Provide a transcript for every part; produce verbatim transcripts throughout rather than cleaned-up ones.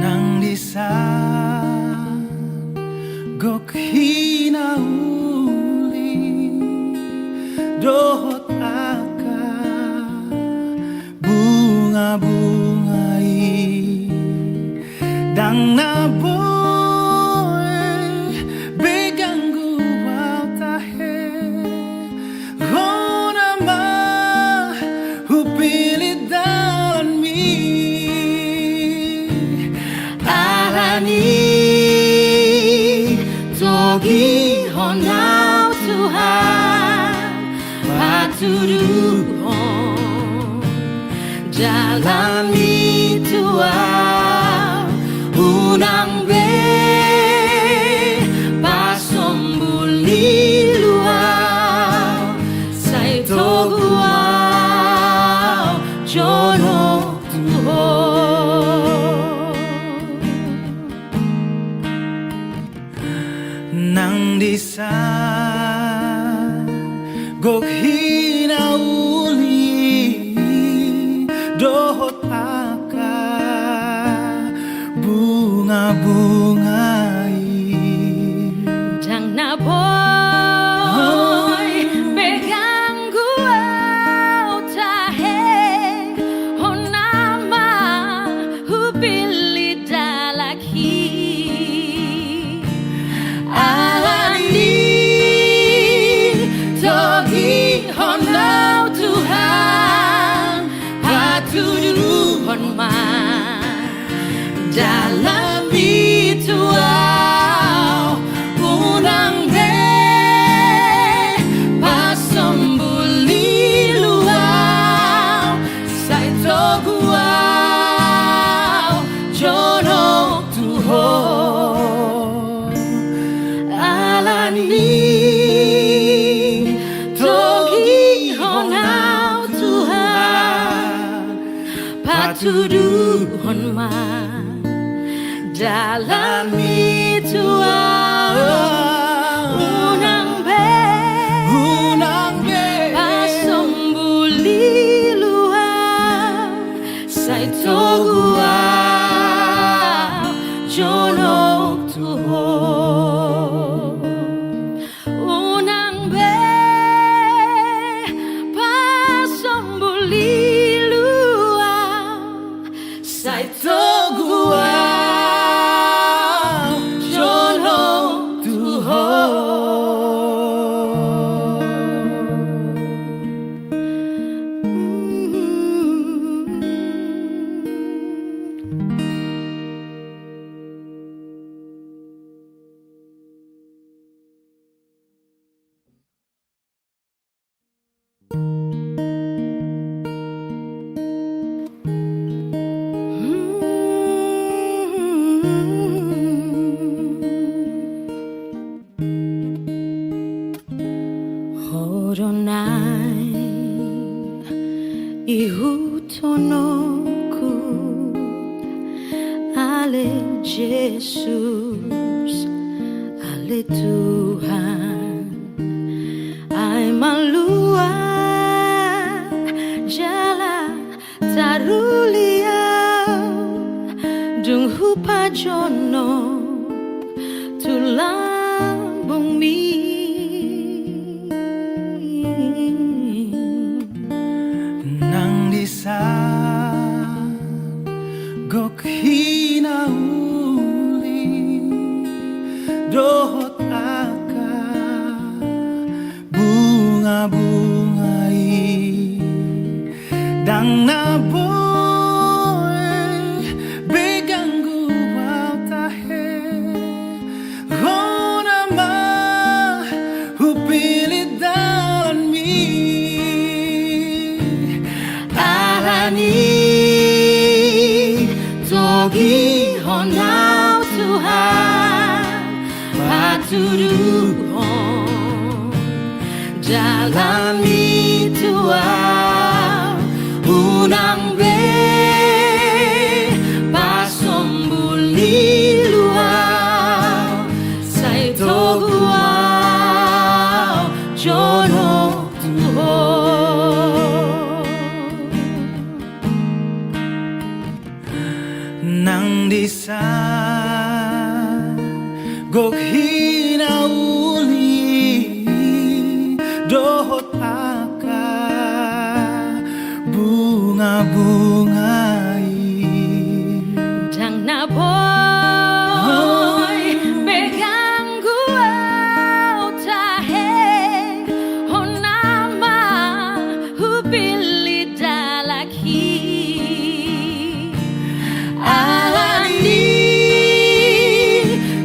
Nang di san gok hinauli dohot angka bunga-bunga i, ndang na boi be ganggu au tahe. Hona ma hupillit dalanmi. Alani togihon au Tuhan, patuduhon dalanmi tu au, unang be pasombul lilu au, sai togu au jonok tu ho. Nang di san gok hinauli dohot angka bunga-bunga i, ndang na boi be ganggu au tahe. Hona ma hupillit dalanhi. Alani togihon au Tuhan, patuduhon ma dalanmi tu au, unang be pasombul lilu au, sai togu au jonok tu ho. Alani togihon au Tuhan, patuduhon ma dalanmi tu au, unang be, unang be pasombul lilu au, sai togu au jonok tu ho. Unang be pasombul lilu au, sai togu au jonok tu ho. Ho do naeng ihuthononku, ale Jesus, ale Tuhan, ai malua jala taruli au, dung hupajonok tu lambungmi. Nang di san gok hinauli dohot angka bunga-bunga i, ndang na boi be ganggu au tahe. Hona ma hupillit dalanmi. Alani togihon au Tuhan, patuduhon dalanmi tu au, unang be pasombul lilu au, sai togu au jonok tu ho. Nang disa gok hinauli dohot angka bunga-bunga i. Ndang na boi be ganggu au tahe, hona ma hupillit dalan i. Alani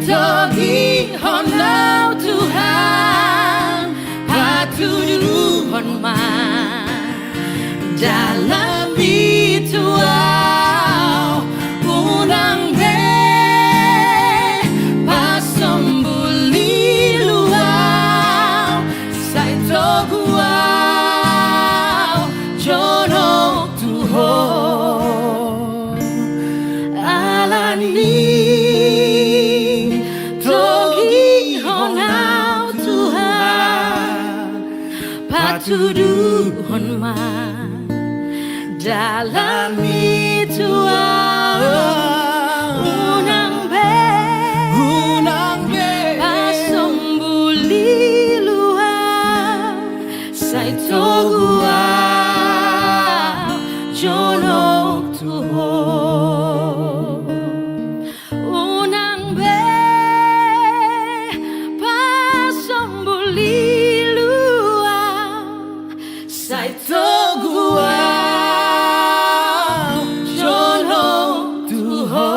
togihon au Tuhan, patuduhon ma dalanmi tu au, unang be pasombul ilu au, sai togu au jonok tu Ho. Alani togihon au Tuhan, patuduhon ma dalanmi tu au, unang be, unang be pasombul ilu au, sai togu au jonok tu Ho. Unang be pasombul ilu au, sai togu au jonok tu Ho.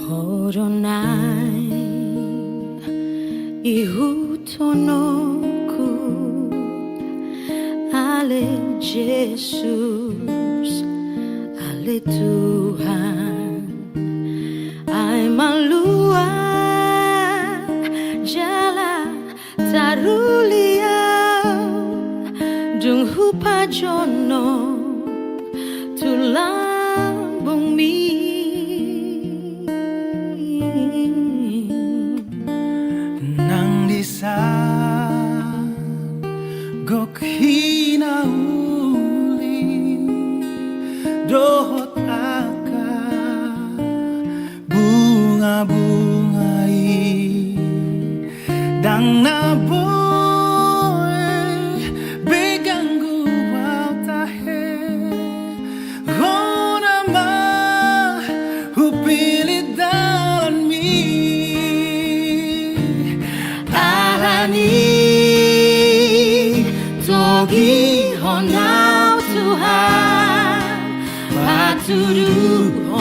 Ho do naeng ihuthononku, ale Jesus, ale Tuhan, ai malua jala taruli au, dung hupajonok tu lambungmi. Nang disa gok hinauli dohot angka bunga-bunga i, ndang na boi be ganggu au tahe, hona ma hupillit dalanmi. Alani togihon au Tuhan, patuduhon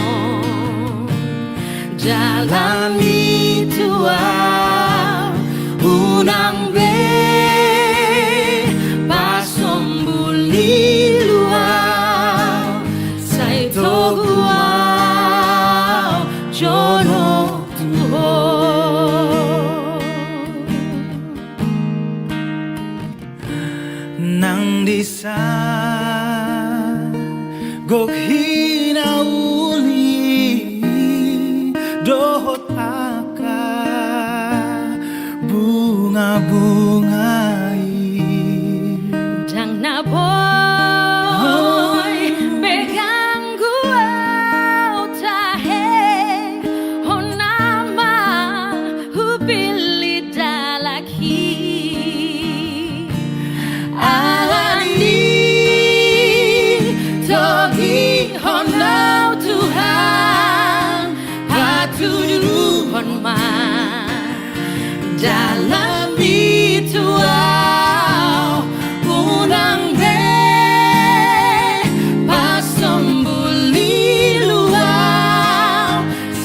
dalanmi tu au, unang be pasombul ilu au, sai togu au jonok tu Ho. Nang disa gok hinauli dohot angka bunga-bunga i, ndang na boi be ganggu au tahe, hona ma hupillit dalan i. Alani togihon au Tuhan, patuduhon ma dalanmi tu au, unang be pasombul ilu au,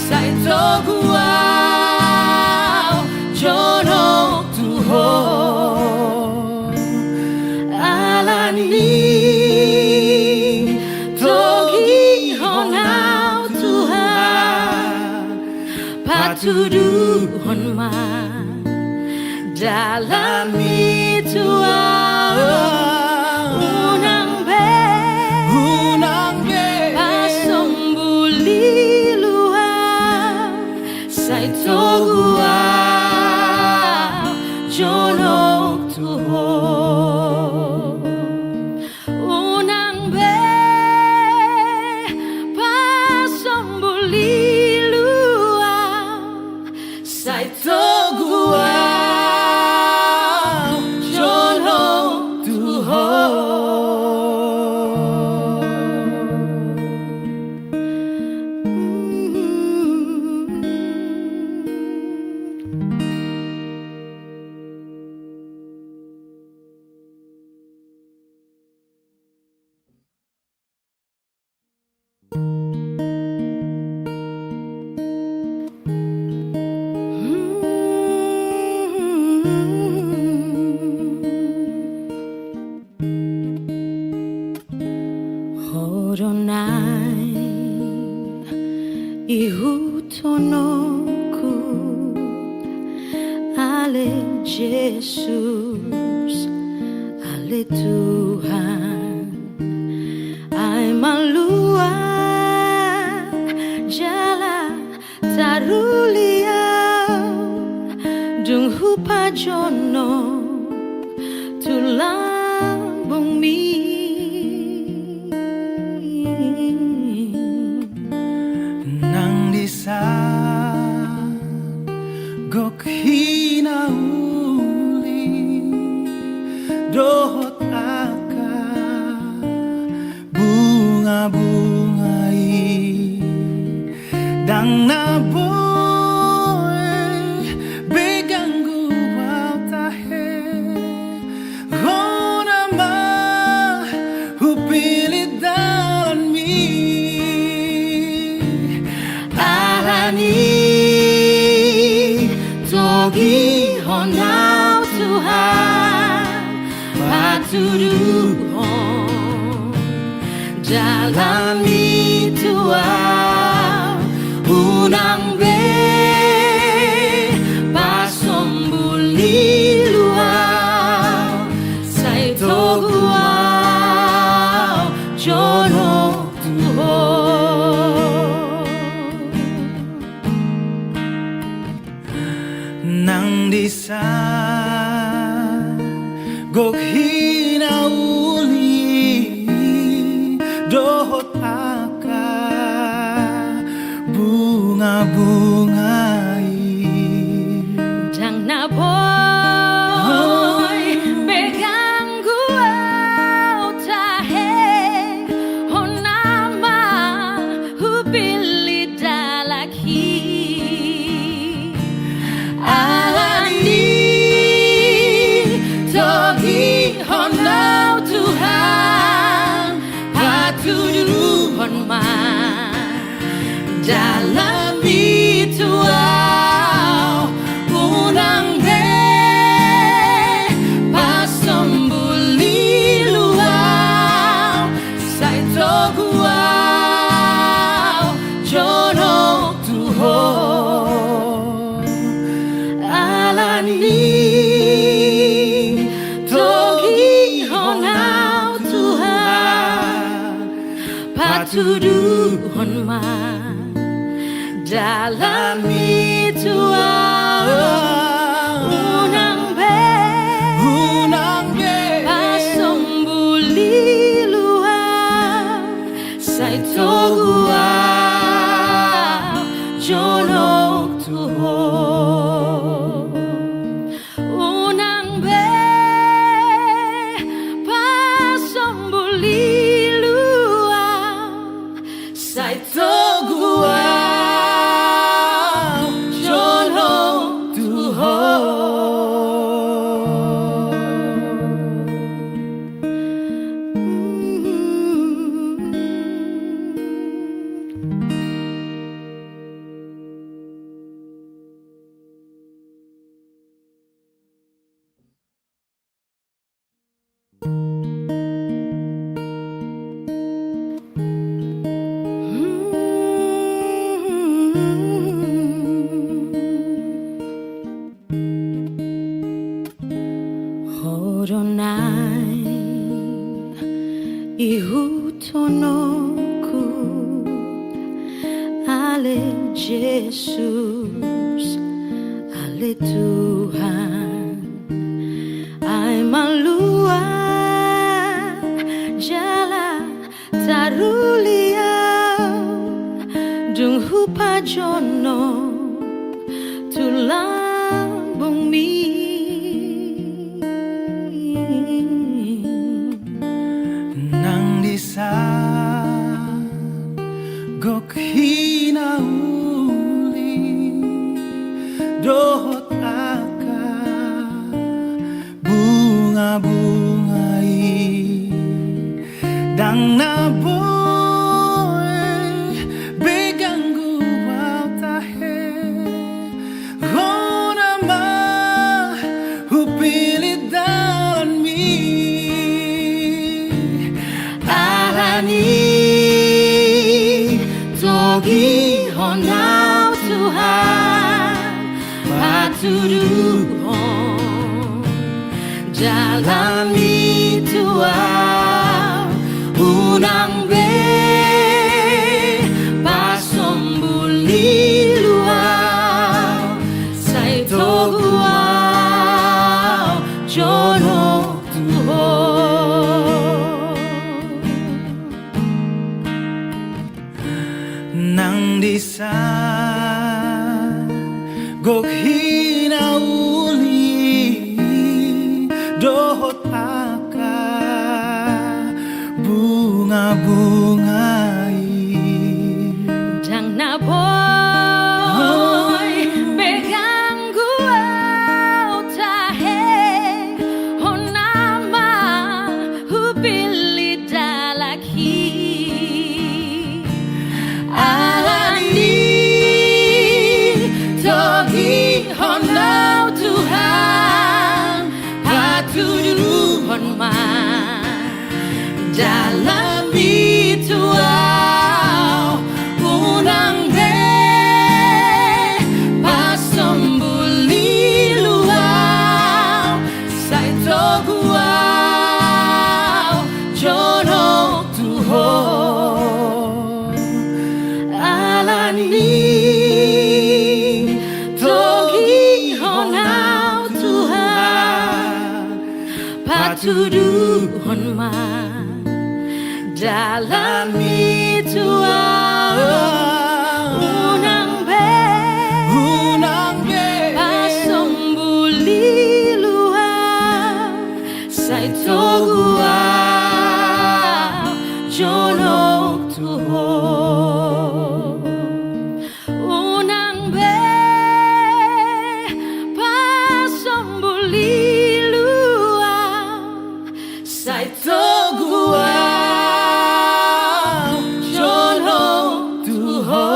sai togu au jonok tu Ho. Alani togihon Patuduhon ma dalanmi tu ahu. Unang be, unang be pasombulilu ahu, sai togu ahu jonok tu ho. Unang be pasombulilu ahu, sai togu ahu jonok tu ho. Ho do naeng ihuthononku, ale Jesus, ale Tuhan. Ai malua jala taruli ahu, dung hupajonok tu lambungmi. Nang disa gok hinauli dohot angka bunga-bunga i, ndang na boi be ganggu ahu tahe. Hona ma hupillit dalanmi. Alani togihon ahu Tuhan, patuduhon dalanmi tu ahu. Unang be pasombulilu ahu, sai togu ahu jonok tu ho. Nang disa gok hinauli dohot angka bunga-bunga i, ndang na boi be ganggu ahu tahe. Hona ma hupillit dalanhi. Alani togihon ahu Tuhan, patuduhon ma dalanmi tu ahu. Unang be pasombulilu ahu, sai togu ahu jonok tu ho. Alani togihon ahu Tuhan, patuduhon ma dalanmi tu ahu. Unang be, unang be pasombulilu ahu, sai togu ahu jonok tu ho. Unang be pasombulilu ahu, sai togu ahu jonok tu ho. Ale Jesus, ale Tuhan, ai malua jala taruli au, dung hupajonok tu lambungmi. Nang dison gok hinauli dohot angka bungabunga i, ndang na boi be ganggu au tahe. Hona ma hupillit dalanmi, alani togihon au Tuhan, patuduhon jalanmi tu au, unang be pasombul ilu au, sai togu au jonok tu Ho. Nang dison gok hinauli dohot angka bungabunga i, ndang na boi be ganggu au tahe. Hona ma hupillit dalanhi, alani togihon au Tuhan, patuduhon ma jalanmi tu au, unang be pasombul ilu au, sai togu au jonok tu Ho. Alani togihon au Tuhan, patuduhon ma jalanmi tu au, unang be, unang be pasombul ilu au, sai togu au jonok tu Ho. Unang be pasombul ilu au, sai togu au jonok tu Ho.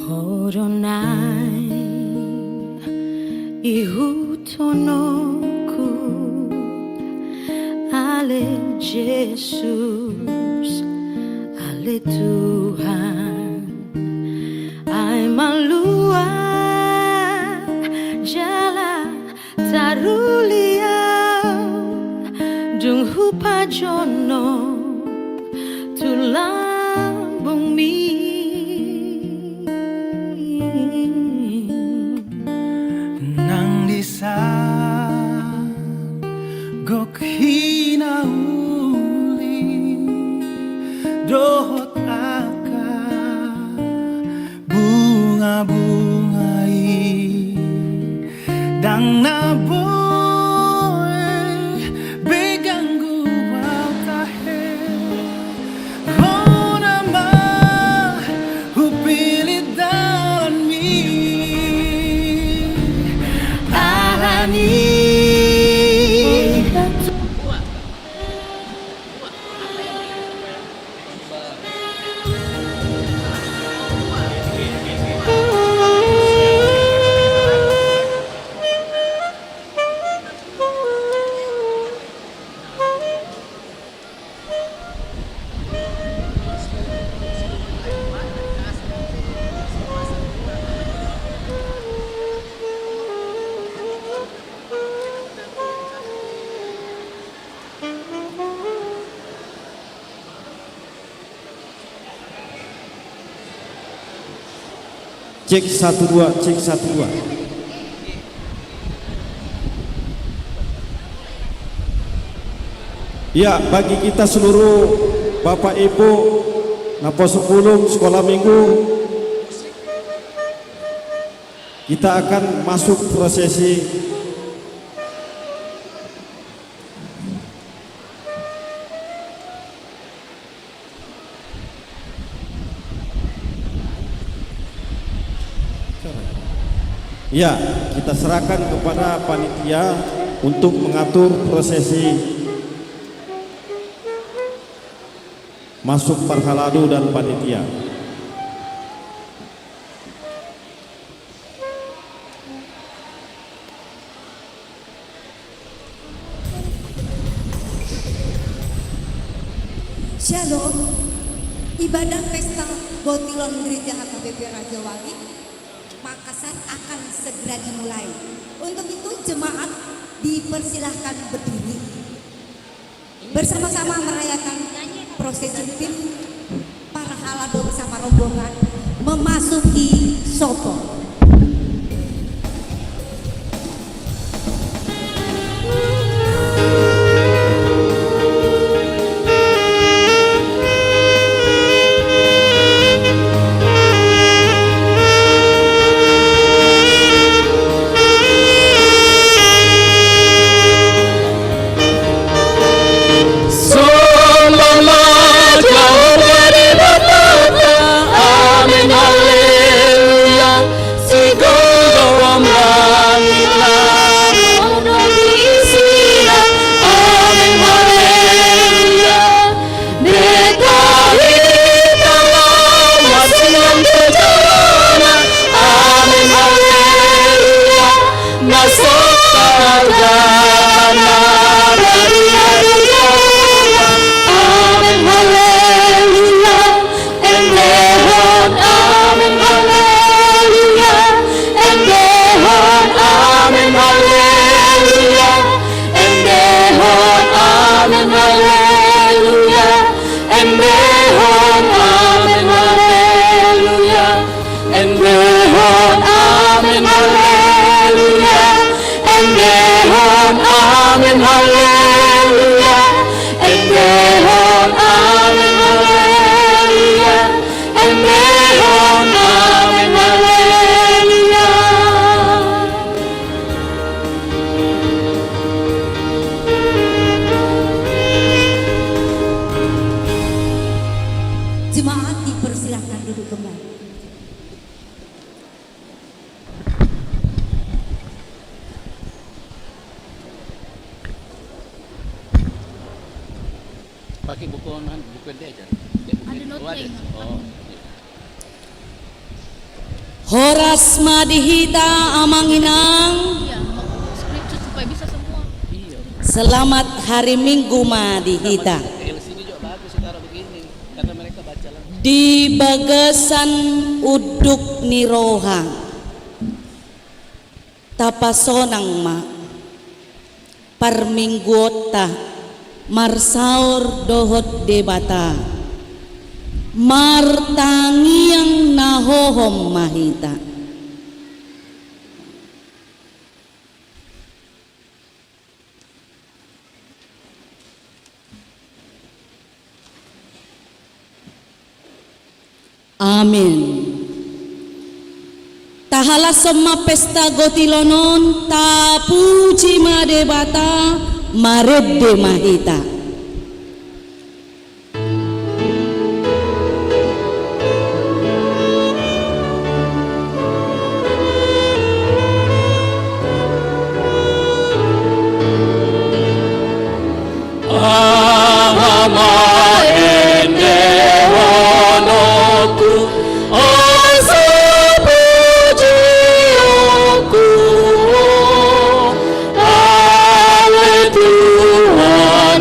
Ho do naeng ihuthononku, ale Jesus, ale Tuhan, ai malua jala taruli au, dung hupajonok tu lambungmi. Nang dison gok hinauli dohot angka bungabunga i, ndang na boi be ganggu au tahe. Hona ma hupillit dalanmi, alani Cek satu dua, cek satu dua. Ya, bagi kita seluruh Bapak Ibu naposo bulung sekolah minggu, kita akan masuk prosesi. Ya, kita serahkan kepada panitia untuk mengatur prosesi masuk parhalado dan panitia. Shalom. Ibadah Pesta Gotilon Gereja H K B P Rajawangi Makassar akan segera dimulai. Untuk itu, jemaat dipersilahkan berdiri. Bersama-sama merayakan prosesi rutin parhalado bersama rombongan memasuki sopo. Amen, haleluya. Amen, haleluya. Amen, haleluya. Amen, haleluya. Endehon, amen, haleluya. Endehon, amen, haleluya. Endehon, amen, haleluya. Endehon, amen, haleluya. Endehon, amen, haleluya. Endehon, amen, haleluya. Endehon, amen, haleluya. Endehon, amen, haleluya. Jemaat dipersilahkan duduk kembali. Pakai buku online, buku L D R aja. Ada note lain. Oh, iya. Horas ma di hita amang inang. Iya, mau screenshot supaya bisa semua. Iya. Selamat hari Minggu ma di hita. L C D juga bagus, taruh begini. Karena mereka baca langsung. Di bagasan unduk ni roha, tapasonang ma parmingguonta marsaor dohot Debata, martangiang na hohom ma hita. Amen. Tahalashon ma pesta gotilon on, tapuji ma Debata, marende ma hita. Aha ma endehononku, asa pujionku, ale Tuhan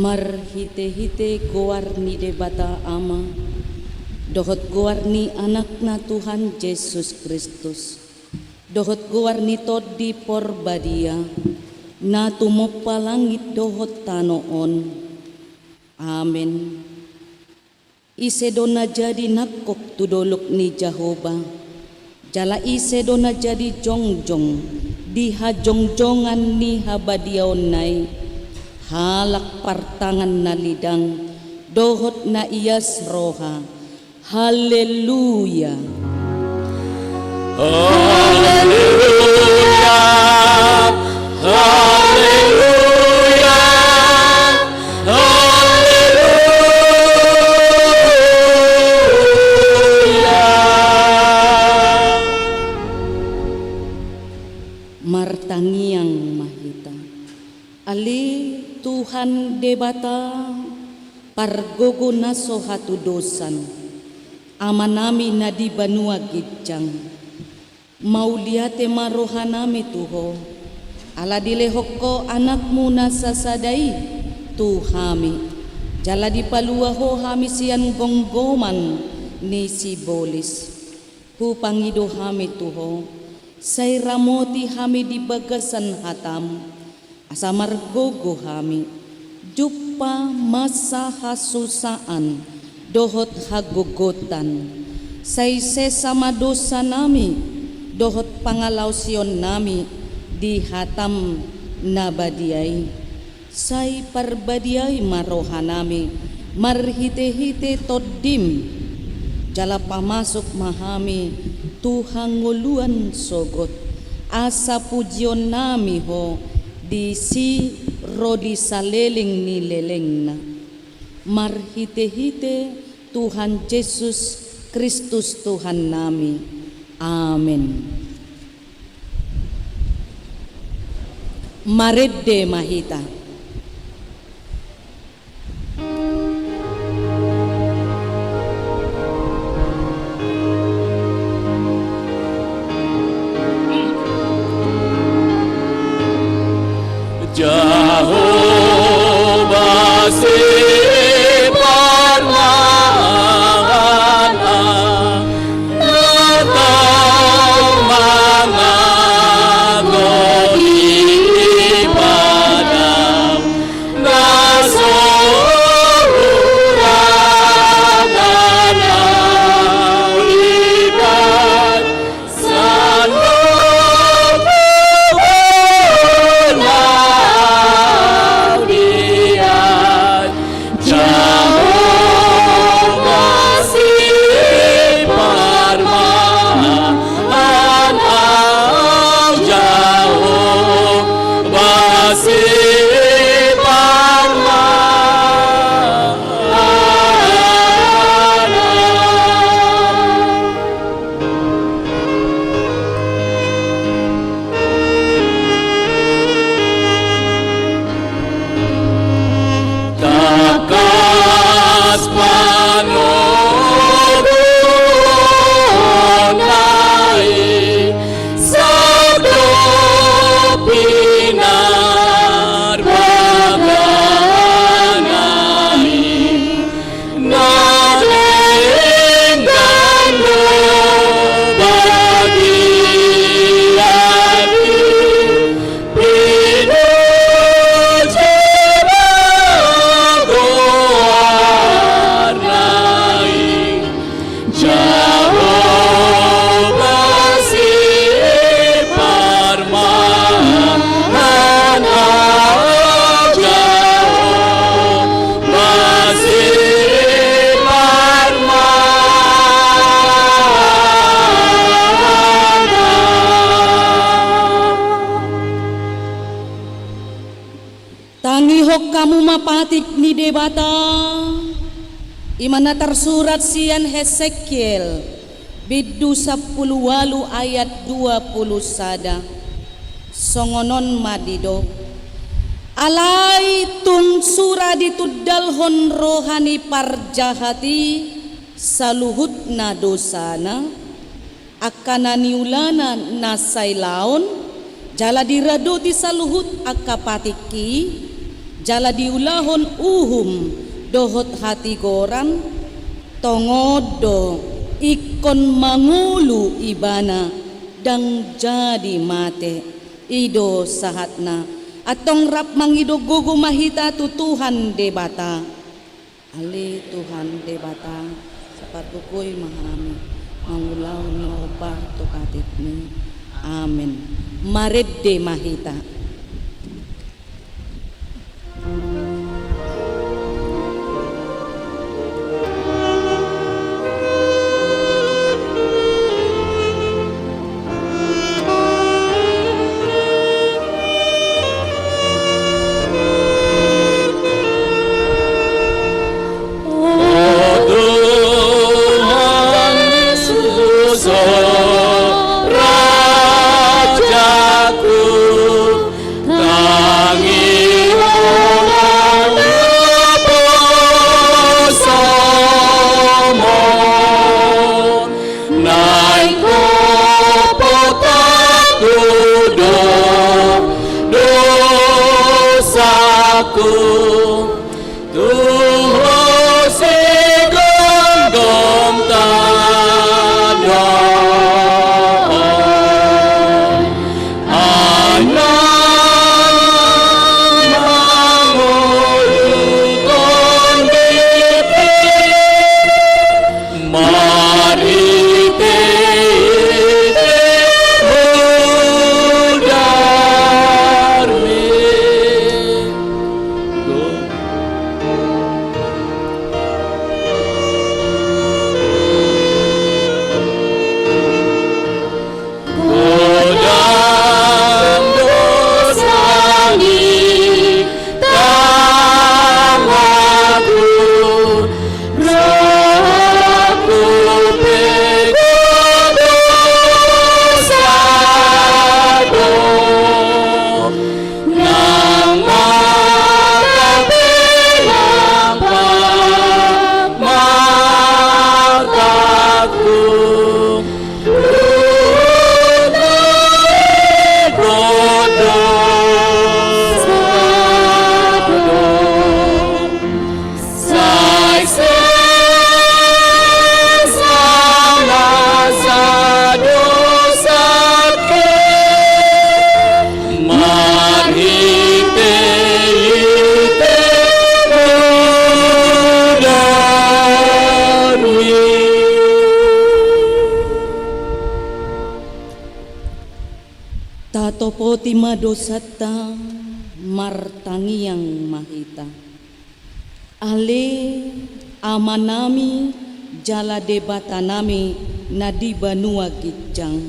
Marhite-hite goar ni Debata Ama, dohot goar ni Anakna Tuhan Jesus Kristus, dohot goar ni Tondi Porbadia, na tumompa langit dohot tano on. Amen. Ise do na jadi nangkok tu dolok ni Jahowa, jala ise do na jadi jongjong di hajongjongan ni habadiaonna i, halak partangan na lidang dohot na ias roha. Haleluya. Haleluya. Haleluya. Haleluya. Martangiang ma hita. Ale Tuhan Debata, pargogo na so hatudosan, Amanami na di banua ginjang, mauliate ma rohanami tu Ho, ala dilehon Ho Anakmu na sasada i tu hami, jala dipalua Ho hami sian gomgoman ni sibolis. Hupangido hami tu Ho, sai ramoti hami di bagasan hataM, asa margogo hami, jumpa masa hasusaan dohot hagogotan, sai sesa ma dosanami dohot pangalaosionnami di hataM na badia i. Sai parbadiai ma rohanami marhite-hite TondiM, jala pamasuk ma hami tu hangoluan sogot, asa pujionnami Ho di si ro di saleleng ni lelengna. Marhite-hite Tuhan Jesus Kristus Tuhannami. Amen. Marende ma hita. Jahowa si parmahan, na tau mangago di padam, na so hurang ibadah. Tangkas panoguonna i, sadok pinarbagana i, na denggan do bagianmi. Pinuji ma goarna i, Jahowa si parmahan, Jahowa si parmahan. Tangihon hamu ma patik ni Debata, i ma na tarsurat sian Hesekiel, bindu sampulu ualu ayat dua pulu sada. Songon on ma didok: Alai tung sura ditundalhon roha ni parjahat i saluhutna dosana, angka na niulana na sailaon, jala diradoti saluhut angka patikki, jala diulahon uhum dohot hatigoran, tongon do ingkon mangolu ibana ndang jadi mate. I do sahatna. Antong rap mangido gogo ma hita tu Tuhan Debata. Ale Tuhan Debata, sapargogoi ma hami mangulahon na hombar tu hatitmi. Amen. Marende ma hita. Tatopoti ma dosanta, martangiang ma hita. Ale Amanami jala Debatanami na di banua ginjang,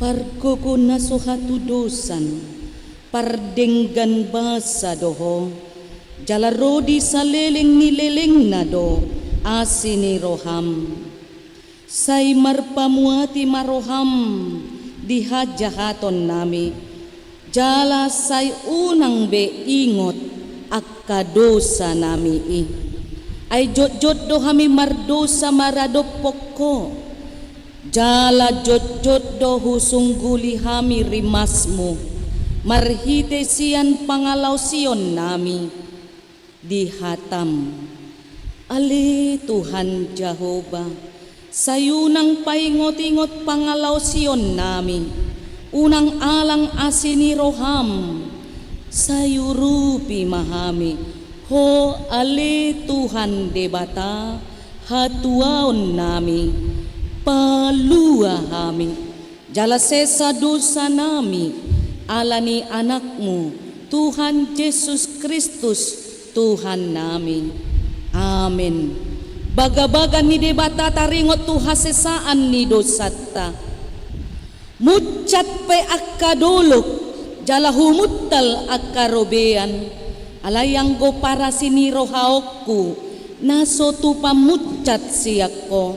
pargogo na so hatudosan, pardenggan basa do Ho, jala ro di saleleng ni lelengna do asi ni roham. Sai marpamuati ma roham di hajahatonnami, jala sai unang be ingot angka dosanami i. Ai jotjot do hami mardosa maradophon Ho, jala jotjot do husungguli hami rimasmu, marhite sian pangalaosionnami di hatam. Ale Tuhan Jahowa, sai unang paingotingot pangalaosionnami, unang alang asi ni roham, sai urupi ma hami, Ho ale Tuhan Debata, hatuaonnami, palua hami. Jala sesa dosanami ala ni Anakmu, Tuhan Jesus Kristus, Tuhannami. Amen. Bagabaga ni Debata taringot tu hasesaan ni dosanta. Munsat pe angka dolok, jala humuntal angka robean, alai anggo parasi ni rohaonku, na so tupa munsat sian Ho,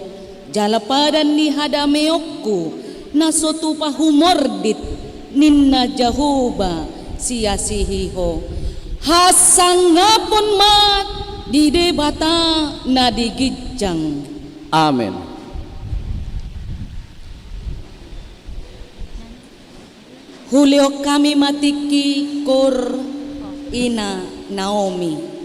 jala padan ni hadameonku, na so tupa humordit, ninna Jahowa, siasihi Ho. Hasangapon ma di Debata na di ginjang. Amen. Hulehon hami ma tingki koor. Ina Naomi.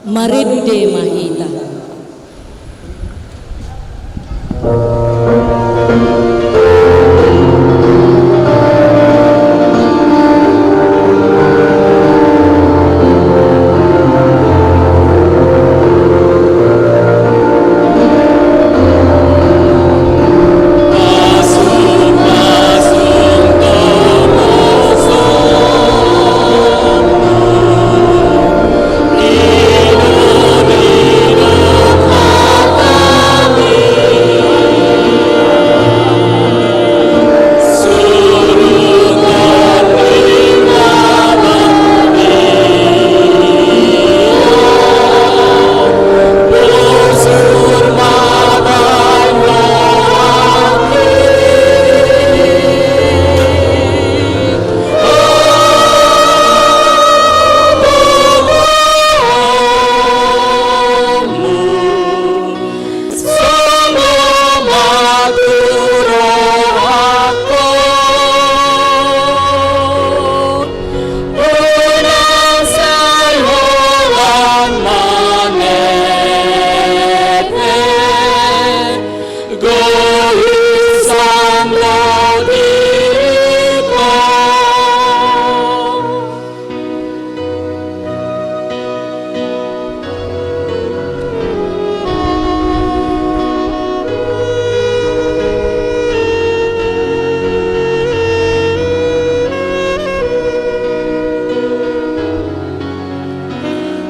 Marende ma hita.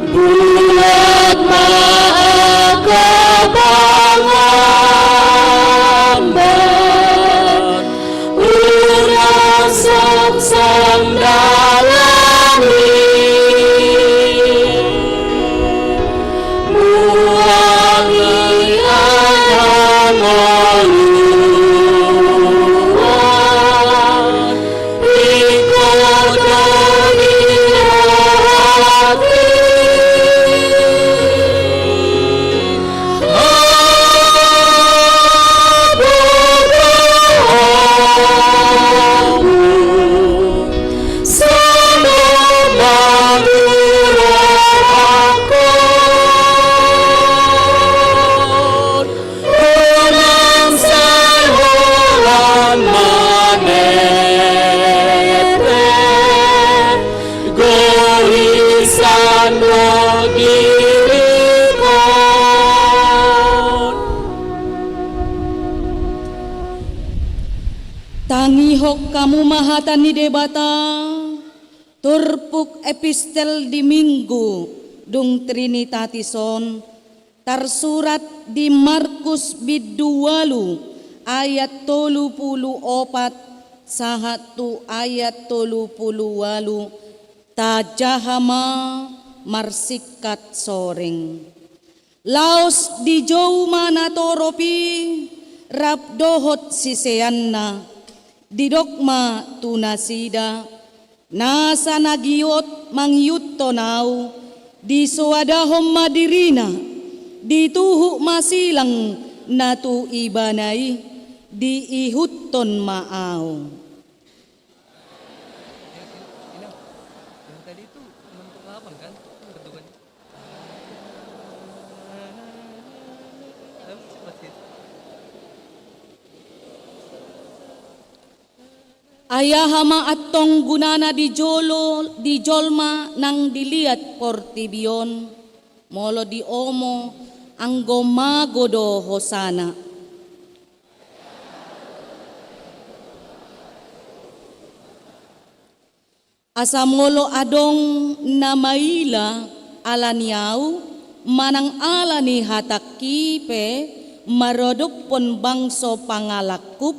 Buat ma angka pangambat, unang songsong dalan i. Mual i angka ngoluan, ingkon do dirohahon habotoonmu. Songon na hurohahon, unang sai holan manete, gohisan do diringkot. Tangihon hamu ma hata ni Debata. Turpuk epistel di Minggu dung Trinitatis on tarsurat di Markus bindu ualu ayat tolu pulu opat sahat tu ayat tolu pulu ualu. Tajaha ma marsingkat soreng. Laos dijou ma natorop i rap dohot siseanna, didok ma tu nasida: Nasa na giot mangihuthon ahu, disoadahon ma dirina, dituhuk ma silang na tu ibana i, diihuthon ma ahu. Ai aha ma antong gunana di jolo, di jolma nang di liat portibi on, molo diomo anggo mago do hosana? Asa molo adong na maila ala ni ahu manang ala ni hatangki pe maradophon bangso pangalangkup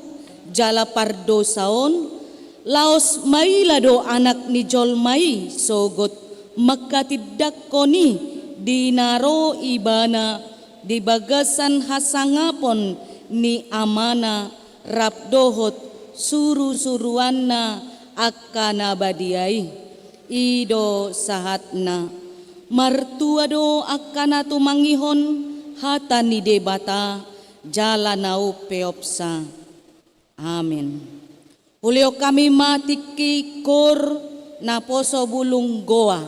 jala pardosa on, laos maila do Anak ni jolma i sogot manghatindanghon i di na ro Ibana di bagasan hasangapon ni Amana rap dohot surusuruanna angka na badia i. I do sahatna. Martua do angka na tumangihon hata ni Debata jala na umpeopsa. Amen. Hulehon hami ma tingki koor naposo bulung goa.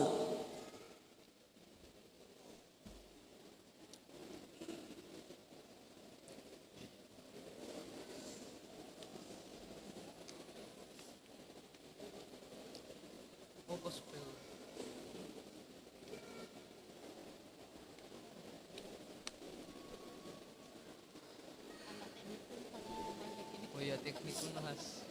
Teknik na has.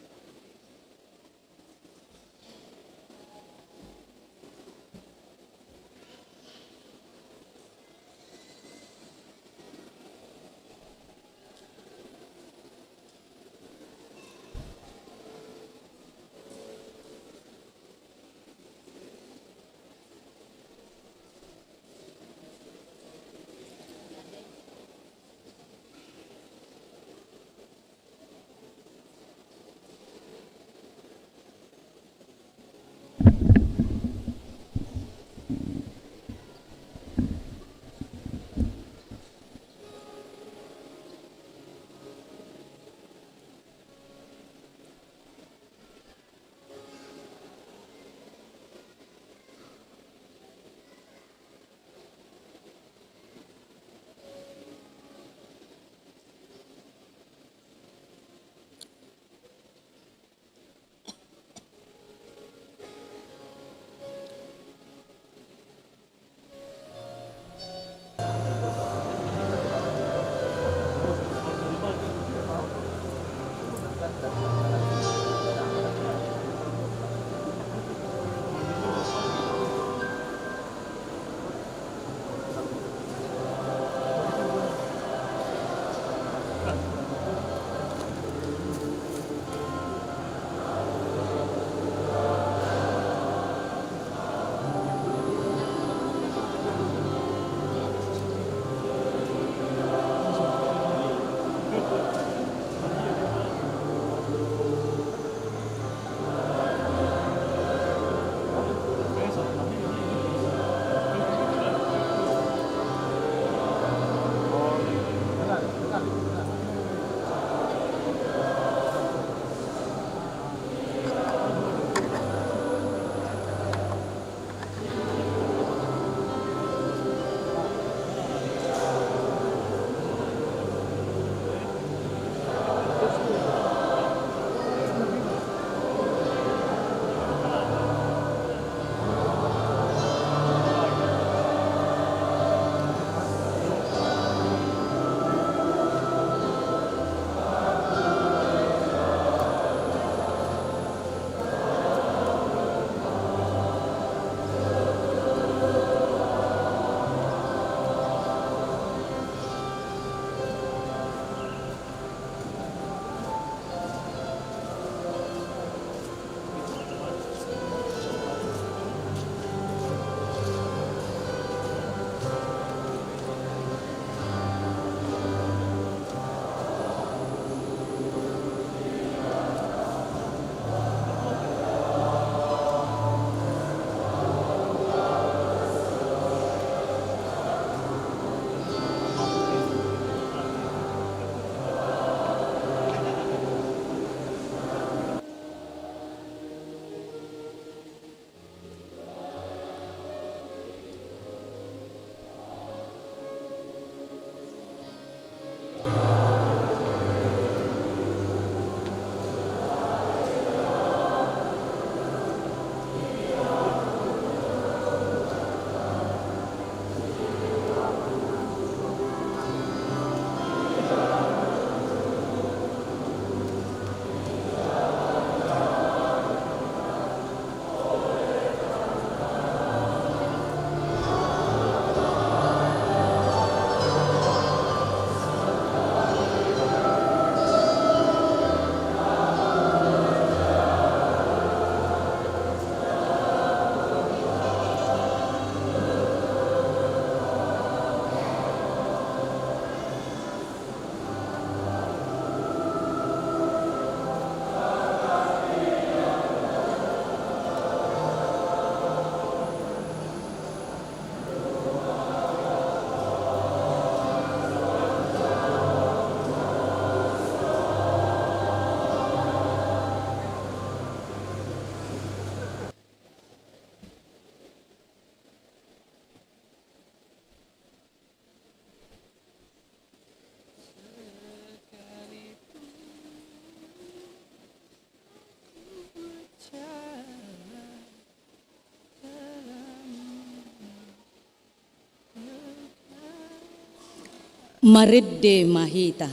Marende ma hita.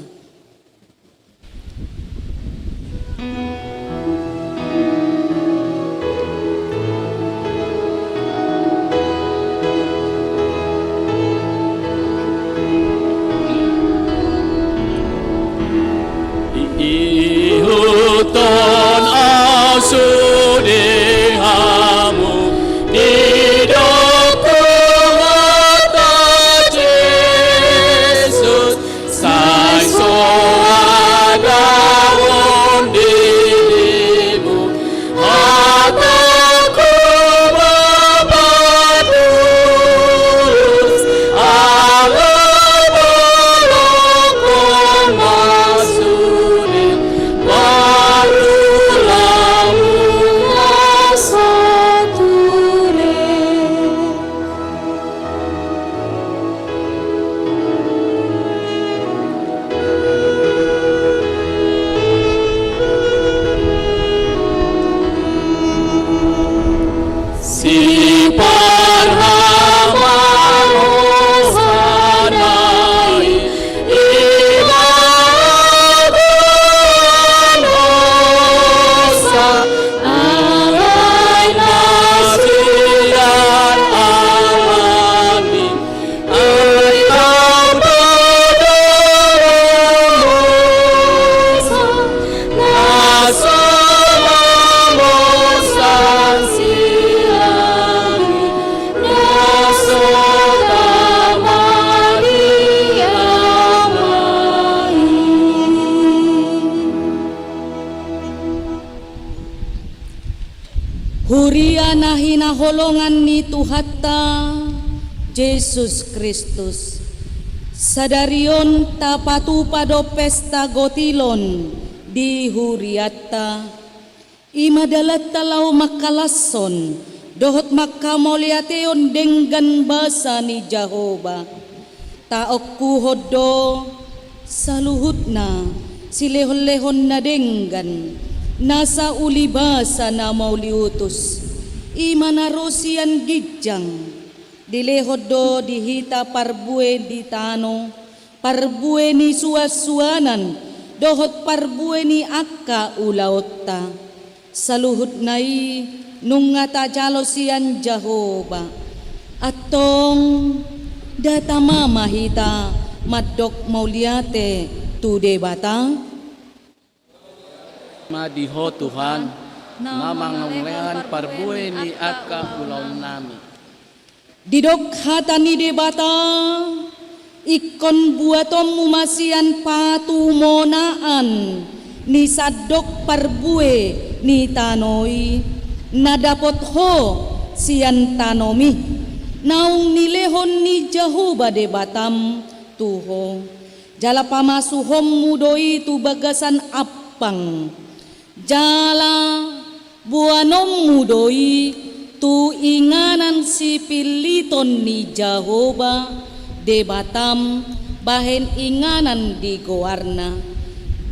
Na hinaholongan ni Tuhanta Jesus Kristus, sadari on tapatupa do pesta gotilon di hurianta. I ma dalanta laho mangkalashon dohot mangkamauliateon denggan basa ni Jahowa. Taongkuhon do saluhutna silehonlehon na denggan, nasa ulibasa na mauliutus, i ma na ro sian ginjang. Dilehon do di hita parbue di tano, parbue ni suansuanan dohot parbue ni angka ulaonta. Saluhutna i nunga tajalo sian Jahowa. Antong, nda tama ma hita mandok mauliate tu Debata? Ma di Ho Tuhan, na mangalehon parbue ni angka ulaonnami. Didok hata ni Debata: Ingkon buatonmu ma sian patumonaan ni sandok parbue ni tano i, na dapot ho sian tanomi, naung nilehon ni Jahowa Debatam tu ho. Jala pamasuhonmu do i tu bagasan ampang. Jala boanonmu do i tu inganan sipilliton ni Jahowa Debatam, bahen inganan di goarna.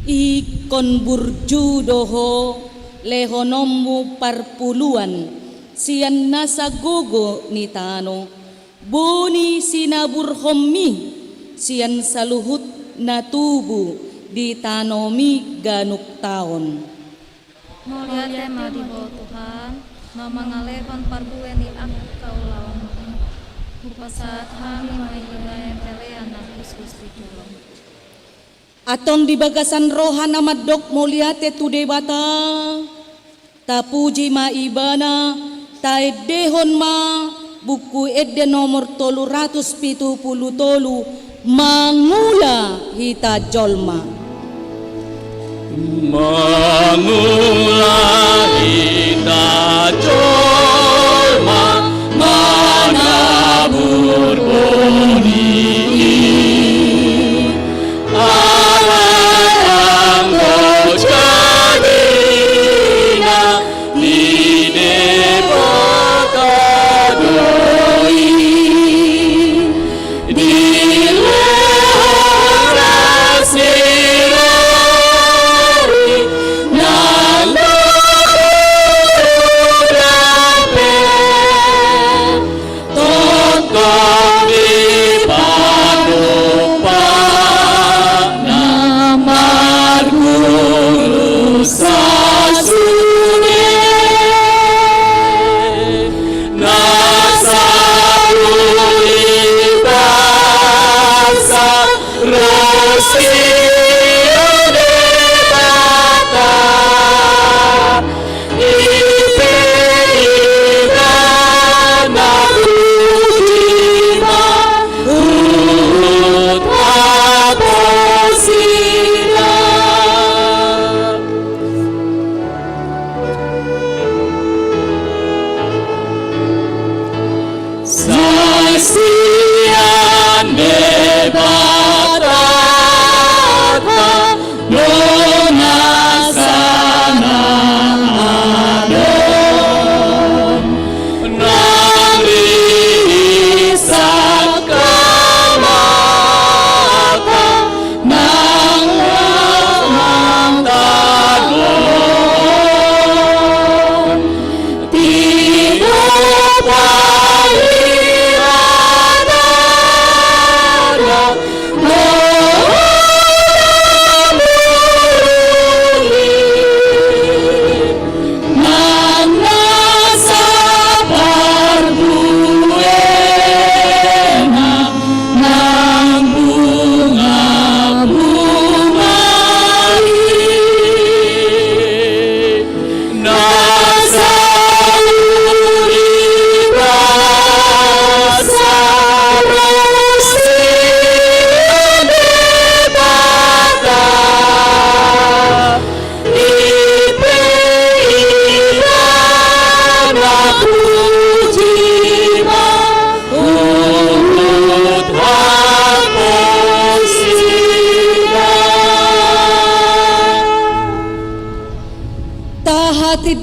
Ingkon burju do ho lehononmu parpuluan sian nasa gogo ni tano, boi sinaburhonmi sian saluhut na tubu di tanomi ganup taon. Mauliate ma di Ho Tuhan, na mangalehon parbue ni angka ulaonmi. Hupasahat hami ma i bahen pelean na hushus di jolom. Antong di bagasan roha na mandok mauliate tu Debata, tapuji ma Ibana, taendehon ma Buku Ende nomor tolu ratus pitu pulu tolu, Mangula Hita Jolma. Mangula hita jolma, manabur bohi i. Alai anggo jadina ni Debata do i. Dilehon na sirari na pe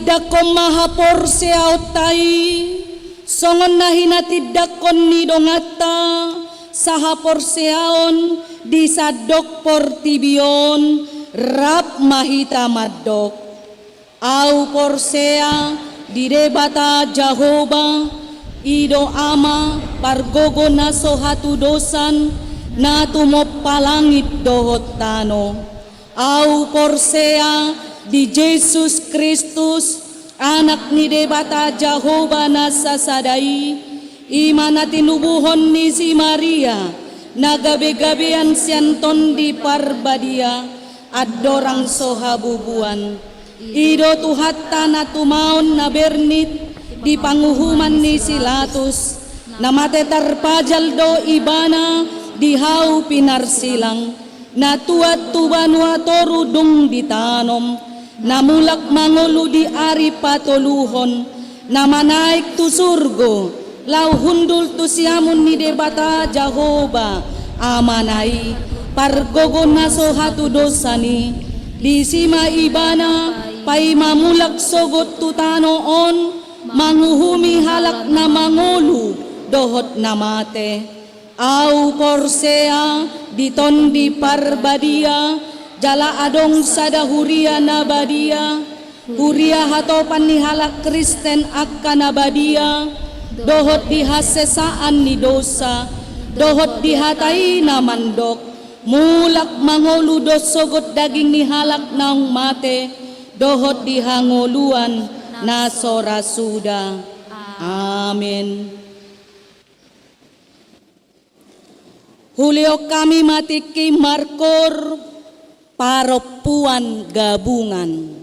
Tindanghon ma haporseaonta i, songon na hinatindangkon ni donganta sahaporseaon di sandok portibi on, rap ma hita mandok: Ahu porsea di Debata Jahowa, i do Ama pargogo na so hatudosan, na tumompa langit dohot tano. Ahu porsea di Jesus Kristus, Anak ni Debata Jahowa na sasada i, i ma na tinubuhon ni si Maria, na gabegabean sian Tondi Parbadia, andorang so habubuan. I do Tuhanta na tumaon na bernit di panguhuman ni si Latus, na mate tarpajal do Ibana di hau pinarsilang, na tuat tu banua toru dung ditanom, na mulak mangolu di ari patoluhon, na manaek tu surgo, laho hundul tu siamun ni Debata Jahowa Amana i, pargogo na so hatudosan i. Disi ma Ibana paima mulak sogot tu tano on, manguhumi halak na mangolu dohot na mate. Ahu porsea di Tondi Parbadia, jala adong sada huria na badia, huria hatopan ni halak Kristen angka na badia, dohot di hasesaan ni dosa, dohot di hata i na mandok: Mulak mangolu do sogot daging ni halak naung mate, dohot di hangoluan na so ra suda. Amen. Hulehon hami ma tingki markoor parompuan gabungan.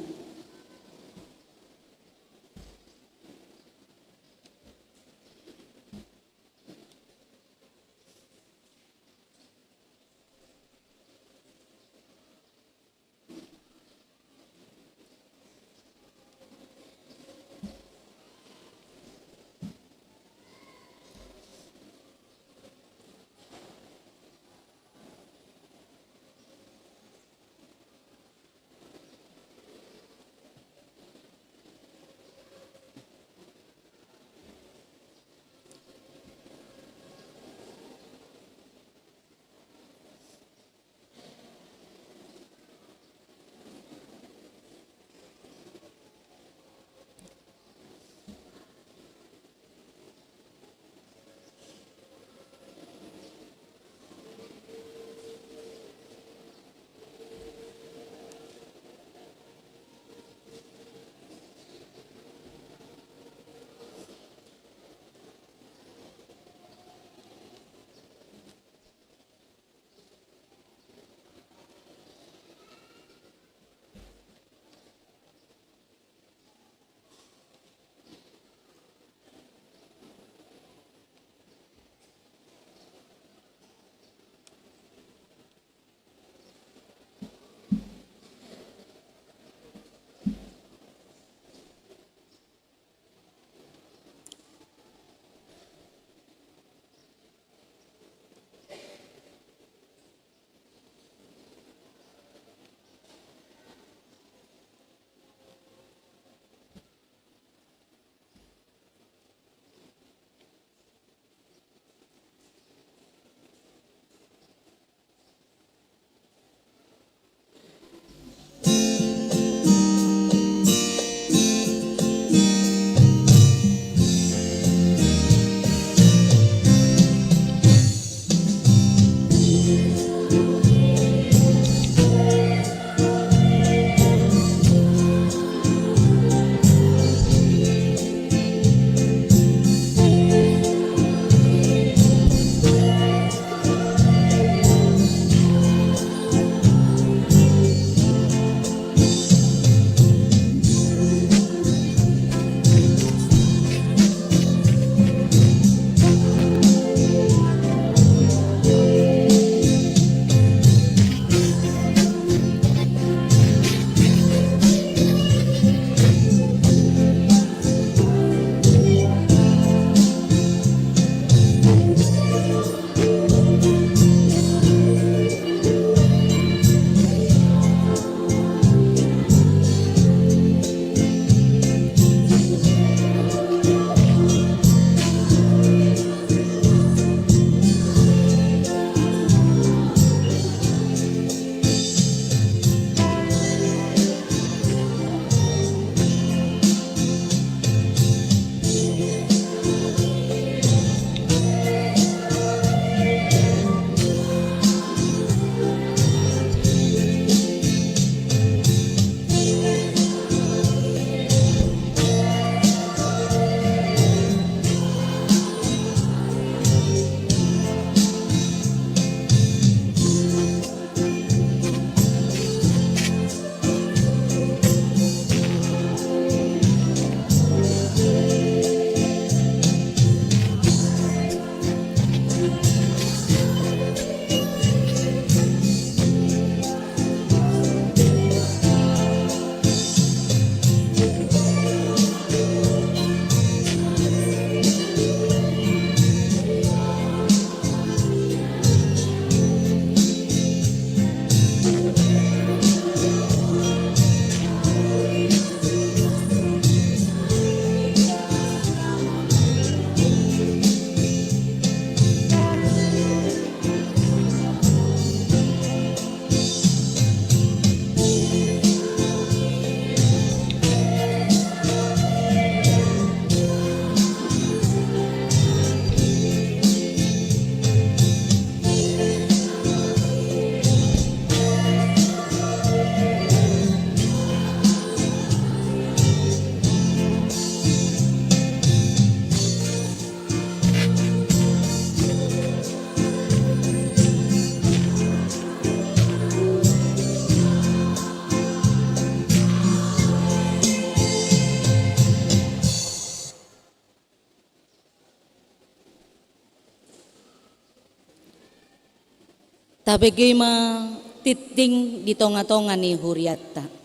Tabege ma tingting di tonga-tonga ni huriatta.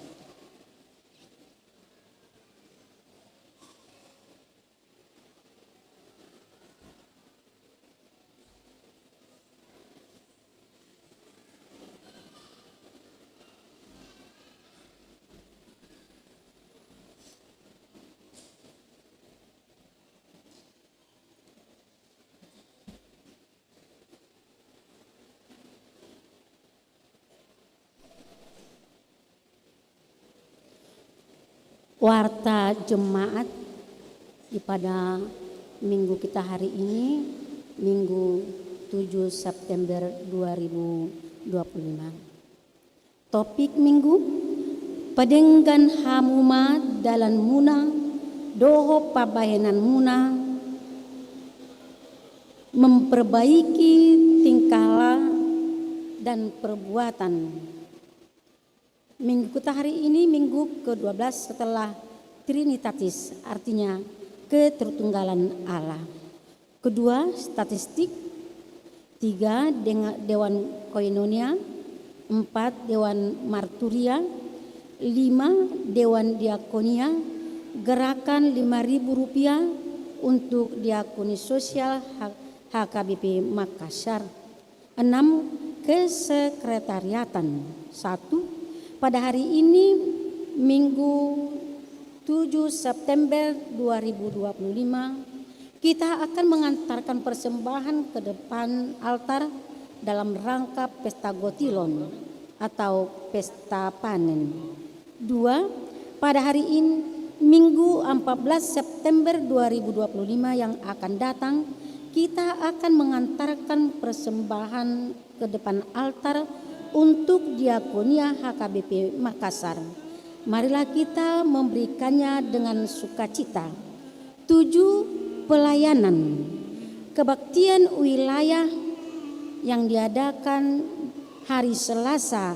Warta jemaat di pada minggu kita hari ini, Minggu tujuh September dua ribu dua puluh lima. Topik minggu: Padenggan hamu ma dalanmuna dohot pambahenanmuna, memperbaiki tingkah la-, dan perbuatan. Minggu kita hari ini minggu kedua belas setelah Trinitatis, artinya ketertunggalan Allah. Kedua, statistik. Tiga, denga-, Dewan Koinonia. Empat, Dewan Marturia. Lima, Dewan Diakonia. Gerakan lima ribu rupiah untuk diakoni sosial H-, H K B P Makassar. Enam, kesekretariatan. Satu, pada hari ini, Minggu tujuh September dua ribu dua puluh lima, kita akan mengantarkan persembahan ke depan altar dalam rangka pesta gotilon atau pesta panen. Dua, pada hari ini, Minggu empat belas September dua ribu dua puluh lima yang akan datang, kita akan mengantarkan persembahan ke depan altar untuk Diakonia H K B P Makassar. Marilah kita memberikannya dengan sukacita. Tujuh, pelayanan. Kebaktian wilayah yang diadakan hari Selasa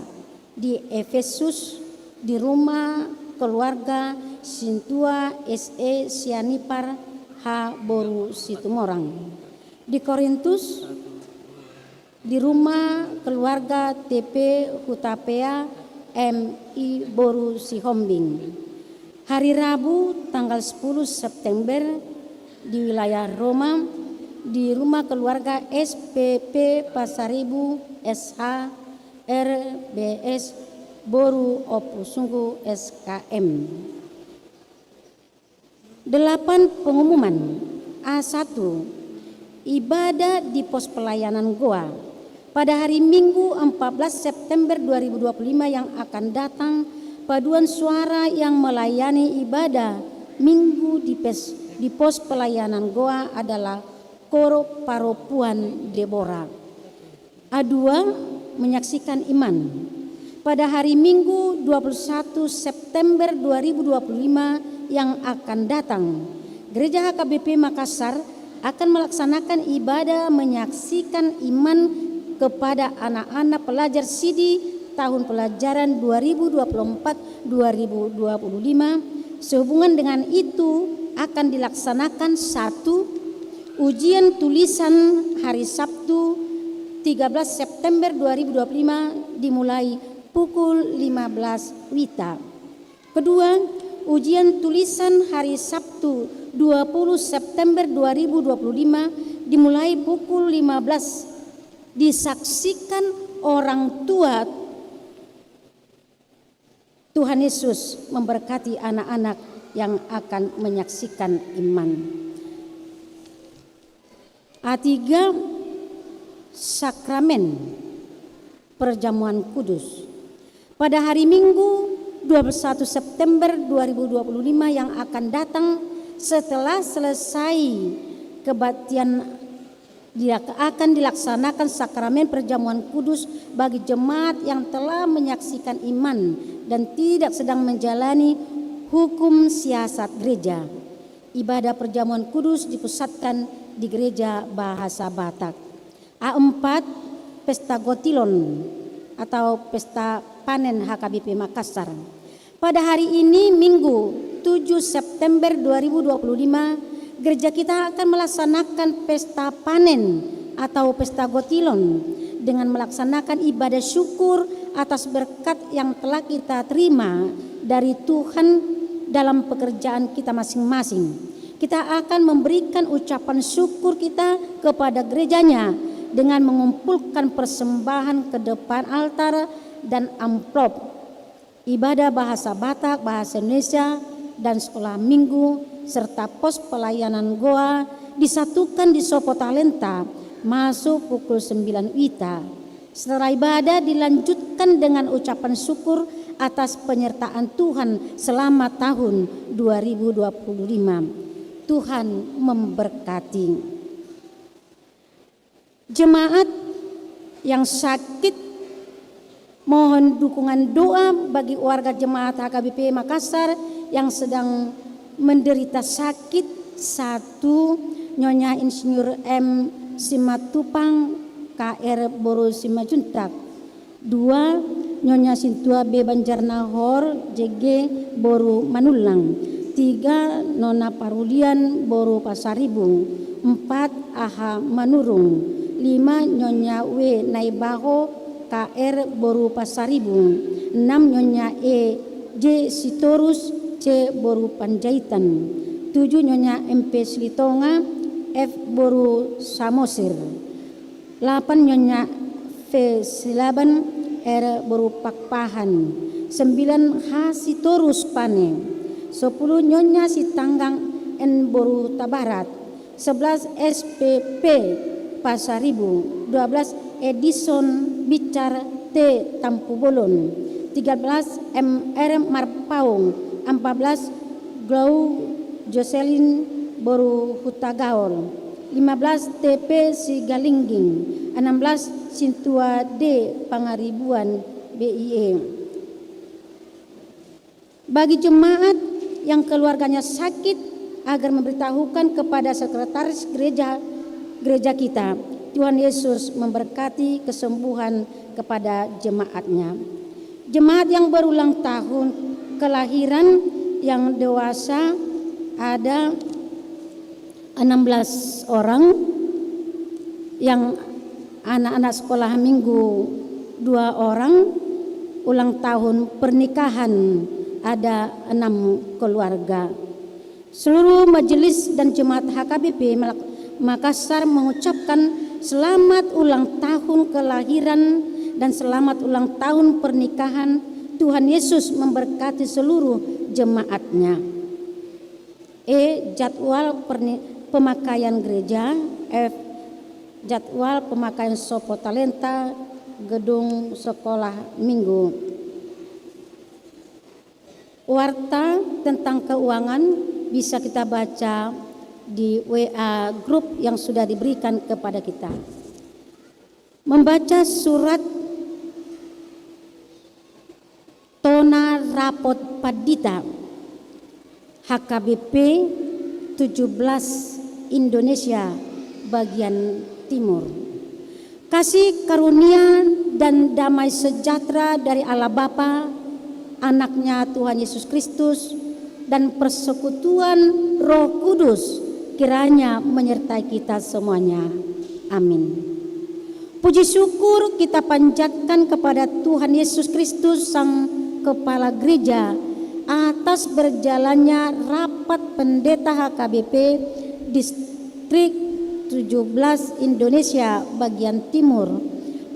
di Efesus, di rumah keluarga Sintua S E Sianipar H boru Situmorang. Di Korintus, di rumah keluarga T P Hutapea M I boru Sihombing. Hari Rabu, tanggal sepuluh September, di wilayah Roma, di rumah keluarga S P P Pasaribu S H R B S boru Ompu Sunggu S K M. Delapan, pengumuman. A satu, ibadah di pos pelayanan Goa. Pada hari Minggu empat belas September dua ribu dua puluh lima yang akan datang, paduan suara yang melayani ibadah Minggu di pes-, di pos pelayanan Goa adalah Koro Paropuan Debora. A dua, menyaksikan iman. Pada hari Minggu dua puluh satu September dua ribu dua puluh lima yang akan datang, Gereja H K B P Makassar akan melaksanakan ibadah menyaksikan iman kepada anak-anak pelajar sidi tahun pelajaran dua ribu dua puluh empat dua ribu dua puluh lima. Sehubungan dengan itu akan dilaksanakan: satu, ujian tulisan hari Sabtu tiga belas September dua ribu dua puluh lima dimulai pukul lima belas wita. Kedua, ujian tulisan hari Sabtu dua puluh September dua ribu dua puluh lima dimulai pukul lima belas, disaksikan orang tua. Tuhan Yesus memberkati anak-anak yang akan menyaksikan iman. A tiga, sakramen perjamuan kudus. Pada hari Minggu dua puluh satu September dua ribu dua puluh lima yang akan datang, setelah selesai kebaktian, dia akan dilaksanakan sakramen perjamuan kudus bagi jemaat yang telah menyaksikan iman dan tidak sedang menjalani hukum siasat gereja. Ibadah perjamuan kudus dipusatkan di Gereja Bahasa Batak. A empat, pesta gotilon atau pesta panen H K B P Makassar. Pada hari ini, Minggu tujuh September dua ribu dua puluh lima, gereja kita akan melaksanakan pesta panen atau pesta gotilon. dengan melaksanakan ibadah syukur atas berkat yang telah kita terima dari Tuhan dalam pekerjaan kita masing-masing. Kita akan memberikan ucapan syukur kita kepada gereja-Nya dengan mengumpulkan persembahan ke depan altar dan amplop ibadah bahasa Batak, bahasa Indonesia, dan sekolah minggu, serta pos pelayanan Goa disatukan di Sopo Talenta masuk pukul sembilan WITA. Setelah ibadah dilanjutkan dengan ucapan syukur atas penyertaan Tuhan selama tahun dua ribu dua puluh lima. Tuhan memberkati. Jemaat yang sakit, mohon dukungan doa bagi warga jemaat HKBP Makassar yang sedang menderita sakit. Satu, Nyonya Insinyur M Simatupang, KR boru Simanjuntak. Dua, Nyonya Sintua B Banjarnahor, JG boru Manullang. Tiga, Nona Parulian boru Pasaribu. Empat, Aha Manurung. Lima, Nyonya W Naibaho, KR boru Pasaribu. Enam, Nyonya E J Sitorus, C boru Panjaitan. Tujuh, Nyonya M P Silitonga, F boru Samosir. Lapan, Nyonya V Silaban, R boru Pakpahan. Sembilan, H Sitorus Pane. Sepuluh, Nyonya Sitanggang, N boru Hutabarat. Sebelas, S P P Pasaribu. Dua belas, Edison Bicar, T Tampubolon. Tiga belas, M R Marpaung. Empat belas, Glau Joselin boru Hutagaol. Lima belas, T P Sigalingging. Enam belas, Sintua D Pangaribuan, B I E. Bagi jemaat yang keluarganya sakit, agar memberitahukan kepada sekretaris gereja, gereja kita. Tuhan Yesus memberkati kesembuhan kepada jemaatnya. Jemaat yang berulang tahun kelahiran, yang dewasa ada enam belas orang, yang anak-anak sekolah minggu dua orang, ulang tahun pernikahan ada enam keluarga. Seluruh majelis dan jemaat HKBP Malak-, Makassar mengucapkan selamat ulang tahun kelahiran dan selamat ulang tahun pernikahan. Tuhan Yesus memberkati seluruh jemaatnya. E, jadwal perni-, pemakaian gereja. F, jadwal pemakaian Sopo Talenta gedung sekolah minggu. Warta tentang keuangan bisa kita baca di WA grup yang sudah diberikan kepada kita. Membaca surat tona rapot pandita HKBP tujuh belas Indonesia bagian timur. Kasih karunia dan damai sejahtera dari Allah Bapa, Anaknya Tuhan Yesus Kristus, dan persekutuan Roh Kudus kiranya menyertai kita semuanya. Amin. Puji syukur kita panjatkan kepada Tuhan Yesus Kristus, Sang Kepala Gereja, atas berjalannya rapat pendeta HKBP Distrik tujuh belas Indonesia bagian timur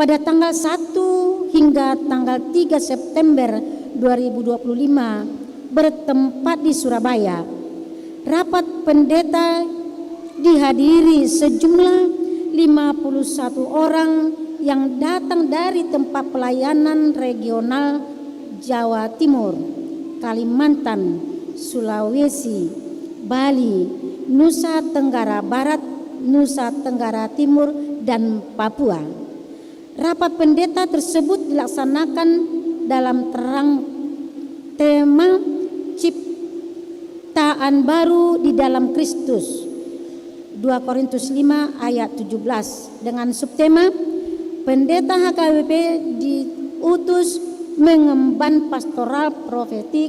pada tanggal satu hingga tanggal tiga September dua ribu dua puluh lima, bertempat di Surabaya. Rapat pendeta dihadiri sejumlah lima puluh satu orang yang datang dari tempat pelayanan regional Jawa Timur, Kalimantan, Sulawesi, Bali, Nusa Tenggara Barat, Nusa Tenggara Timur, dan Papua. Rapat pendeta tersebut dilaksanakan dalam terang tema ciptaan baru di dalam Kristus, dua Korintus lima ayat tujuh belas, dengan subtema Pendeta HKBP diutus mengemban pastoral profetik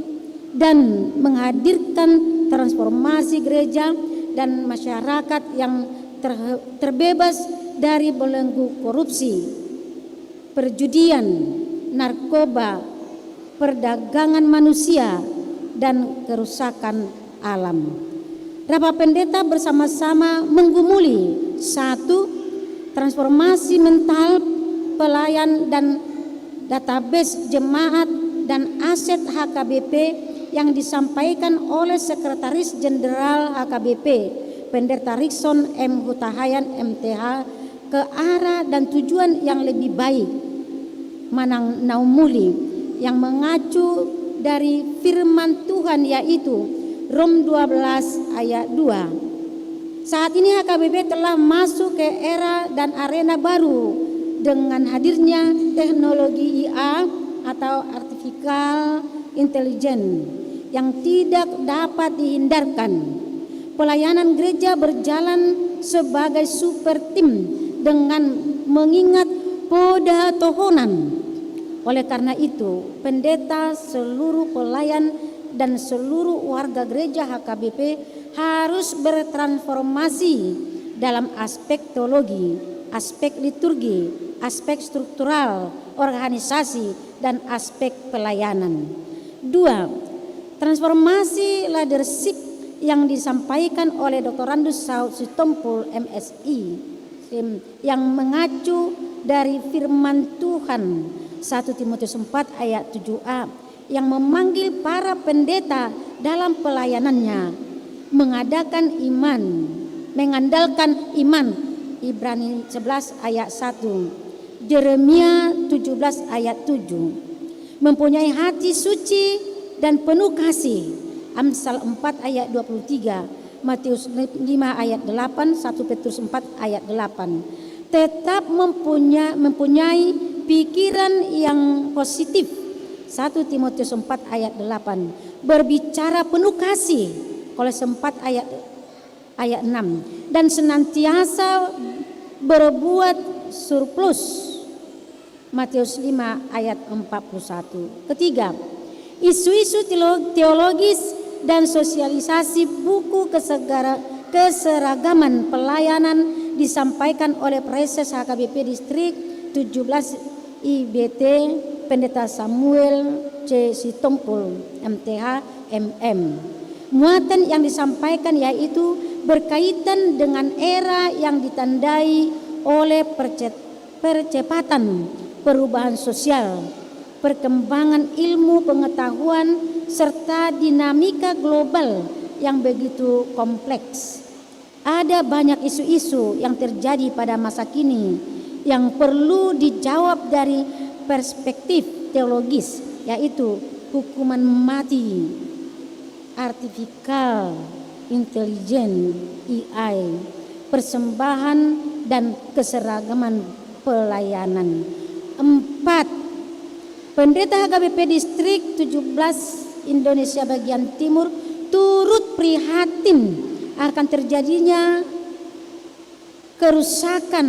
dan menghadirkan transformasi gereja dan masyarakat yang ter-, terbebas dari belenggu korupsi. perjudian, narkoba, perdagangan manusia, dan kerusakan alam. Rapat Pendeta bersama-sama menggumuli: satu, transformasi mental pelayan dan database jemaat dan aset H K B P yang disampaikan oleh Sekretaris Jenderal H K B P, Pendeta Rikson M Hutahayan, M T H, ke arah dan tujuan yang lebih baik manang na umuli, yang mengacu dari firman Tuhan, yaitu Rom dua belas ayat dua. Saat ini H K B P telah masuk ke era dan arena baru dengan hadirnya teknologi I A atau artificial intelligence yang tidak dapat dihindarkan. Pelayanan gereja berjalan sebagai super team dengan mengingat poda tohonan. Oleh karena itu, pendeta, seluruh pelayan, dan seluruh warga gereja H K B P harus bertransformasi dalam aspek teologi, aspek liturgi, aspek struktural, organisasi, dan aspek pelayanan. Dua, transformasi leadership yang disampaikan oleh Doktorandus Saud Sitompul, M Si, yang mengacu dari firman Tuhan, satu Timotius empat ayat tujuh a, yang memanggil para pendeta dalam pelayanannya mengadakan iman, mengandalkan iman, Ibrani sebelas ayat satu, Yeremia tujuh belas ayat tujuh, mempunyai hati suci dan penuh kasih, Amsal empat ayat dua puluh tiga, Matius lima ayat delapan, satu Petrus empat ayat delapan. Tetap mempunya-, mempunyai pikiran yang positif, satu Timotius empat ayat delapan. Berbicara penuh kasih, Kolose empat ayat, ayat enam. Dan senantiasa berbuat surplus, Matius lima ayat empat puluh satu. Ketiga, isu-isu teolo-, teologis dan sosialisasi buku kesegara-, keseragaman pelayanan disampaikan oleh Praeses H K B P Distrik tujuh belas I B T, Pendeta Samuel C Sitompul, M T H, M M. Muatan yang disampaikan yaitu berkaitan dengan era yang ditandai oleh percet-, percepatan perubahan sosial, perkembangan ilmu pengetahuan, serta dinamika global yang begitu kompleks. Ada banyak isu-isu yang terjadi pada masa kini yang perlu dijawab dari perspektif teologis, yaitu hukuman mati, artificial intelligence, A I, persembahan dan keseragaman pelayanan. Empat, Pendeta H K B P Distrik tujuh belas Indonesia Bagian Timur turut prihatin akan terjadinya kerusakan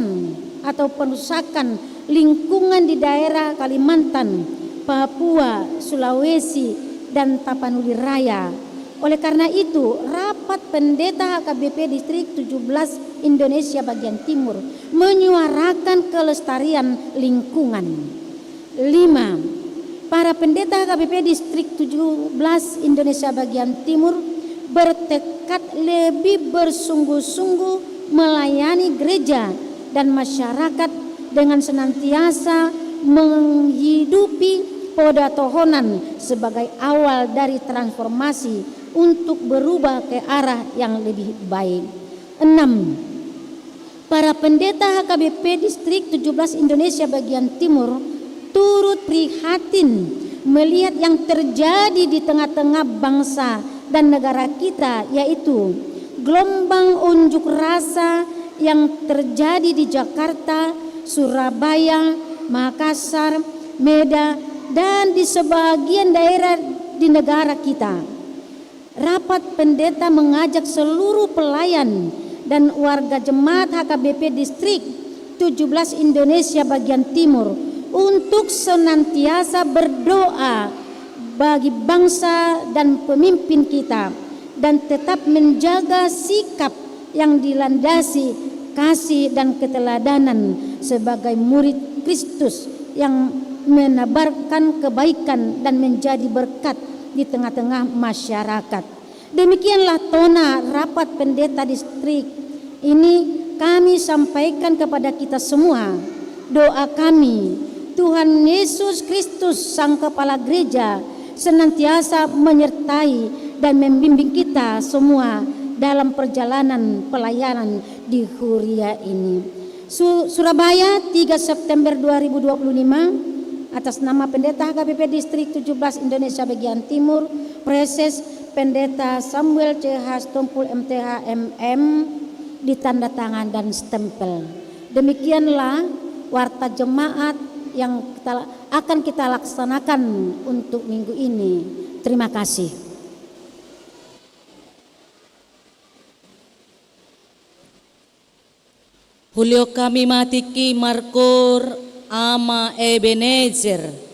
atau perusakan lingkungan di daerah Kalimantan, Papua, Sulawesi, dan Tapanuli Raya. Oleh karena itu, rapat pendeta H K B P Distrik tujuh belas Indonesia Bagian Timur menyuarakan kelestarian lingkungan. Lima, para pendeta H K B P Distrik tujuh belas Indonesia Bagian Timur bertekad lebih bersungguh-sungguh melayani gereja dan masyarakat dengan senantiasa menghidupi poda tohonan sebagai awal dari transformasi untuk berubah ke arah yang lebih baik. Enam, para pendeta H K B P Distrik tujuh belas Indonesia Bagian Timur turut prihatin melihat yang terjadi di tengah-tengah bangsa dan negara kita, yaitu gelombang unjuk rasa yang terjadi di Jakarta, Surabaya, Makassar, Medan, dan di sebagian daerah di negara kita. Rapat pendeta mengajak seluruh pelayan dan warga jemaat H K B P Distrik tujuh belas Indonesia Bagian Timur untuk senantiasa berdoa bagi bangsa dan pemimpin kita, dan tetap menjaga sikap yang dilandasi kasih dan keteladanan sebagai murid Kristus yang menebarkan kebaikan dan menjadi berkat di tengah-tengah masyarakat. Demikianlah tona rapat pendeta distrik ini kami sampaikan kepada kita semua. Doa kami, Tuhan Yesus Kristus, Sang Kepala Gereja, senantiasa menyertai dan membimbing kita semua dalam perjalanan pelayanan di Huria ini. Su-, Surabaya, tiga September dua ribu dua puluh lima, atas nama Pendeta H K B P Distrik tujuh belas Indonesia Bagian Timur, Praeses Pendeta Samuel C H Sitompul, M T H, M M, ditanda tangan dan stempel. Demikianlah warta jemaat yang kita, akan kita laksanakan untuk minggu ini. Terima kasih. Hulihon hami ma tingki markoor Ama Ebenezer.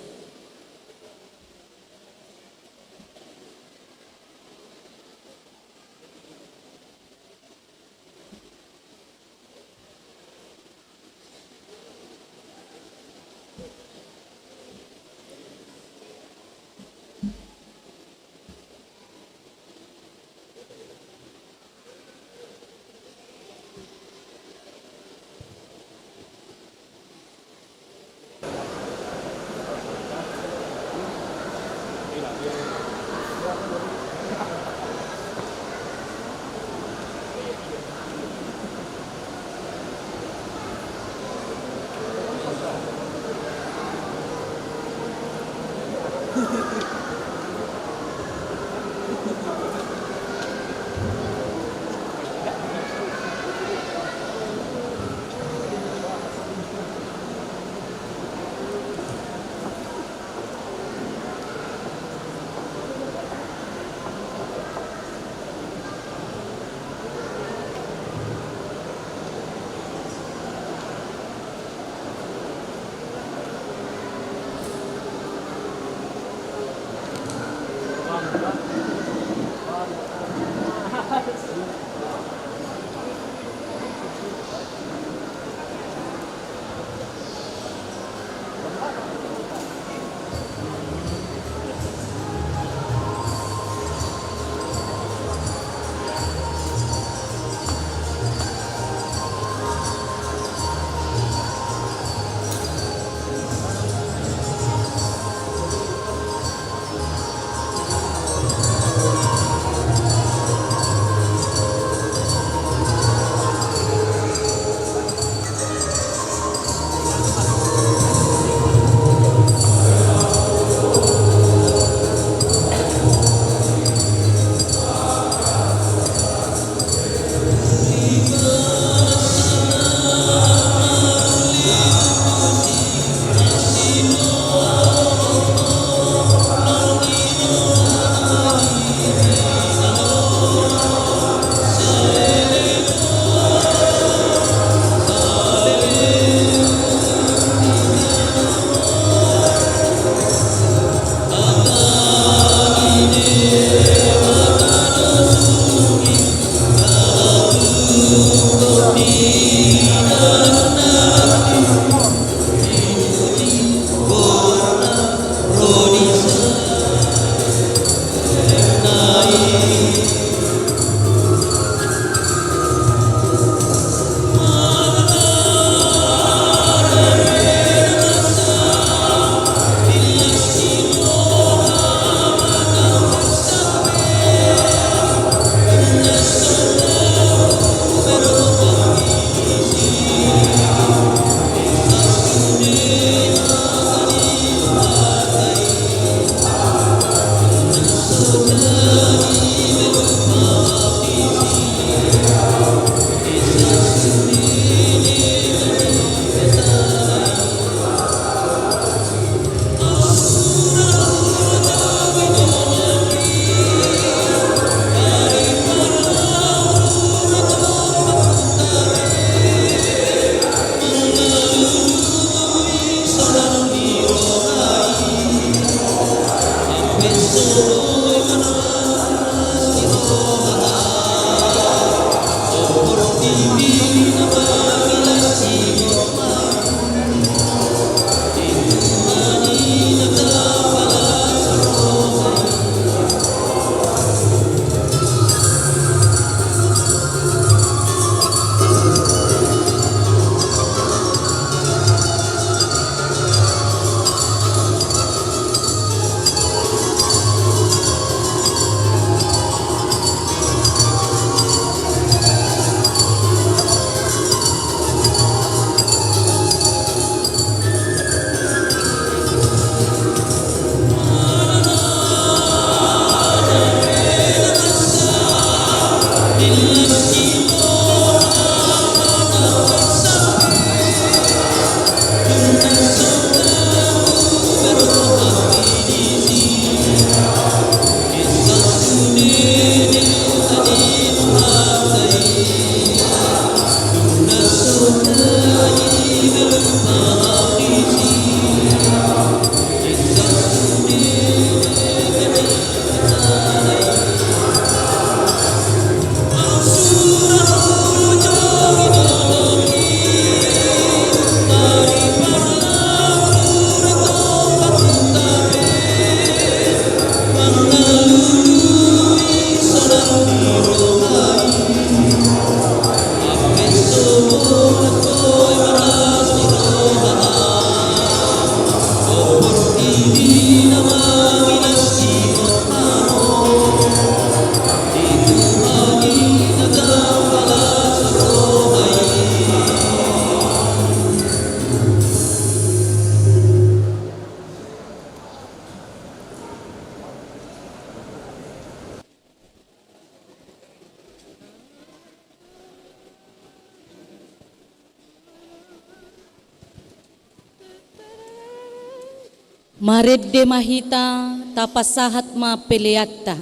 Marende ma hita, tapasahat ma peleanta.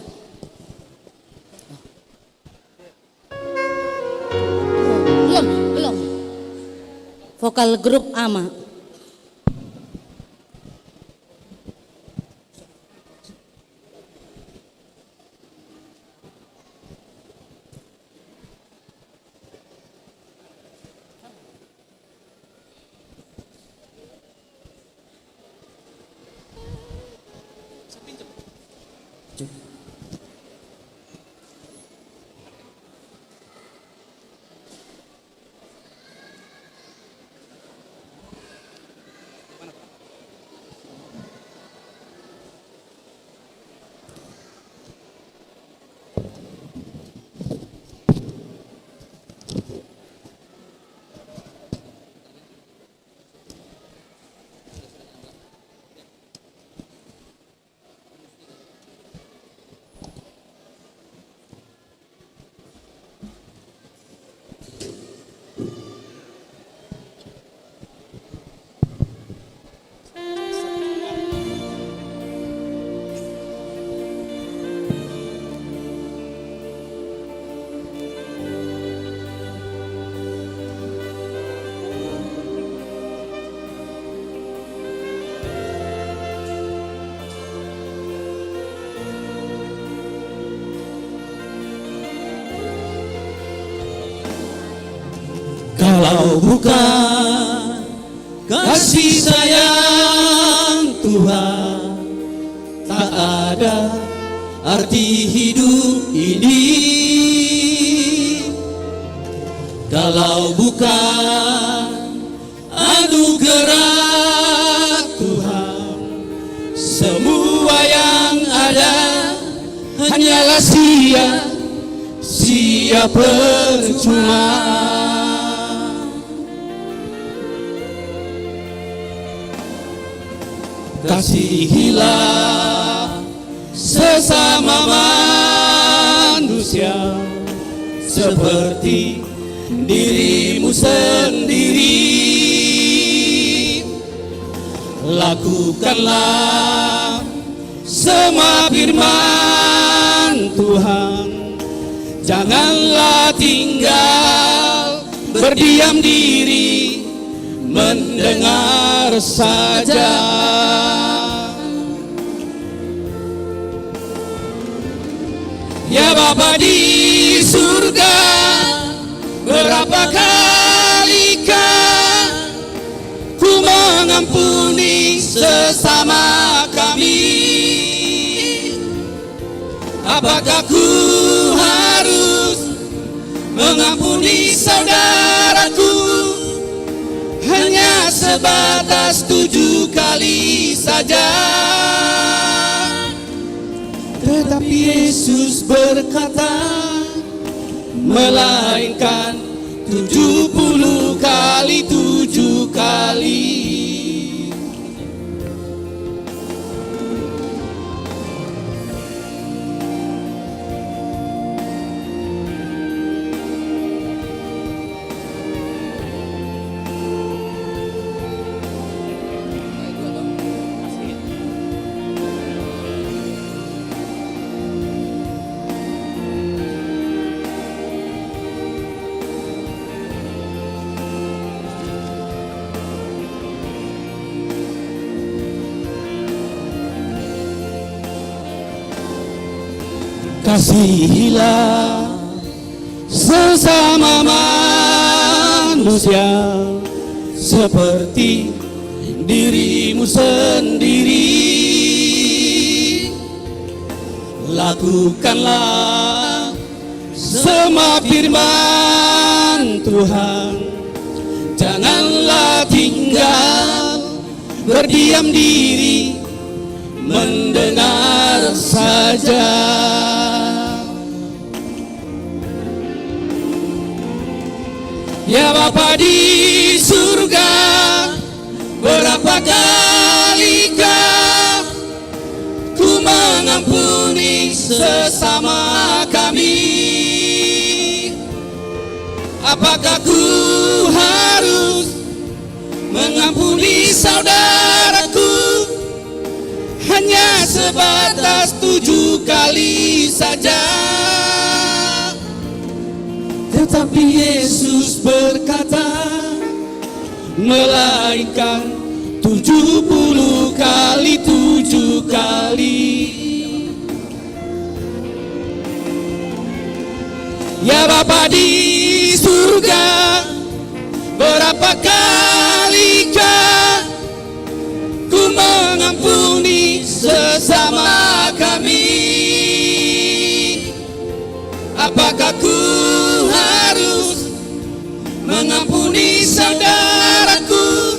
Belum, belum. Vokal grup Ama. Kalau bukan kasih sayang Tuhan, tak ada arti hidup ini. Kalau bukan anugerah Tuhan, semua yang ada hanyalah sia, sia percuma. Kasihilah sesama manusia seperti dirimu sendiri. Lakukanlah semua firman Tuhan. Janganlah tinggal berdiam diri, mendengar saja. Ya Bapa di surga, berapa kalikah Ku mengampuni sesama kami. Apakah ku harus mengampuni saudaraku hanya sebatas tujuh kali saja? Tetapi Yesus berkata, melainkan tujuh puluh kali tujuh kali. Kasihilah sesama manusia seperti dirimu sendiri. Lakukanlah semua firman Tuhan. Janganlah tinggal berdiam diri, mendengar saja. Ya Bapa di surga, berapa kalikah Ku mengampuni sesama kami. Apakah ku harus mengampuni saudaraku sebatas tujuh kali saja. Tetapi Yesus berkata, melainkan tujuh puluh kali tujuh kali. Ya Bapa di surga, berapa kalikah Ku mengampuni sesama kami? Apakah ku harus mengampuni saudaraku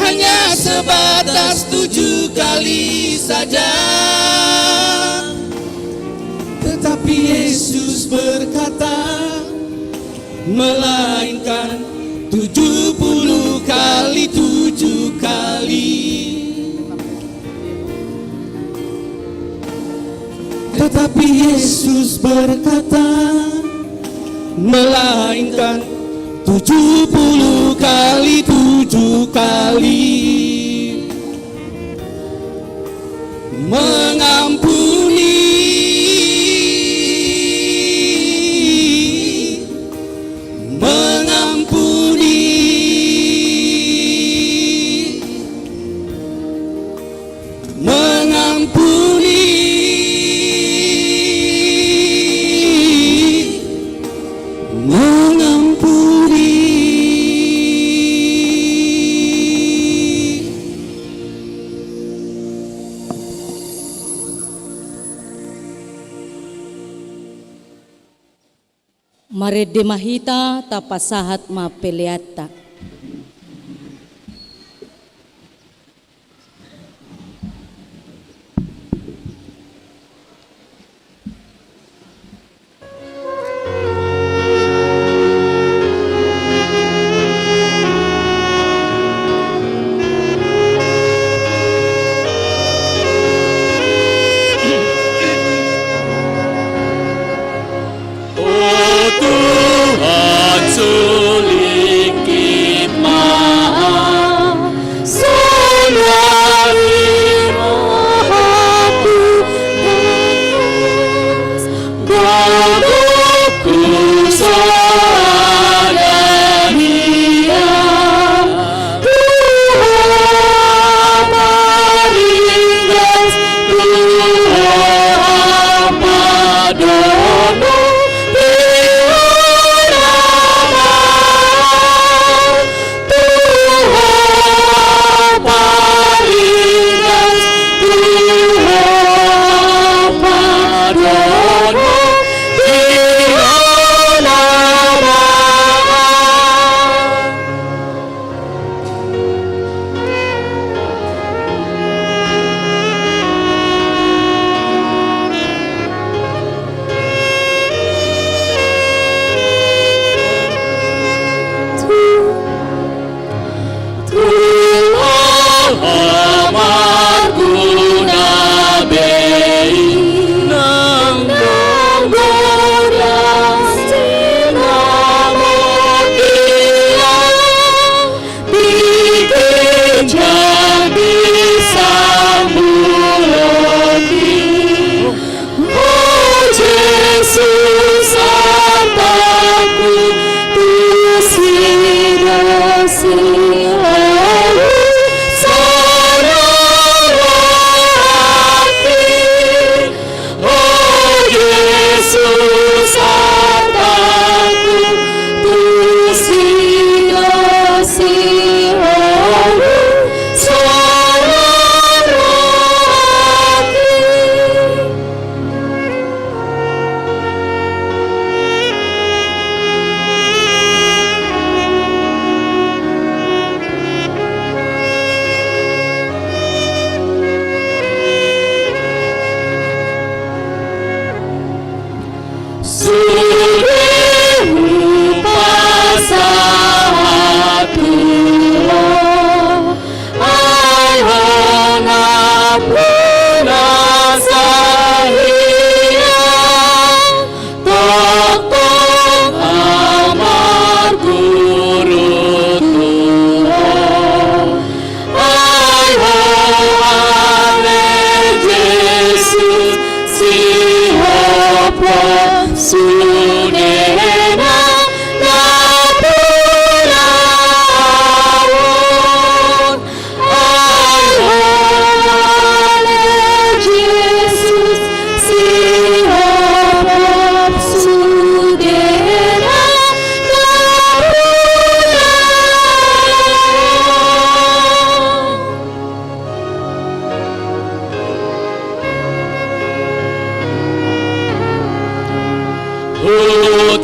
hanya sebatas tujuh kali saja? Tetapi Yesus berkata, melainkan tujuh puluh kali tujuh kali. Tetapi Yesus berkata, melainkan tujuh puluh kali tujuh kali. Mengampuni, mengampuni, mengampuni, mengampuni. Marende ma hita, tapasahat ma peleanta. O Tuhan, sulingki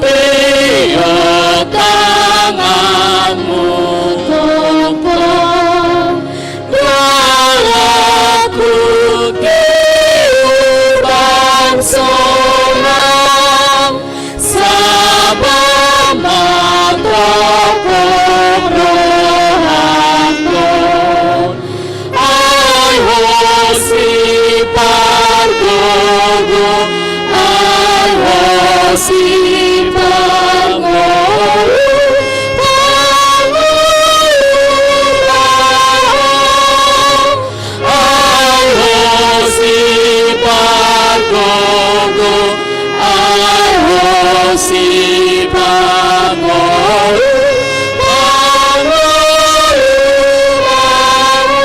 Iot tanganmu tongtong, dalan hutihubang sonang, saba ma tongtong rohangku. Ai Ho sipargogo, ai Ho sipangolu, pangolu ma Ho. Ai Ho sipargogo, ai Ho sipangolu, pangolu ma Ho.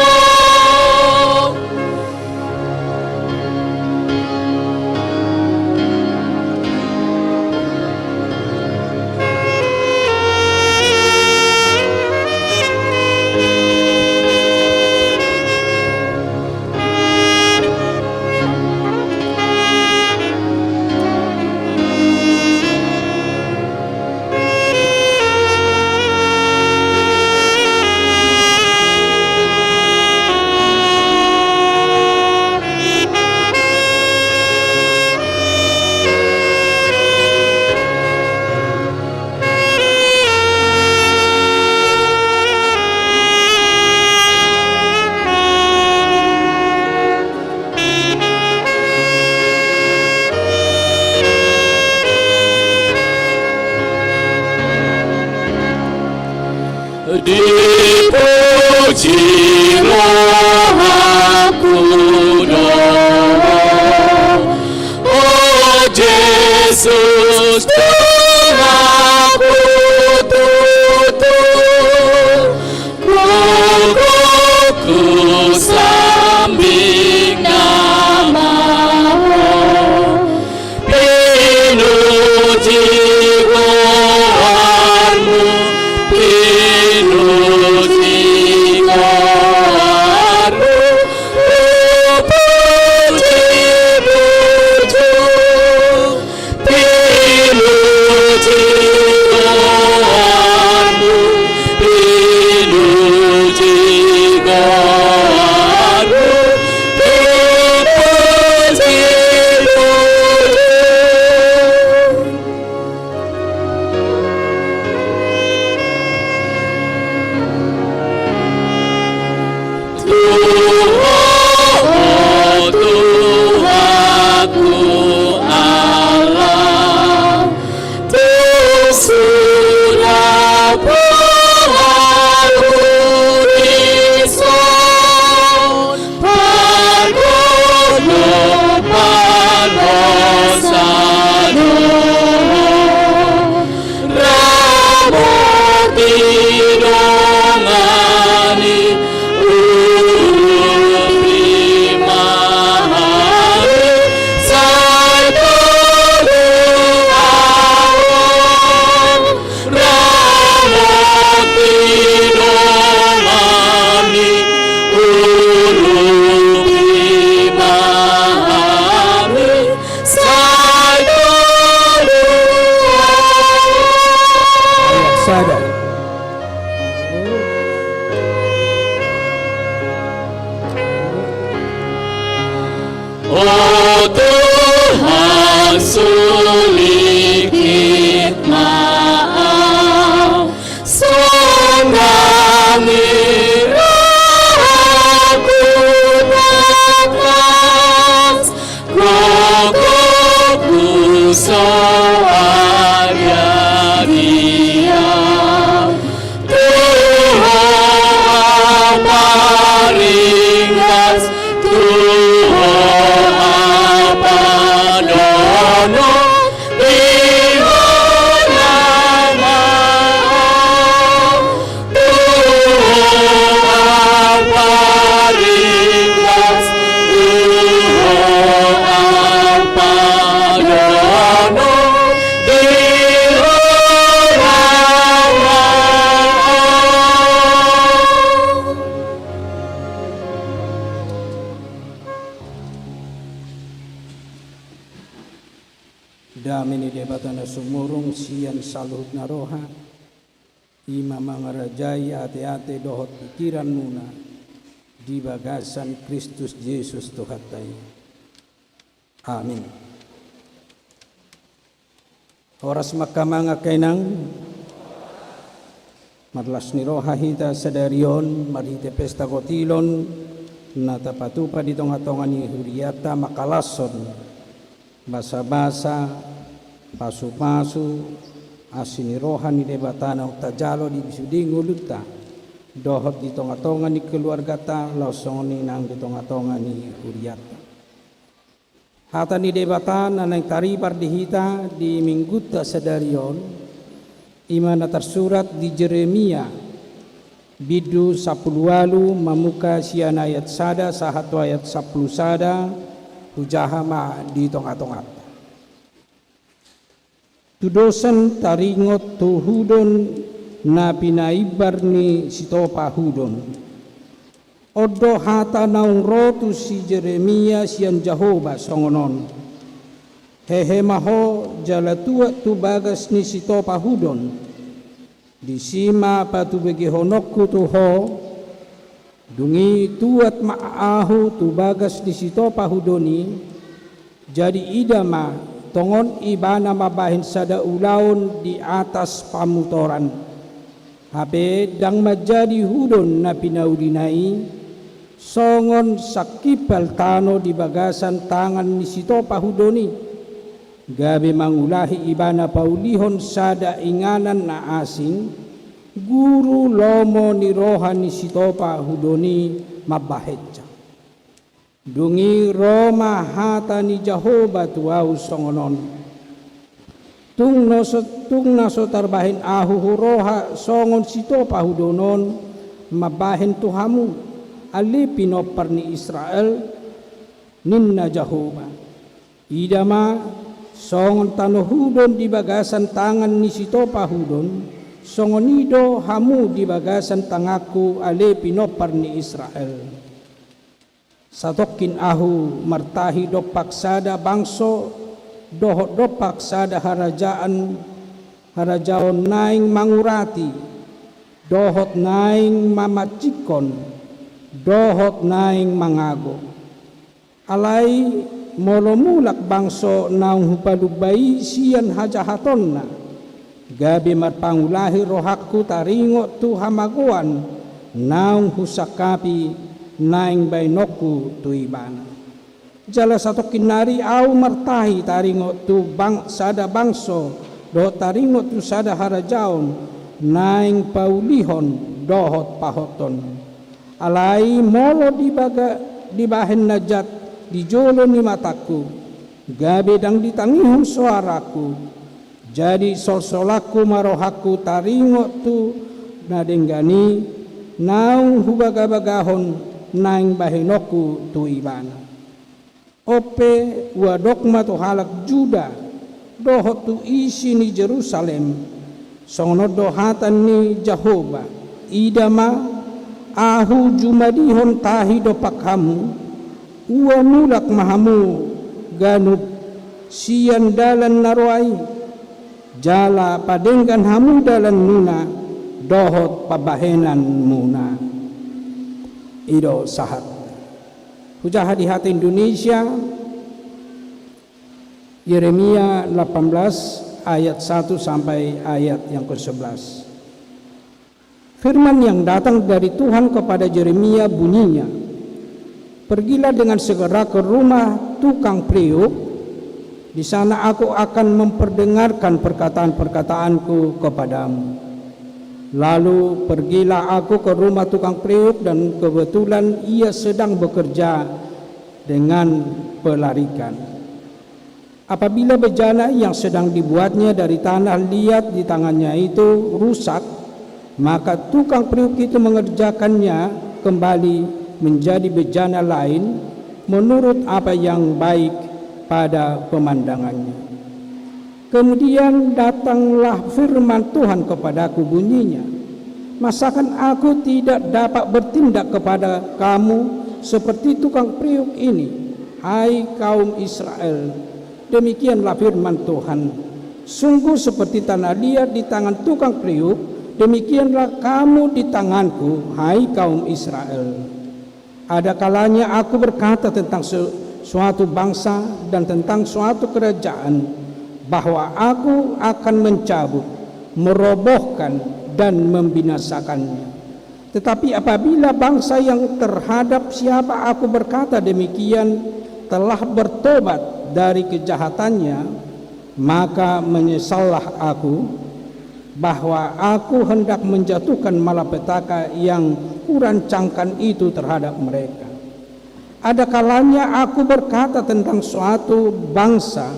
Dipuji rohangku do Ho, o Jesus, Tuhanku tutu. Gogongku sambing nama Ho. Pinuji goarmu, pinuji goarmu, puji puji. Pinuji goarmu, pinuji goarmu, pinuji goarmu. Tu Ho, o Tuhanku Allah, tung suda pola hu dison, pargogop parhosa do Ho. Ramoti dongani, urupi ma hami, sai tolu ahu. Ramoti dongani, urupi ma hami, sai tolu ahu. Sada. O Tuhan, sulingkit ma ahu, songgangi rohangku tangkas, gogongku so ariari ahu. Tu Ho ahu paringgas, tu Ho ahu padohot, di Dame ni Debata na sumurung sian saluhutna roha, i ma mangarajai ateate dohot pikiranmuna di bagasan Kristus Jesus Tuhanta i. Amin. Horas ma hamu angka inang. Marlas ni roha hita sadari on marhite pesta kotilon na tapatupa di tongatonga ni huriata mangkalashon basabasa, pasupasu, asi ni roha ni Debata naung tajalo di sude ngolunta dohot di tongatonga ni keluargata laos songon i nang di tongatonga ni huriata. Hata ni Debata na naeng taripar di hita di minggunta sadari on, i ma na tarsurat di Jeremia, bindu sampulu ualu mamungka sian ayat sada sahat tu ayat sampulu sada, hujaha ma di tongatonganta. Tudosan taringot tu hudon na pinaimbar ni sitopa hudon. On do hata naung ro tu si Jeremia sian Jahowa songon on: Hehe ma ho jala tuat tu bagas ni sitopa hudon. Disi ma patubegehononku tu ho. Dung i tuat ma ahu tu bagas ni sitopa hudon i, jadi ida ma, tongon ibana mambahen sada ulaon di atas pamutoran. Hape ndang manjadi hudon na pinaulina i, songon sangkimpal tano di bagasan tangan ni sitopa hudon i. Gabe mangulahi ibana paulihon sada inganan na asing, guru lomo ni roha ni sitopa hudon i mambahensa. Dung i ro ma hata ni Jahowa tu ahu songon on: Tung na so, tung na so tarbahen ahu huroha songon sitopa hudon on mambahen tu hamu, ale pinompar ni Israel, ninna Jahowa. Ida ma, songon tano hudon di bagasan tangan ni sitopa hudon, songon i do hamu di bagasan tanganku, ale pinompar ni Israel. Satongkin ahu martahi dompak sada bangso dohot dompak sada harajaan, harajaon naeng mangurati, dohot naeng mamancikkon, dohot naeng mangago. Alai molo mulak bangso naung hupalumba i sian hajahatonna, gabe marpangulahi rohangku taringot tu hamagoan naung husangkapi naeng baenonku tu ibana. Jala satongkin nari ahu martahi taringot tu bang, sada bangso dohot taringot tu sada harajaon naeng paulihon dohot pahothon. Alai molo dibaga, dibahen na jat di jolo ni matangku, gabe ndang ditangihon soarangku, jadi solsolanku ma rohangku taringot tu na denggan i naung hubagabagahon naeng bahenonku tu ibana. On pe, huadong ma tu halak Juda dohot tu isi ni Jerusalem, songon on do hata ni Jahowa: Ida ma, ahu jumadihon tahi dompak hamu, ua mulak ma hamu ganup sian dalan na roa i, jala padenggan hamu dalanmuna dohot pambahenanmuna. I do sahat. Hujaha di hata Indonesia, Yeremia delapan belas ayat satu sampai ayat yang kesebelas. Firman yang datang dari Tuhan kepada Yeremia bunyinya, "Pergilah dengan segera ke rumah tukang periuk, di sana aku akan memperdengarkan perkataan-perkataanku kepadamu." Lalu pergilah aku ke rumah tukang periuk, dan kebetulan ia sedang bekerja dengan pelarikan. Apabila bejana yang sedang dibuatnya dari tanah liat di tangannya itu rusak, maka tukang periuk itu mengerjakannya kembali menjadi bejana lain menurut apa yang baik pada pemandangannya. Kemudian datanglah firman Tuhan kepadaku, bunyinya, "Masakan aku tidak dapat bertindak kepada kamu seperti tukang periuk ini, hai kaum Israel? Demikianlah firman Tuhan, "Sungguh seperti tanah liat di tangan tukang periuk, demikianlah kamu di tanganku, hai kaum Israel. Ada kalanya aku berkata tentang su-, suatu bangsa dan tentang suatu kerajaan, bahwa aku akan mencabut, merobohkan, dan membinasakannya. Tetapi apabila bangsa yang terhadap siapa aku berkata demikian telah bertobat dari kejahatannya, maka menyesallah aku, bahwa aku hendak menjatuhkan malapetaka yang kurancangkan itu terhadap mereka. Ada kalanya aku berkata tentang suatu bangsa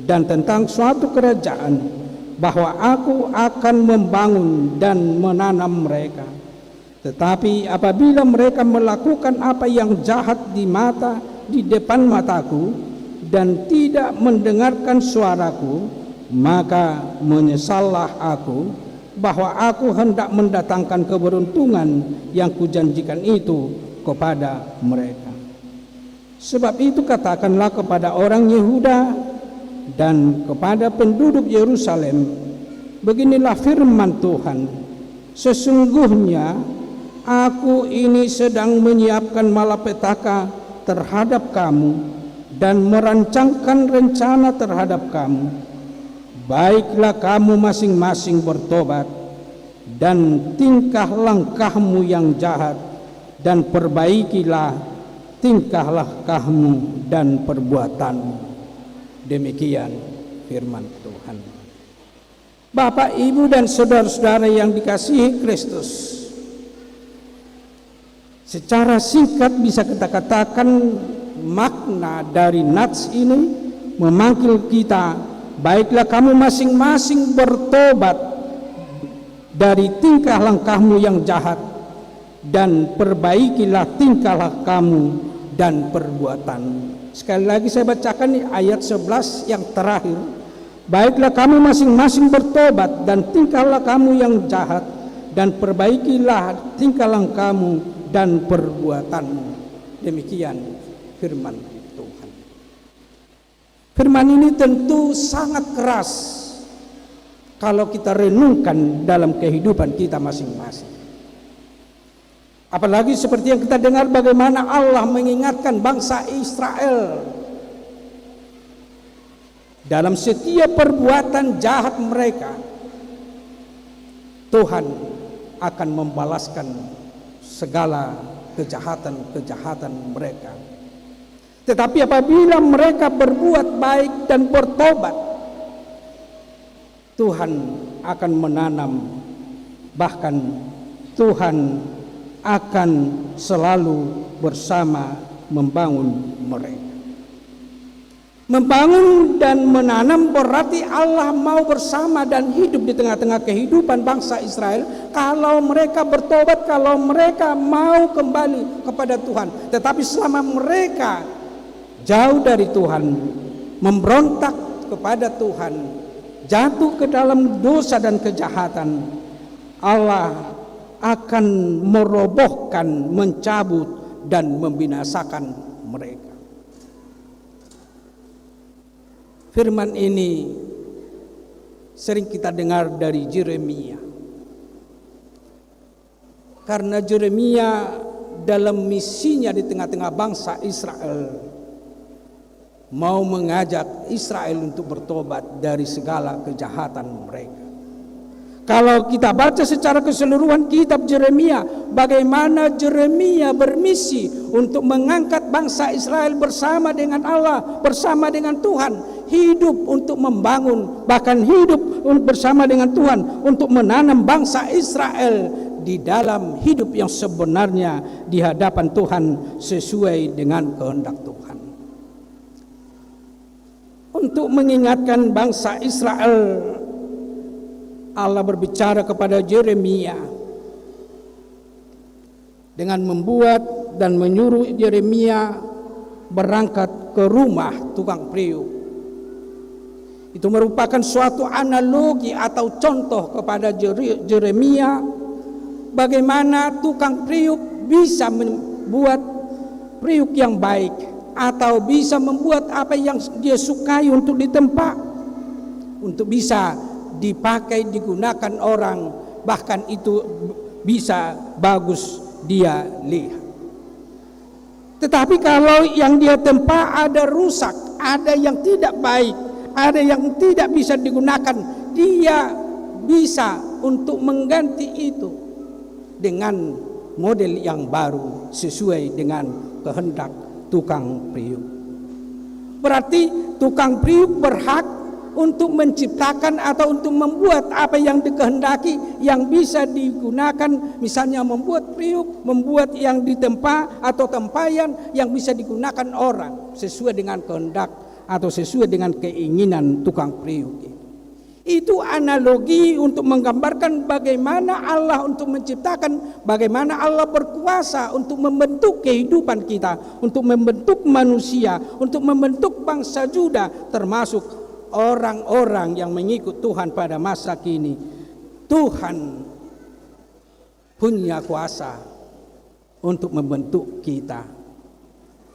dan tentang suatu kerajaan, bahwa aku akan membangun dan menanam mereka. Tetapi apabila mereka melakukan apa yang jahat di mata, di depan mataku, dan tidak mendengarkan suaraku, maka menyesallah aku, bahwa aku hendak mendatangkan keberuntungan yang kujanjikan itu kepada mereka." Sebab itu katakanlah kepada orang Yehuda dan kepada penduduk Yerusalem, "Beginilah firman Tuhan, 'Sesungguhnya aku ini sedang menyiapkan malapetaka terhadap kamu dan merancangkan rencana terhadap kamu. Baiklah kamu masing-masing bertobat dan tingkah langkahmu yang jahat, dan perbaikilah tingkah langkahmu dan perbuatanmu.'" Demikian firman Tuhan. Bapak, Ibu, dan saudara-saudara yang dikasihi Kristus, secara singkat bisa kita katakan makna dari nats ini memanggil kita, "Baiklah kamu masing-masing bertobat dari tingkah langkahmu yang jahat, dan perbaikilah tingkah langkahmu dan perbuatanmu." Sekali lagi saya bacakan nih ayat sebelas yang terakhir. "Baiklah kamu masing-masing bertobat dan tingkahlah kamu yang jahat, dan perbaikilah tingkah langkahmu dan perbuatanmu." Demikian firman Tuhan. Firman ini tentu sangat keras kalau kita renungkan dalam kehidupan kita masing-masing. Apalagi seperti yang kita dengar bagaimana Allah mengingatkan bangsa Israel, dalam setiap perbuatan jahat mereka, Tuhan akan membalaskan segala kejahatan-kejahatan mereka. Tetapi apabila mereka berbuat baik dan bertobat, Tuhan akan menanam, bahkan Tuhan akan selalu bersama membangun mereka. Membangun dan menanam berarti Allah mau bersama dan hidup di tengah-tengah kehidupan bangsa Israel kalau mereka bertobat, kalau mereka mau kembali kepada Tuhan. Tetapi selama mereka jauh dari Tuhan, memberontak kepada Tuhan, jatuh ke dalam dosa dan kejahatan, Allah akan merobohkan, mencabut, dan membinasakan mereka. Firman ini sering kita dengar dari Jeremia. Karena Jeremia dalam misinya di tengah-tengah bangsa Israel mau mengajak Israel untuk bertobat dari segala kejahatan mereka. Kalau kita baca secara keseluruhan kitab Jeremia, bagaimana Jeremia bermisi untuk mengangkat bangsa Israel bersama dengan Allah, bersama dengan Tuhan, hidup untuk membangun, bahkan hidup un-, bersama dengan Tuhan untuk menanam bangsa Israel di dalam hidup yang sebenarnya di hadapan Tuhan sesuai dengan kehendak Tuhan. Untuk mengingatkan bangsa Israel, Allah berbicara kepada Jeremia dengan membuat dan menyuruh Jeremia berangkat ke rumah tukang periuk. Itu merupakan suatu analogi atau contoh kepada Jere-, Jeremia, bagaimana tukang periuk bisa membuat periuk yang baik, atau bisa membuat apa yang dia sukai untuk ditempa, untuk bisa dipakai, digunakan orang, bahkan itu bisa bagus dia lihat. Tetapi kalau yang dia tempa ada rusak, ada yang tidak baik, ada yang tidak bisa digunakan, dia bisa untuk mengganti itu dengan model yang baru sesuai dengan kehendak tukang priuk. Berarti tukang priuk berhak untuk menciptakan atau untuk membuat apa yang dikehendaki, yang bisa digunakan, misalnya membuat priuk, membuat yang ditempa atau tempayan yang bisa digunakan orang sesuai dengan kehendak atau sesuai dengan keinginan tukang priuk itu. Itu analogi untuk menggambarkan bagaimana Allah untuk menciptakan, bagaimana Allah berkuasa untuk membentuk kehidupan kita, untuk membentuk manusia, untuk membentuk bangsa Juda, termasuk orang-orang yang mengikut Tuhan pada masa kini. Tuhan punya kuasa untuk membentuk kita,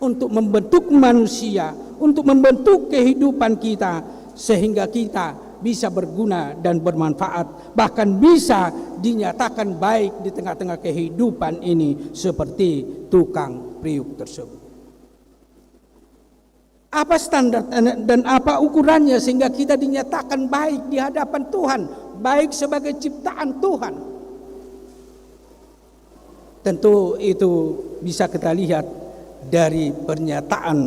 untuk membentuk manusia, untuk membentuk kehidupan kita, sehingga kita bisa berguna dan bermanfaat, bahkan bisa dinyatakan baik di tengah-tengah kehidupan ini seperti tukang priuk tersebut. Apa standar dan apa ukurannya sehingga kita dinyatakan baik di hadapan Tuhan, baik sebagai ciptaan Tuhan? Tentu itu bisa kita lihat dari pernyataan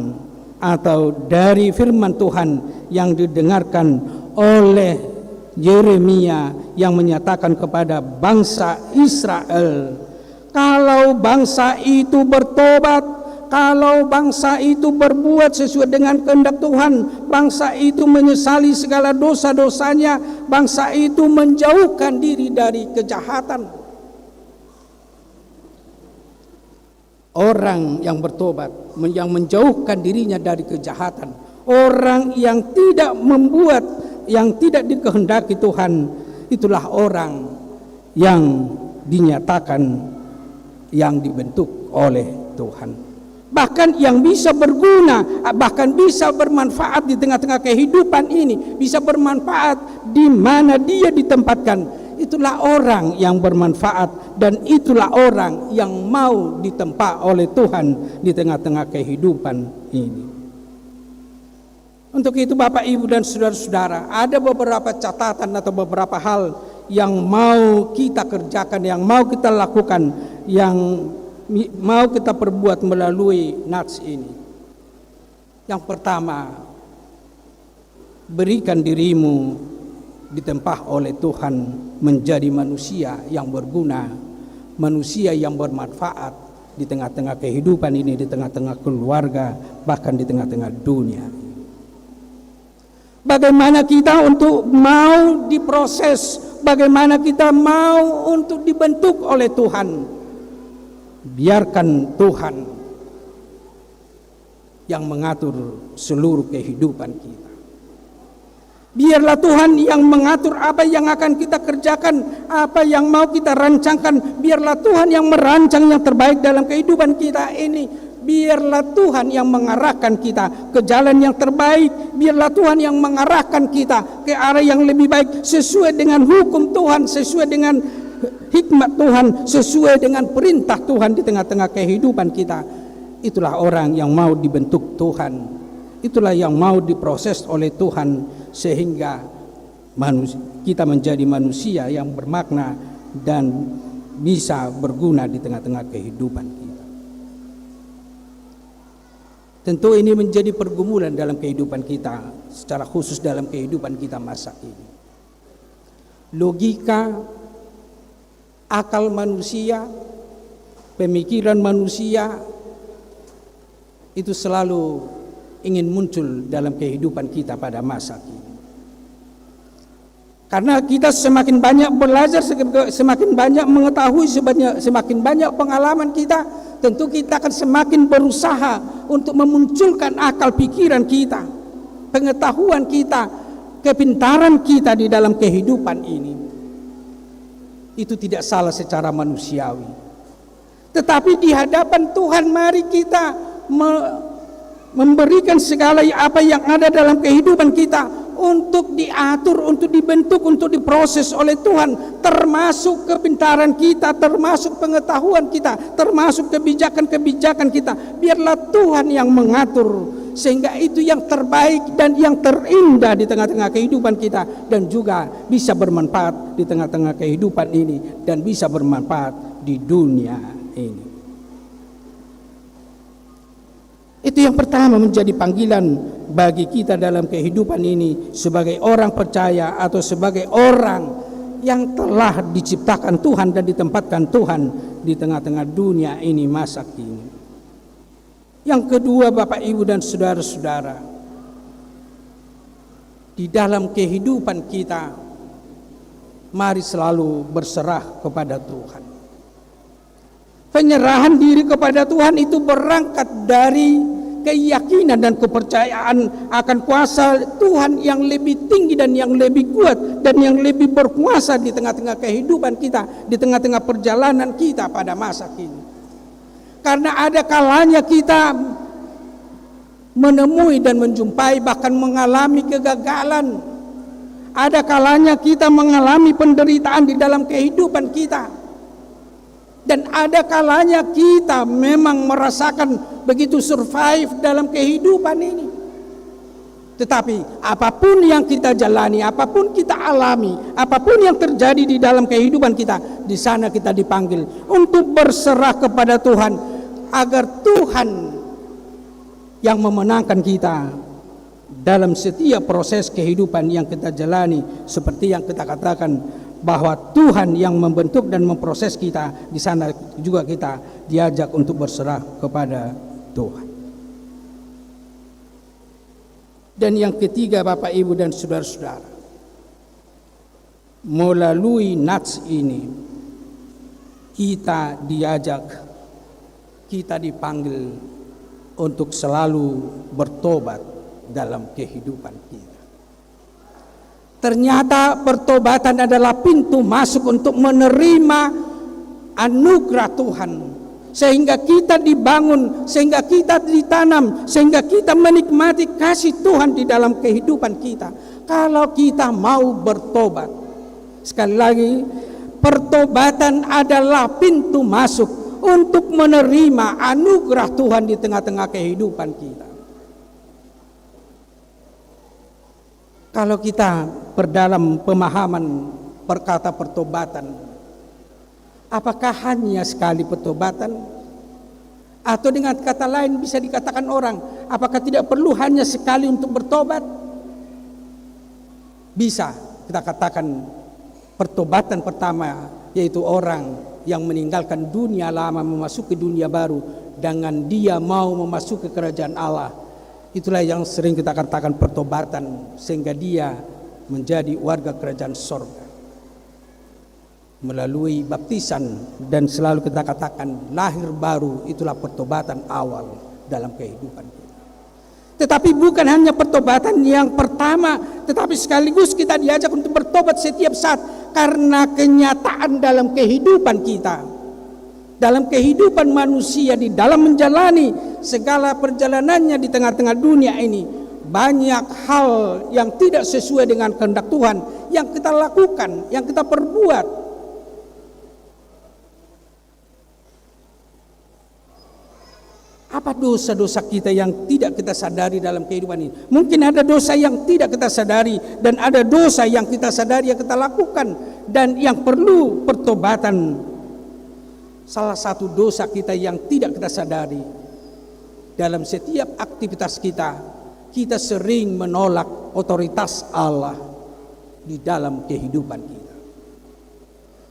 atau dari firman Tuhan yang didengarkan oleh Yeremia, yang menyatakan kepada bangsa Israel, kalau bangsa itu bertobat, kalau bangsa itu berbuat sesuai dengan kehendak Tuhan, bangsa itu menyesali segala dosa-dosanya, bangsa itu menjauhkan diri dari kejahatan. Orang yang bertobat, men-, yang menjauhkan dirinya dari kejahatan, orang yang tidak membuat yang tidak dikehendaki Tuhan, itulah orang yang dinyatakan, yang dibentuk oleh Tuhan. Bahkan yang bisa berguna, bahkan bisa bermanfaat di tengah-tengah kehidupan ini, bisa bermanfaat di mana dia ditempatkan. Itulah orang yang bermanfaat dan itulah orang yang mau ditempa oleh Tuhan di tengah-tengah kehidupan ini. Untuk itu, Bapak, Ibu, dan saudara-saudara, ada beberapa catatan atau beberapa hal yang mau kita kerjakan, yang mau kita lakukan, yang mi-, mau kita perbuat melalui nats ini. Yang pertama, berikan dirimu ditempa oleh Tuhan menjadi manusia yang berguna, manusia yang bermanfaat di tengah-tengah kehidupan ini, di tengah-tengah keluarga, bahkan di tengah-tengah dunia. Bagaimana kita untuk mau diproses, bagaimana kita mau untuk dibentuk oleh Tuhan? Biarkan Tuhan yang mengatur seluruh kehidupan kita. Biarlah Tuhan yang mengatur apa yang akan kita kerjakan, apa yang mau kita rancangkan. Biarlah Tuhan yang merancang yang terbaik dalam kehidupan kita ini. Biarlah Tuhan yang mengarahkan kita ke jalan yang terbaik. Biarlah Tuhan yang mengarahkan kita ke arah yang lebih baik, sesuai dengan hukum Tuhan, sesuai dengan hikmat Tuhan, sesuai dengan perintah Tuhan di tengah-tengah kehidupan kita. Itulah orang yang mau dibentuk Tuhan. Itulah yang mau diproses oleh Tuhan sehingga manus-, kita menjadi manusia yang bermakna dan bisa berguna di tengah-tengah kehidupan kita. Tentu ini menjadi pergumulan dalam kehidupan kita, secara khusus dalam kehidupan kita masa kini. Logika, akal manusia, pemikiran manusia, itu selalu ingin muncul dalam kehidupan kita pada masa kini. Karena kita semakin banyak belajar, se-, semakin banyak mengetahui, sebanyak, semakin banyak pengalaman kita, tentu kita akan semakin berusaha untuk memunculkan akal pikiran kita, pengetahuan kita, kepintaran kita di dalam kehidupan ini. Itu tidak salah secara manusiawi. Tetapi di hadapan Tuhan, mari kita me-, memberikan segala apa yang ada dalam kehidupan kita untuk diatur, untuk dibentuk, untuk diproses oleh Tuhan, termasuk kepintaran kita, termasuk pengetahuan kita, termasuk kebijakan-kebijakan kita. Biarlah Tuhan yang mengatur, sehingga itu yang terbaik dan yang terindah di tengah-tengah kehidupan kita, dan juga bisa bermanfaat di tengah-tengah kehidupan ini, dan bisa bermanfaat di dunia ini. Itu yang pertama menjadi panggilan bagi kita dalam kehidupan ini sebagai orang percaya atau sebagai orang yang telah diciptakan Tuhan dan ditempatkan Tuhan di tengah-tengah dunia ini masa kini. Yang kedua, Bapak, Ibu, dan saudara-saudara, di dalam kehidupan kita, mari selalu berserah kepada Tuhan. Penyerahan diri kepada Tuhan itu berangkat dari keyakinan dan kepercayaan akan kuasa Tuhan yang lebih tinggi dan yang lebih kuat dan yang lebih berkuasa di tengah-tengah kehidupan kita, di tengah-tengah perjalanan kita pada masa kini. Karena ada kalanya kita menemui dan menjumpai, bahkan mengalami kegagalan. Ada kalanya kita mengalami penderitaan di dalam kehidupan kita. Dan ada kalanya kita memang merasakan begitu survive dalam kehidupan ini. Tetapi apapun yang kita jalani, apapun kita alami, apapun yang terjadi di dalam kehidupan kita, di sana kita dipanggil untuk berserah kepada Tuhan, agar Tuhan yang memenangkan kita dalam setiap proses kehidupan yang kita jalani, seperti yang kita katakan bahwa Tuhan yang membentuk dan memproses kita, di sana juga kita diajak untuk berserah kepada Tuhan. Dan yang ketiga, Bapak, Ibu, dan saudara-saudara, melalui nats ini, kita diajak, kita dipanggil untuk selalu bertobat dalam kehidupan kita. Ternyata pertobatan adalah pintu masuk untuk menerima anugerah Tuhan, sehingga kita dibangun, sehingga kita ditanam, sehingga kita menikmati kasih Tuhan di dalam kehidupan kita. Kalau kita mau bertobat, sekali lagi, pertobatan adalah pintu masuk untuk menerima anugerah Tuhan di tengah-tengah kehidupan kita. Kalau kita perdalam pemahaman perkata pertobatan, apakah hanya sekali pertobatan? Atau dengan kata lain bisa dikatakan orang, apakah tidak perlu hanya sekali untuk bertobat? Bisa kita katakan pertobatan pertama, yaitu orang yang meninggalkan dunia lama memasuki dunia baru dengan dia mau memasuki kerajaan Allah. Itulah yang sering kita katakan pertobatan, sehingga dia menjadi warga kerajaan sorga. Melalui baptisan dan selalu kita katakan lahir baru, itulah pertobatan awal dalam kehidupan kita. Tetapi bukan hanya pertobatan yang pertama, tetapi sekaligus kita diajak untuk bertobat setiap saat karena kenyataan dalam kehidupan kita. Dalam kehidupan manusia, di dalam menjalani segala perjalanannya di tengah-tengah dunia ini, banyak hal yang tidak sesuai dengan kehendak Tuhan yang kita lakukan, yang kita perbuat. Apa dosa-dosa kita yang tidak kita sadari dalam kehidupan ini? Mungkin ada dosa yang tidak kita sadari, dan ada dosa yang kita sadari, yang kita lakukan, dan yang perlu pertobatan. Salah satu dosa kita yang tidak kita sadari, dalam setiap aktivitas kita, kita sering menolak otoritas Allah di dalam kehidupan kita.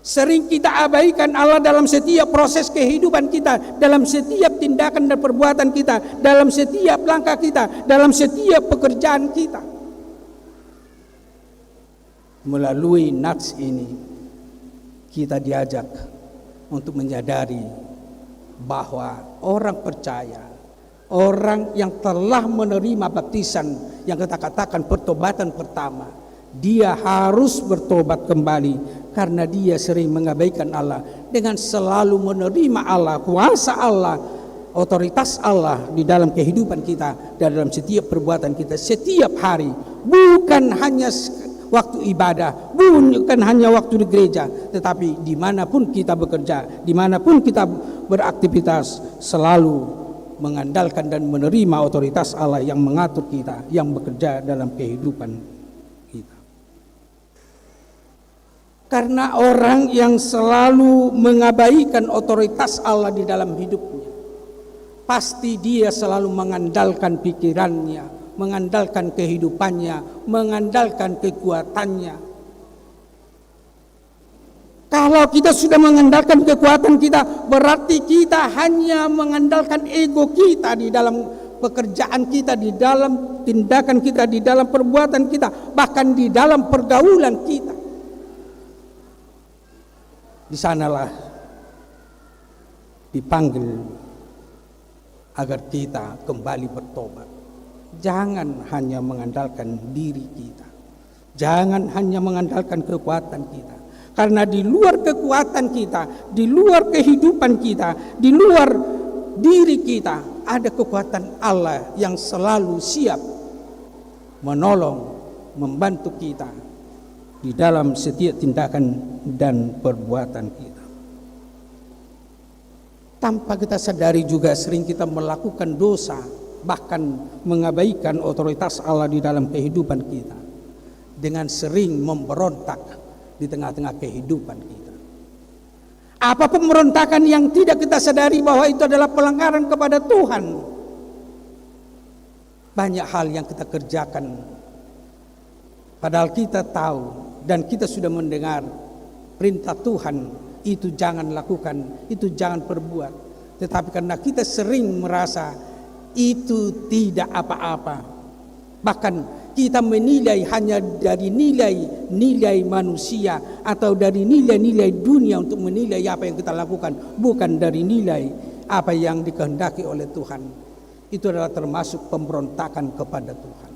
Sering kita abaikan Allah dalam setiap proses kehidupan kita, dalam setiap tindakan dan perbuatan kita, dalam setiap langkah kita, dalam setiap pekerjaan kita. Melalui nats ini, kita diajak untuk menyadari bahwa orang percaya, orang yang telah menerima baptisan, yang kita katakan pertobatan pertama, dia harus bertobat kembali karena dia sering mengabaikan Allah. Dengan selalu menerima Allah, kuasa Allah, otoritas Allah di dalam kehidupan kita, di dalam setiap perbuatan kita, setiap hari. Bukan hanya s-, waktu ibadah, bukan hanya waktu di gereja, tetapi dimanapun kita bekerja, dimanapun kita beraktivitas, selalu mengandalkan dan menerima otoritas Allah yang mengatur kita, yang bekerja dalam kehidupan kita. Karena orang yang selalu mengabaikan otoritas Allah di dalam hidupnya, pasti dia selalu mengandalkan pikirannya, mengandalkan kehidupannya, mengandalkan kekuatannya. Kalau kita sudah mengandalkan kekuatan kita, berarti kita hanya mengandalkan ego kita di dalam pekerjaan kita, di dalam tindakan kita, di dalam perbuatan kita, bahkan di dalam pergaulan kita. Di sanalah dipanggil agar kita kembali bertobat. Jangan hanya mengandalkan diri kita. Jangan hanya mengandalkan kekuatan kita. Karena di luar kekuatan kita, di luar kehidupan kita, di luar diri kita, ada kekuatan Allah yang selalu siap menolong, membantu kita di dalam setiap tindakan dan perbuatan kita. Tanpa kita sadari juga sering kita melakukan dosa, bahkan mengabaikan otoritas Allah di dalam kehidupan kita, dengan sering memberontak di tengah-tengah kehidupan kita. Apa pemberontakan yang tidak kita sadari bahwa itu adalah pelanggaran kepada Tuhan? Banyak hal yang kita kerjakan, padahal kita tahu dan kita sudah mendengar perintah Tuhan, itu jangan lakukan, itu jangan perbuat. Tetapi karena kita sering merasa itu tidak apa-apa, bahkan kita menilai hanya dari nilai-nilai manusia atau dari nilai-nilai dunia untuk menilai apa yang kita lakukan, bukan dari nilai apa yang dikehendaki oleh Tuhan. Itu adalah termasuk pemberontakan kepada Tuhan.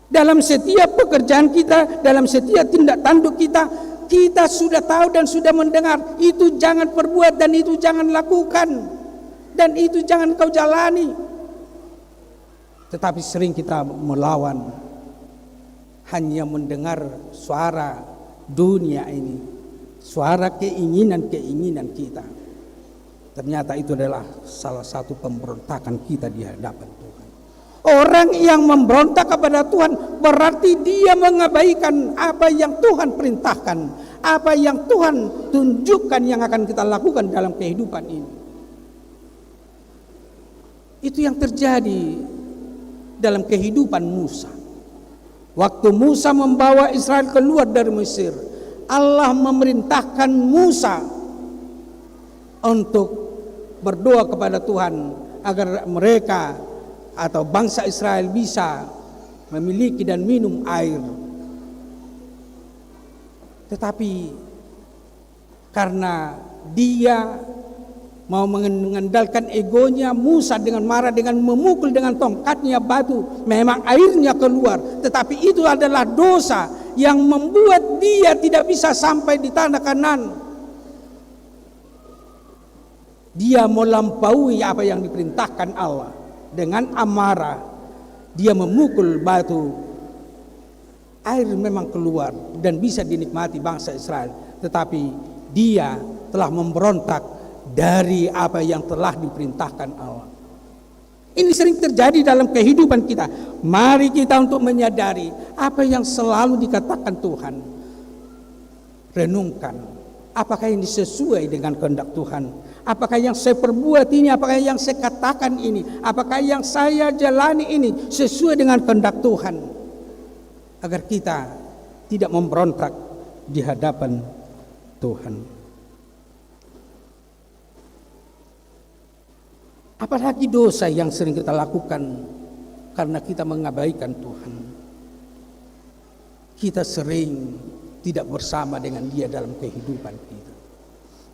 Dalam setiap pekerjaan kita, dalam setiap tindak tanduk kita, kita sudah tahu dan sudah mendengar, itu jangan perbuat dan itu jangan lakukan, dan itu jangan kau jalani. Tetapi sering kita melawan, hanya mendengar suara dunia ini, suara keinginan-keinginan kita. Ternyata itu adalah salah satu pemberontakan kita di hadapan Tuhan. Orang yang memberontak kepada Tuhan berarti dia mengabaikan apa yang Tuhan perintahkan, apa yang Tuhan tunjukkan yang akan kita lakukan dalam kehidupan ini. Itu yang terjadi dalam kehidupan Musa. Waktu Musa membawa Israel keluar dari Mesir, Allah memerintahkan Musa untuk berdoa kepada Tuhan agar mereka atau bangsa Israel bisa memiliki dan minum air. Tetapi karena dia mau mengen-, mengandalkan egonya, Musa dengan marah, dengan memukul dengan tongkatnya batu, memang airnya keluar. Tetapi itu adalah dosa yang membuat dia tidak bisa sampai di tanah Kanaan. Dia melampaui apa yang diperintahkan Allah. Dengan amarah, dia memukul batu. Air memang keluar dan bisa dinikmati bangsa Israel, tetapi dia telah memberontak dari apa yang telah diperintahkan Allah. Ini sering terjadi dalam kehidupan kita. Mari kita untuk menyadari apa yang selalu dikatakan Tuhan. Renungkan, apakah ini sesuai dengan kehendak Tuhan? Apakah yang saya perbuat ini, apakah yang saya katakan ini, apakah yang saya jalani ini sesuai dengan kehendak Tuhan? Agar kita tidak memberontak di hadapan Tuhan. Apalagi dosa yang sering kita lakukan karena kita mengabaikan Tuhan. Kita sering tidak bersama dengan Dia dalam kehidupan kita.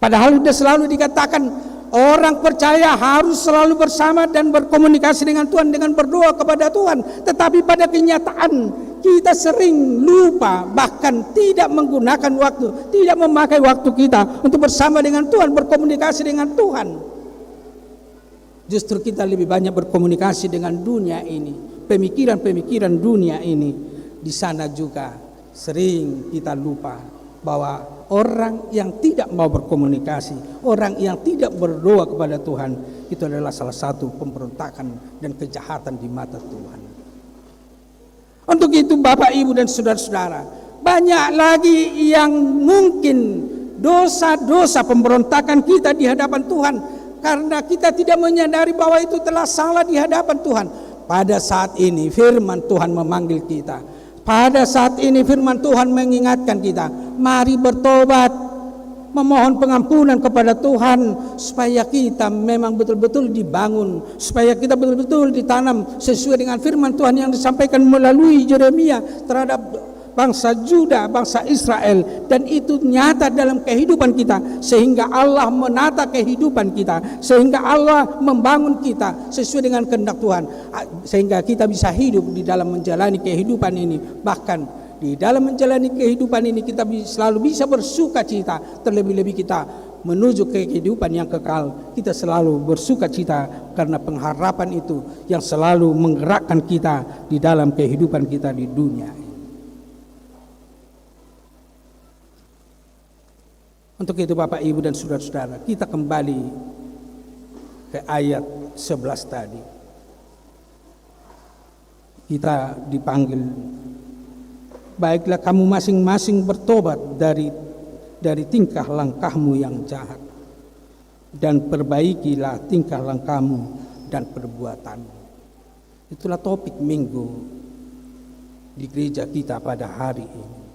Padahal sudah selalu dikatakan, orang percaya harus selalu bersama dan berkomunikasi dengan Tuhan, dengan berdoa kepada Tuhan. Tetapi pada kenyataan, kita sering lupa, bahkan tidak menggunakan waktu, tidak memakai waktu kita untuk bersama dengan Tuhan, berkomunikasi dengan Tuhan. Justru kita lebih banyak berkomunikasi dengan dunia ini, pemikiran-pemikiran dunia ini. Di sana juga sering kita lupa bahwa orang yang tidak mau berkomunikasi, orang yang tidak berdoa kepada Tuhan, itu adalah salah satu pemberontakan dan kejahatan di mata Tuhan. Untuk itu, Bapak, Ibu, dan saudara-saudara, banyak lagi yang mungkin dosa-dosa pemberontakan kita di hadapan Tuhan karena kita tidak menyadari bahwa itu telah salah di hadapan Tuhan. Pada saat ini, firman Tuhan memanggil kita. Pada saat ini, firman Tuhan mengingatkan kita, mari bertobat, memohon pengampunan kepada Tuhan, supaya kita memang betul-betul dibangun, supaya kita betul-betul ditanam sesuai dengan firman Tuhan yang disampaikan melalui Yeremia terhadap bangsa Juda, bangsa Israel, dan itu nyata dalam kehidupan kita, sehingga Allah menata kehidupan kita, sehingga Allah membangun kita sesuai dengan kehendak Tuhan, a-, sehingga kita bisa hidup di dalam menjalani kehidupan ini. Bahkan di dalam menjalani kehidupan ini, kita bi-, selalu bisa bersukacita, terlebih-lebih kita menuju ke kehidupan yang kekal. Kita selalu bersukacita karena pengharapan itu yang selalu menggerakkan kita di dalam kehidupan kita di dunia ini. Untuk itu, Bapak, Ibu, dan saudara-saudara, kita kembali ke ayat sebelas tadi. Kita dipanggil, "Baiklah, kamu masing-masing bertobat dari, dari tingkah langkahmu yang jahat, dan perbaikilah tingkah langkahmu dan perbuatanmu." Itulah topik minggu di gereja kita pada hari ini.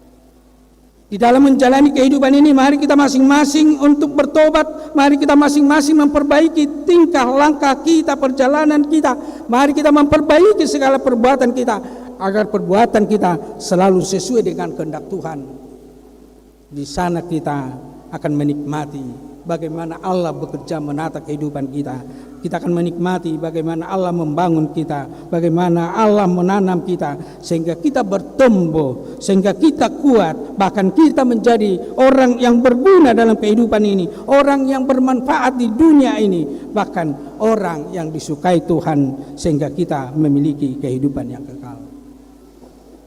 Di dalam menjalani kehidupan ini, mari kita masing-masing untuk bertobat, mari kita masing-masing memperbaiki tingkah langkah kita, perjalanan kita. Mari kita memperbaiki segala perbuatan kita, agar perbuatan kita selalu sesuai dengan kehendak Tuhan. Di sana kita akan menikmati bagaimana Allah bekerja menata kehidupan kita. Kita akan menikmati bagaimana Allah membangun kita, bagaimana Allah menanam kita, sehingga kita bertumbuh, sehingga kita kuat, bahkan kita menjadi orang yang berguna dalam kehidupan ini, orang yang bermanfaat di dunia ini, bahkan orang yang disukai Tuhan, sehingga kita memiliki kehidupan yang kekal.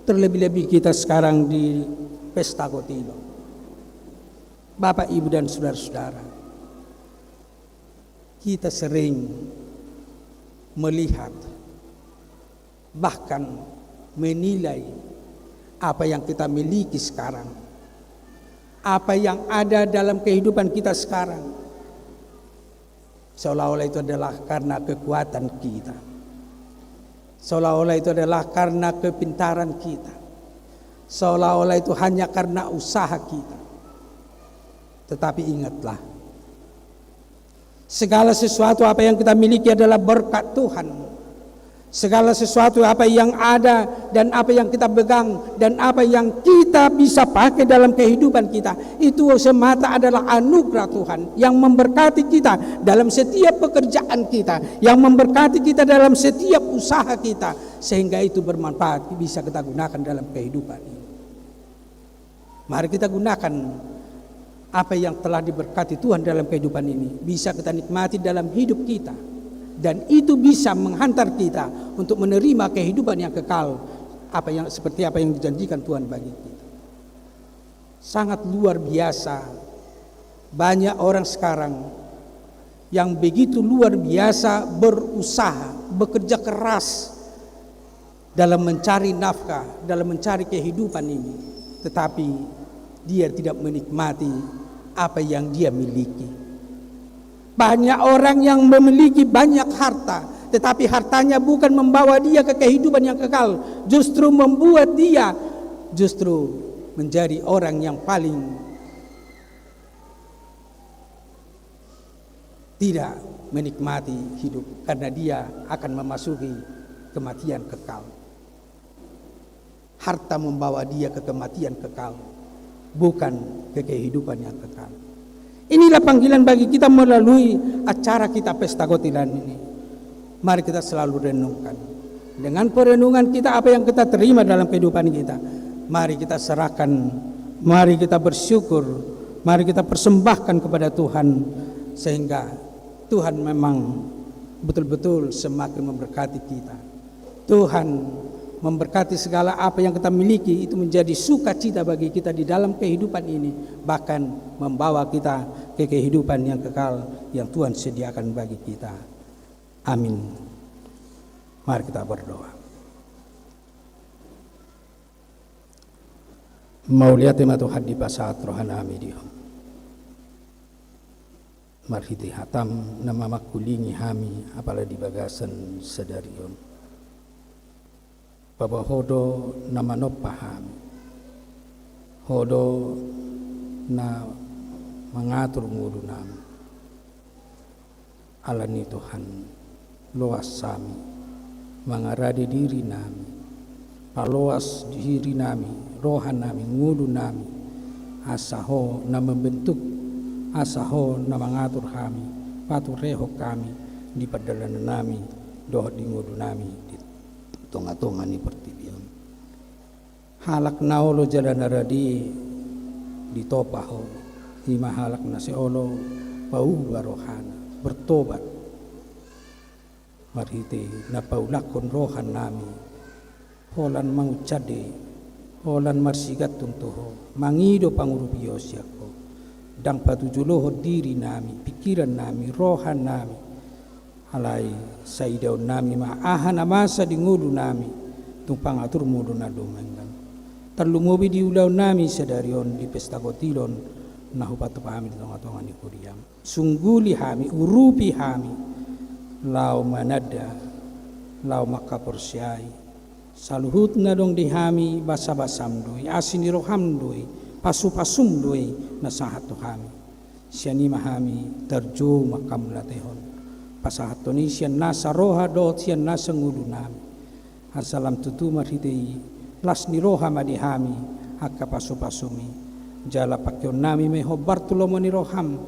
Terlebih-lebih kita sekarang di Pesta Kotilon. Bapak, Ibu, dan saudara-saudara, kita sering melihat, bahkan menilai apa yang kita miliki sekarang, apa yang ada dalam kehidupan kita sekarang, seolah-olah itu adalah karena kekuatan kita. Seolah-olah itu adalah karena kepintaran kita. Seolah-olah itu hanya karena usaha kita. Tetapi ingatlah, segala sesuatu apa yang kita miliki adalah berkat Tuhan. Segala sesuatu apa yang ada dan apa yang kita pegang dan apa yang kita bisa pakai dalam kehidupan kita, itu semata adalah anugerah Tuhan yang memberkati kita dalam setiap pekerjaan kita, yang memberkati kita dalam setiap usaha kita, sehingga itu bermanfaat, bisa kita gunakan dalam kehidupan ini. Mari kita gunakan apa yang telah diberkati Tuhan dalam kehidupan ini, bisa kita nikmati dalam hidup kita, dan itu bisa menghantar kita untuk menerima kehidupan yang kekal, apa yang, seperti apa yang dijanjikan Tuhan bagi kita. Sangat luar biasa, banyak orang sekarang yang begitu luar biasa berusaha, bekerja keras dalam mencari nafkah, dalam mencari kehidupan ini, tetapi dia tidak menikmati apa yang dia miliki. Banyak orang yang memiliki banyak harta, tetapi hartanya bukan membawa dia ke kehidupan yang kekal, justru membuat dia justru menjadi orang yang paling tidak menikmati hidup, karena dia akan memasuki kematian kekal. Harta membawa dia ke kematian kekal, bukan ke kehidupan yang kekal. Inilah panggilan bagi kita melalui acara kita Pesta Kotilon ini. Mari kita selalu renungkan. Dengan perenungan kita, apa yang kita terima dalam kehidupan kita, mari kita serahkan, mari kita bersyukur, mari kita persembahkan kepada Tuhan, sehingga Tuhan memang betul-betul semakin memberkati kita. Tuhan memberkati segala apa yang kita miliki, itu menjadi sukacita bagi kita di dalam kehidupan ini, bahkan membawa kita ke kehidupan yang kekal yang Tuhan sediakan bagi kita. Amin. Mari kita berdoa. Mauliate ma Tuhan, dipasahat rohanami di Ho marhite hataM na mamangkulingi hami apala di bagasan sadari on. Paboa Ho do na manompa hami, Ho do na mangatur ngolunami. Alani Tuhan, loas hami mangarade dirinami, paloas dirinami, rohanami, ngolunami, asa Ho na mambentuk, asa Ho na mangatur hami, paturehon hami di pardalanannami dohot di ngolunami di tonga-tonga ni portibi on. Halak na olo jala na rade ditompa Ho, i ma halak na sai olo pauba rohana, bertobat. Marhite na paulakhon rohanami, holan mangunsande, holan marsigantung tu Ho, mangido pangurupion sian Ho. Ndang patujolohon dirinami, pingkirannami, rohanami. Alai saidaonnami ma aha na masa di ngolunami, tung pangaturMu do na dumenggan. Tarlumobi di ulaonnami sadari on di pesta kotilon na hupatupa hami di tonga-tonga ni huriaM. Sungguli hami, urupi hami, laho mananda, laho mangkaporseai saluhut na adong di hami, basa-basaM do i, asi ni rohaM do i, pasu-pasuM do i na sahat tu hami. Sian i ma hami tarjou manghamauliatehon, pasahathon i sian nasa roha dohot sian nasa ngolunami. Asa lam tutu marhite i las ni roha ma di hami angka pasu-pasuMi, jala pangkeonnami ma i hombar tu lomo ni rohaM,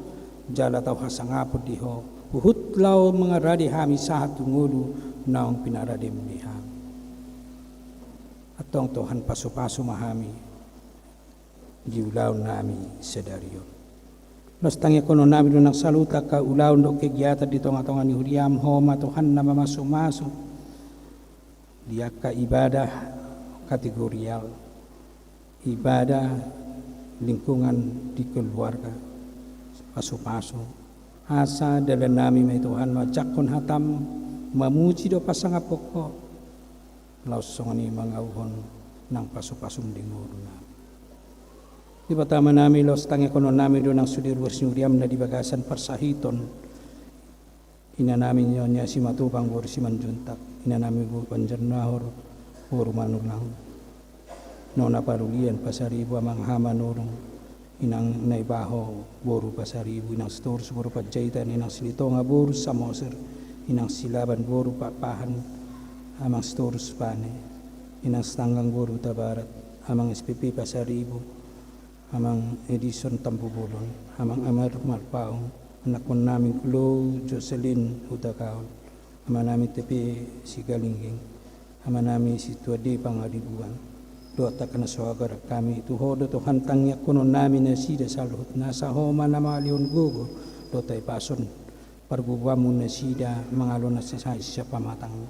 jala tau hasangapon di Ho, huhut laho mangarade hami sahat tu ngolu naung pinaradem di hami. Antong Tuhan, pasu-pasu ma hami di ulaonnami sadari on. Laos tangiangkononnami do nang saluhut angka ulaon dohot kegiatan di tonga-tonga ni huriaM. Ho ma Tuhan na mamasu-masu di angka ibadah kategorial, ibadah lingkungan di keluarga, pasu-pasu. Asa dalannami ma i Tuhan manjangkon hataM, mamuji dohot pasangaphon Ho, laos songon i mangauhon nang pasu-pasuM di ngolunami. Debata Amanami, laos tangiangkononnami do nang sude ruas ni huriaM na di bagasan parsahiton inanami Nyonya Simatupang boru Simanjuntak, inanami boru Banjarnahor boru Manulang, Nona Parulian Pasaribu, Amang Hamanolong, Inang Naibaho boru Pasaribu, Inang Sitorus boru Panjaitan, Inang Silitonga boru Samosir, Inang Silaban boru Pakpahan, Amang Sitorus Pane, Inang Sitanggang boru Hutabarat, Amang S P P Pasaribu, Amang Edison Tampubolon, Amang Amar Marpaung, anakkonnami Glo Jocelyn Hutagaol, amanami T P Sigalingging, amanami Situande Pangaribuan, dohot angka na so gabe hami. Tu Ho do Tuhan tangiangkononnami nasida saluhutna, asa Ho ma na mangalehon gogo dohot hahipason pargogoanMu nasida mangalo na sasait sian pamatangna.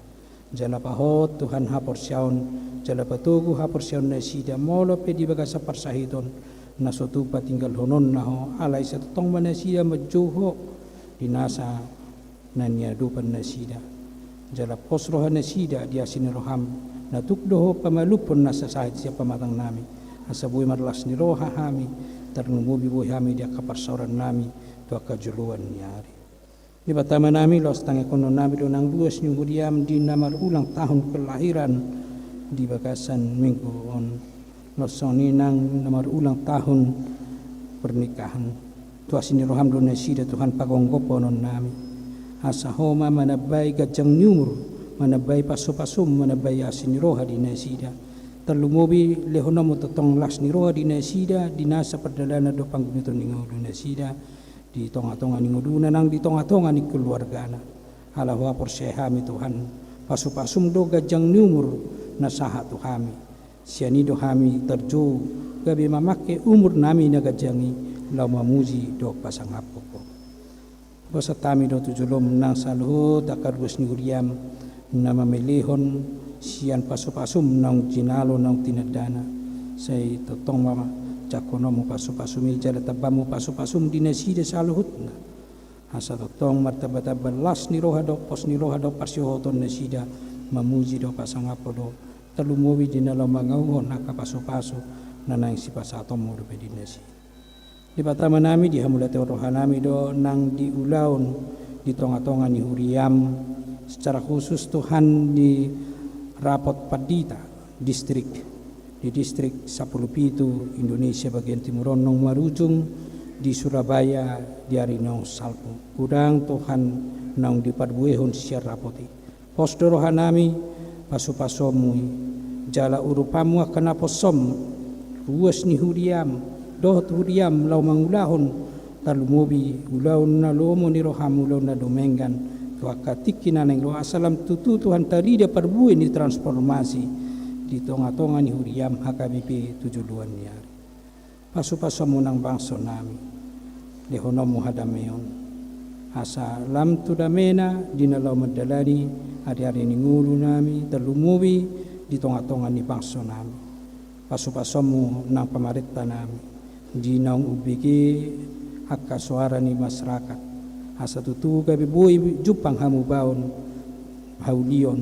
Jala pahot Tuhan haporseaon, jala patogu haporseaon nasida, molo pe di bagasan parsahiton na so tung patinggalhononna Ho, alai sai tongtong ma nasida manjou Ho di nasa na niadopan nasida. Jala pos roha nasida di asi ni rohaM, na tuk do Ho pamalumhon na sasait sian pamatangnami, asa boi marlas ni roha hami, tarlumobi boi hami di angka parsaorannami tu angka joloan ni ari. Debata Amanami, laos tangiangkononnami do nang ruas ni huriaM di na marulang tahun kelahiran di bagasan minggu on, laos songon i nang na marulang tahun pernikahan. Tu asi ni rohaM do nasida Tuhan pagomgophononnami, asa Ho ma manambai ganjang ni umur, manambai pasu-pasuM, manambai asi ni roha di nasida. Tarlumobi lehononMu tongtong las ni roha di nasida di nasa pardalanan dohot panggumiton ni ngolu nasida, di tonga-tonga ni ngoluna nang di tonga-tonga ni keluargana. Ala Ho haporseai hami Tuhan, pasu-pasuM do ganjang ni umur na sahat tu hami. Sian i do hami tarjou gabe mamangke umurnami na ganjang i laho mamuji dohot pasangaphon Ho. Hupasahat hami do tu jolom nang saluhut angka ruas ni huriam na mamelehon sian pasupasum naung jinalo naung tinandana. Sai tongtong ma jangkononmu pasupasum i jala tambahonmu pasupasum di nasida saluhutna. Asa tongtong martambatamba las ni roha dohot pos ni roha dohot parsiohoton nasida mamuji dohot pasangaphon do, tarlumobi di na laho mangauhon angka pasupasu na naeng sipasahatonmu dope di nasida. Debata Amanami, di hamauliateon rohanami do nang di ulaon di tongatonga ni huriam, secara khusus Tuhan di rapot pandita distrik, di distrik sampulu pitu Indonesia bagian timur on naung marujung di Surabaya di ari naung salpu. Godang Tuhan naung diparbuehon sian rapot i. Pos do rohanami pasupasuonmu i, jala urupanmu angka naposom, ruas ni huriam dohot huriam laho mangulahon tarlumobi ulaon na lomo ni roham, ulaon na dumenggan tu angka tingki na naeng ro, asa lam tutu Tuhan tarida parbue ni transformasi di tongatonga ni huriam H K B P tu joloan ni ari. Pasupasuonmu nang bangsonami, lehononmu hadameon, asa lam tu damena di na laho mandalani ariari ni ngolunami, tarlumobi di tongatonga ni bangsonami. Pasupasuonmu nang pamarentanami, di naung umbege angka soara ni masyarakat, asa tutu gabe boi jumpang hamubaon, haulion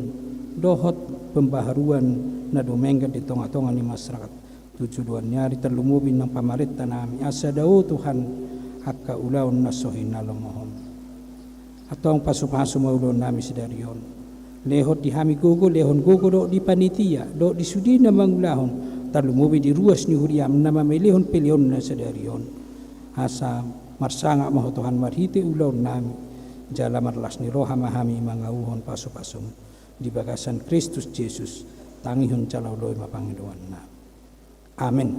dohot pembaharuan na dumenggan di tongatonga ni masyarakat tu joloan ni ari, tarlumobi nang pamarentanami, asa dao Tuhan angka ulaon na so hinalomohon. Antong pasupasu ma ulaonnami sadari on. Lehon di hami gogo, lehon gogo dohot di panitia dohot di sude na mangulahon, tarlumobi di ruas ni huriam na mamelehon peleonna sadari on. Asa marsangap ma Ho Tuhan marhite ulaonnami, jala marlas ni roha ma hami mangauhon pasupasum. Di bagasan Kristus Jesus, tangihon jala oloi ma pangidoannami. Amen.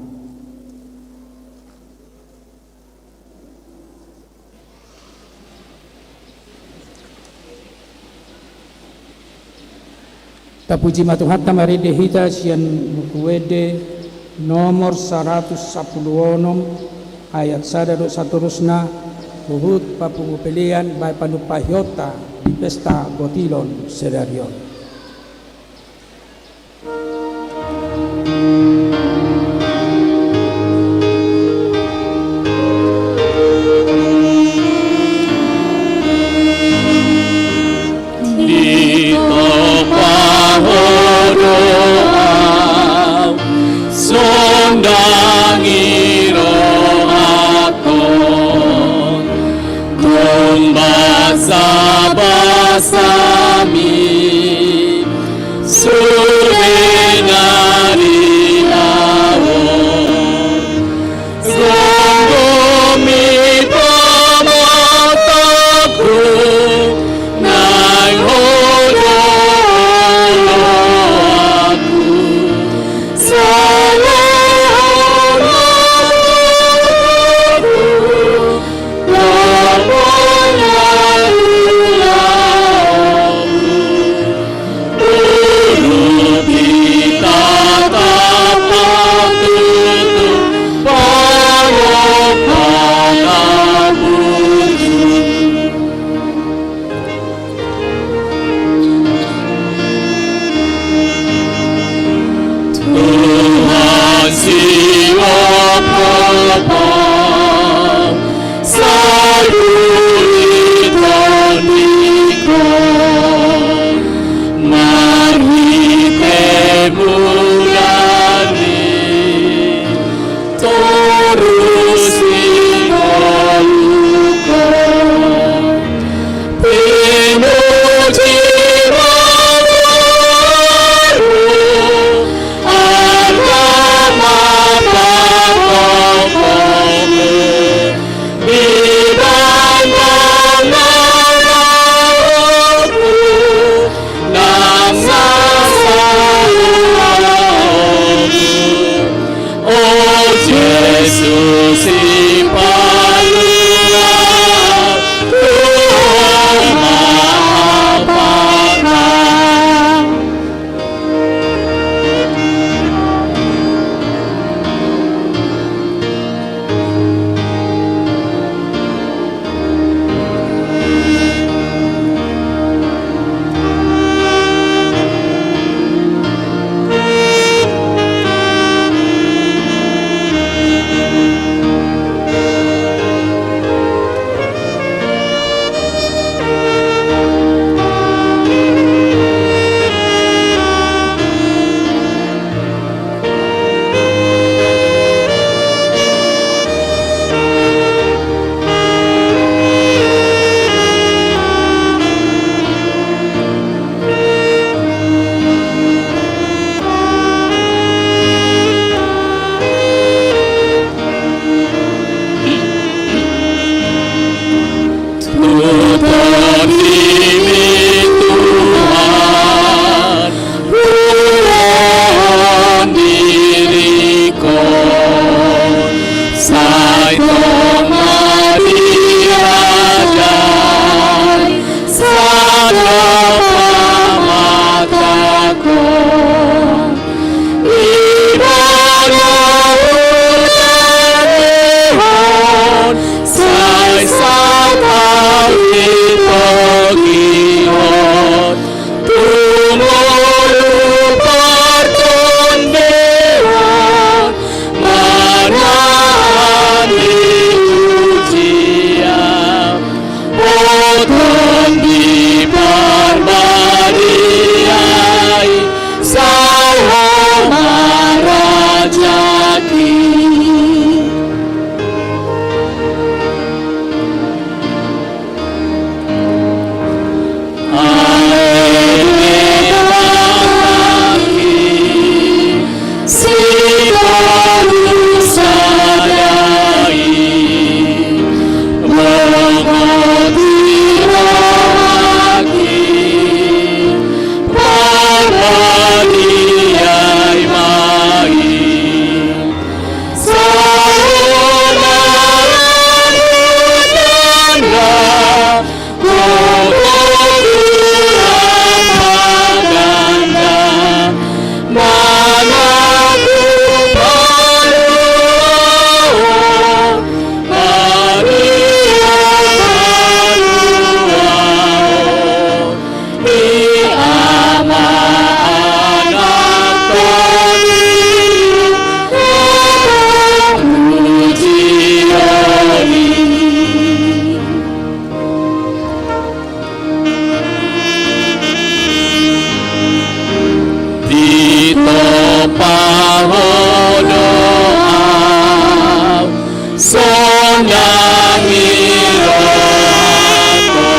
Tapuji ma Tuhanta marende hita sian Buku Ende nomor saratus sampulu onom, ayat sada dohot saterusna, huhut papungu pelean bahen panumpahionta di pesta gotilon sadari on. Ditopa Ho do au, sondangi rohangku, tung basabasami sude na di au. Songon i ma pamangkangku, nang Ho do ulaonku, sai Ho do ulaonku. Tuhan, siwapapa saluhut tondingku, marhite muna ni torus di ngolungku. Pinuji ma rohangku, andak ma pangkangku, di bagasan ulaonku, nang na saluhut Pahodo au sonang i rohangku,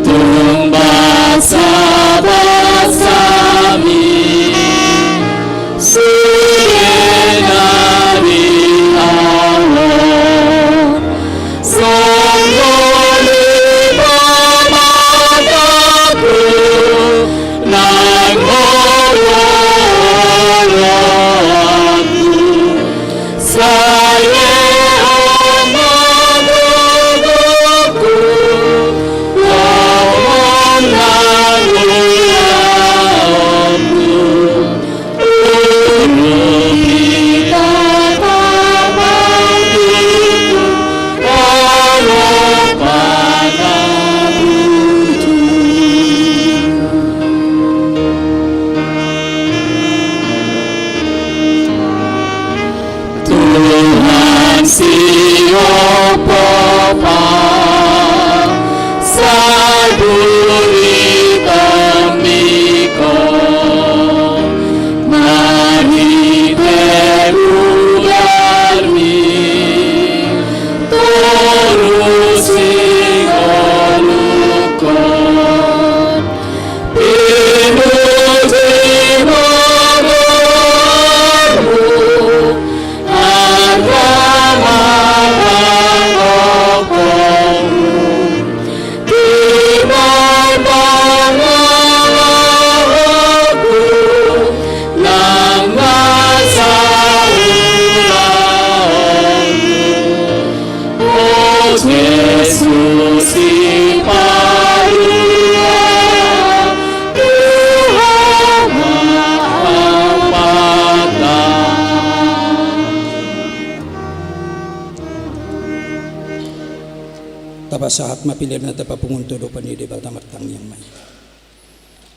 tung bangsa-bangsami sude na di au on. Songon i ma matangku nang olo-oloanku, sai lehon ma gogoku tongon nang ulaonku. Tuhan siompopa, sai buri tombiko, marhite pudarmi, toru singoluhon. Pinuji ma goarmu, angka ma pangomomu, di ma pangalahoku, nang masa ulaonku. O Jesus, sipalua Tuhan ma ampata. Tapasahat ma pelean na tapapungu tu adopan ni Debata. Martangiang ma hita.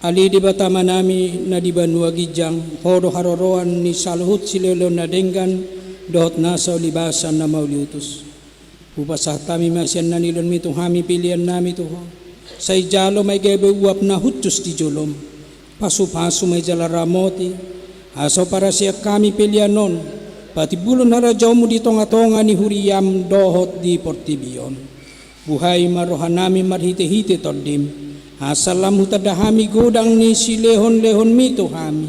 Ale Debata Amanami na di banua ginjang, Ho do haroroan ni saluhut silehonlehon na denggan dohot na so libasa na mauliutus. Hupasahat hami ma sian na nilehonmi tu hami peleannami tu Ho. Sai jalo ma i gabe uap na hushus di jolom. Pasupasu ma i jala ramoti, asa huparasian hami pelean on patimbulhon harajaonmu di tongatonga ni huriam dohot di portibi on. Buhai ma rohanami marhitehite Tondim, asa lam hutanda hami godang ni silehonlehonmi tu hami,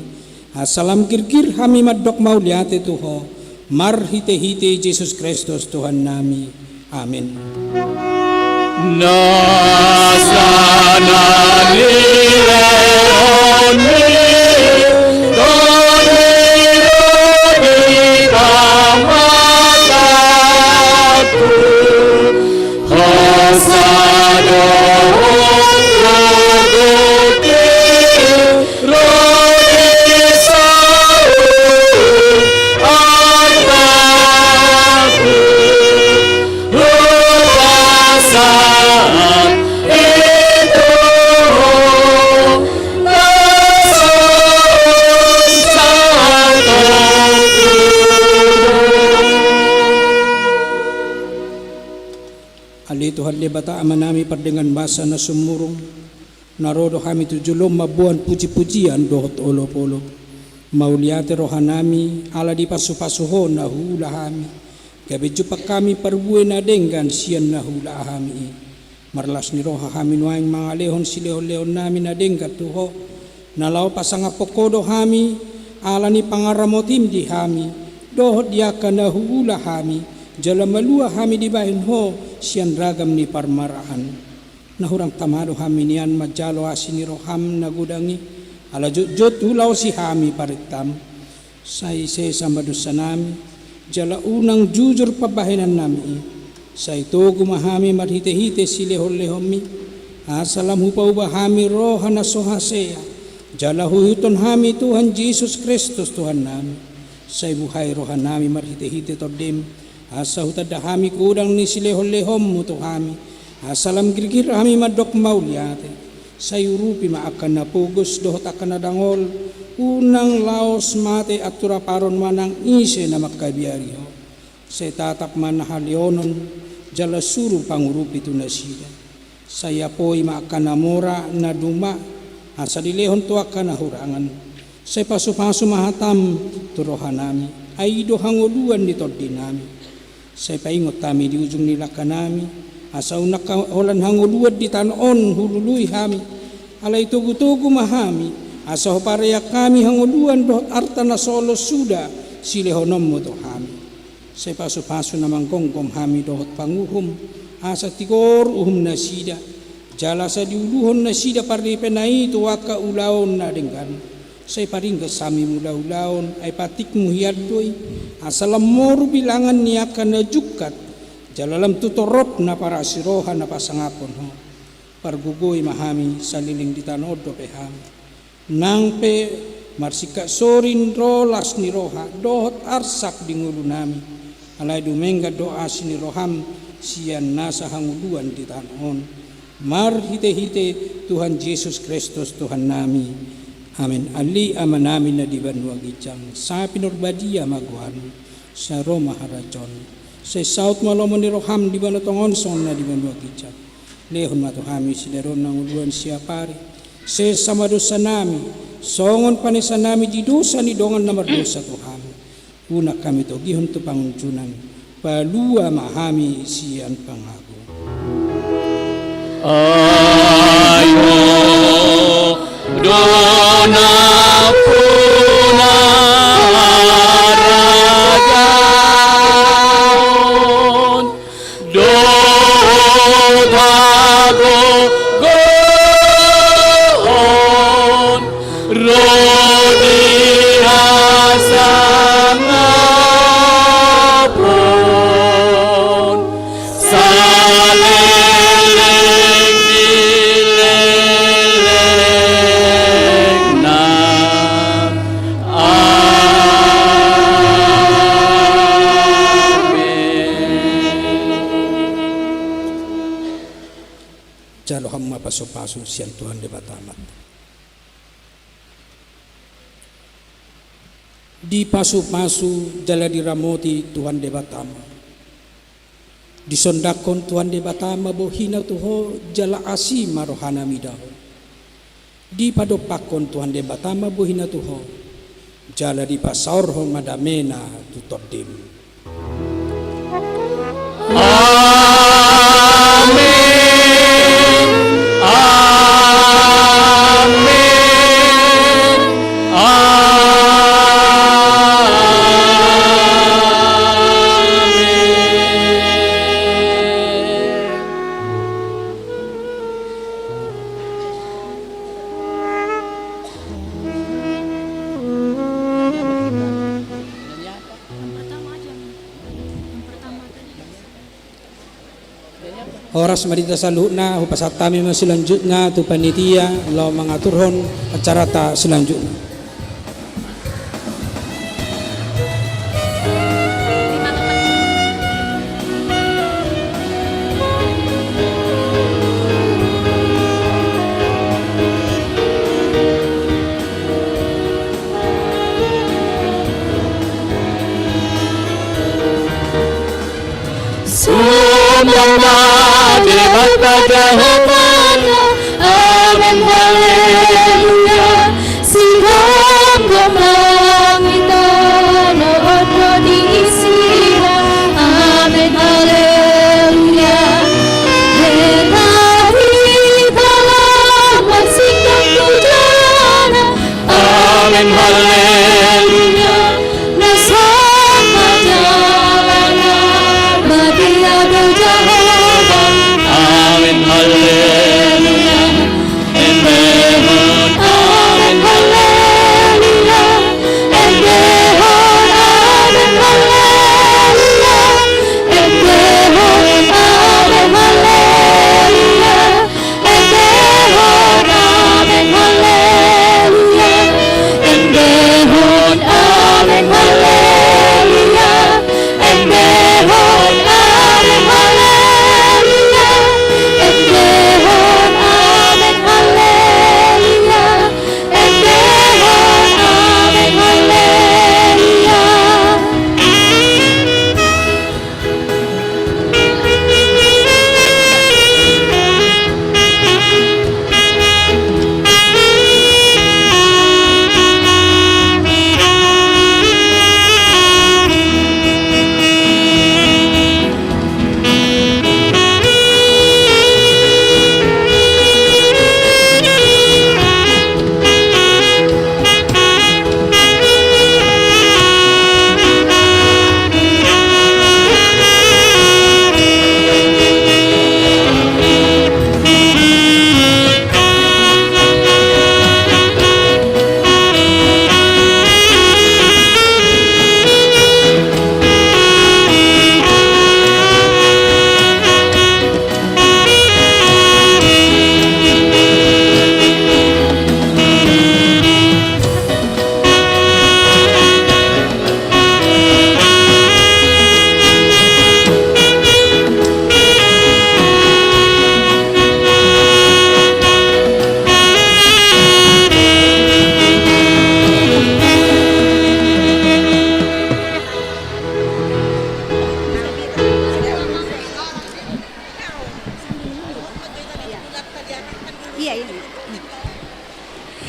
asa lam girgir hami mandok mauliate tu Ho, marhitehite Jesus Kristus Tuhannami. Amen. Nasa na nilehonmi Tondim di pamatangku, hosa do gogohi ro di saut arbaku, hupasahat i tu Ho na so unsatongku. Ale Tuhan Debata Amanami pardenggan basa na sumurung, na ro do hami tu jolom mamboan pujipujian dohot olopolop. Mauliate rohanami ala di pasupasu Ho na huula hami, gabe jumpang hami parbue na denggan sian na huula hami i. Marlas ni roha hami nuaeng mangalehon silehonlehonnami na denggan tu Ho, na laho pasangaphon Ho do hami ala ni pangaramotim di hami dohot di angka na huula hami, jala malua hami dibahen Ho sian ragam ni parmaraan. Na hurang tama do hami nian manjalo asi ni roham na godang i, ala jotjot hulaosi hami parentam. Sai sesa ma dosanami, jala unang jujur pambahenannami i. Sai togu ma hami marhitehite silehonlehonmi, asa lam hupauba hami roha na so hasea, jala huihuthon hami Tuhan Jesus Kristus Tuhannami. Sai buhai rohanami marhitehite Tondim, asa hutanda hami godang ni silehonlehonmu tu hami, asa lam girgir hami mandok mauliate. Sai urupi ma angka na pogos dohot angka na dangol, unang laos mate anturaparon manang ise na mangkabiari Ho. Sai tatap ma na haleonon, jala suru pangurupi tu nasida. Sai apoi ma angka na mora na duma, asa dilehon tu angka na hurangan. Sai pasupasu ma hatam tu rohanami, ai i do hangoluan ni tondinami. Sai paingot hami di ujung ni langkanami, asa unang holan hangoluan di tano on hulului hami. Alai togutogu ma hami, asa hupareang hami hangoluan dohot arta na so los suda silehononmu tu hami. Sai pasupasu na manggomgom hami dohot panguhum, asa tigor uhum nasida, jala asa diuluhon nasida parripena i tu angka ulaon na denggan. Sai paringgas hami mulaulaon, ai patikmu hian do i, asa lam moru bilangan ni angka na jungkat, jala lam tu torop na parasiroha na pasangaphon ho. Pargogoi ma hami saleleng di tano on dope hami. Nang pe marsingkat sorin ro las ni roha dohot arsak di ngolunami, alai dumenggan do asi ni roham sian nasa hangoluan di tano on. Marhitehite Tuhan Jesus Kristus Tuhannami. Amen. Ale Amanami na di banua ginjang, sai pinarbadia ma goarmu, sai ro ma harajaonmu, sai saut ma lomo ni roham di banua tonga on songon na di banua ginjang. Lehon ma tu hami sadari on hangoluan siapari. Sesa ma dosanami, songon panesanami di dosa ni dongan na mardosa tu hami. Unang hami togihon tu pangunjunan, palua ma hami sian pangago. Ai Ho do nampuna harajaon dohot hagogoon ro di hasangapon saleleng ni lelengna. Amen. Jalo hamu ma pasupasu sian Tuhan Debata ma. Dipasupasu jala diramoti Tuhan Debata ma. Disondangkon Tuhan Debata ma bohina tu ho jala asi ma rohana mida ho. Dipadompakkon Tuhan Debata ma bohina tu ho, jala dipasaorhon ma damena tu tondim. Amen. Amen. Amen. Horas ma di hita saluhutna, hupasahat hami ma silanjutna tu panitia laho mangaturhon acaranta silanjutna. Sumba ma Debata Jahowa. Amen, haleluya. Sihomgom langit tano on do diisina. Amen, haleluya. Hela hita lam marsingkat pujana. Amen, haleluya. Na sahat ma jala na badia do Jahowa. Amen, haleluya. Endehon, amen, haleluya. Endehon, amen, haleluya. Endehon, amen, haleluya. Endehon, amen, haleluya. Endehon,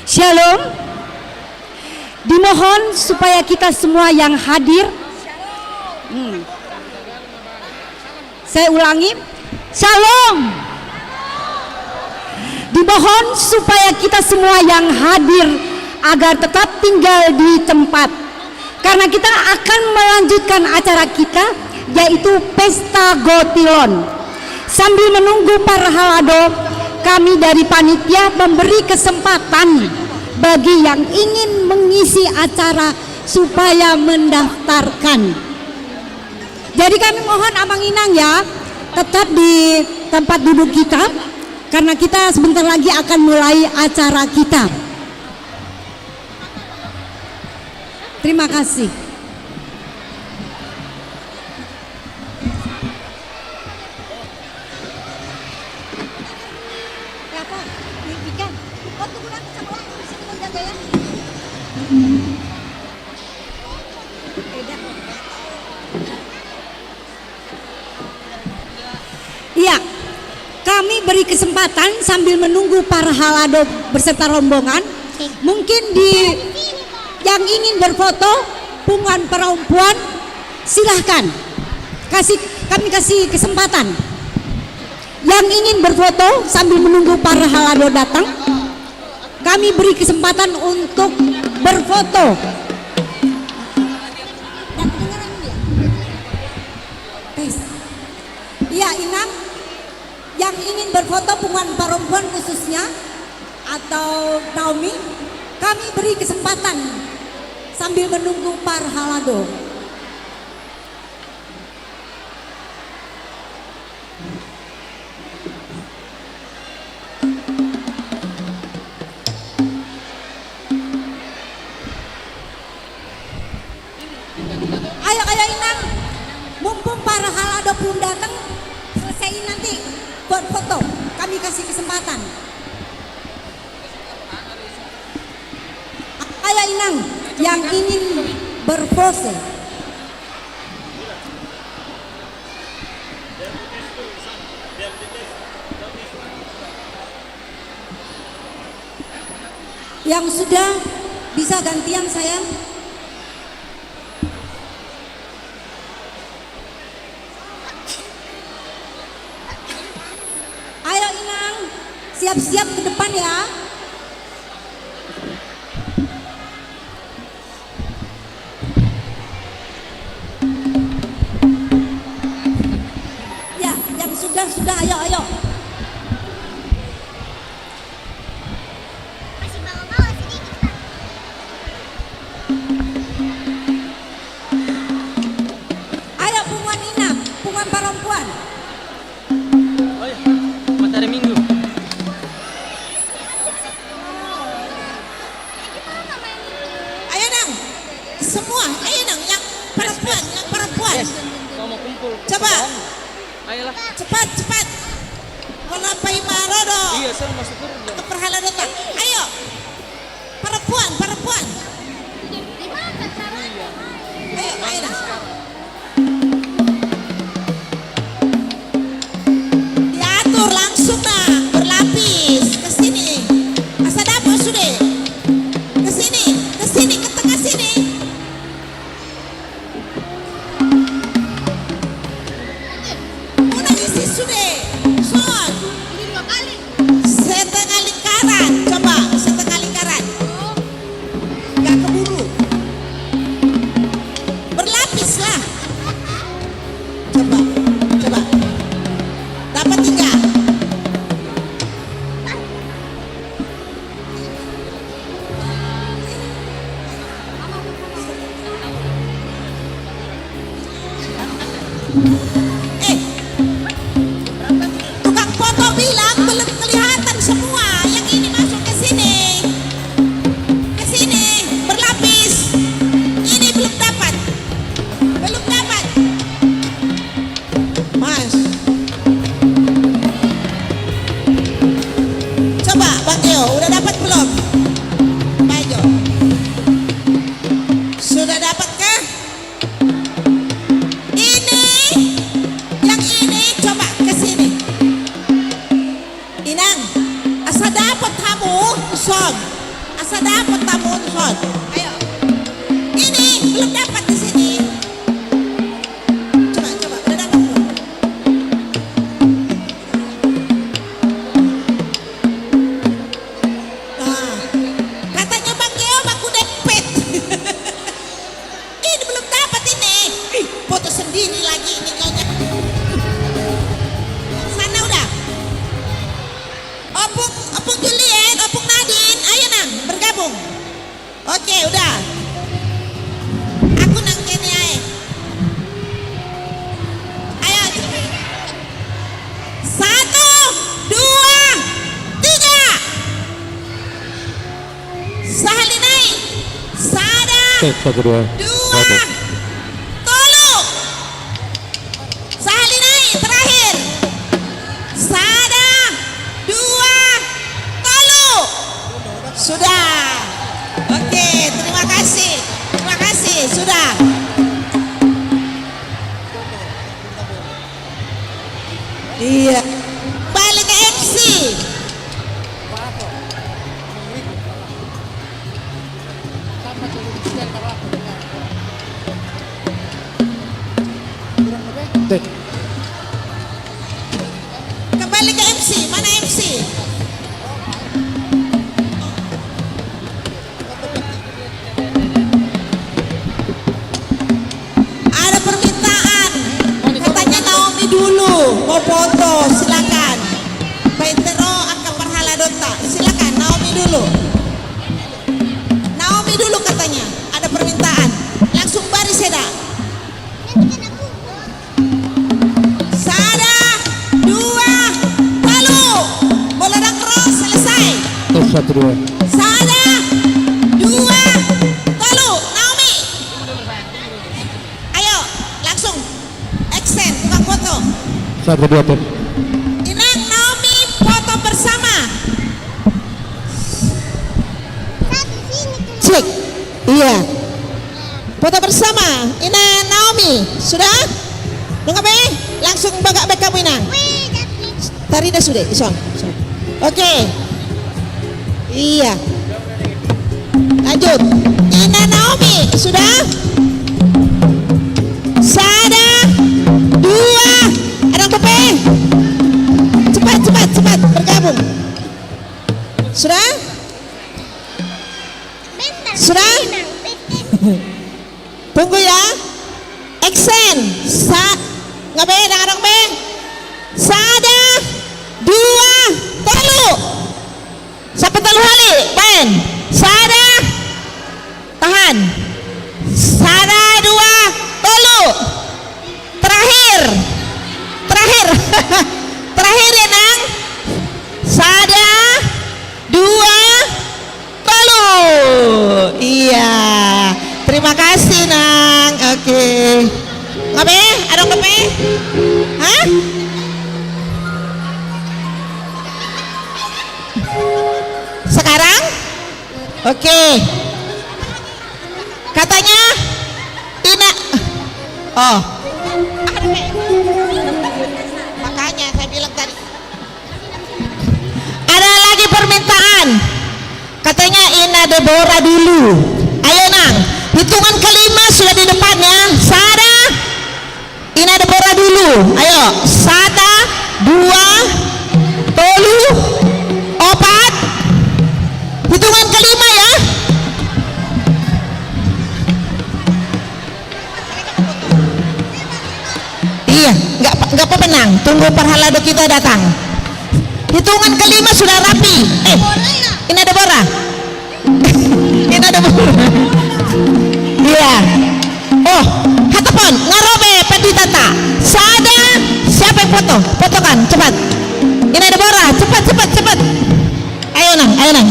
Shalom. Dimohon supaya kita semua yang hadir. Hmm. Saya ulangi. Shalom. Dimohon supaya kita semua yang hadir agar tetap tinggal di tempat. Karena kita akan melanjutkan acara kita, yaitu Pesta Gotilon. Sambil menunggu para halado, kami dari panitia memberi kesempatan bagi yang ingin mengisi acara supaya mendaftarkan. Jadi kami mohon Amang Inang ya, tetap di tempat duduk kita, karena kita sebentar lagi akan mulai acara kita. Terima kasih. Iya, kami beri kesempatan sambil menunggu para halado beserta rombongan. Oke. Mungkin di, yang ingin berfoto, punguan perempuan, silahkan. Kasih, kami kasih kesempatan. Yang ingin berfoto sambil menunggu para halado datang. Kami beri kesempatan untuk berfoto. Tes. Iya, Inang, yang ingin berfoto, punguan perempuan khususnya, atau Naomi, kami beri kesempatan sambil menunggu para halado. Ayo, ayo, Inang. Mumpung para halado belum datang, selesaiin nanti buat foto. Kami kasih kesempatan. Ayo, Inang, yang ingin berpose. Yang sudah bisa gantian, sayang. Ayo, Inang, siap-siap ke depan ya. Ya, yang sudah, sudah, ayo, ayo. Ayo, punguan Inang, punguan perempuan. Oi, matahari minggu. Ayo, Nang. Semua, ayo, Nang, yang perempuan, yang perempuan. Yes. Mau kumpul. Coba. Ayolah. Cepat, cepat. Wala paima ro do. Iya, saya masuk dulu. Ke perhalado ta. Ayo. Perempuan, perempuan. Ayo, ayo dah. Diatur langsung, Nang, berlapis. Ke sini. Asa dapot sude. Ke sini, ke sini, ke tengah sini. Unang isi sude. Son. Setengah lingkaran. Coba, setengah Asa dapot tamu, son. Ayo. Ini belum dapat di sini. Coba, coba, udah dapat belum? Nah, katanya Bang Geo, baku dempet. Ini belum dapat ini. Ih, foto sendiri lagi ini kau. Sana udah. Opung, Opung Juliet, Opung Nadine, ayo nang, bergabung. Oke, udah. Aku nang kene ae. Ayo. Satu, dua, tiga. Sahali nai. Sada. Tes, satu, dua. Dua. Satu. Tolu. Sahali nai, terakhir. Sada, dua, tolu. Sudah. Oke, terima kasih. Terima kasih, sudah. Iya. Balik ke M C. Kembali ke M C, mana M C? Ada permintaan, katanya Naomi dulu mau foto, silakan. Baen tero angka parhaladonta, silakan Naomi dulu. Naomi dulu katanya, ada permintaan. Langsung baris eda. Sada, dua, tolu. Bola dang ro, selesai. Tes, satu, dua. Sada, dua, tolu. Naomi. Ayo, langsung. Action, tukang foto. Satu, dua, tes. Inang Naomi foto bersama. Cek. Iya. Foto bersama Ina Naomi. Sudah? Nunga be? Langsung bagak baen hamu, Inang. Tarida sude, ison. Oke. Iya. Lanjut. Ina Naomi, sudah? Sada, dua, adong dope? Cepat, cepat, cepat, bergabung. Sudah? Sudah? Tunggu ya. Action. Sa-, nunga be, dang adong be? Sada, dua, tolu. Sampe tolu hali, baen. Sada. Tahan. Sada, dua, tolu. Terakhir. Terakhir. Terakhir ya, Nang. Sada, dua, tolu. Iya. Terima kasih, Nang. Oke. Nunga be? Adong dope? Hah? Sekarang? Oke. Katanya Ina. Oh. Makanya saya bilang tadi. Ada lagi permintaan. Katanya Ina Deborah dulu. Ayo, Nang. Hitungan kelima sudah di depannya. Sada. Ina Deborah dulu. Ayo, sada, dua, tolu, opat. Hitungan kelima ya. Iya, nggak, nggak apa-apa, Nang. Tunggu parhalado kita datang. Hitungan kelima sudah rapi. Eh, Ina Deborah. Ina Deborah. Iya. Oh, hatop on, nga ro be panditanta. Sada, siapa yang foto? Fotokan, cepat. Ina Deborah, cepat, cepat, cepat. Ayo, Nang, ayo, Nang.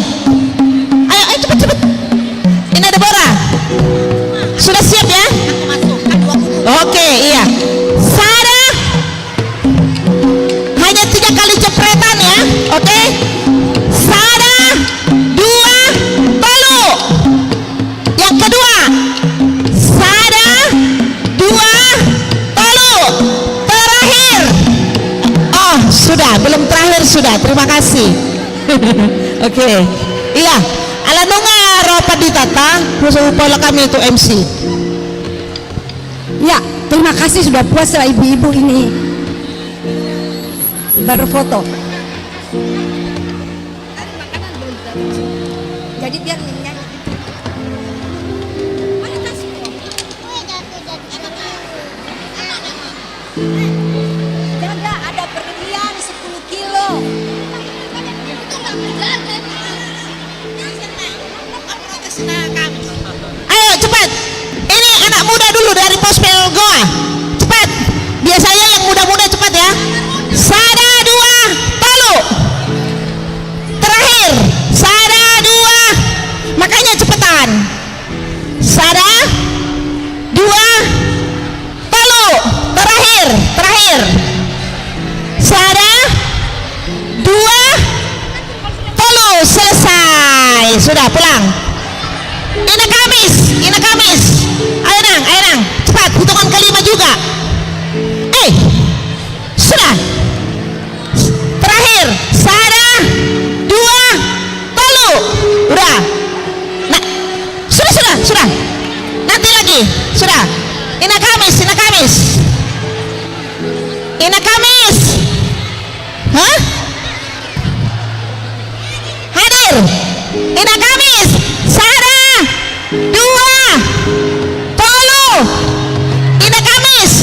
Ayo, ayo, cepat, cepat. Ina Deborah. Sudah siap ya? Oke, iya. Sada. Hanya tiga kali jepretan ya, oke? Sada, dua, tolu. Yang kedua, sada, dua, tolu. Terakhir. Oh, sudah, belum terakhir, sudah. Terima kasih. Oke. Iya, Nunga ro pandita ta, hupaulak hami tu M C. Ya, terima kasih sudah puas lah ibu-ibu ini berfoto. Jadi biar nyanyi. Jaga, ada berlian sepuluh kilo. Ayo cepat. Ini anak muda dulu dari Pospel Goa. Cepat. Biasanya yang muda-muda cepat ya. Sada, dua, tolu. Terakhir. Sada, dua. Makanya cepetan. Sada, dua, tolu. Terakhir, terakhir. Sada, dua, tolu. Selesai. Sudah, pulang. Ina Kamis, Ina Kamis. Ayo nang, ayo nang. Cepat, hitungan kelima juga. Eh, sudah. Terakhir. Sada, dua, tolu. Udah. Nah, sudah, sudah, sudah. Nanti lagi. Sudah. Ina Kamis, Ina Kamis. Ina Kamis. Hah? Hadir. Ina Kamis. Sada, dua, tolu. Ina Kamis.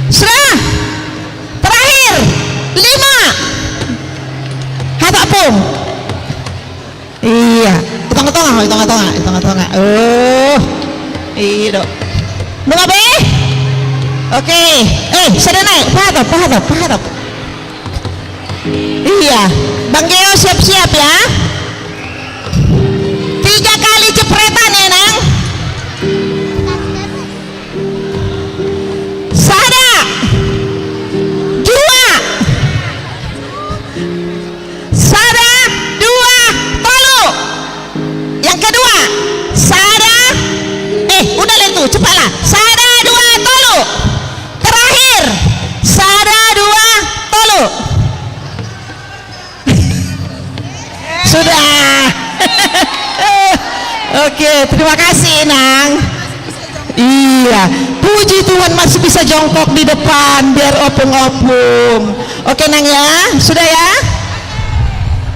Sudah. Terakhir. Lima. Hata pung. Iya. Di tonga-tonga, di tonga-tonga, di tonga-tonga. Oh. Iya, dok. Nunga be? Oke. Eh, sada nai. Pahatop, pahatop, pahatop. Iya. Bang Geo siap-siap ya. Tiga kali cepretan ya, Nang. Sada. Dua. Sada, dua, tolu. Yang kedua. Sada. Eh, udah lah itu, cepatlah. Sada, dua, tolu. Terakhir. Sada, dua, tolu. Sudah. Oke, terima kasih, Nang. Iya, puji Tuhan masih bisa jongkok di depan, biar opung-opung. Oke, Nang, ya, sudah, ya.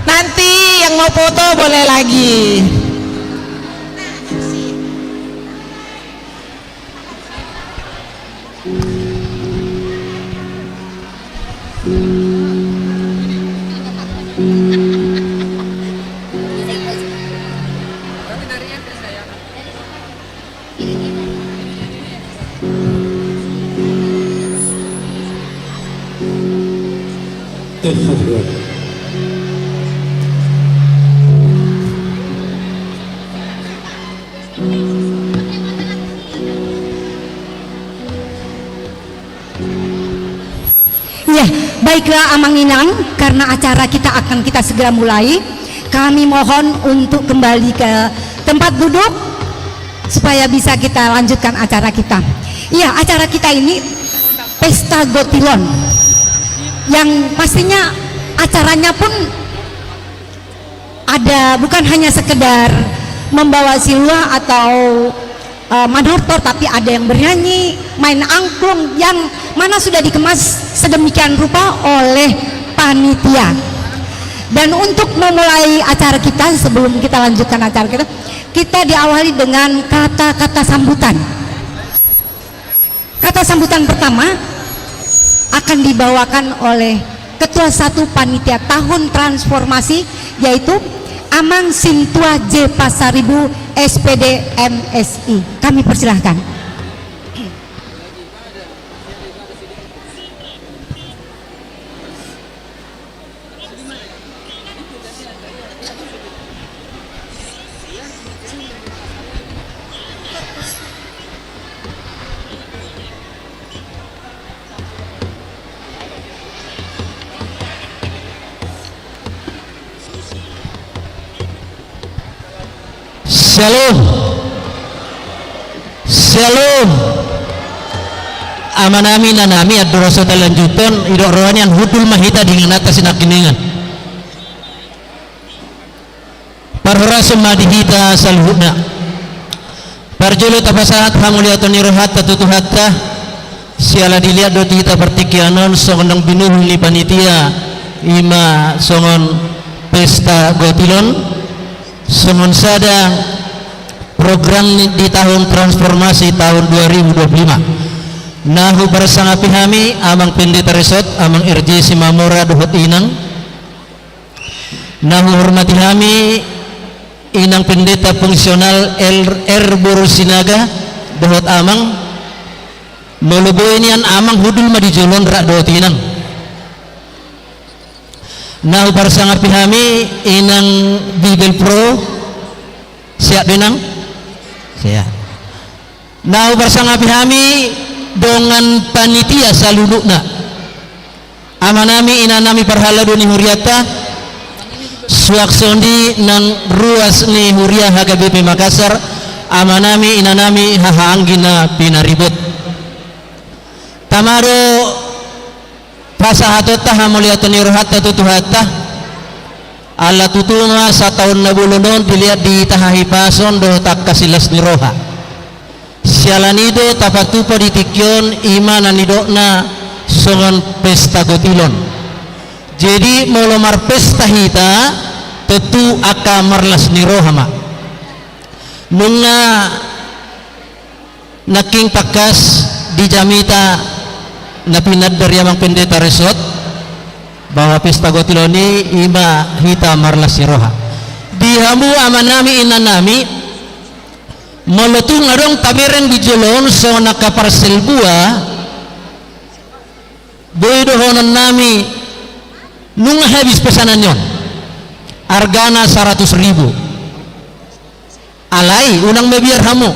Nanti yang mau foto boleh lagi. Ya, baiklah Amang Inang, karena acara kita akan kita segera mulai, kami mohon untuk kembali ke tempat duduk supaya bisa kita lanjutkan acara kita. Iya, acara kita ini Pesta Gotilon yang pastinya acaranya pun ada, bukan hanya sekedar membawa siluah atau, eh, manortor, tapi ada yang bernyanyi, main angklung, yang mana sudah dikemas sedemikian rupa oleh panitia. Dan untuk memulai acara kita, sebelum kita lanjutkan acara kita, kita diawali dengan kata-kata sambutan. Kata sambutan pertama akan dibawakan oleh Ketua Satu Panitia Tahun Transformasi, yaitu Amang Sintua J Pasaribu, S P D, M Si. Kami persilahkan. Syalom. Syalom. Amanami, inanami, andorang so talanjuthon, didok roha nian, hundul ma hita di ingananta sinangkiningan. Parhorasan ma di hita saluhutna. Parjolo tapasahat hamuliaton ni rohanta tu Tuhanta, siala dilehon do tu hita partingkian on songon naung binuhul ni panitia, i ma songon pesta gotilon, songon sada program ni, di tahun transformasi tahun dua ribu dua puluh lima. Na huparsangapi hami Amang Pendeta Resort, Amang R J Simamora dohot Inang. Na huhormati hami Inang Pendeta Fungsional R, R Boru Sinaga dohot Amang. Molo boi nian Amang, hundul ma di jolo on rap dohot Inang. Na huparsangapi hami Inang Bibel Pro. Siap do Inang? Siap. Na huparsangapi hami dongan panitia saluhutna. Amanami, inanami parhalado ni hurianta, suang songon i nang ruas ni huria H K B P Makassar, amanami, inanami, hahaanggi na pinaribot. Tama do pasahatonta hamuliaton ni rohanta tu Tuhanta. Ala tutu ma sataon na bolon on dilehon di hita hahipason dohot angka silas ni roha. Siala ni i do tapatupa di tingki on i ma na nidokna songon pesta gotilon. Jadi molo marpesta hita, tontu angka marlas ni roha ma. Nunga nangkin tangkas di jamita na pinandar i Amang Pendeta Resort, bahwa pesta gotilon i i ma hita marlas ni roha. Di hamu amanami, inanami, molo tung adong tabereng di jolo on songon angka parsel buah, boi dohononnami nunga habis pesanan ni on, argana saratus ribu. Alai unang mabiar hamu.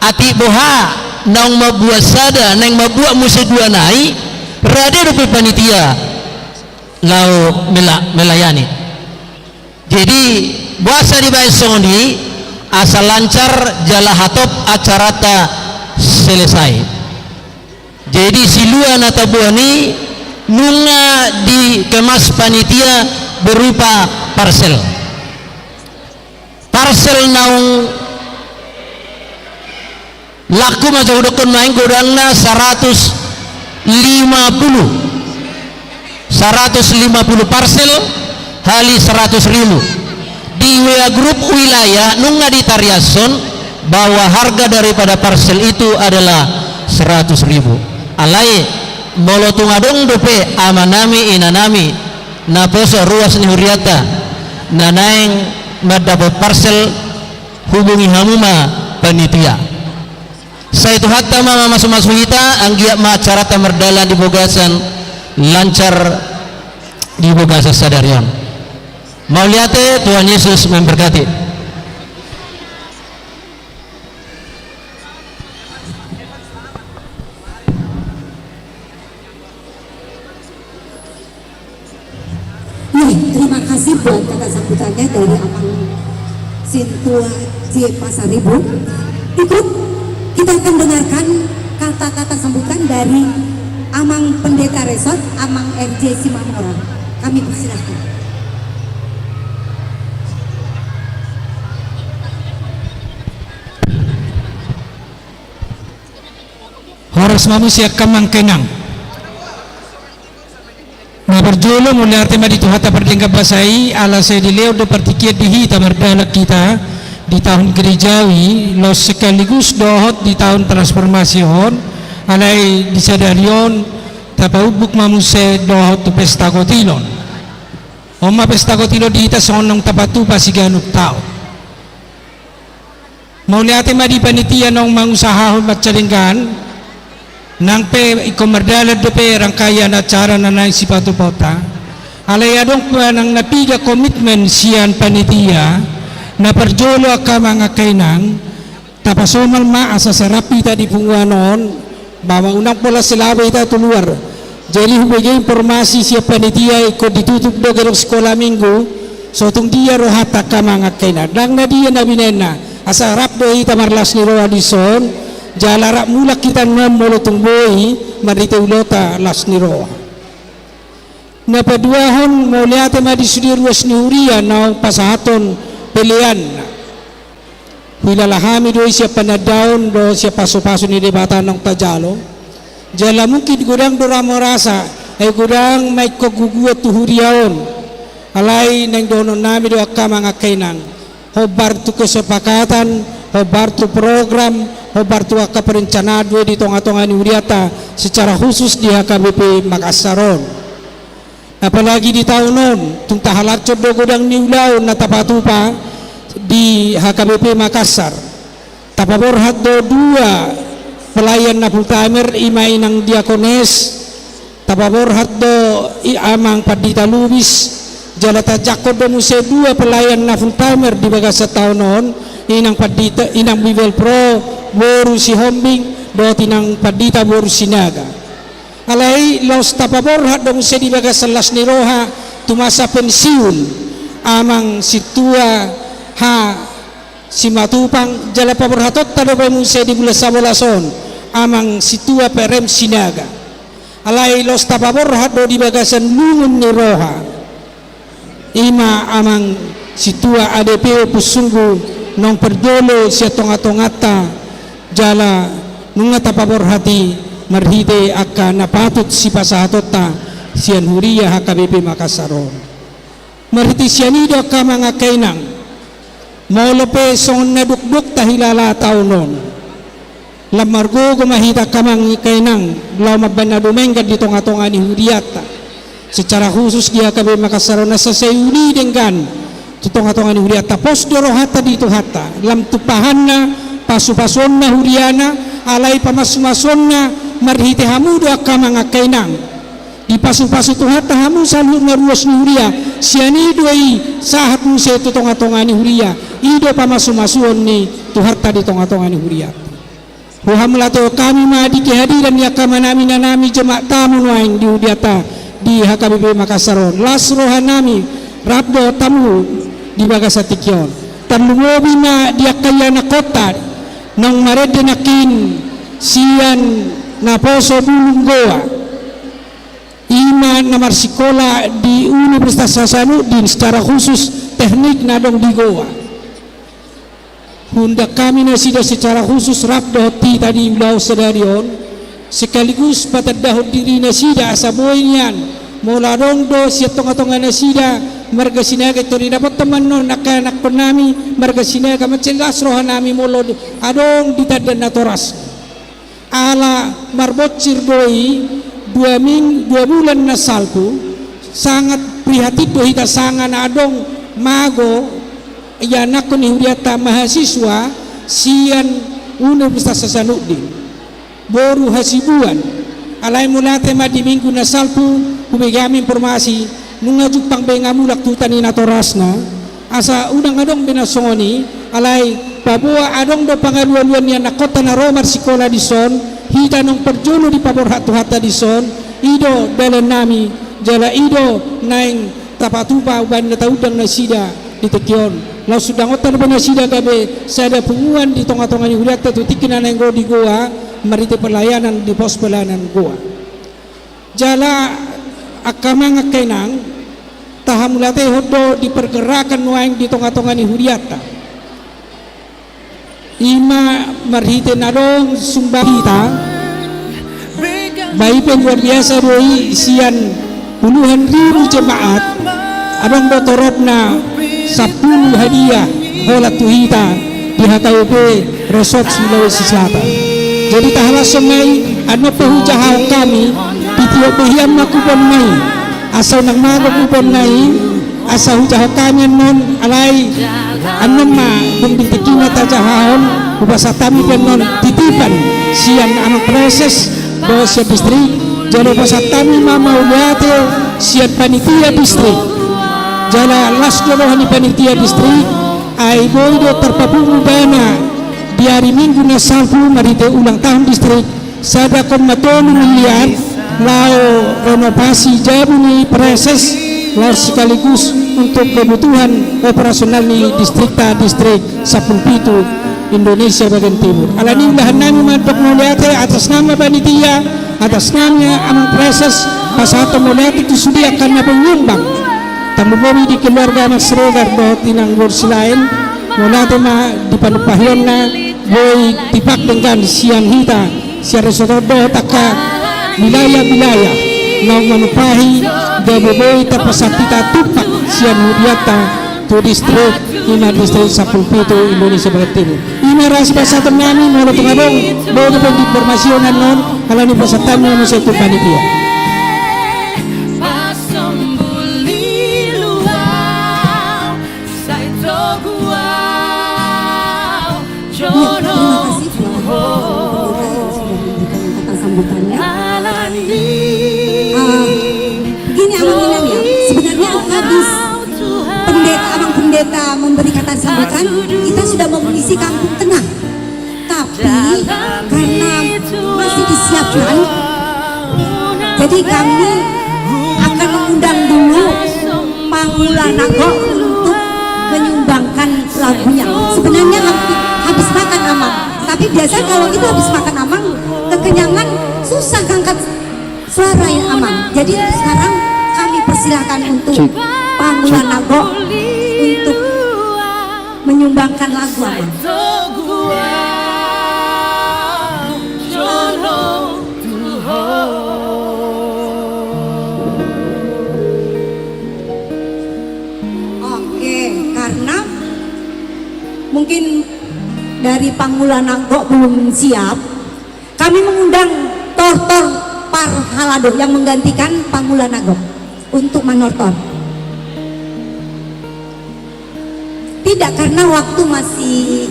Atik boha naung mambuat sada, naeng mambuat muse dua nai, rade dope panitia laho mela-, melayani. Jadi boasa dibaen songon i? Asa lancar jala hatop acaranta selesai. Jadi silua na taboan i nunga dikemas panitia berupa parsel. Parsel naung laku ma jo hudokkon, naeng godangna saratus lima puluh. Saratus lima puluh parsel hali saratus ribu. Di W A grup wilayah nunga ditariashon bahwa harga daripada parsel itu adalah seratus ribu. Alai molo tung adong dope amanami, inanami, naposo ruas ni hurianta na naeng mandapot parsel, hubungi hamu ma panitia. Sai Tuhanta ma mamasumasu hita, anggiat ma acaranta mardalan di bagasan lancar di bagasan sadari on. Mauliate, Tuhan Yesus memberkati. Iya, terima kasih buat kata sambutannya dari Amang Sintua J Pasaribu. Ikut kita akan dengarkan kata-kata sambutan dari Amang Pendeta Resort, Amang R J Simamora. Kami persilahkan. Horas ma muse angka amang, angka inang. Na parjolo mauliate ma di Tuhanta pardenggan basa i, ala sai dilehon do partingkian di hita mardalan hita di tahun gerejawi, laos sekaligus dohot di tahun transformasi on, alai di sadari on tapaumbuk ma muse dohot tu pesta gotilon. On ma pesta gotilon di hita songon naung tapatupa siganup taon. Mauliate ma di panitia naung mangusahahon mansai denggan, nang pe ingkon mardalan dope rangkaian acara na naeng sipatupaonta. Alai adong pe nang na piga komitmen sian panitia, na parjolo angka amang, angka inang, tapasomal ma asa sai rap hita di punguan on, ba unang pola selabo hita tu luar. Jadi hubege informasi sian panitia, ingkon ditutup do gedung sikola minggu, so tung dia rohanta angka amang, angka inang, ndang na dia na binaenna, asa rap do hita marlas ni roha dison, jala rap mulak hita nuaeng molo tung boi marhite ulaonta las ni roha. Na paduahon, mauliate ma di sude ruas ni huria naung pasahathon peleanna. Huilala hami do i sian panandaon dohot sian pasupasu ni Debata naung tajalo. Jala mungkin godang do ra merasa, ai godang ma ingkon guguan tu huria on. Alai naeng dohonon nami do angka amang angka inang, hombar tu kesepakatan, hombar tu program, hombar tu angka perencanaan do i di tonga-tonga ni hurianta, secara khusus di H K B P Makassar on. Apalagi di taon on, tung tahalashon do godang ni ulaon na tapatupa di H K B P Makassar. Tapaborhat do dua pelayan na full timer, i ma inang diakones, tapaborhat do i amang pandita lubis, jala tajangkon do muse dua pelayan na full timer di bagasan taon on, inang pandita, inang Bibelvrouw, boru Sihombing, dohot inang pandita boru Sinaga. Alai laos tapaborhat do muse di bagasan las ni roha tu masa pensiun, amang sintua H. Simatupang, jala paborhatonta dope muse di bulan sabolas on, amang sintua P R M Sinaga. Alai laos tapaborhat do di bagasan lungun ni roha, i ma amang sintua A D P Ompusunggu naung parjolo sian tonga-tonganta, jala nunga tapaborhat i marhite angka na patut sipasahatonta sian huria H K B P Makassar on. Marhite sian i do angka amang angka inang, molo pe songon na dokdok tahilala taon on, lam margogo ma hita angka amang angka inang laho mambahen na dumenggan di tonga-tonga ni hurianta. Secara khusus di H K B P Makassar on, asa sai uli denggan tu tonga-tonga ni hurianta, pos do rohanta di Tuhanta, lam tumpahanna, pasu-pasuonna huriana, alai pamasu-masuonna marhite hamu do angka amang angka inang. Dipasu-pasu Tuhanta hamu saluhutna ruas ni huria, sian i do i sahat muse tu tonga-tonga ni huria, i do pamasu-masuon ni Tuhanta di tonga-tonga ni huria. Huhamauliatehon hami ma di kehadiran ni angka amanami, inanami, jemaat tamu nuaeng di hurianta di H K B P Makassar on. Las rohanami rap dohot hamu di bagasan tingki on. Tarlumobi ma di angka ianakhonta naung marende nangkin sian naposo bulung Gowa. I ma na marsikola di Universitas Hasanuddin, secara khusus teknik na adong di Gowa. Huundang hami nasida secara khusus rap dohot hita di ulaon sadari on, sekaligus patandahon diri nasida asa boi nian, molo adong do sian tonga-tonga nasida marga Sinaga, tori dapothon ma annon angka ianakhonnami marga Sinaga, mansai las rohanami molo adong di tanda natoras. Ala marbonsir do i dua ming-, dua bulan na salpu, sangat prihatin do hita sanga na adong mago ianakhon ni hurianta mahasiswa sian Universitas Hasanuddin, boru Hasibuan. Alai mauliate ma di minggu na salpu, hubege hami informasi, nunga jumpang be nga mulak tu huta ni natorasna. Asa unang adong be na songon i, alai paboa adong do pangalualuan ni anakhonta na ro marsikola dison, hita naung parjolo dipaborhat Tuhanta dison, i do dalannami, jala i do naeng tapatupa umbahen na taundang nasida di tingki on. Laos undangonta dope nasida gabe sada punguan di tonga-tonga ni hurianta tu tingki na naeng ro di Gowa, marhite pelayanan di pos pelayanan Gowa. Jala angka amang angka inang, tahamauliatehon do di pergerakan nuaeng di tonga-tonga ni hurianta. I ma marhite na adong sumbang hita, ba i pe luar biasa do i, sian puluhan ribu jemaat, adong do toropna sampulu hadiah holan tu hita di H K B P Resort Sulawesi Selatan. Jadi tahalashon ma i, annon pe hujahahon hami, ditiop be hian ma kupon na i, asa unang mago kupon na i, asa hujahahon hami annon, alai annon ma dung di tingkina tajahahon, hupasahat hami pe annon titipan sian amang preses dohot sian distrik, jala hupasahat hami ma mauliate sian panitia distrik. Jala las do roha ni panitia distrik, ai boi do tarpapungu dana di ari Minggu na salpu marhite ulang tahun distrik, sada koma tolu miliar, laho renovasi jabu ni preses, laos sekaligus untuk kebutuhan operasional ni distrikta, distrik sampulu pitu Indonesia bagian timur. Alani i ulahan nami mandok mauliate atas nama panitia, atas nama amang preses, pasahathon mauliate tu sude angka na menyumbang. Tarlumobi di keluarga Siregar dohot inang Borsilaen, mauliate ma di panumpahionna, boi tipak denggan sian hita, sian Resort dohot angka wilayah-wilayah naung manumpahi, gabe boi tarpasahat hita tumpak sian huria ta tu distrik, ima distrik sampulu pitu Indonesia bagian timur. Ima ra sipasahaton nami, molo tung adong, boi dope informasi on annon, alani pasahaton nami sai tu panitia. Iya, terima kasih buat Bapak Ibu yang sudah memberikan kata sambutannya. Ah, begini, Abang Inang, ya, sebenarnya habis pendeta, Abang Pendeta memberi kata sambutan, kita sudah memermisi Kampung Tengah. Tapi karena masih disiapkan, jadi kami akan mengundang dulu Pangula Nagok untuk menyumbangkan lagunya. Sebenarnya hab-, habis makan, Amang. Tapi biasanya kalau kita habis makan, Amang, kekenyangan, susah ngangkat suara, ya, Amang. Jadi sekarang kami persilahkan untuk Pangula Nagok untuk menyumbangkan lagu, Amang. Oke, karena mungkin dari Pangula Nagok belum siap, kami mengundang Tortor Parhalado yang menggantikan Pangula Nagok untuk manortor. Tidak, karena waktu masih.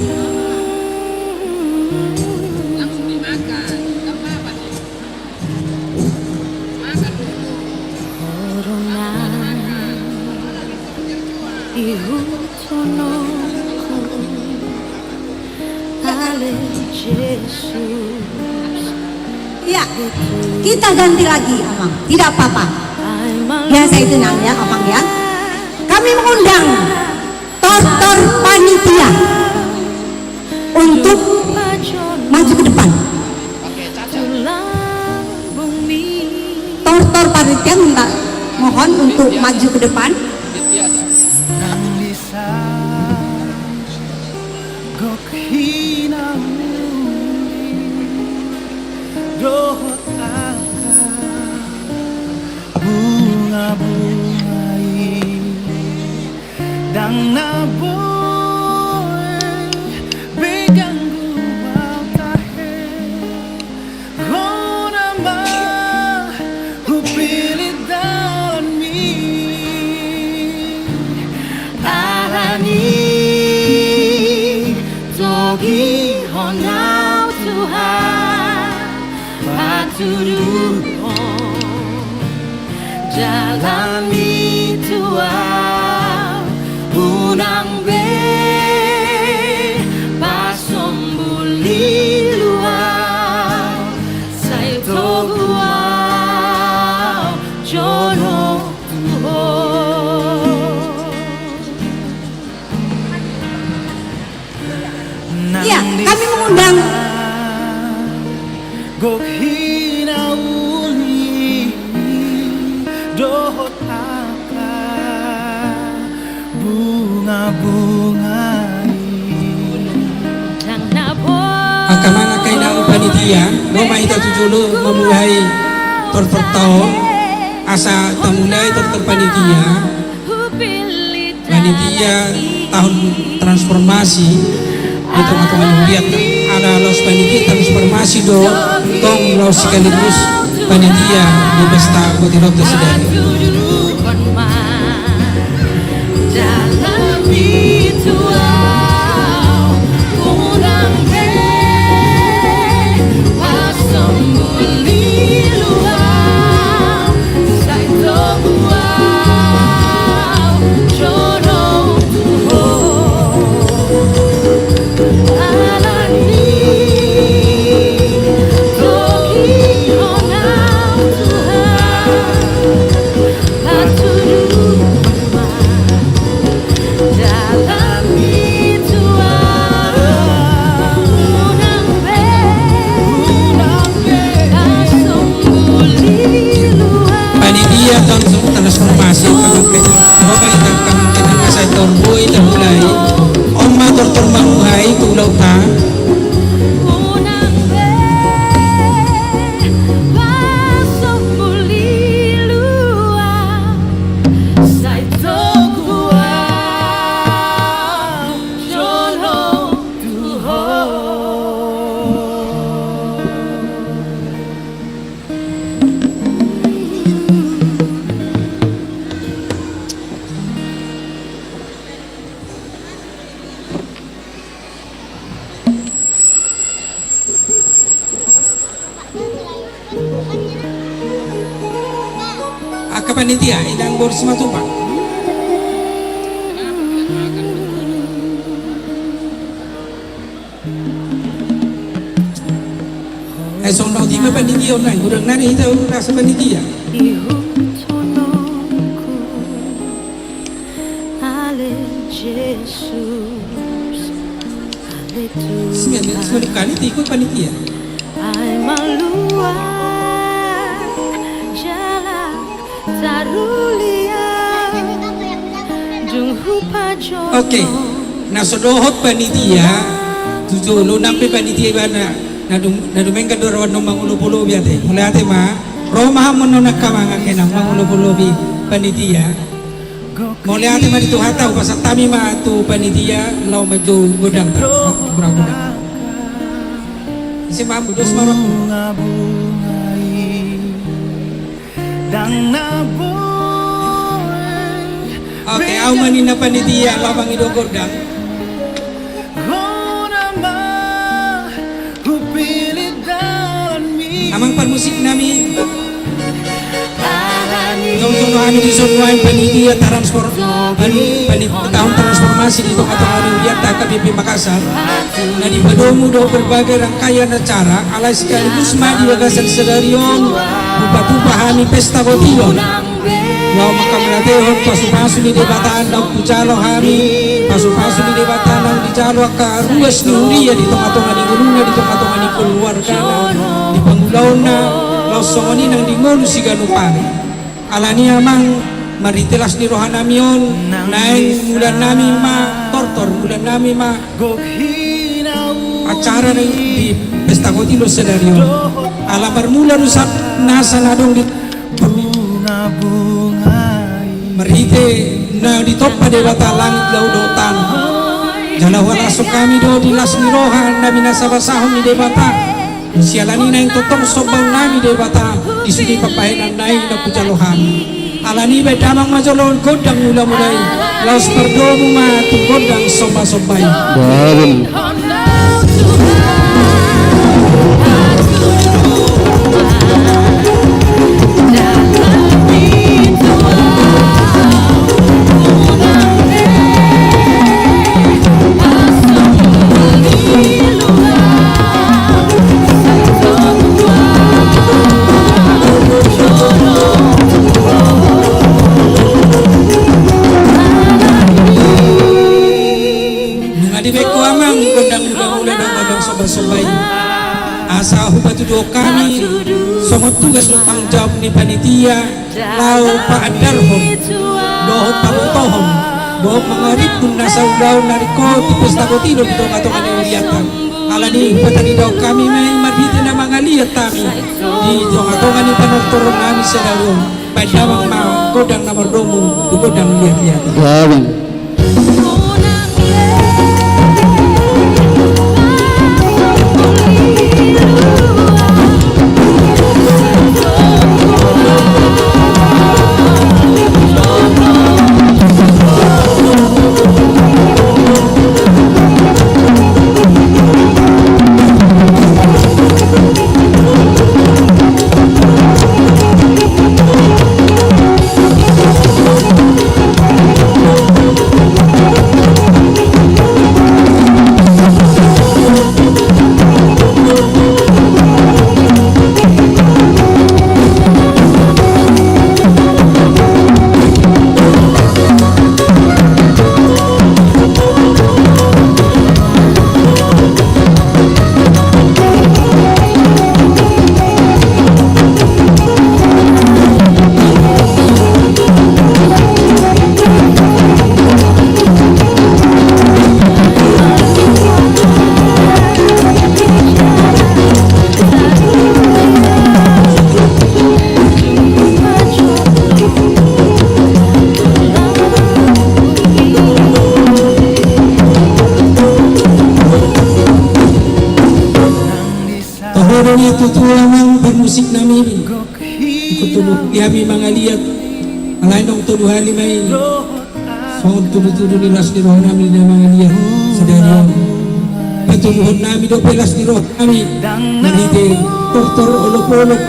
Iya, kita ganti lagi, Amang. Tidak apa-apa. Biasa itu, Nang, ya, Amang, ya. Kami mengundang Tortor panitia untuk maju ke depan. Tortor panitia minta, mohon untuk maju ke depan. Gok hinauli dohot angka bunga-bunga i, ndang na boi be ganggu au tahe. Hona ma hupillit dalanmi, alani togihon au Tuhan, patuduhon jalanmi tu au, unang be pasombul ilu au, sai togu au jonok tu Ho. Iya, kami mengundang. Gok hinauli dohot angka bunga-bunga i. Angka amang, angka inang panitia, ro ma hita tu jolo mamulai tortor ta on, asa tamulai tortor panitia. Panitia tahun transformasi di tonga-tonga ni hurianta. Ala laos panitia transformasi do tong laos sekaligus panitia di pesta botirotta sidari. Panitia, inang boru Simatupang. Eh, songon na uji ma panitia on, nang godang nari hita, rasa panitia. Ihuthononku ale Jesus, ale Tuhan. Sian, sian kali ti ikut panitia. Ai malua jala tarulia dung hupajo. Oke, na so dohot panitia tu jolo, nang pe panitia ibana na dum-, na dumenggan do roha na mangolopolobi ate. Mauliate ma, ro ma hamu non angka amang angka inang mangolopolobi panitia. Mauliate ma di Tuhanta, hupasahat hami ma tu panitia laho manjou godang ta, godang. Ise ma hamu, dos ma roha. Oke, au ma ninna panitia laho mangido godang. Amang parmusik nami. Tongtong hami dison nuaeng panitia transfor-, pani-, pani-, tahun transformasi di tonga-tonga ni huria H K B P Makassar. Na dipadomu do berbagai rangkaian acara, alai sekaligus ma di bagasan sadari on, hupatupa hami pesta kotilon. Laho manghamauliatehon pasupasu ni Debata naung hujalo hami, pasupasu ni Debata naung dijalo angka ruas ni huria di tonga-tonga ni ngoluna, di tonga-tonga ni keluargana, di pangulaonna, laos songon i nang di ngolu siganup ari. Alani i amang, marhite las ni rohanami on, naeng mulaannami ma tortor, mulaannami ma acara na di pesta kotilon sadari on. Ala marmula do sahat nasa na adong di marhite na ditompa Debata langit, laut dohot tano. Jala huhalashon hami do di las ni roha na binasabasahon ni Debata. Siala ni i naeng tongtong sombaonnami Debata di sude pambahenanna i na hujalo hami. Alani i baen damang ma jolo gondang mulamula i, laos pardomu ma tu gondang sombasomba i. Amen. Nunga dibaen ho amang gondang mulamula dohot gondang sombasomba i, asa hupatuduhon hami songon tugas dohot tanggung jawab ni panitia laho paandarhon dohot pabotohon dohot mangariphon nasa ulaon na ringkot di pesta kotilon di tonga-tonga ni hurianta. Alani i hupatandahon hami ma i marhite na mangaliat hami di tonga-tonga ni panortoronnami sadari on. Baen damang ma gondang na mardomu tu gondang liat-liat. Amen. Toho do na tutu amang parmusiknami. Ingkon tolu hali hami mangaliat. Alai naung tolu hali ma i. Songon tudutudu ni las ni rohanami na mangaliat sadari on. Patuduhonnami dope las ni rohanami marhite tortor, olopolop,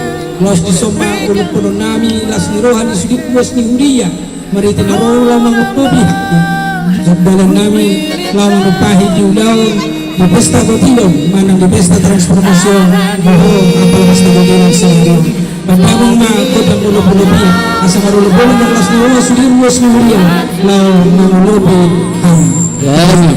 Laos dison ma olopolon nami las ni roha ni sude ruas ni huria, marhite na ro laho mangulopi hami. Jot dalan nami laho manumpahi di ulaon di pesta botilon manang di pesta transformasi on, dohot apala pesta botilon sehari on. Pandamung ma gondang olopolon i, asa marolopolon ma las ni roha sude ruas ni huria laho mangulopi hami.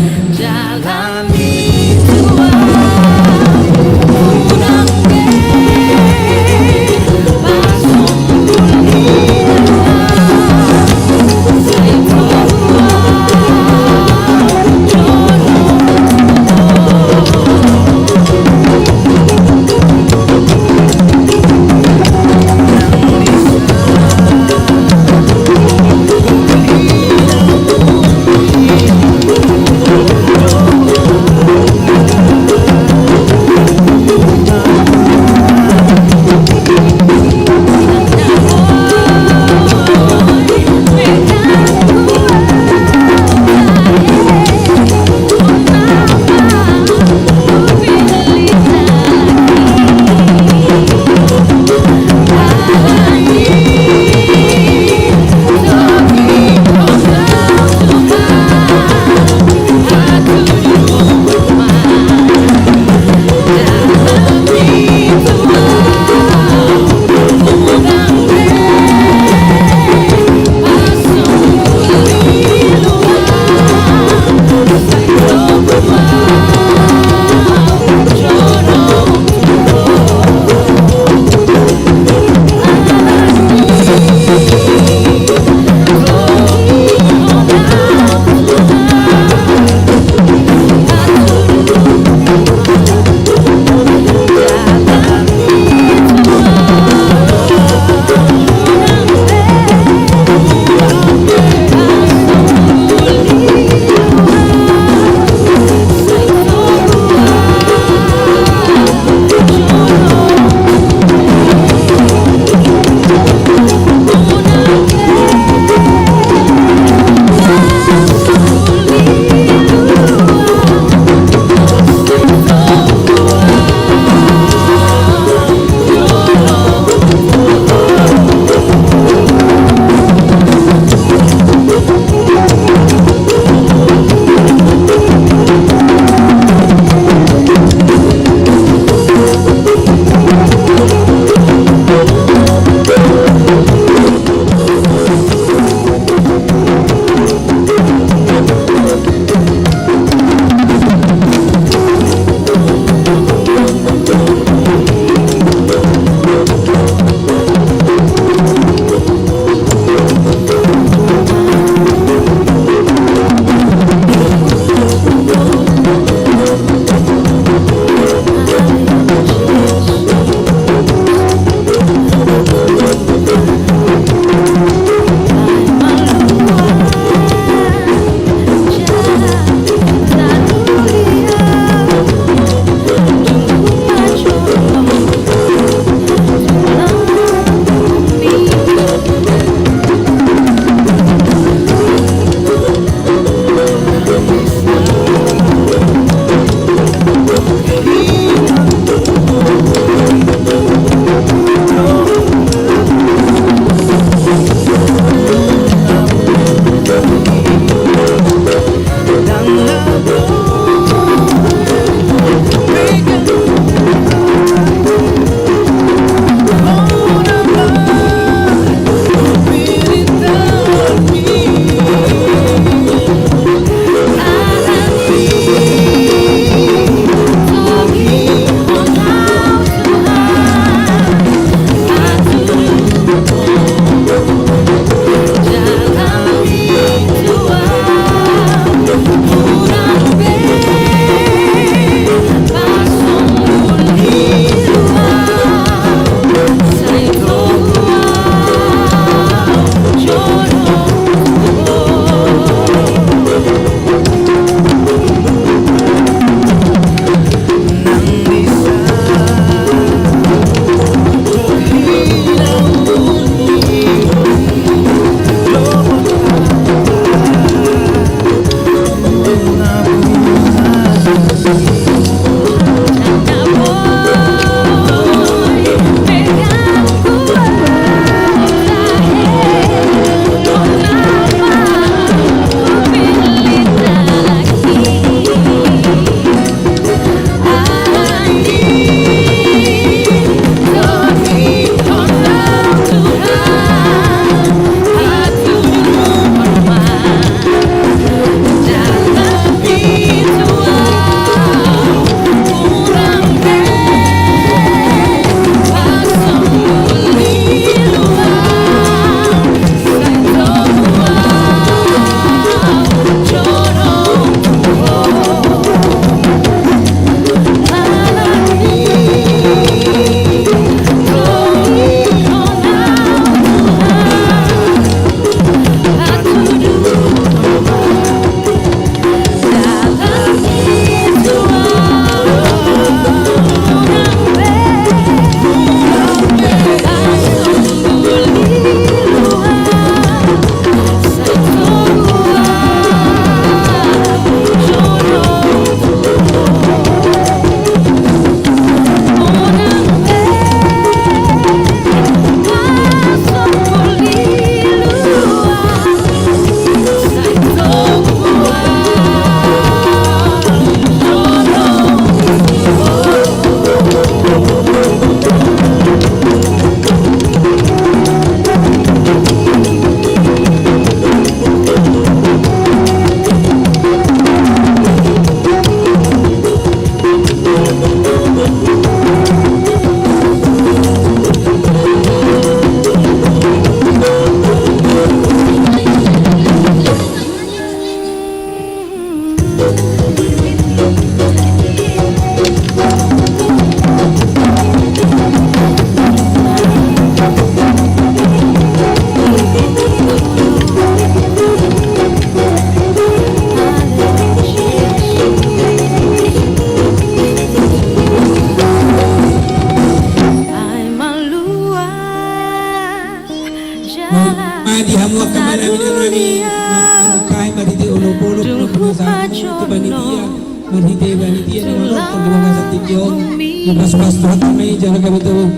Baik, ma di hamu angka amang inang nami, na mangkatai marhite olopolop, na pinasahat tu panitia, marhite panitia na manortor di bagasan tingki on, dipasupasu Tuhan ma i jala gabe tu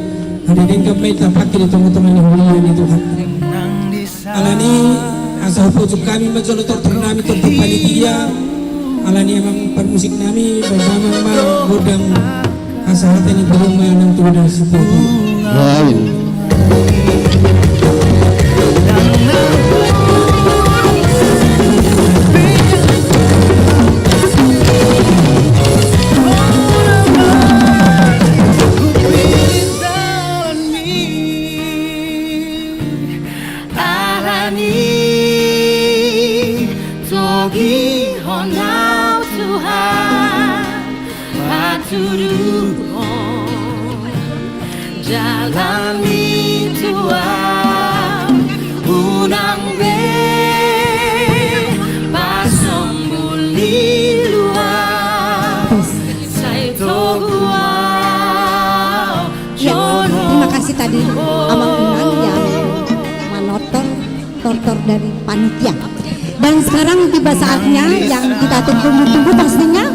hadirionta ma i, tapakke di tongatonga ni huria ni Tuhan. Alani asa hupaunjukkan hami ma jolo tortor nami, tortor panitia, alani amang parmusik nami, baba amang ma godang. Asa hata ni Tuhan ma nang tu na sipulung. Amin. Alani togihon au Tuhan, patuduhon jalan ni Tuhan, unang be pasombul ni luat, sai togu au. Ya, terima kasih tadi Amang Inang yang manortor tortor dari panitia. Dan sekarang tiba saatnya yang kita tunggu-tunggu pastinya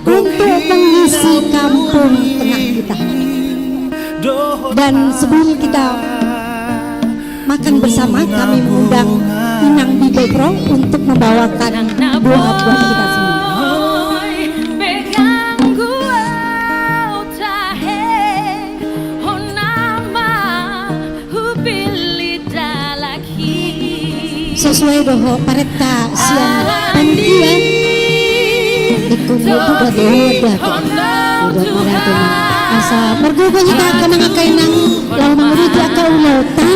untuk mengisi kampung tengah kita. Dan sebelum kita makan bersama, kami mengundang Inang di background untuk membawakan doa buat kita semua. Sesuai dohot parenta sian panitia, ingkon do tuda dohot da tu. Asa margogo hita angka amang angka inang laho manguduti angka ulaonta.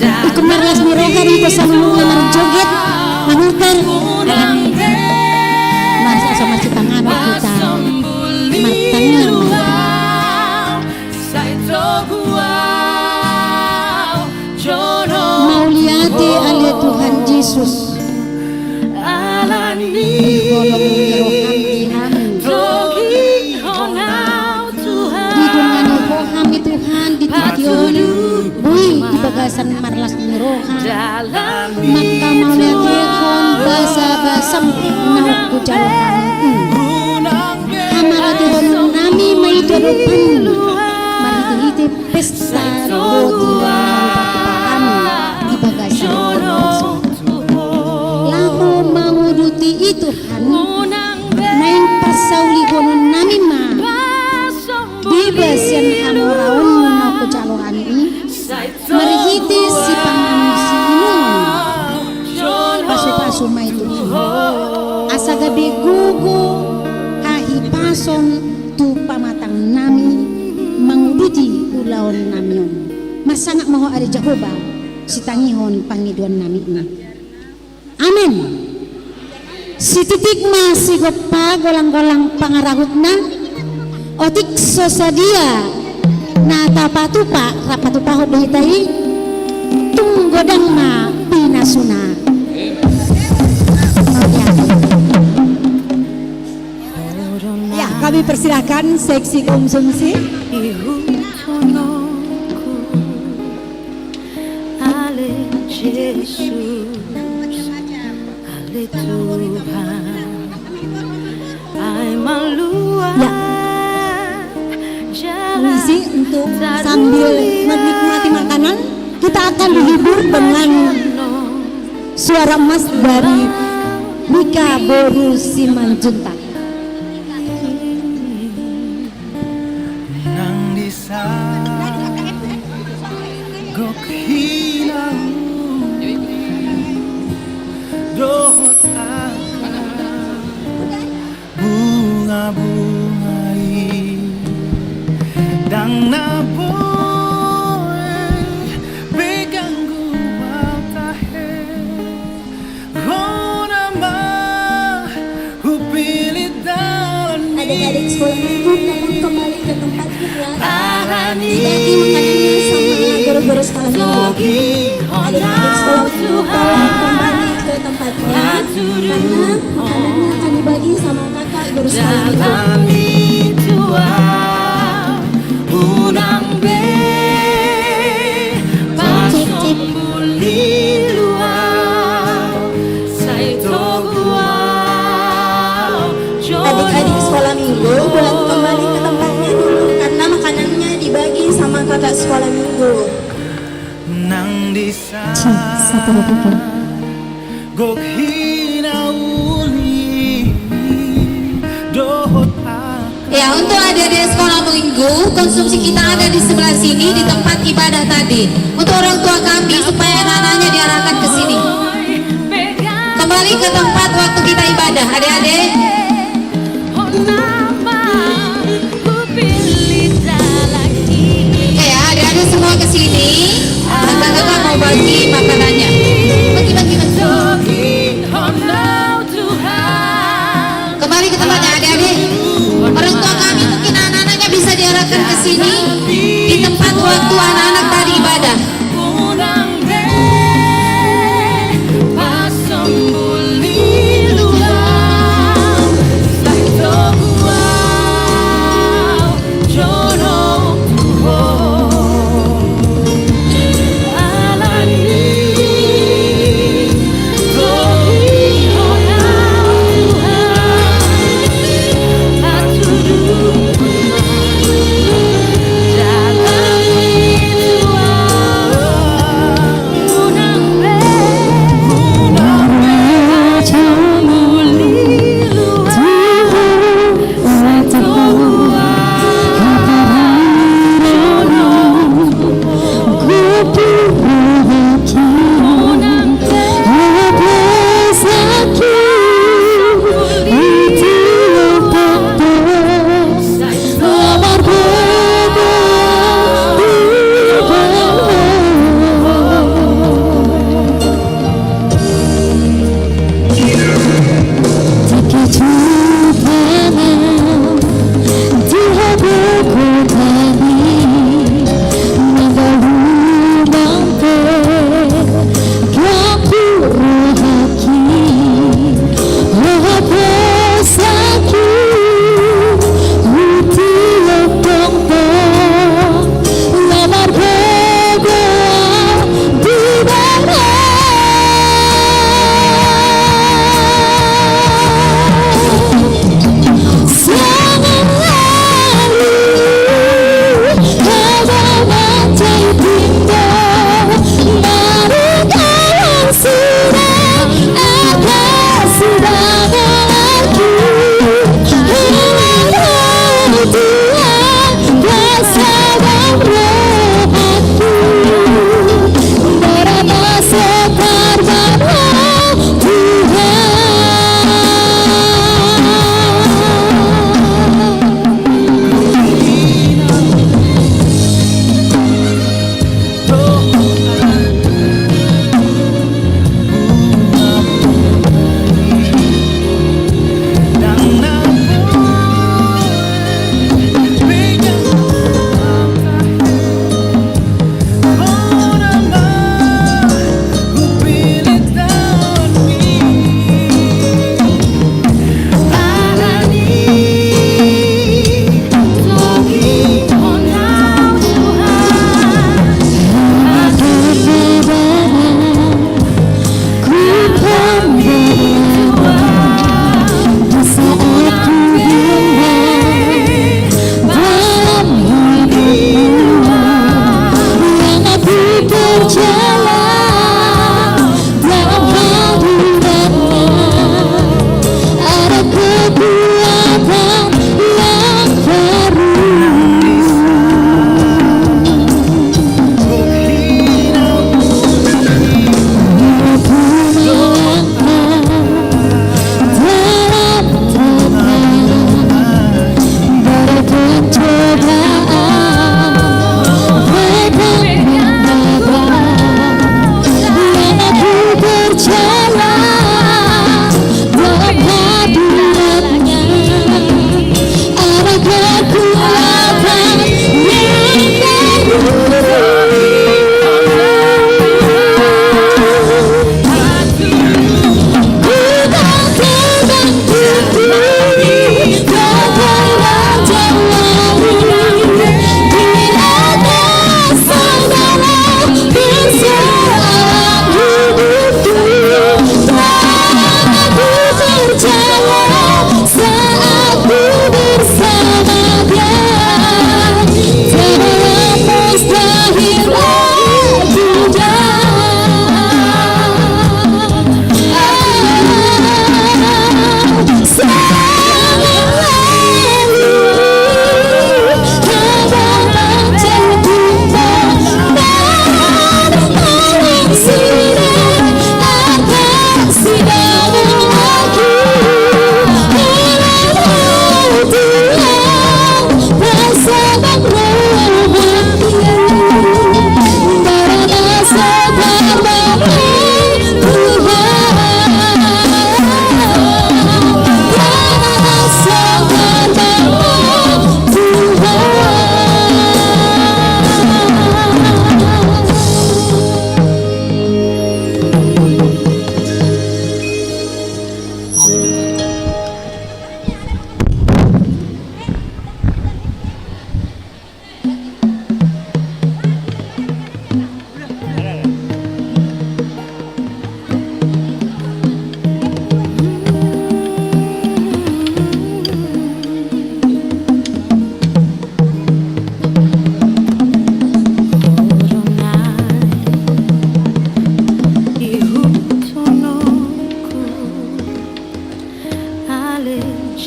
Ingkon marlas ni roha do hita saluhutna marjoget, manuter. Marlas asa marsipanganon hita martangiang. Mauliate ale Tuhan Jesus. Diholongi roham di hami. Didongani roham i Tuhan di tingki on. Boi di bagasan marlas ni roha. Manghamauliatehon basabasam naung hujalo hami. Hamauliatehon nami ma i tu adopanmu marhitehite pesta roti na hupatupa hami di bagasan on. Laho manguduti i Tuhan, naeng parsaulihonon nami ma deba sian hamoraonmu na hujalo hami i. Marhite sipanganon siinumon, pasupasu ma i Tuhan, asa gabe gogo hahipason tu pamatang nami manguduti ulaon nami on. Marsangap ma Ho ale Jahowa, sitangihon pangidoan nami i. Amen. Sititik ma sigompa, golanggolang pangarahutna. Otik so sadia na tapatupa rap patupahon do hita i, tung godang ma pinasuna. Ya, kami persilahkan seksi konsumsi. Ale Jesus, ale Tuhan, ai maluat. Ya. Permisi, untuk sambil menikmati makanan, kita akan dihibur dengan suara emas dari Mika boru Simanjuntak. Nang di sa gok hinahu dohot angka bungabunga i, ndang na boi be ganggu au tahe. Hona ma hupi Adik-adik sekolah minggu, mohon kembali ke tempatnya ya. Dibagi makanannya sama guru-guru sekolah minggu. Adik-adik sekolah minggu, tolong kembali ke tempatnya, karena makanannya akan dibagi sama kakak guru sekolah minggu. Cek, cek. Adik-adik sekolah minggu, boleh kembali ke tempatnya dulu karena makanannya dibagi sama kakak sekolah minggu. Nang di satu, tiga. Gok hinauli dohot. Ya, untuk adik-adik sekolah minggu, konsumsi kita ada di sebelah sini, di tempat ibadah tadi. Untuk orang tua kami, supaya anak-anaknya diarahkan ke sini. Kembali ke tempat waktu kita ibadah, adik-adik. Oke ya, adik-adik semua ke sini. Kakak-kakak mau bagi makanannya. Bagi, bagi, bagi. Kembali ke tempatnya, adik-adik. Orang tua kami mungkin anak-anaknya bisa diarahkan ke sini di tempat waktu anak-anak tadi ibadah.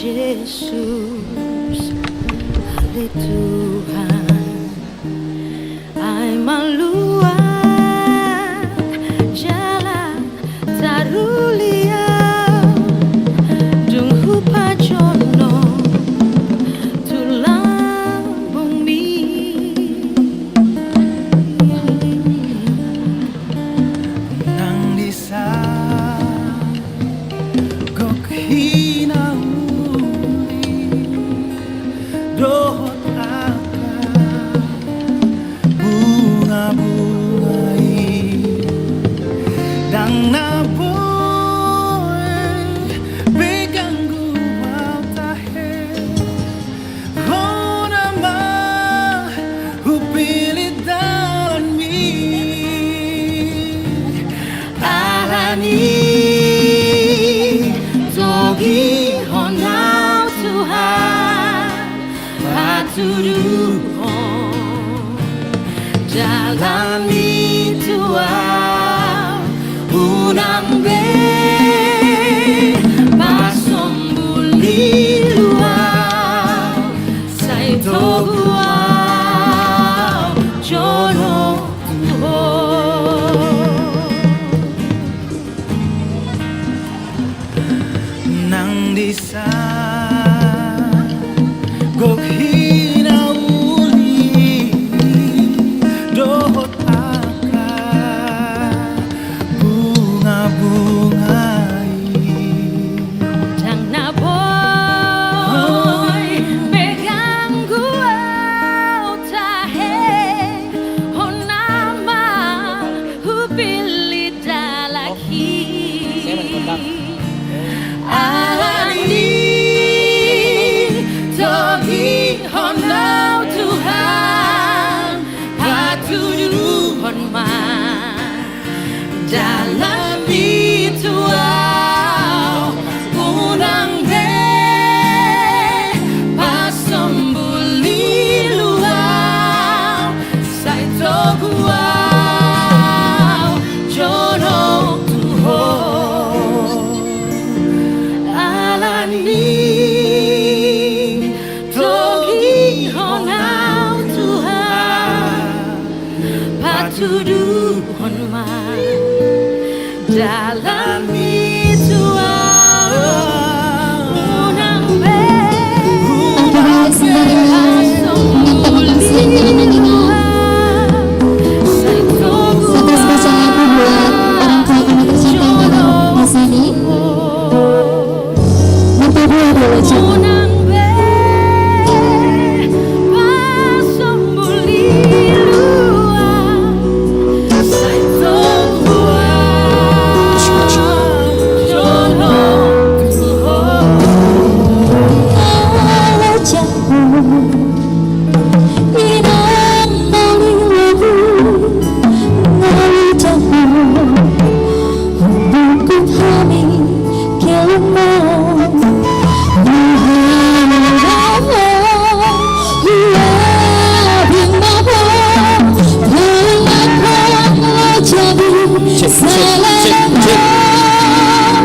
Jesus, ale Tuhan, ai malua jala taruli au, dung hupajonok tu lambungmi. Nang disa gok hinauli dohot angka bungabunga i, ndang na boi be ganggu au tahe. Hona ma hupillit dalanmi, alani togihon au Tuhan, patuduhon dalanmi tu au, unang be pasombul ilu au, sai togu au jonok tu Ho. Nang disa gok hinauli dohot angka bungabunga i, ndang na boi be ganggu au tahe. Hona ma hupillit dalanmi, alani togihon au Tuhan, patuduhon ma dalanmi tu au, unang be pasombul ilu au, sai togu au jonok tu Ho. Alani togihon au Tuhan, patuduhon ma dalanmi tu au, unang be pasombul ilu au, sai togu au jonok tu Ho. Minta doa dulu, Cak. Cek, cek, cek, cek.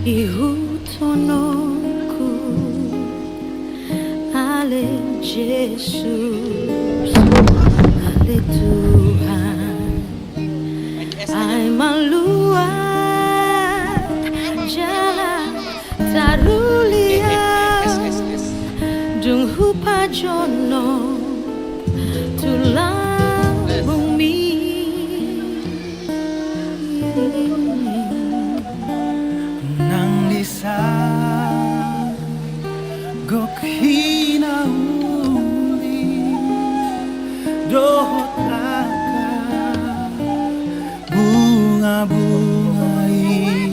Ihuthononku, ale Jesus, ale Tuhan. Ai malua jala taruli au, dung hupajonok tu lambungmi. Nang disa gok hinauli dohot angka bunga-bunga i,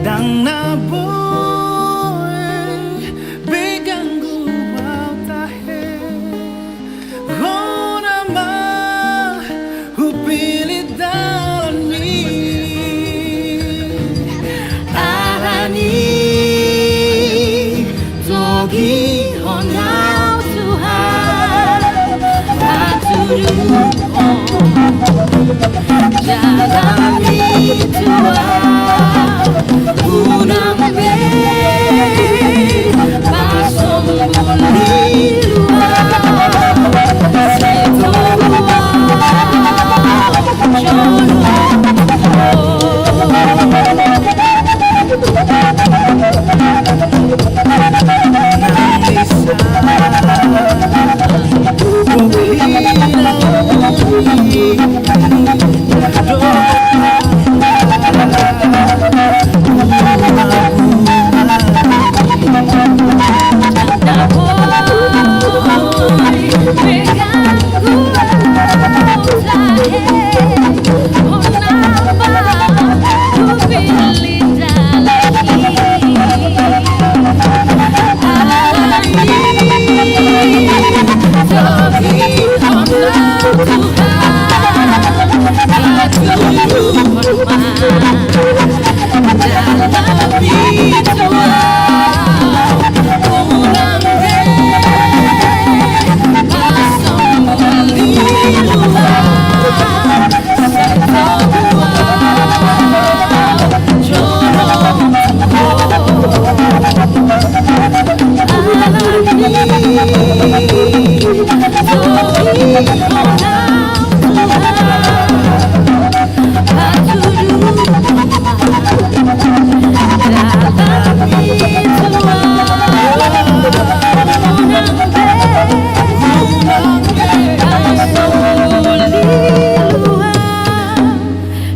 ndang na boi be ganggu au tahe. Hona ma hupillit dalanmi, alani togihon au Tuhan, patuduhon jalanmi tu au, unang be pasombul lilu au, sai togu au jonok tu ho.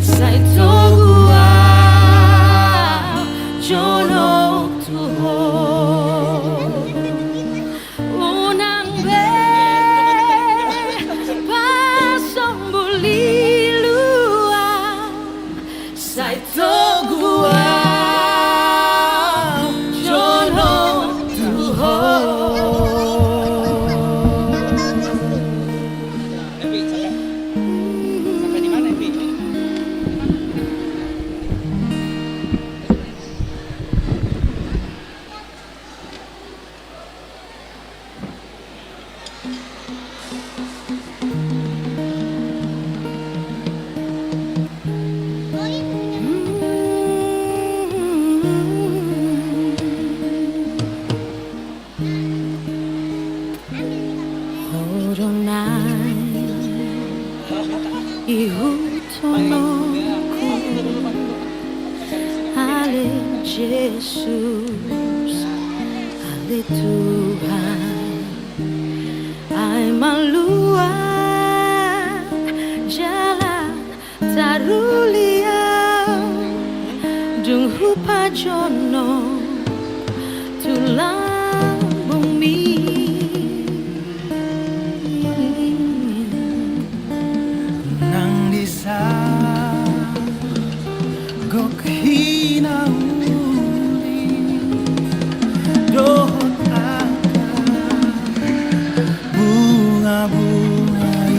Sai togu au jonok tu ho. Unang be pasombul lilu au, sai togu au jonok tu ho. Ho do nai ihuthononku, ale Jesus, ale Tuhan. Ai malua jala taruli au, dung hupajonok tu lambungmi. Nang disa gok hinauli dohot angka bunga-bunga i,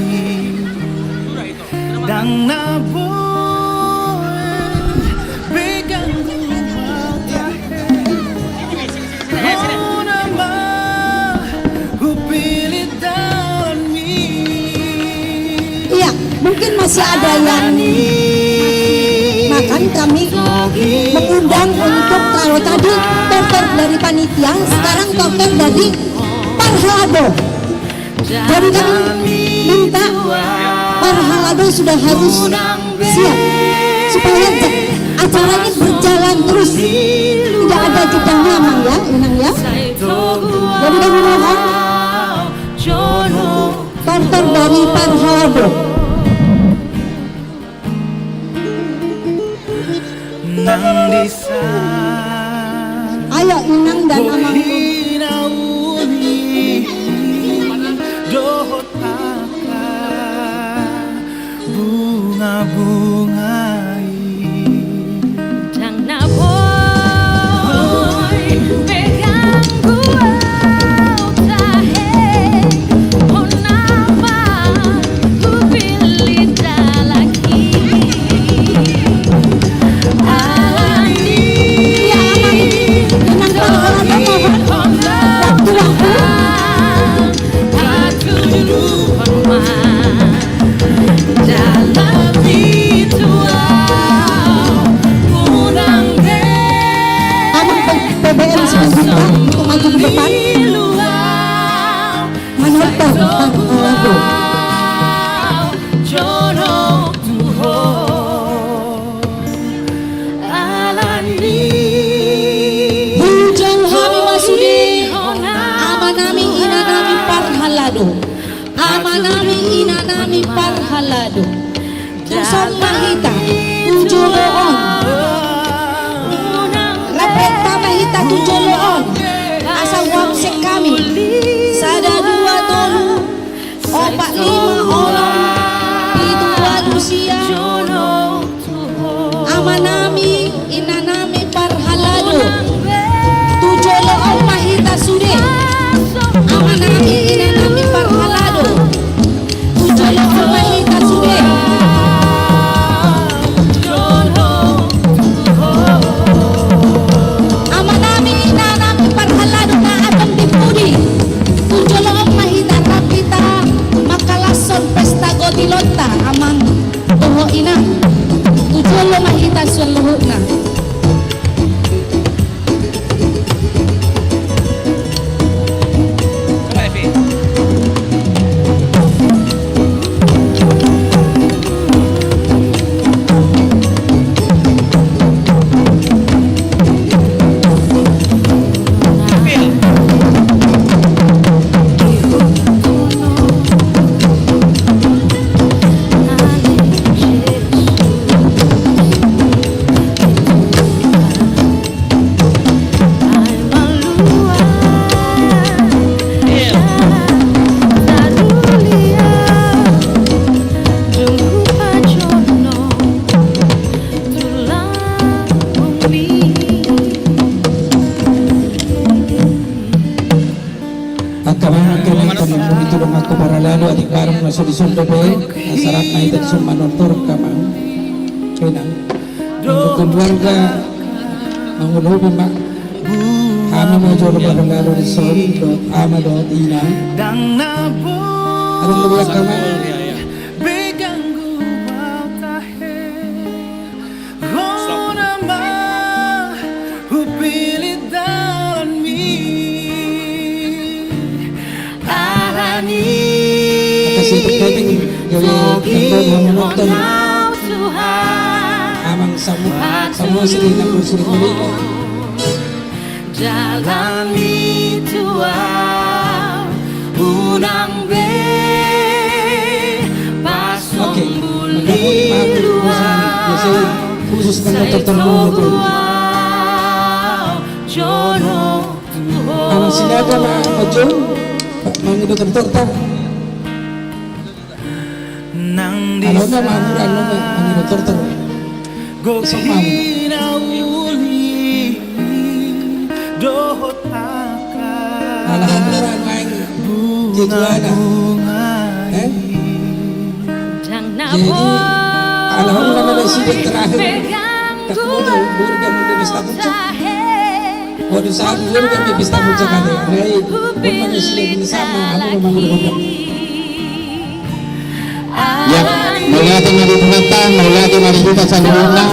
ndang na boi be ganggu au tahe. Hona ma hupillit dalanmi. Iya, mungkin masih ada yang makan. Kami mengundang untuk, kalau tadi tortor dari panitia, sekarang tortor dari parhalado. Jadi kami minta parhalado sudah harus siap supaya ja-, acara ini berjalan terus, tidak ada jedanya, Amang ya, Inang ya. Jadi kami mohon tortor dari parhalado. Ayo, Inang dan Amang. P B M selanjutnya untuk maju ke depan. Menonton, Bang, lagu. Hujung hami ma sude, amanami, inanami parhalado. Amanami, inanami parhalado. Tuson ma hita tu jolo on. Rap hita ma hita tu jolo on. Asa huabsen hami. Sada, dua, tolu, opat, lima, onom, pitu, ualu, sia. Amanami, inanami parhalado. Tu jolo on ma hita sude. Amanami, inanami parhalado. Tu jolo on ma hita sude. Amanami, inanami parhalado na adong di pudi. Tu jolo on ma hita rap hita mangkalashon pesta gotilonta, Amang dohot Inang. Tu jolo ma hita saluhutna. Angka amang, angka inang, tu donganku parhalado, atik baru na so dison dope, asa rap ma hita dison manortor, angka amang, angka inang. Mangolu keluarga, mangolu hami ma. Hami ma jolo parhalado dison, dohot ama dohot ina. Adong dope angka amang. Hona ma hupillit dalanmi. Alani. Makasih, terkadang gabe tanda na menonton. Amang samu, samu sering, samu sering. Dalan ni Tuhan unang be pasombu lilu au. Oke, mendapati maaf, biasanya khusus tentang sai tertentu. Togu au jolo tu ho. Amang Sinaga ma, Amang Jong, mangido tortorta. Nang di. Alona ma, alona ma, mangido tortor. Gok hinauli dohot angka. Alhamdulillah, main. Bunga, jadi anak. Bunga. Eh? Jadi, alhamdulillah, mana sih yang terakhir? Tak mau tahu, baru kamu di pesta puncak. Waduh, saat dulu kan di pesta puncak ada. Nah, itu. Mana sih yang sama? Aku memang udah. Ya, mauliate ma di Tuhanta, mauliate ma di hita saluhutna.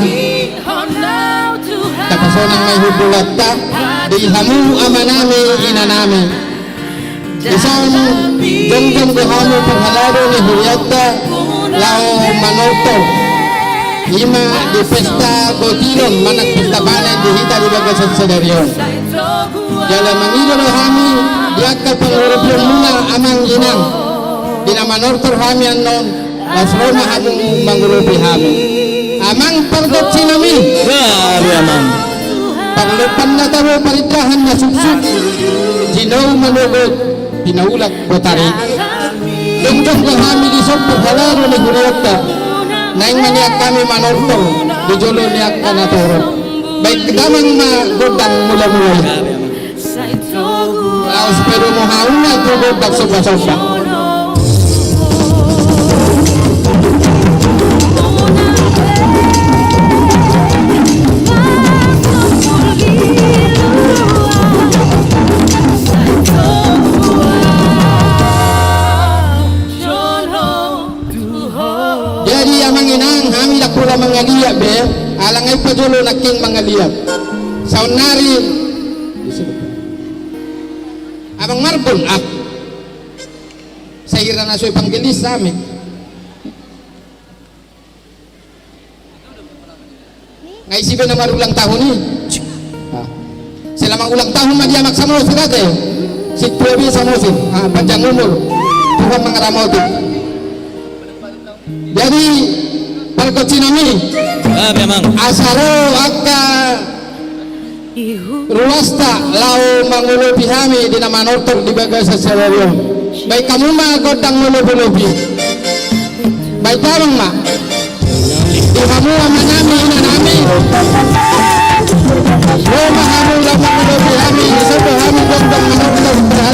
Sonang ma i hundulanta di hamu amanami inanami. Dison jongjong do hami parhalado ni hurianta laho manortor, i ma di pesta botilon manang pesta panen di hita di bagasan sadari on. Jala mangido do hami di angka pangurupionmuna amang inang di na manortor hami annon. Laos ro ma hamu mangurupi hami. Amang pargonsinami. Gabe amang. Parlompan na tabo, parindahan na suksuk, jinou manogot, pinaulak botari. Jongjong do hami dison parhalado ni hurianta. Naeng ma nian hami manortor di jolo ni angka na torop. Baen damang ma gondang mulamula i. Laos padomu hamu ma tu gondang sombasomba. Jadi amang inang, hami ndang pola mangaliat be, ala nga i pajolo nangkin mangaliat. Saonnari Amang Marbun, ah. Sahira na so evangelis hami. Nga isi be na marulang tahun i. Ah. Selamat ulang tahun ma di Amang Samosir ate. Sintua be Samosir. Ah, panjang umur. Tuhan mangaramoti. Jadi, pargonsinami. Ah, memang. Asa ro angka ruasta laho mangurupi hami di na manortor di bagasan sadari on. Baen hamu ma gondang molopi-lopi. Baen damang ma. Di hamu amanami, inanami. Ro ma hamu laho mangurupi hami, di sopo hami gondang manortor.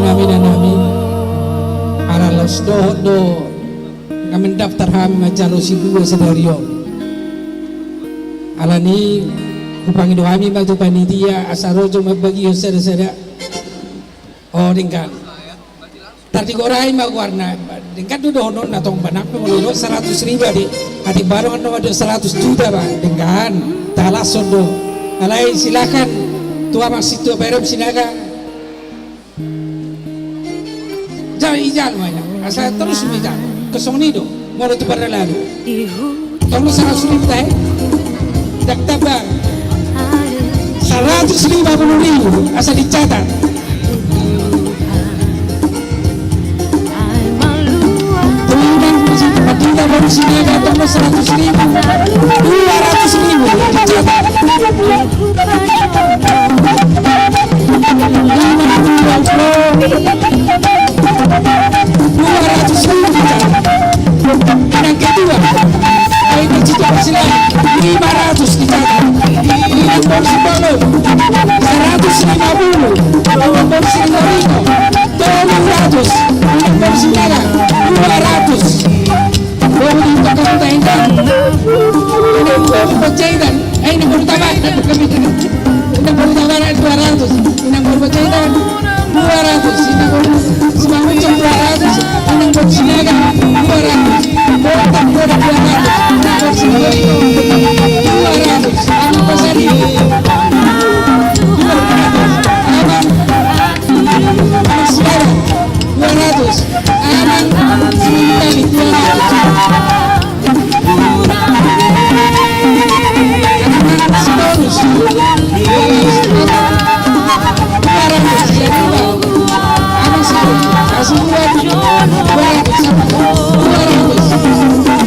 Hami na nami, ala laos dohot do na mandaftar hami manjalo si dua sadari on. Alani i hupangido hami ma tu panitia asa ro jo mambagihon sada-sada. O, denggan. Tardigorai ma goarna, denggan do dohononna tong, manang pe molo didok saratus riba di, atik baru annon didok saratus juta ba, denggan. Talashon do. Alai silakan tu amang sintua P R M Sinaga. Jalo, ijalo ma inang. Asa torus ma ijalo. Kosong ni do. Molo tu paralalu. Tong do saratus ribu tahe. Ndang tamba. Saratus lima puluh ribu. Asa dicatat. Tong do saratus ribu. Dua ratus ribu. Dicatat. Dua ratus ribu. Inang kedua, ai di situ masih lima ratus dicatat. Inang boru Simbolon, seratus lima puluh. Inang boru Simbolon, tolu ratus. Inang boru Sinaga, dua ratus. Boru di Kota Intan. Inang boru Panjaitan. Eh, inang boru Tabanan. Inang boru Tabanan dua ratus. Inang boru Panjaitan dua ratus. Inang boru Simangunsong dua ratus. Inang boru Sinaga dua ratus. Boru Tamboda dua ratus. Inang boru Sinaga dua ratus. Inang boru Sinaga dua ratus. Amang Sinaga dua ratus. Amang Sinaga dua ratus. Amang Sitorus dua ratus. Amang Sitorus dua ratus. Amang Sitorus dua ratus.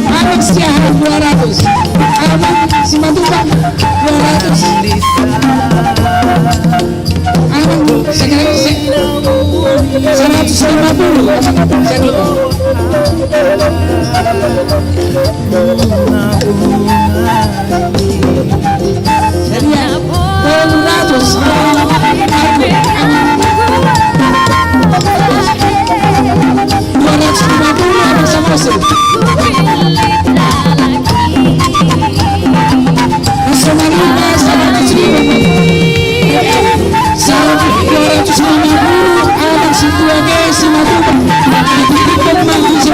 Amang Siahaan dua ratus. Amang Simatupang dua ratus. Amang, sekarang se-, seratus lima puluh. Jadi ya, tolu ratus. Dua ratus lima puluh, Amang Samosir. Seratus lima puluh, Amang Sintua Gesi Matupang. Amang Sintua Gesi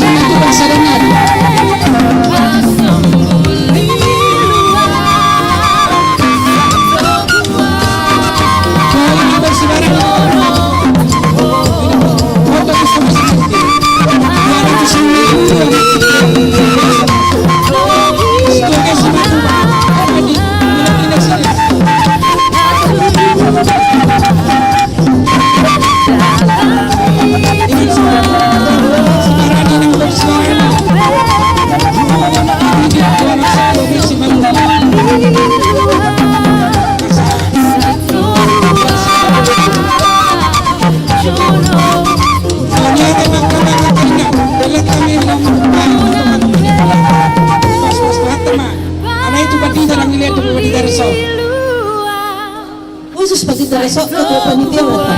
Matupang, sada nari. Khusus pandita resort, ketua panitia, Bapak.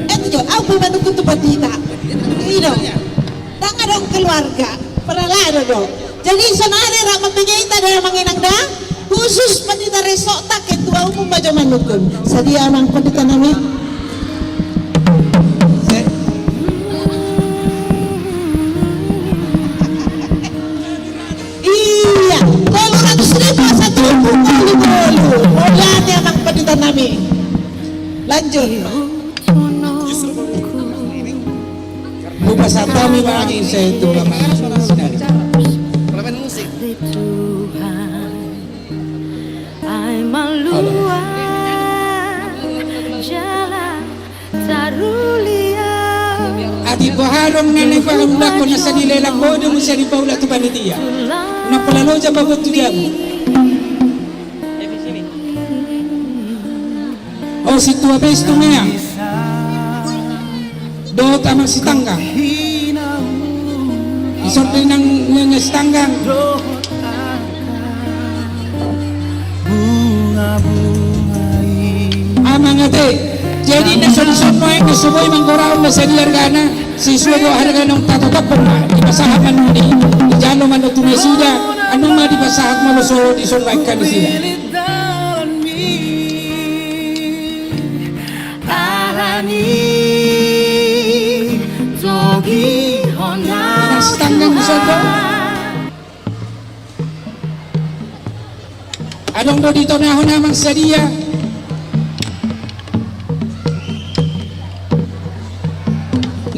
Eh, tu jo, au pe manungkun tu pandita. Ino. Ndang adong keluarga, paralado do. Jadi sonari rap mambege hita da, Amang Inang da. Khusus pandita resort ta, ketua umum ma jo manungkun. Sadia, Amang pandita nami? Iya, tolu ratus ribu asa tubu tolu tolu. Mauliate, Amang pandita nami. Lanjut. Hupasahat hami ma asa tu Amang Sinari. Halo. Boha adong na naeng paulakon na sadia, lelan bodo muse dipaulak tu panitia. Na pola loja babot tu jabu. O sintua pe Situmeang. Dohot amang Sitanggang. Dison pe inang, inang Sitanggang. Amang ate. Jadi na so dison nuaeng na so boi manggorahon na sadia argana, sesuai do arga naung tatotophon ma dipasahat ma nuaeng i. Dijalo ma nuaeng tu nasida, annon ma dipasahat molo so dison nuaeng kan nasida. Alani togihon. Amang Sitanggang dison do. Adong do ditonahon amang sadia?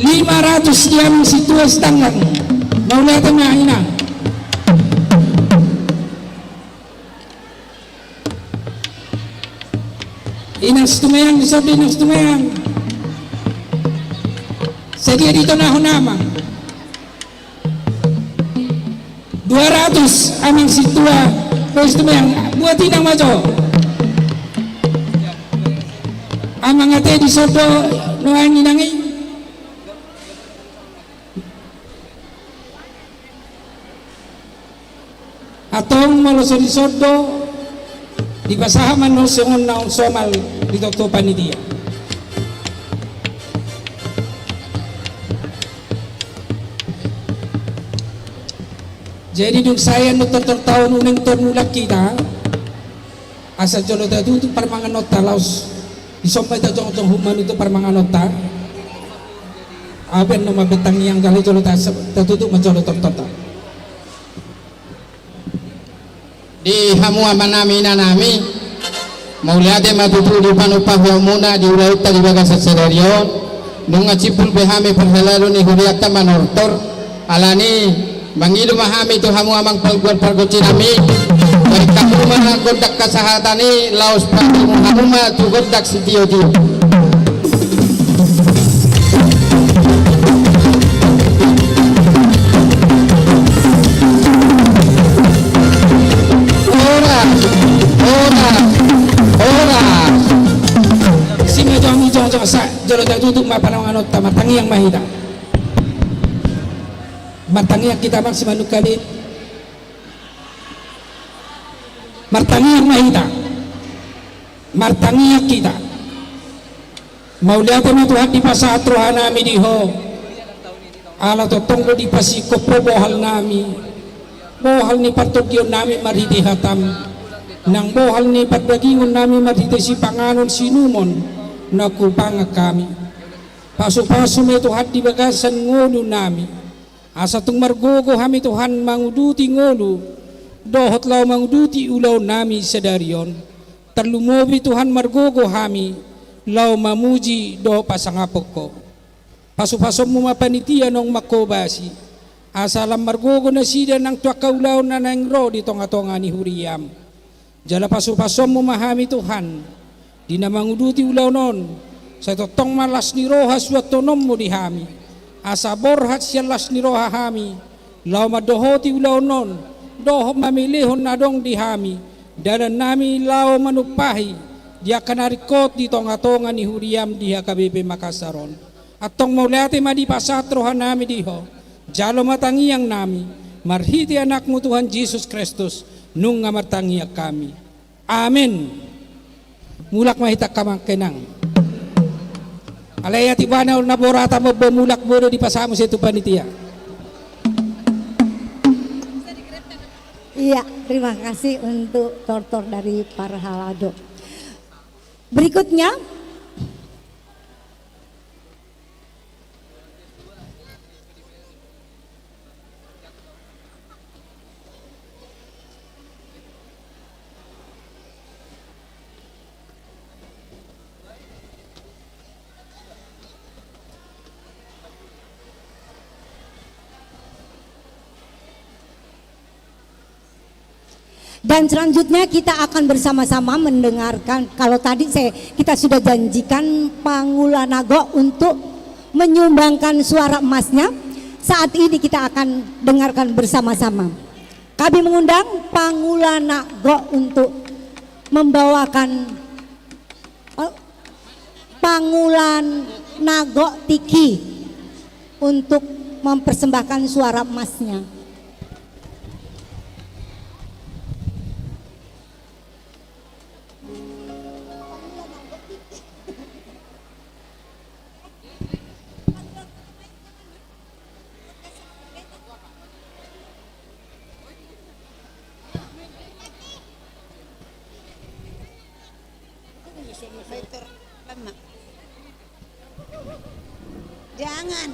Lima ratus di amang sintua Sitanggang. Mauliate ma inang. Inang Situmeang, dison do inang Situmeang. Sadia ditonahon amang? Dua ratus amang sintua. Bois tu meang, buat inang ma jo. Amang ate, dison do nuaeng inang i. Antong molo so dison do, dipasahat ma nuaeng songon naung somal di toto panitia. Jadi dung sae annon tortor taon unang tormulak hita, asa jolo tatutup parmanganonta laos dison ma hita jongjong manutup parmanganonta. Aben nama betang yang jalo jolo ta-, tatutup ma jolo tortorta. Di hamu amanami inanami, mauliate ma tutu di panumpahion muna di ulaonta di bagasan sadari on. Nunga simpul be hami parhalado ni hurianta manortor, alani mangido ma hami tu hamu amang pargual pargonsinami, baen hamu ma gondang hasahatan i laos padomu hamu ma tu gondang sitiotio. Horas, horas, horas. Sima jong, jong, jong, sa, jolo tatutup ma parmanganonta, martangiang ma hita. Martangiang hita, amang, simanungkalit. Martangiang ma hita. Martangiang hita. Mauliate ma Tuhan dipasahat rohanami di Ho. Ala tongtong do dipasingkop Ho bohalnami, bohal ni partondionnami marhite hataM, nang bohal ni pardagingonnami marhite sipanganon siinumon na hupangan hami. Pasupasu ma i Tuhan di bagasan ngolunami, asa tung margogo hami Tuhan manguduti ngolu dohot laho manguduti ulaonnami sadari on. Tarlumobi Tuhan margogo hami laho mamuji dohot pasangaphon Ho. Pasupasonmu ma panitia naung manghobasi, asa lam margogo nasida nang tu angka ulaon na naeng ro di tongatonga ni huriaM. Jala pasupasonmu ma hami Tuhan, di na manguduti ulaon on, sai tongtong ma las ni roha suanhononmu di hami, asa borhat sian las ni roha hami, laho mandohoti ulaon on, dohot mamelehon na adong di hami, dalannami laho manumpahi, di angka na ringkot di tongatonga ni huriaM di H K B P Makassar on. Antong mauliate ma dipasahat rohanami di Ho, jalo ma tangiangnami, marhite AnakMu Tuhan Jesus Kristus, nunga martangiang hami. Amen. Mulak ma hita angka amang inang. Alai atik bana na borata mambo mulak bodo dipasahat muse tu panitia. Iya, terima kasih untuk tortor dari parhalado. Berikutnya, dan selanjutnya kita akan bersama-sama mendengarkan, kalau tadi saya, kita sudah janjikan Pangula Nago untuk menyumbangkan suara emasnya. Saat ini kita akan dengarkan bersama-sama. Kami mengundang Pangula Nagok untuk membawakan, eh, Pangula Nagok Tiki untuk mempersembahkan suara emasnya. Jangan.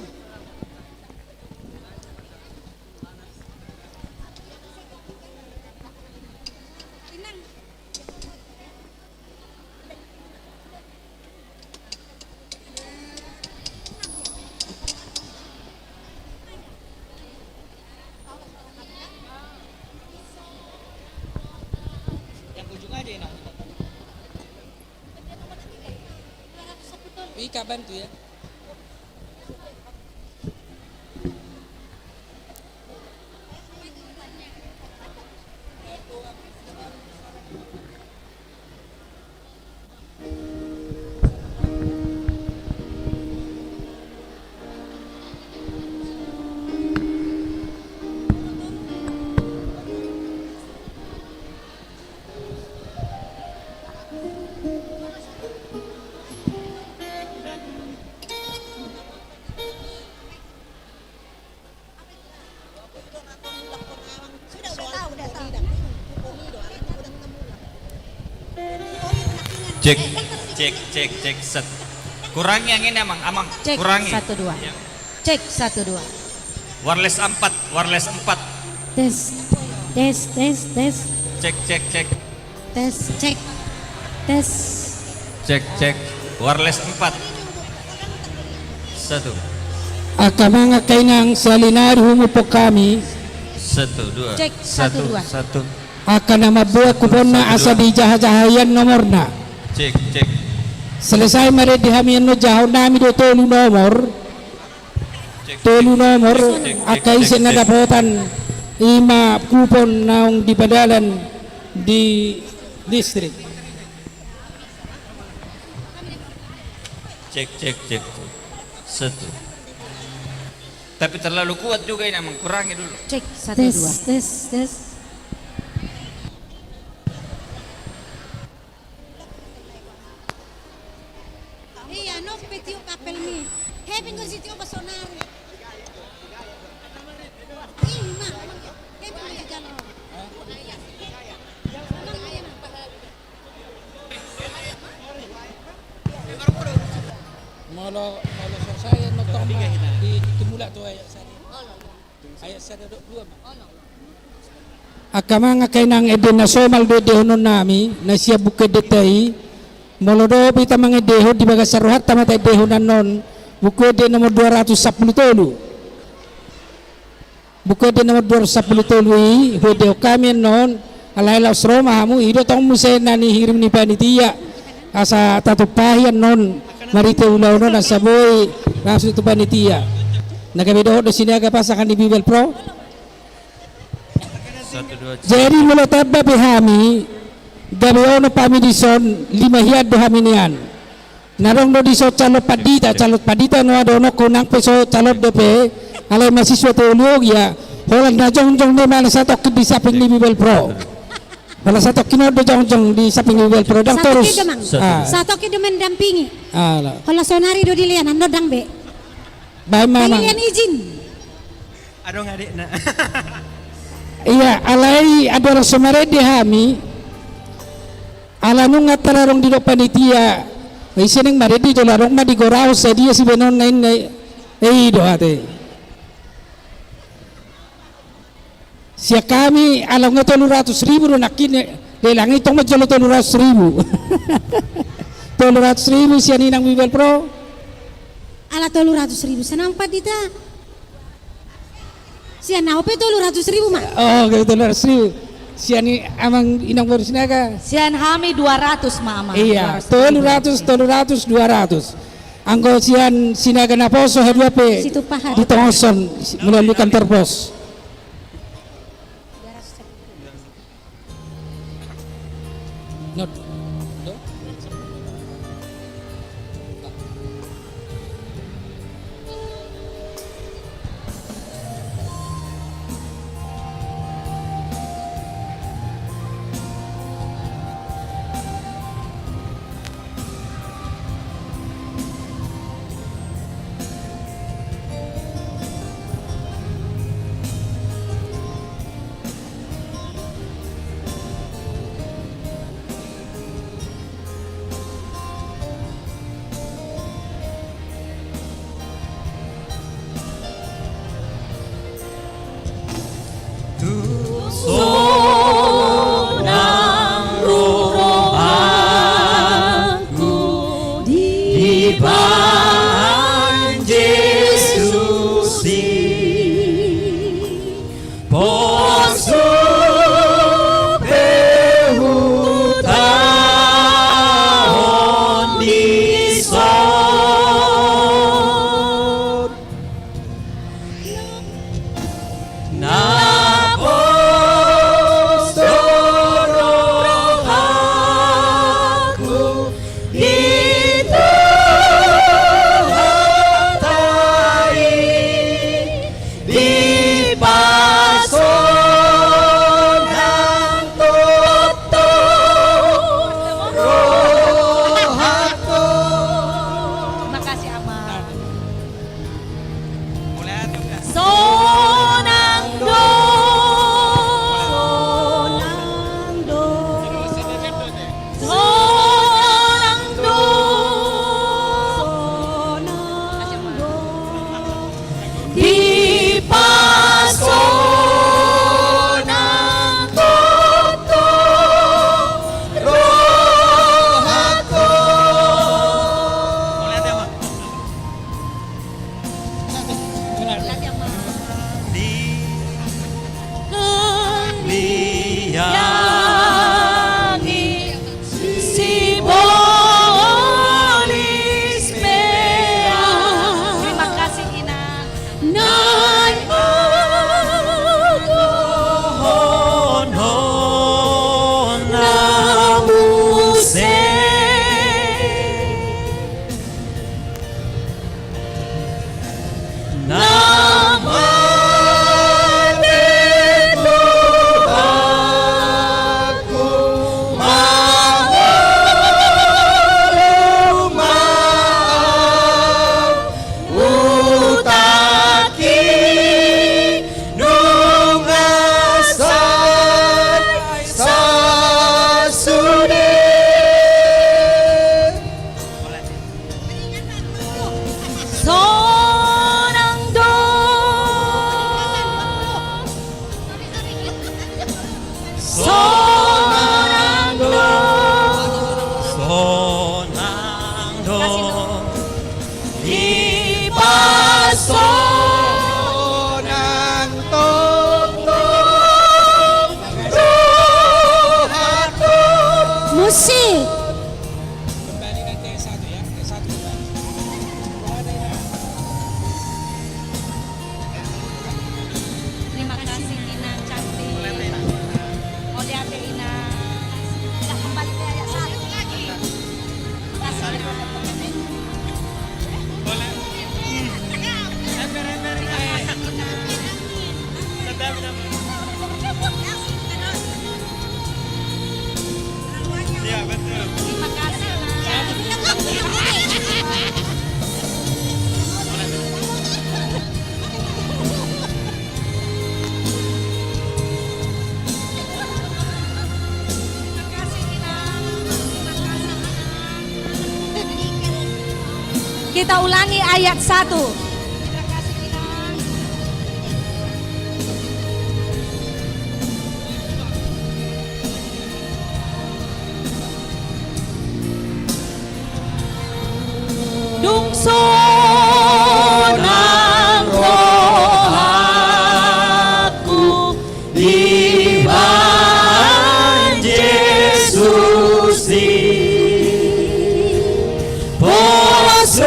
Ika, bantu ya. Cek, cek, cek, cek, set. Kurangi yang ini, Amang, Amang. Cek, kurangi. Satu, dua. Iya. Cek, satu, dua. Wireless empat, wireless empat. Tes, tes, tes, tes. Cek, cek, cek. Tes, cek. Tes. Cek, cek. Wireless empat. Satu. Angka amang, angka inang, saonari humupok hami. Satu, dua. Cek, satu, dua. Satu. Angka na mamboan kuponna asa dijaha-jaha hian nomorna. Cek, cek. Selesai marende hami annon, jahaon nami do tolu nomor. Tolu nomor, angka ise na dapotan i ma kupon naung di padalan di listrik. Cek, cek, cek, cek. Satu. Tapi terlalu kuat juga ini, Amang, kurangi dulu. Cek, satu, dua. Tes, tes, tes. Iya, no pe tiup apel mi. Hepeng do sitiup sonari. Ima. Hepeng do sijalo. Molo, molo selesai nonton ma di, di tumulak tu ayat sada. Angka amang, angka inang, ende na somal do endehononnami na sian buku endenta i. Molo dohot hita mangendehon, di bagasan rohanta ma taendehon annon, buku ende nomor dua ratus sampulu tolu. Buku ende nomor dua ratus sampulu tolu i huendehon hami annon. Alai laos ro ma hamu, i do tong muse na nihirim ni panitia. Asa tatumpahi annon marhite ulaon on asa boi langsung tu panitia. Na gabe dohot do Sinaga pasangan ni Bibel Pro. Satu, dua, tiga. Jadi molo tamba pe hami, gabe onom hami dison, lima hian do hami nian. Na adong do dison calon pandita, calon pandita na dohononku, nang pe so calon dope, alai mahasiswa teologia. Holan na jongjong do i ma na satongkin di samping ni Bibel Pro. Holan satongkin on do jongjong di samping ni Bibel Pro, ndang torus. Satongkin do, Mang. Ah. Satongkin do mendampingi. Alah. Holan sonari do dilean, annon ndang be. Baen ma, Mang. Pangilian izin. Adong adekna. Iya, alai andorang so marende hami, ala nunga taradong didok panitia, ise naeng marende, jolo adong ma digoraon sadia sibaenonna inna i. I do ate. Sian hami, ala nunga tolu ratus ribu do nangkin, lelang i tong manjalo tolu ratus ribu. Tolu ratus ribu sian inang Bibel Pro. Ala tolu ratus ribu sian amang pandita. Sian ahu pe tolu ratus ribu ma. Oh, oke, tolu ratus ribu. Sian i, amang inang boru Sinaga. Sian hami dua ratus ma, Amang. Iya, dua ratus ribu. Tolu ratus, tolu ratus, dua ratus. Anggo sian Sinaga Naposo, haduan pe ditongoshon melalui kantor pos. Tung sonang do rohangku dibahen Jesus i. Pos pe huta on dison. Na pos do rohangku di Tuhanta i, dipasonang tongtong rohangku. Makasih, Amang. Sonang do. Sonang do. Sonang do. Sonang do. Dipasonang tongtong rohangku. Di liangi sibolis peak. Terima kasih, Inang. Naeng dohononna muse. Na mate Tuhanku, mangolu ma au, utakki nunga sai sasude. Sonang do. Sonang do. Sonang do. Dipasonang tongtong rohangku. Musik. Kembali nanti S satu ya, S satu kembali. Terima kasih, Inang cantik. Mauliate, Inang. Udah kembali ke ayat satu lagi. Makasih, Inang. Boleh. Ember, ember, Inang. Iya, betul. Terima kasih, Mas. Kita ulangi ayat satu. Dung sonang rohangku dibahen Jesus i, pos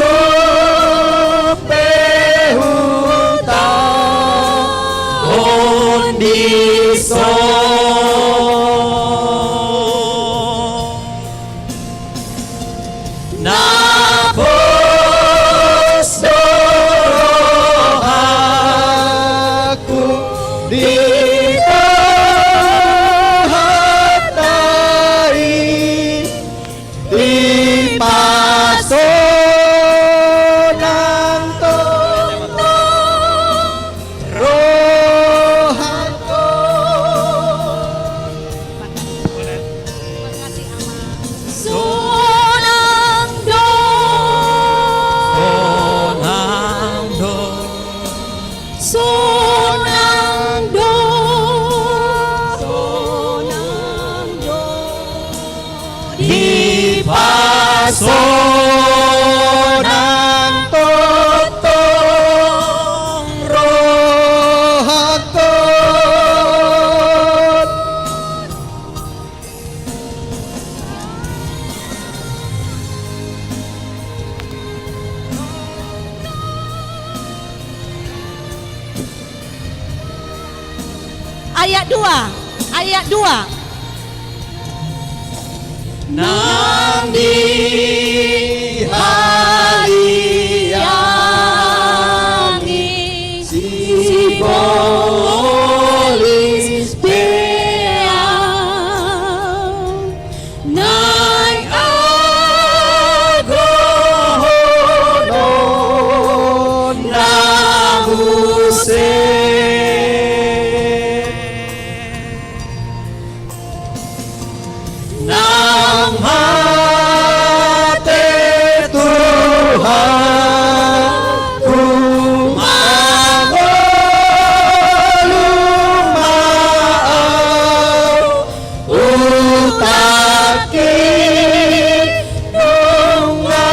Ayat dua, ayat dua. Nang dihaliangi sibolis pe ahu, naeng agohonon na muse. Nang mate Tuhanku, mangolu ma ahu, utakki nunga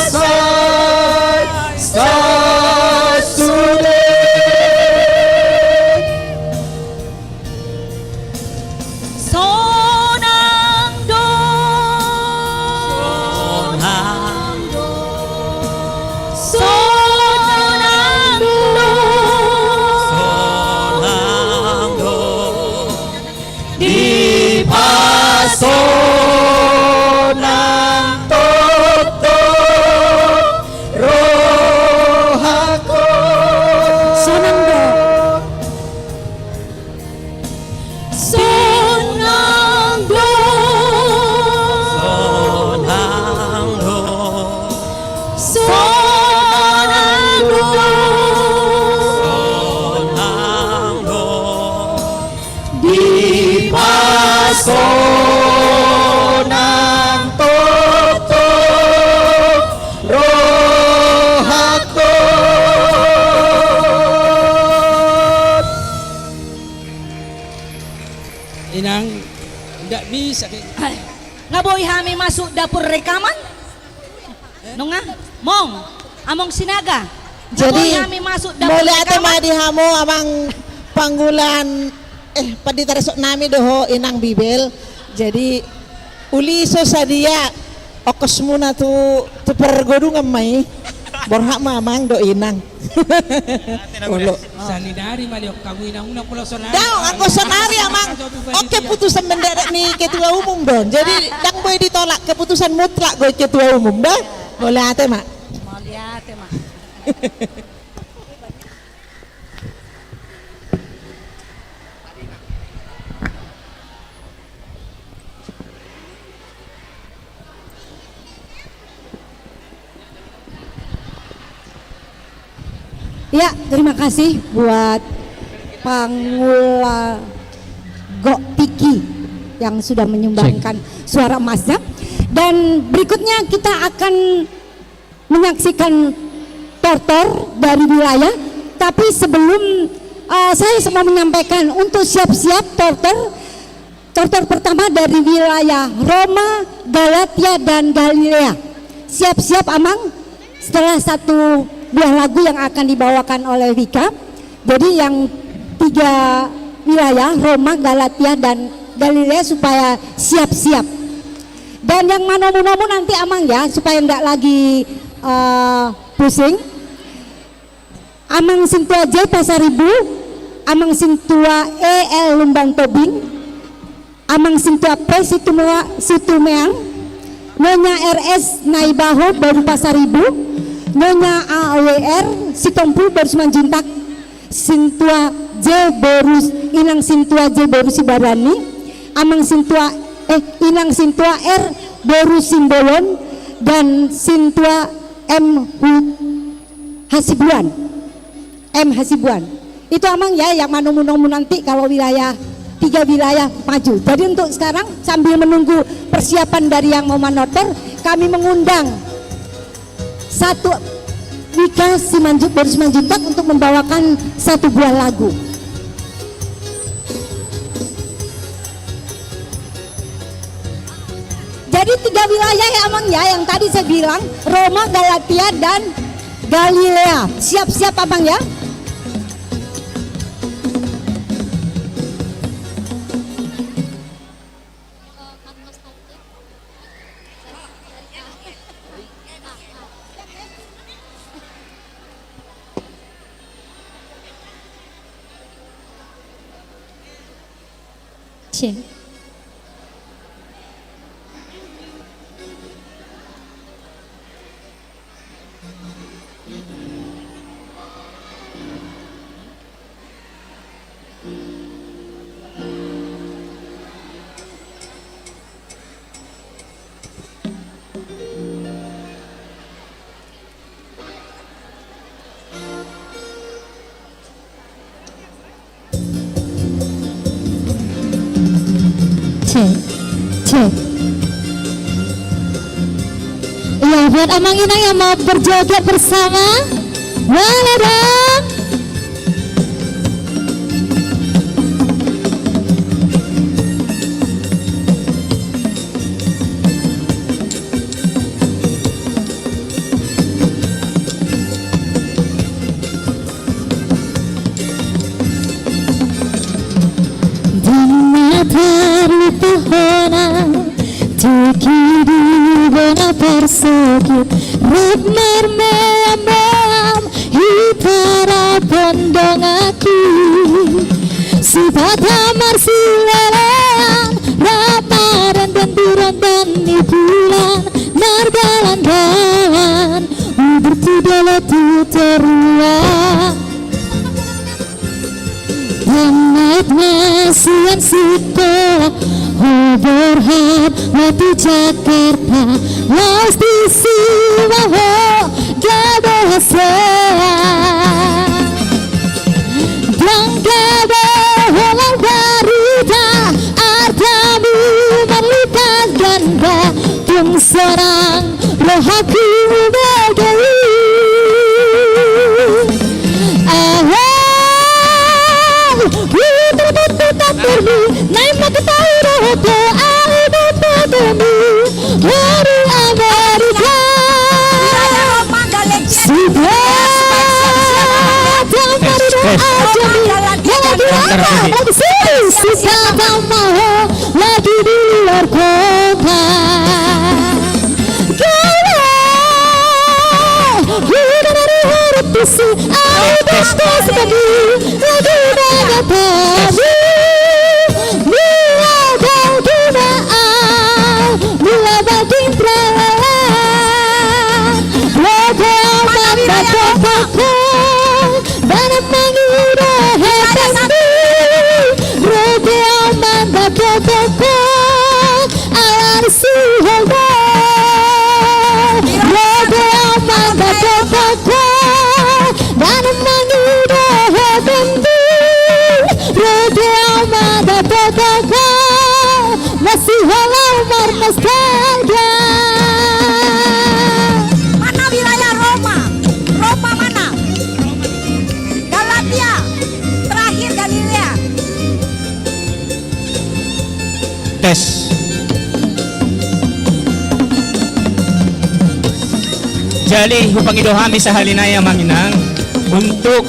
sae, sae sude. Sonang do. Sonang do. Sonang do. Sonang do. Dipasonang tongtong rohangku. Sonang do. Sonang do. Sonang do. Sonang do. Sonang do. Dipasonang tongtong rohangku. Inang, ndak bisa, Kek. Nga boi hami masuk dapur rekaman? Nunga, Among, Among Sinaga. Nga boi hami masuk dapur rekaman? Jadi, mauliate ma di hamu, Amang Panggulan, eh, pandita resort nami do ho, Inang Bibel. Jadi, uli so sadia ongkosmuna tu, tu pargodungan ma i. Borhat ma Amang dohot Inang. Olo. Sanidari maliok kamu inang, unang pulo sonari. Dao, anggo sonari, Amang. On keputusan mendadak ni ketua umum do on. Jadi, ndang boi ditolak, keputusan mutlak do i ketua umum do. Mauliate ma. Mauliate ma. Ya, terima kasih buat Pangula Gok Tiki yang sudah menyumbangkan suara emasnya. Dan berikutnya kita akan menyaksikan tortor dari wilayah. Tapi sebelum, eh, saya mau menyampaikan untuk siap-siap tortor, tortor pertama dari wilayah Roma, Galatia, dan Galilea. Siap-siap, Amang, setelah satu buah lagu yang akan dibawakan oleh Wika. Jadi yang tiga wilayah, Roma, Galatia, dan Galilea, supaya siap-siap. Dan yang manomu-nomu nanti, Amang, ya, supaya nggak lagi, eh, pusing. Amang Sintua J Pasaribu, Amang Sintua E L Lumban Tobing, Amang Sintua P Situmea-, Situmeang, Nyonya R S Naibaho boru Pasaribu, Nyonya A W R Sitompul boru Simanjuntak, Sintua J boru, Inang Sintua J boru Sibarani, Amang Sintua, eh, Inang Sintua R boru Simbolon, dan Sintua M Hu-, Hasibuan. M Hasibuan. Itu, Amang, ya, yang manomu-nomu nanti kalau wilayah, tiga wilayah maju. Jadi untuk sekarang, sambil menunggu persiapan dari yang mau manortor, kami mengundang satu Wika Simanjuntak, boru Simanjuntak, untuk membawakan satu buah lagu. Jadi tiga wilayah ya, Amang, ya, yang tadi saya bilang, Roma, Galatia, dan Galilea. Siap-siap, Amang, ya. Cek. Cek, cek. Iya, buat amang inang yang mau berjoget bersama. Mana dong? Di na tarlupa hona, tingki di bona parsogit, rap marmeam-meam, hita rap on donganki. Sipata marsilelean, rap marenden di ronda ni bulan, mardalan-dalan, udur tu dolok tu toruan. Dangka na sian sikola, ho borhat ma tu Jakarta, laos disi ma ho gabe hasea. Dang gabe holan barita, artami marlipat ganda, tung sonang rohaku bege i. Aha, hita rap on donganki, naeng ma hita ro ho tu ahu dohot hami, hori Amerika. Sipata marudut aja ni, lagi apa? Lagi sini, sipata ma ho lagi di luar kota. Gale, hita na ruhut disi, ahu dohot hami, lagi banyak tamu. Mula bagi ma au, mula bagi tralala. Ro be au mandapot ho, bahen mangido hepengmi. Ro be au mandapot ho, ala ni siholan. Ro be au mandapot ho, bahen mangido hepengmi. Ro be au mandapot ho, masiholan marnostalgia. Mana wilayah Roma? Roma mana? Galatia. Terakhir Galilea. Tes. Jadi, hupangido hami sahali nai amang inang, untuk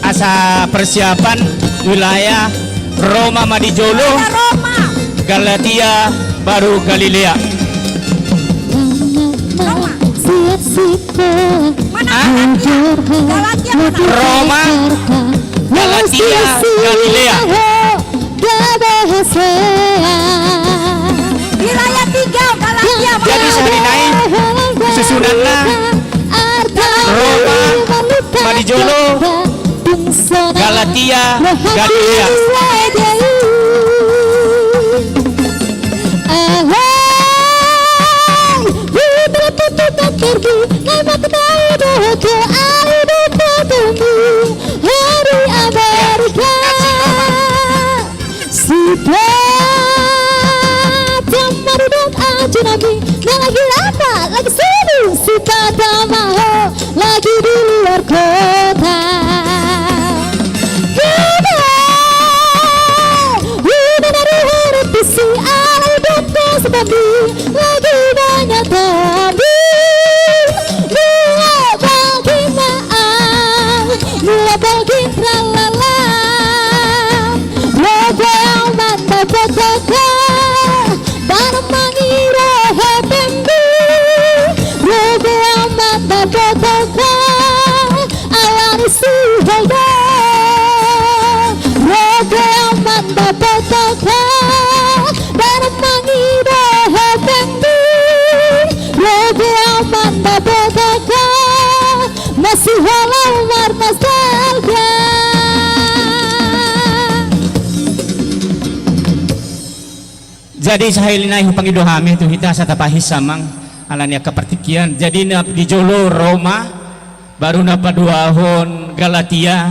asa persiapan wilayah Roma ma di jolo, Roma. Galatia, baru Galilea. Roma. Mana? Hah? Galatia mana? Roma, Galatia, Galilea. Wilayah tiga, Galatia mana? Jadi sahali nai susunanna, Roma ma di jolo, Galatia, Galilea. Sipata marudut aja nami, na lagi apa? Lagi sini, sipata ma ho lagi di luar kota. Hita, hita na ruhut disi, ahu dohot hami, lagi banyak tamu. Mula bagi ma au, mula bagi tralala. Ro be au mandapot ho, bahen mangido hepengmi. Ro be au mandapot ho, Siholau marnostalgia. Jadi sahali nai hupangido hami tu hita asa tapahinsa amang, ala ni angka partingkian. Jadi na di jolo Roma, baru na paduahon Galatia,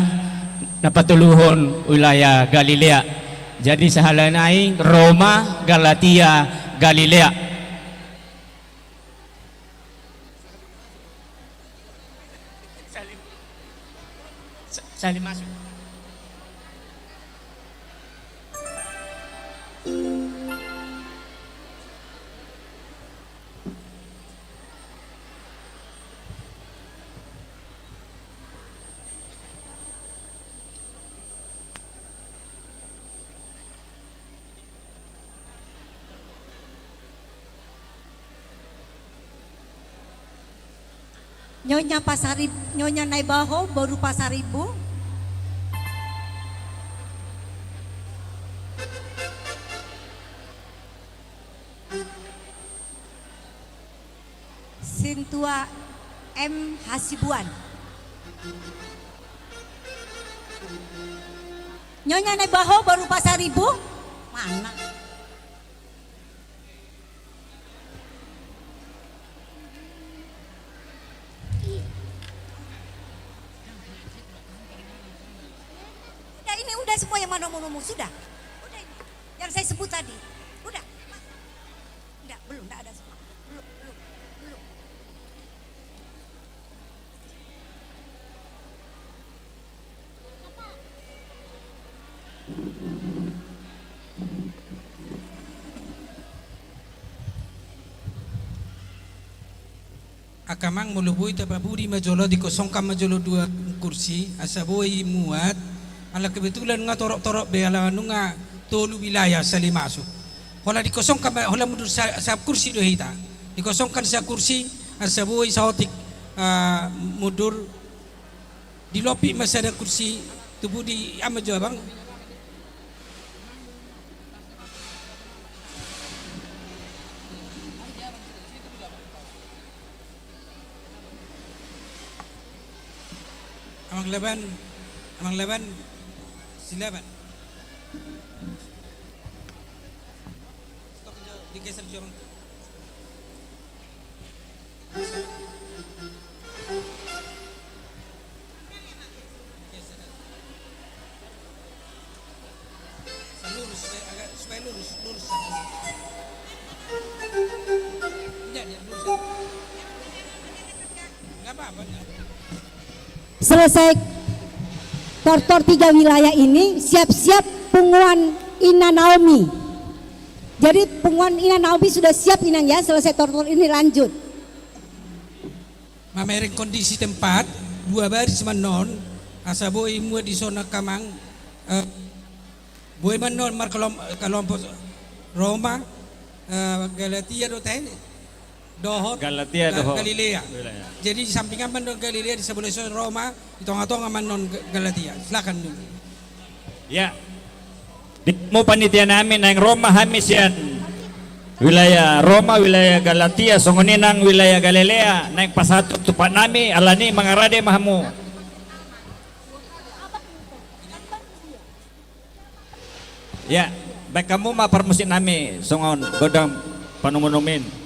na patoluhon wilayah Galilea. Jadi sahali nai Roma, Galatia, Galilea. Salim. Sa-, Salim masuk. Nyonya Pasarib-, Nyonya Naibaho boru Pasaribu. Sintua M Hasibuan. Nyonya Naibaho boru Pasaribu. Mana? Udah, ini udah semua yang mana mau ngomong, sudah. Udah ini. Yang saya sebut tadi. Udah. Enggak, belum, enggak ada semua. Belum, belum, belum. Angka amang, molo boi tapaburi ma jolo, dikosongkan ma jolo dua kursi asa boi muat. Ala kebetulan nga torop-torop be, ala nunga tolu wilayah sahali masuk. Holan dikosongkan ma, holan mundur sa-, sakursi do hita. Dikosongkan sakursi asa boi saotik, ah, mundur. Dilopi ma sada kursi tu pudi, ama jo abang. Amang Laban, Amang Laban, si Laban. Stok jo, digeser jo, Amang. Lurus, supaya agak, supaya lurus, lurus sana. Enggak, dia lurus sana. Enggak apa-apa, enggak. Selesai tortor tiga wilayah ini, siap-siap punguan Ina Naomi. Jadi punguan Ina Naomi sudah siap, Inang, ya, selesai tortor ini lanjut. Mamereng kondisi tempat, dua baris ma annon, asa boi muat di son angka amang, eh, boi ma annon markelom-, kelompok Roma, eh, Galatia do tahe, dohot Galatia Ga-, dohot Galilea. Galilea. Jadi sampingan ma annon Galilea, di sebelah son Roma, di tonga-tonga ma annon Ga-, Galatia. Silakan dulu. Ya. Di hamu panitia nami, naeng ro ma hami sian wilayah Roma, wilayah Galatia, songon i nang wilayah Galilea, naeng pasahat tu tumpak nami, alani mangarade ma hamu. Ya, baen hamu ma parmusik nami songon gondang panumon-umon.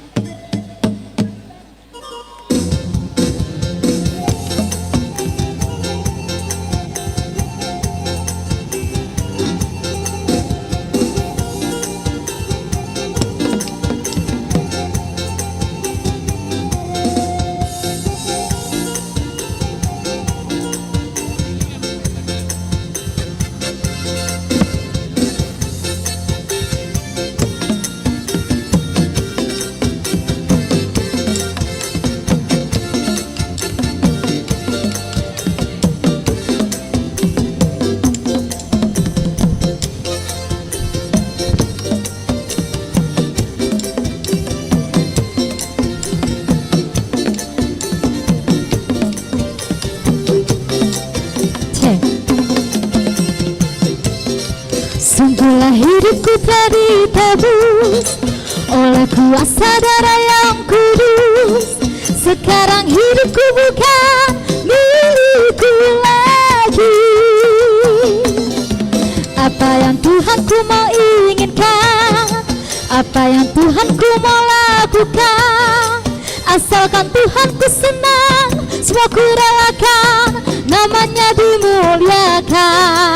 Sungguhlah hidupku telah ditebus oleh kuasa darah yang kudus. Sekarang hidupku bukan milik Apa yang Tuhan ku mau lakukan, asalkan Tuhan ku senang, semua ku relakan, namanya dimuliakan.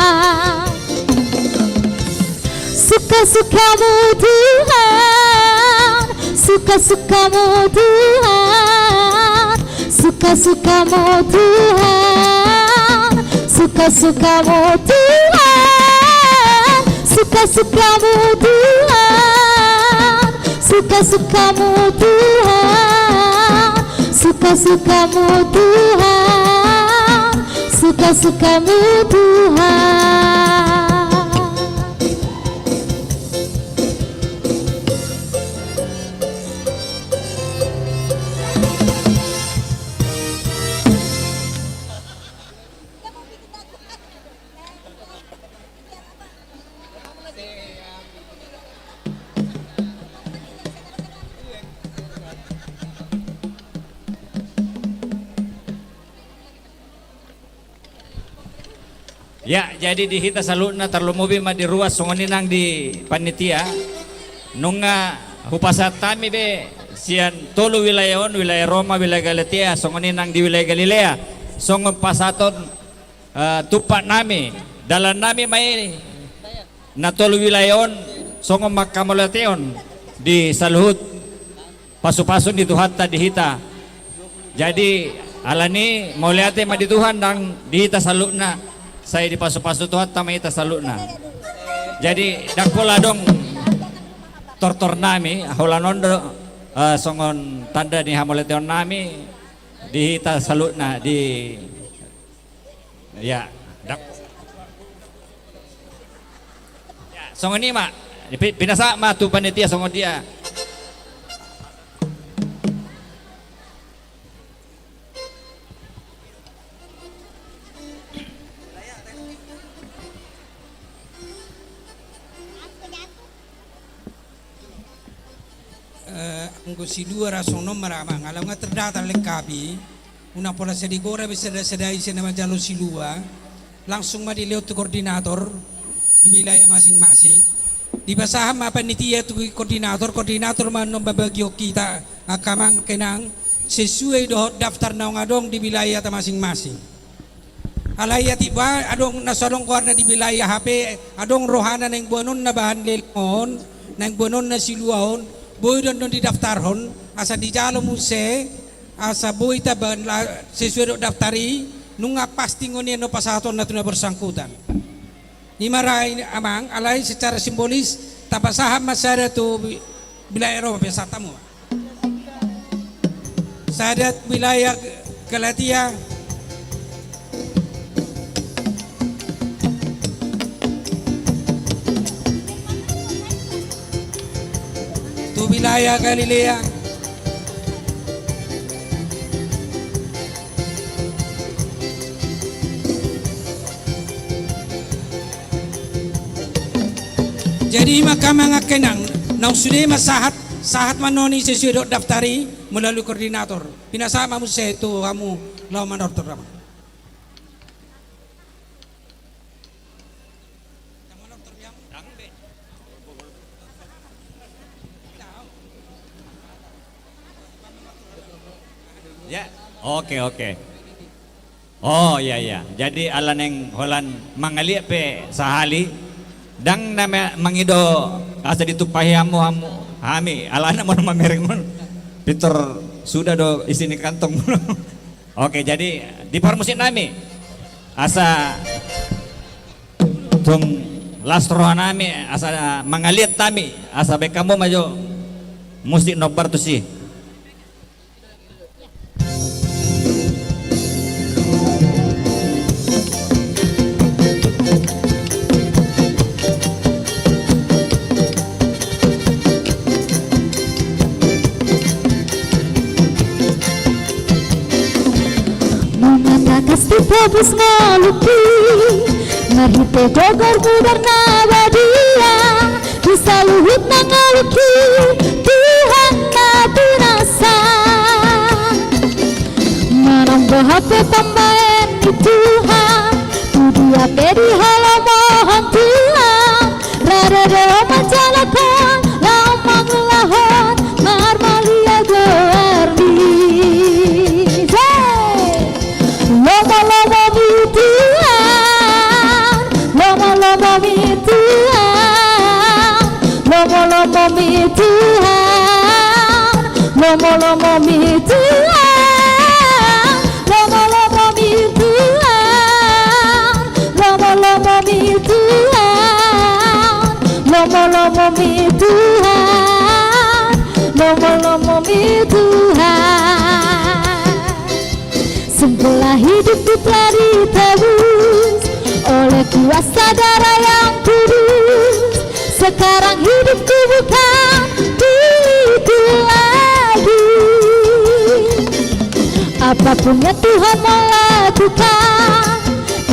Suka-sukamu Tuhan, suka-sukamu Tuhan, suka-sukamu Tuhan, suka-sukamu Tuhan, suka-sukamu Tuhan, suka-sukamu Tuhan, suka-sukamu Tuhan, suka-sukamu Tuhan. Ya, jadi di hita saluhutna, tarlumobi ma di ruas songon i nang di panitia. Nunga hupasahat hami be sian tolu wilayah on, wilayah Roma, wilayah Galatia, songon i nang di wilayah Galilea. Songon pasahaton, eh, tumpak nami, dalan nami ma i na tolu wilayah on, songon mangkamauliateon di saluhut pasu-pasu ni Tuhanta di hita. Jadi, alani mauliate ma di Tuhan nang di hita saluhutna, sai dipasu-pasu Tuhanta ma hita saluhutna. Jadi, ndang pola adong tortor nami, holan on do, eh, songon tanda ni hamauliateon nami di hita saluhutna di Ya, dak. Ya, songon i ma. Pi-, pinasahat ma tu panitia songon dia. Eh, anggo si dua ra songon on ma ra amang, ala nunga terdata lengkap i. Unang pola sai digora be sada-sada i sai na manjalo si dua. Langsung ma dilehon tu koordinator di wilayah masing-masing. Dipasahat ma panitia tu koordinator, koordinator ma na mambagion hita angka amang, angka inang, sesuai dohot daftar naung adong di wilayahta masing-masing. Alai atik ba adong na so adong goarna di wilayah hape, adong rohana naeng boanonna bahan lelang on, naeng boanonna si dua on, boi do annon didaftarhon, asa dijalo muse, asa boi tabaen la-, sesuai dohot daftar i, nunga pasti ngoni annon pasahatonna tu na bersangkutan. I ma ra i amang, alai secara simbolis tapasahat ma sada tu wi-, wilayah Roma, biasa tamu. Sada wilayah Galatia. Tu wilayah Galilea. Jadi i ma angka amang, angka inang, naung sude ma sahat, sahat ma annon i sesuai dohot daftar i melalui koordinator. Pinasahat ma muse tu hamu laho manortor, amang. Ya, oke, oke. Oh, iya, iya. Jadi ala naeng holan mangaliat pe sahali, ndang na ma-, mangido asa ditumpahi hamu, hamu, hami, alana molo mamereng on, pintor suda do isi ni kantong. Oke, jadi diparmusik nami asa tung las roha nami, asa mangaliat hami, asa baen hamu ma jo musik nombar tusi. Nunga tangkas ditobus ngolungki marhite dogormu, Barnabas, di saluhut na ngolungki Tuhan na pinasa. Manang boha pe pambaen ni Tuhan, tu dia pe dihalomohon Tuhan, rade do manjalo, laho mangu- Lomo-lomomi Tuhan, lomo-lomomi Tuhan, lomo-lomomi Tuhan, lomo-lomomi Tuhan, lomo-lomomi Tuhan. Sungguhlah hidupku telah ditebus oleh kuasa darah yang kudus. Sekarang hidupku bukan milikku lagi. Apapun yang Tuhan mau lakukan,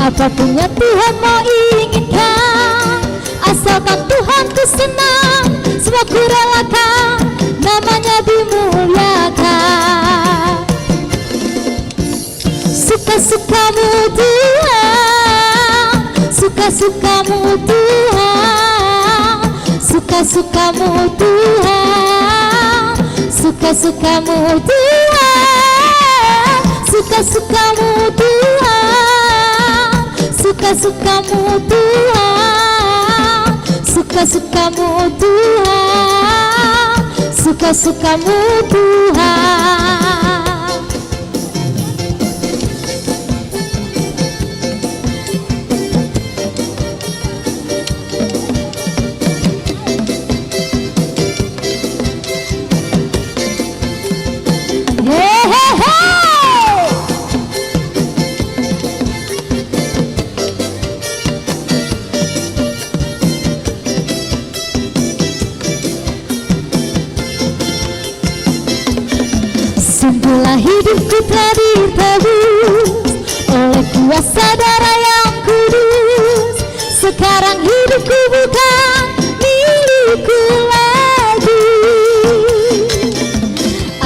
apapun yang Tuhan mau inginkan, asalkan Tuhanku senang, semua kurelakan, namanya dimuliakan. Suka-sukamu Tuhan, suka-sukamu Tuhan, suka-sukamu Tuhan, suka-sukamu Tuhan, suka-sukamu Tuhan, suka-sukamu Tuhan, suka-sukamu Tuhan, suka-sukamu Tuhan. Hehehe. Sungguhlah hidupku telah ditebus oleh kuasa darah yang kudus. Sekarang hidupku bukan milikku lagi.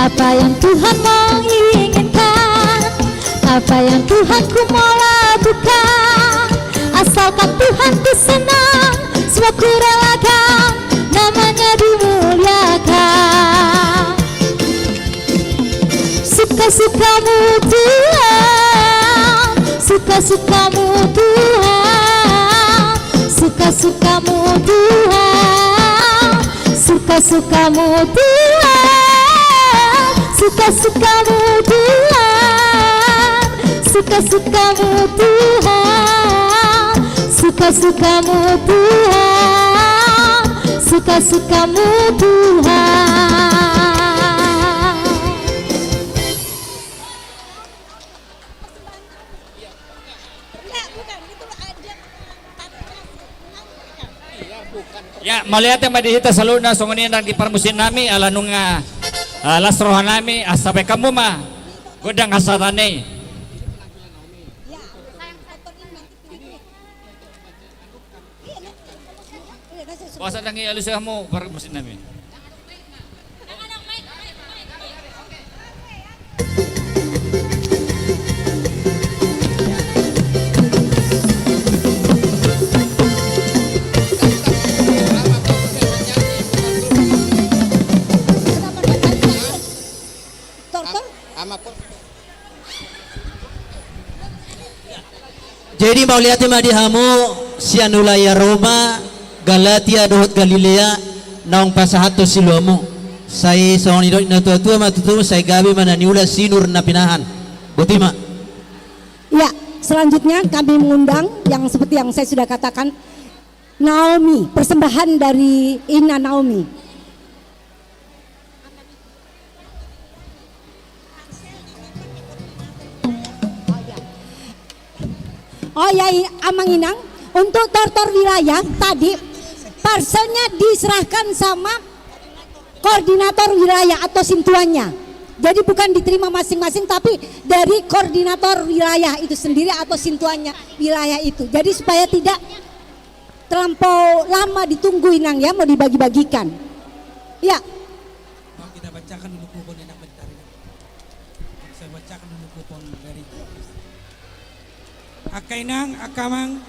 Apa yang Tuhan mau inginkan, apa yang Tuhanku mau lakukan, asalkan Tuhanku senang, semua kurelakan, namanya dimuliakan. Suka-sukamu Tuhan, suka-sukamu Tuhan, suka-sukamu Tuhan, suka-sukamu Tuhan, suka-sukamu Tuhan, suka-sukamu Tuhan, suka-sukamu Tuhan, suka-sukamu Tuhan. Ya, mauliate ma di hita saluhutna, songon i ndang di parmusik nami, ala nunga, ah, las roha nami, asa baen hamu ma gondang hasahatan i. Boasa ndang i alusi hamu parmusik nami? Tortor? Jadi mauliate ma di hamu sian wilayah Roma, Galatia dohot Galilea, naung pasahathon siluamu. Sai songon nidok ni natuatua ma tutu, sai gabe ma na niula sinur na pinahan. Boti ma. Ya, selanjutnya kami mengundang yang seperti yang saya sudah katakan, Naomi, persembahan dari Ina Naomi. Oh ya, i-, Amang Inang, untuk tortor wilayah tadi parselnya diserahkan sama koordinator wilayah atau sintuannya. Jadi bukan diterima masing-masing, tapi dari koordinator wilayah itu sendiri atau sintuannya wilayah itu. Jadi supaya tidak terlampau lama ditunggu, Inang, ya, mau dibagi-bagikan. Ya. Mau kita bacakan dulu kupon, Inang, bentar, ya. Saya bacakan dulu kupon dari Angka Inang, Angka Amang.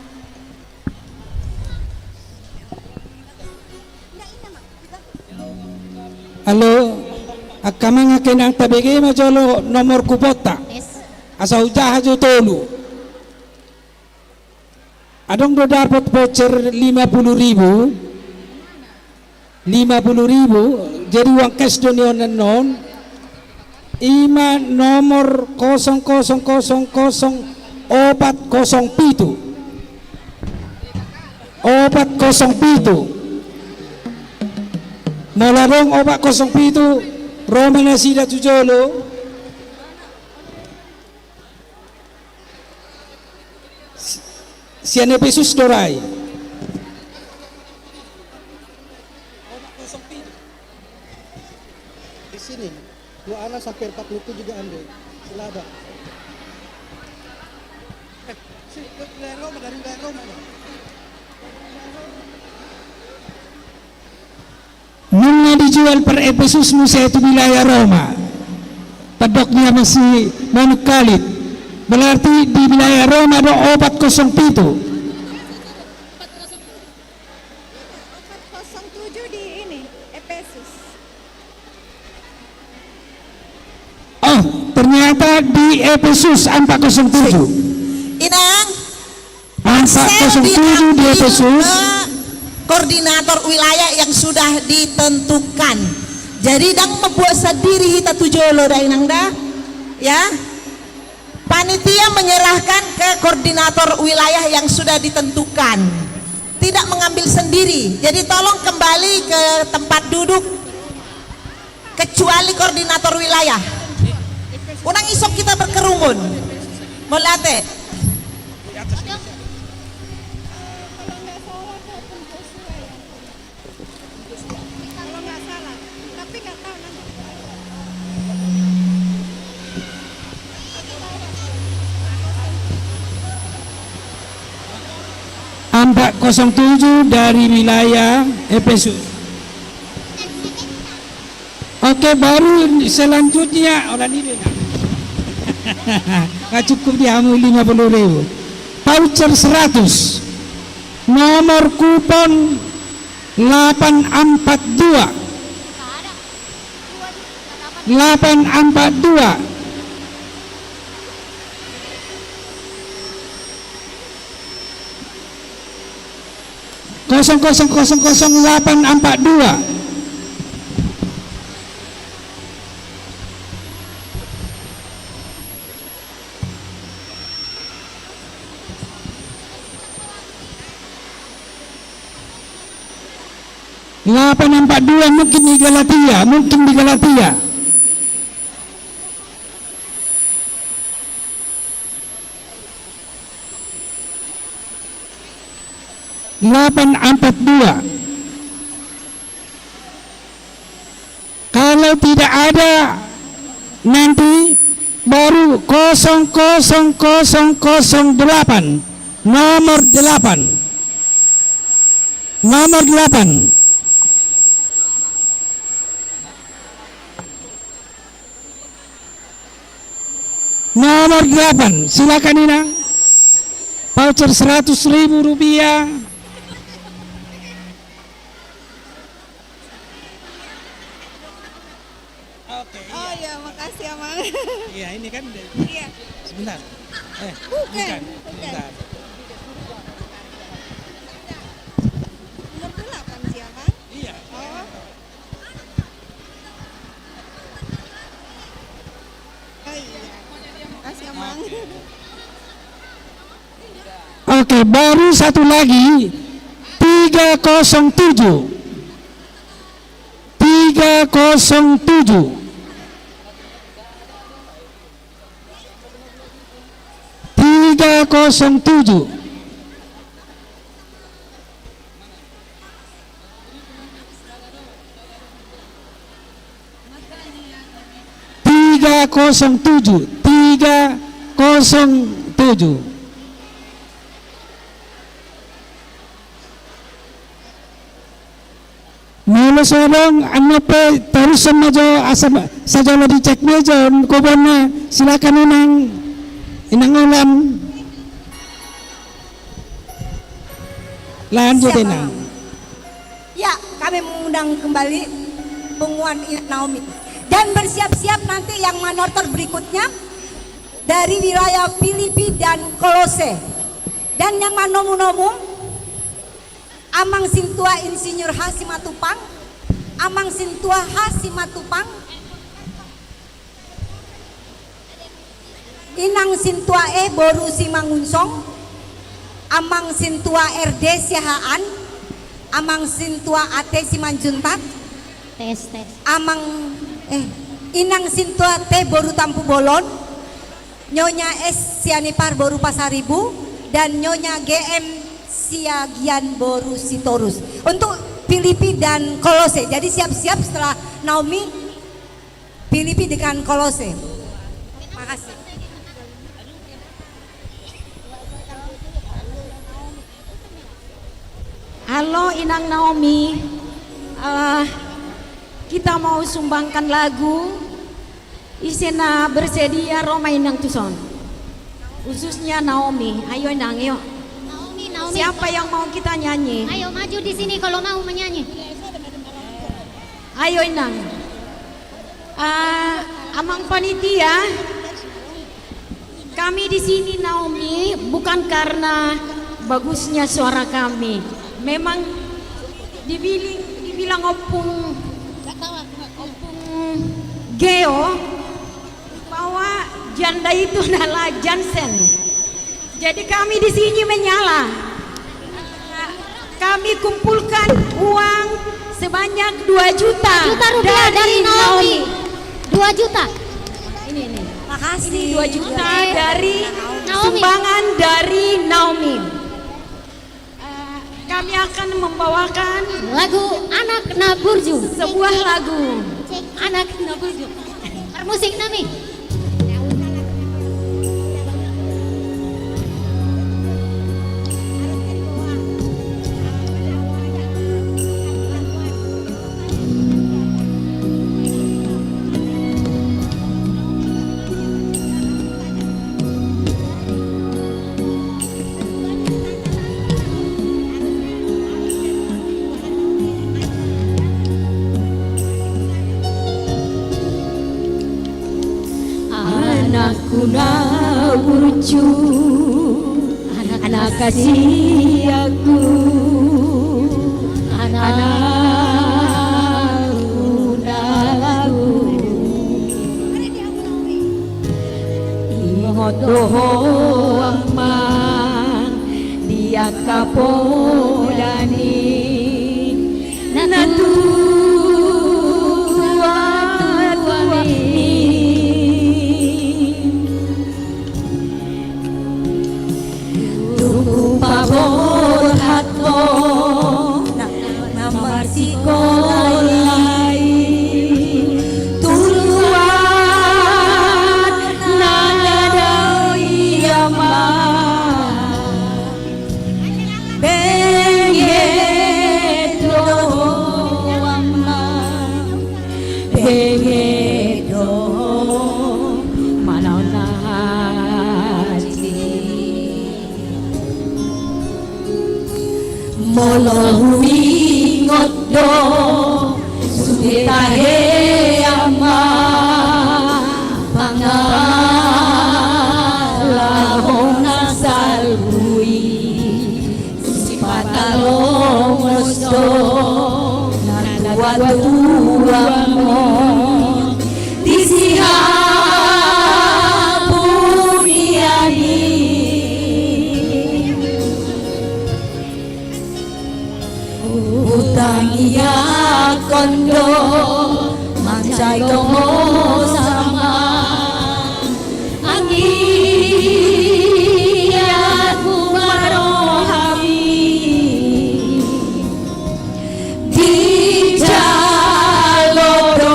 Halo, Angka Amang, Angka Inang, tabege ma jolo nomor kuponta. Asa hujaha jo tolu. Adong do dapot voucher lima puluh ribu. Lima puluh ribu, jadi uang cash do nion annon. Ima nomor kosong kosong kosong kosong opat kosong pitu. Opat kosong pitu. Molo adong opat kosong pitu, ro ma nasida tu jolo. Si-, sian Epesus do ra i. Di sini, dua anak sampai empat puluh tujuh juga ambil. Silada. Eh, si, ke wilayah Roma, dari wilayah Roma, ya? Nunga dijual per Epesus muse tu wilayah Roma. Pedok dia masih manuk kalit. Berarti di wilayah Roma do opat kosong pitu. Opat kosong tujuh di ini, Epesus. Oh, ternyata di Epesus empat kosong tujuh. Inang, empat kosong tujuh di Epesus. Koordinator wilayah yang sudah ditentukan. Jadi, ndang mambuat sendiri hita tu jolo da, Inang da. Ya. Panitia menyerahkan ke koordinator wilayah yang sudah ditentukan. Tidak mengambil sendiri. Jadi, tolong kembali ke tempat duduk. Kecuali koordinator wilayah. Unang isop kita berkerumun. Mauliate. Empat kosong tujuh dari wilayah Epesus. Oke, baru selanjutnya, orang ini, nah. Nggak cukup di hamu lima puluh ribu. Voucher seratus. Nomor kupon delapan empat dua. Delapan empat dua. Kosong kosong kosong kosong delapan empat dua. Delapan empat dua, mungkin di Galatia, mungkin di Galatia. Delapan empat dua. Kalau tidak ada, nanti baru kosong kosong kosong kosong delapan, nomor delapan. Nomor delapan. Nomor delapan, silakan, Inang. Voucher seratus ribu rupiah. Oke, iya. Oh iya, makasih, Amang. Iya, ini kan dari, iya, sebentar. Eh, bukan, bukan, bukan. Sebentar. Nomor delapan sih, Amang. Iya. Oh. Oh iya. Makasih, Amang. Oke. Oke, baru satu lagi. Tiga kosong tujuh. Tiga kosong tujuh. Tiga kosong tujuh. Tiga kosong tujuh, tiga kosong tujuh. Molo so adong, annon pe tarushon ma jo, asa ma, sai jala dicek be jo kubonna, silakan Inang, Inang Ulam. Lanjut, siap, Inang. Ya, kami mengundang kembali punguan Inang Naomi. Dan bersiap-siap nanti yang manortor berikutnya dari wilayah Filipi dan Kolose. Dan yang manomu-nomu, Amang Sintua Insinyur H. Simatupang, Amang Sintua H. Simatupang, Inang Sintua E boru Simangunsong, Amang Sintua R D Siahaan, Amang Sintua A T Simanjuntak, Tes, tes. Amang, eh, Inang Sintua T boru Tampubolon, Nyonya S Sianipar boru Pasaribu, dan Nyonya G M Siagian boru Sitorus. Untuk Filipi dan Kolose. Jadi siap-siap setelah Naomi, Filipi dengan Kolose. Makasih. Halo Inang Naomi. Eh, kita mau sumbangkan lagu. Ise na bersedia ro ma Inang tuson. Khususnya Naomi. Ayo Inang, yuk. Naomi, Naomi. Siapa yang mau kita nyanyi? Ayo maju di sini kalau mau menyanyi. Ayo Inang. Eh, Amang panitia, kami di sini, Naomi, bukan karena bagusnya suara kami. Memang dibiling-, dibilang ompung, ompung Geo bahwa janda itu adalah Jansen. Jadi kami di sini menyala. Kami kumpulkan uang sebanyak dua juta. Dua juta rupiah dari Naomi. Dua juta. Ini, ini. Makasih. Ini dua juta dari Naomi. Sumbangan dari Naomi. Eh, kami akan membawakan lagu Anak na Burju. Sebuah lagu. Anak na Burju. Parmusik nami. Anakku na burju, anak kasihanku, anakku na lagu. Ingot do ho amang di angka pola ni natuatua i. Tung hupaborhat ho na marsikola i, tu luat na dao i amang. Benget do ho amang, benget do ho manaon na hansit. Molo huingot do sude tahe amang pangalaho na salpu i, sipatalongos do natuatuamon di sihapurean i. Hutangiangkon do mansai ho muse amang, anggiat humaroha i. Dijalo do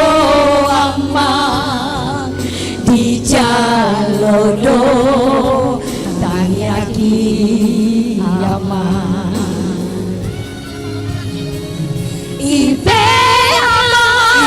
amang, dijalo do tangiang i amang. I pe amang,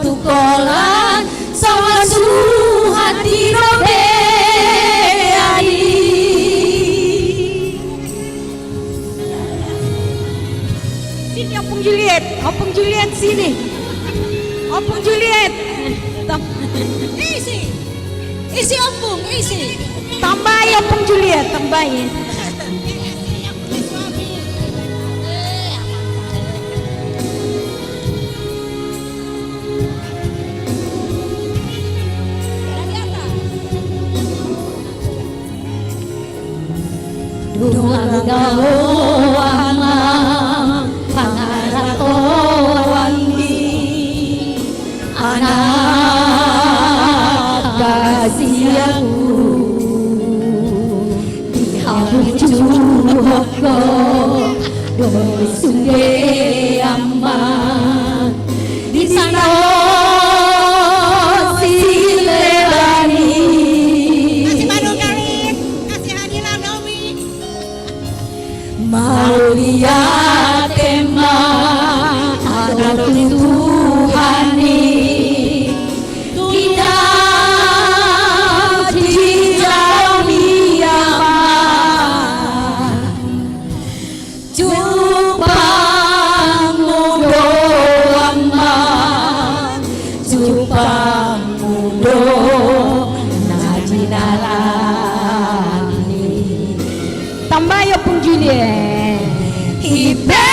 tu holan, songon suhat di robean i. Sini Ompung Juliet, Ompung Juliet sini. Ompung Juliet. Tam- Isi. Isi Ompung, isi. Tambai Ompung Juliet, tambai. Dung na ro amang pangaratoan ni anak hasianku, dihaburjuhon ho do sude amang di tano Sileban i. Masih baru kali, kasih hadiah Naomi. Mauliate ma anak ni Tuhan i, inang di joloan i amang. Jupangmu do amang, jupangmu do na jinalahi. Tambai Ompung Juliet. Ipe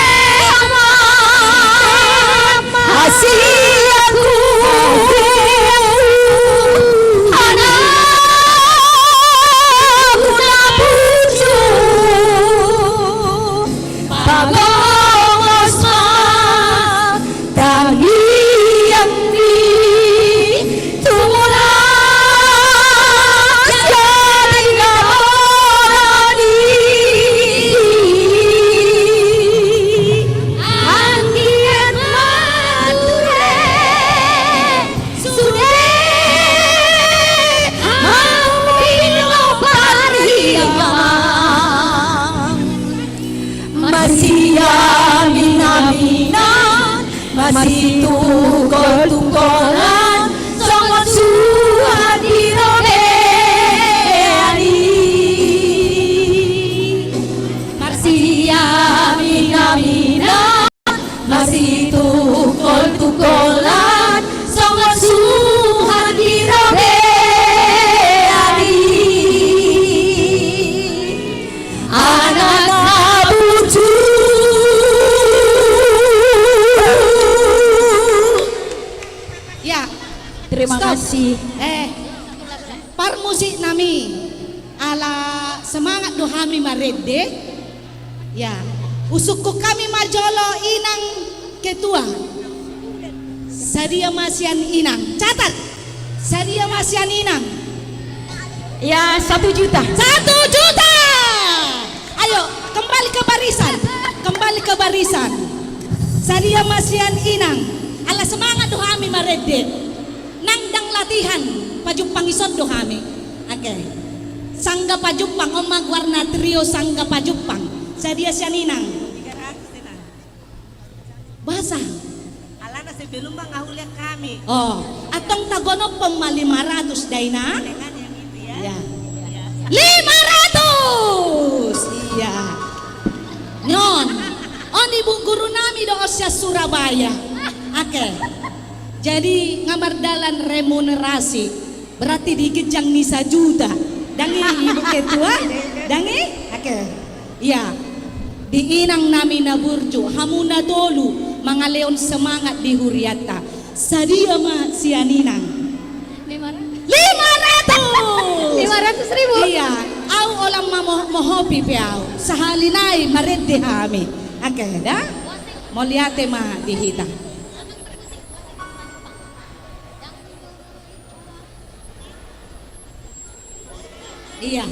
amang hasianku, anakku na burju, pagomos ma tangiang ni tumulak jadi na mora ni. Anggiat ma ture sude mambinobar hian, masiaminaminan, masitungkoltungkolan, songon suhat di robean i. Masiaminaminan, masitungkoltungkolan, songon suhat di robean i. Anak na burju. Ya. Terima kasih. Eh, parmusik nami, ala semangat do hami marende. Ya, husungkun hami ma jolo inang ketua. Sadia ma sian inang? Catat. Sadia ma sian inang? Ya, satu juta. Satu juta. Ayo, kembali ke barisan. Kembali ke barisan. Sadia ma sian inang? Ala semangat do hami marende. Nang ndang latihan, pajumpang ison do hami. Oke. Sangga pajumpang, on ma goarna trio sangga pajumpang. Sadia sian inang? Tiga ratus, inang. Boasa? Alana sebelum ma nga huliat hami. Oh, antong tagonophon ma lima ratus da, inang? Dengan yang itu, ya. Ya. Ya. Lima ratus. Iya. Non, on ibu guru nami do on sian Surabaya. Oke. Jadi nga mardalan remunerasi, berarti di ginjang ni sajuta. Dang i, Ibu Ketua? Dang i? Oke. Iya. Di inang nami na burju, hamu na tolu mangalehon semangat di hurianta. Sadia ma sian inang? Lima ratus. Lima ratus! Lima ratus ribu? Iya. Au holan ma mo-, mohopi pe au. Sahali nai marende hami. Oke, da? Mauliate ma di hita. Iya.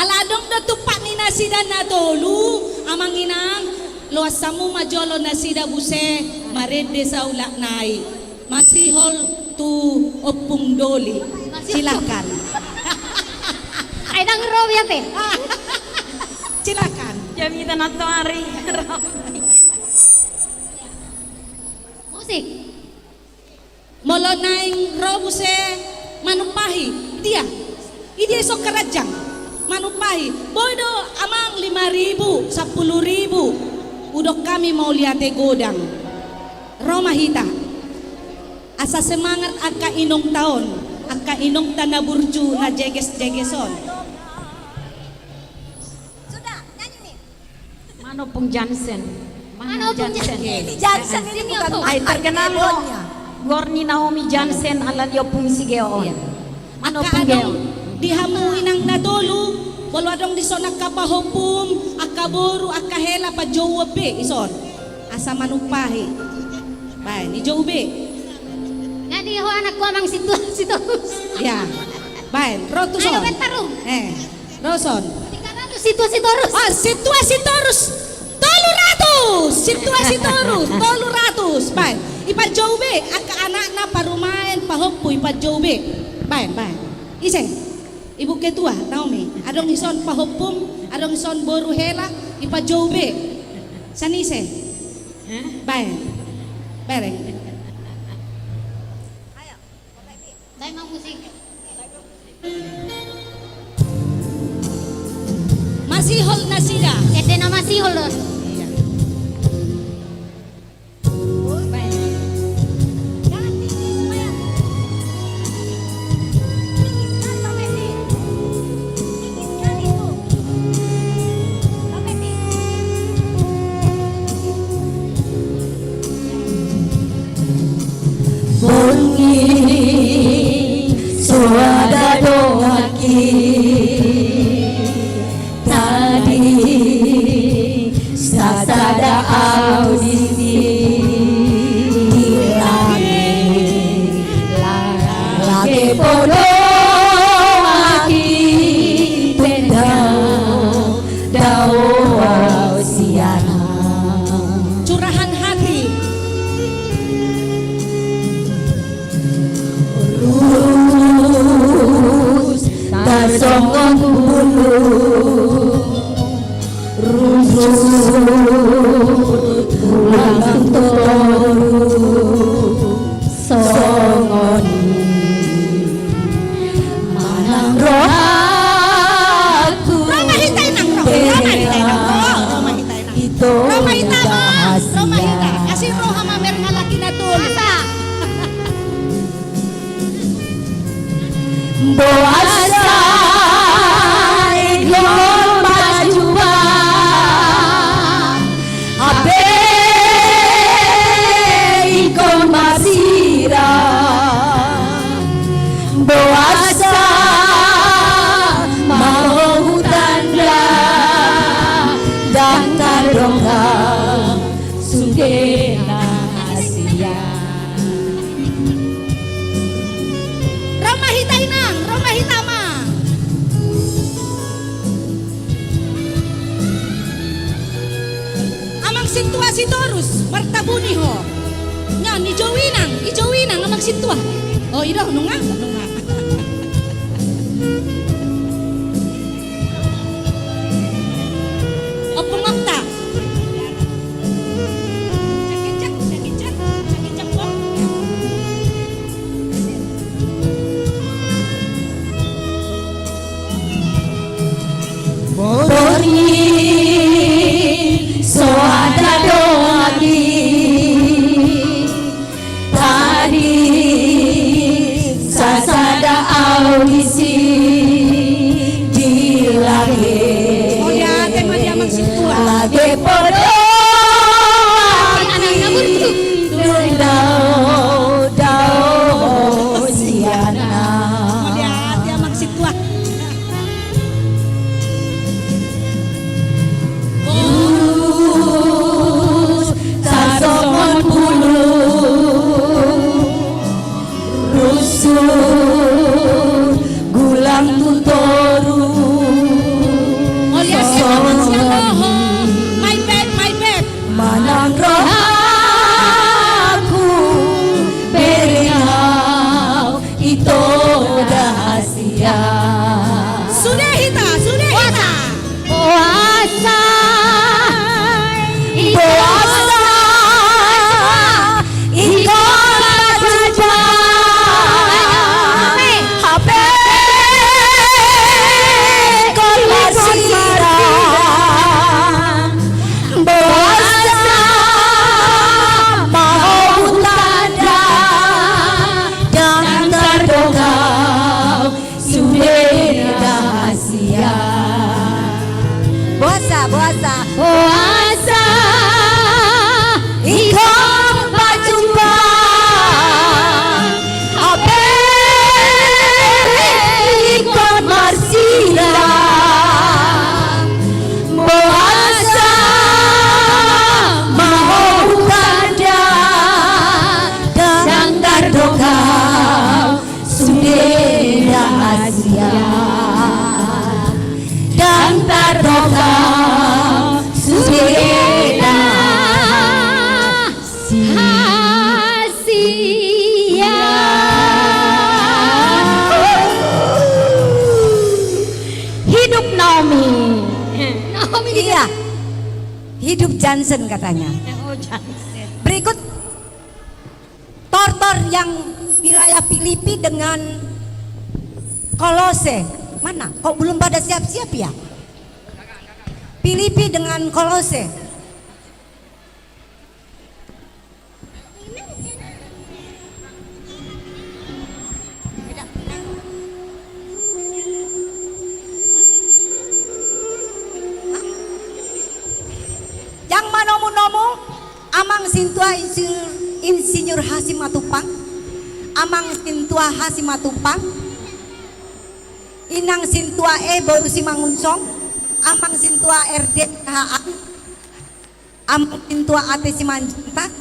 Ala adong do tumpak ni nasida na tolu, amang inang, loas hamu ma jolo nasida muse marende saulak nai. Masihol tu Ompung Doli. Silakan. Ai ndang ro be ate. Silakan. Jamita na toari. Musik. Molo naeng ro muse manumpahi, dia? Idia ison karanjang? Manumpahi. Boi do amang lima ribu, sampulu ribu. Hudok hami mauliate godang. Ro ma hita. Asa semangat angka inongta on, angka inongta na burju na jeges-jeges on. Sudah, nyanyi nih. Mana Ompung Jansen? Mana Ompung Jansen? Ini Jansen ini bukan. Ai terkenal lo. Gor ni Naomi Jansen ala ni Ompung Sigeo on. Iya. Mana Ompung Geo? Di hamu inang na tolu, molo adong dison angka pahompum, angka boru, angka hela, pajouon be ison. Asa manumpahi. Baen, ijou be. Nggak di ho anakku amang situa sitorus. Ya. Baen, ro tuson. Ayo bentar um. Eh. Ro son. Situa sitorus. Oh, situa sitorus. Tolu ratus. Situa sitorus. Tolu ratus. Baen. Ipajou be angka anakna parumaen pahompu ipajou be. Baen, baen. Ise? Ibu ketua, Naomi. Adong ison pahompum, adong ison boru hela, ipajou be. Sanise. Baen. Bereng. Baen ma musik. Masihol nasida. Ete na masihol dos. Iya. Bongi so ada donganki tadi sasada au di si di lage lage podo aki tenda. Dao au sian curahan hati. Rus tasongon bulu. Rus tulang toru. Songon i manang rohangku. Ro ma hita inang, ro. Ro ma hita inang, ro. Ro ma hita inang. Ro ma hita, ro ma hita. Asi roha ma mereng halak i na tolu. Boasa ingkon pajuba, hape ingkon masira. Boasa mangolu tanda, dangka dongka sugena sia. Ro ma hita inang, ro ma hita amang. Amang sintua Sitorus, martabuni ho. Nga, ijou inang, ijou inang amang sintua. O, i do, nunga, nunga. Ompung Okta. Bongi so ada donganki. Tadi sasada au disi di lage. Mauliate ma di amang sintua. Lage podo aki dao dao siana. Mauliate amang sintua. Rus tasongon bulu. Rusuk Sude da hasian. Boasa, boasa. Boasa ingkon pajumpang, hape ingkon marsilang. Boasa ma ho hutanda, ndang tardok au. Sude da hasian, ndang tardok au, sude da hasian. Hidup Naomi. Naomi di... Iya. Hidup Jansen katanya. Oh, Jansen. Berikut. Tortor yang wilayah Filipi dengan Kolose. Mana? Kok belum pada siap-siap ya? Filipi dengan Kolose. Yang manomu-nomu, Amang Sintua Insinyur, Insinyur H. Simatupang, Amang Sintua H. Simatupang, Inang Sintua E. boru Simangunsong, Amang Sintua R. D. Siahaan, Amang Sintua A. T. Simanjuntak,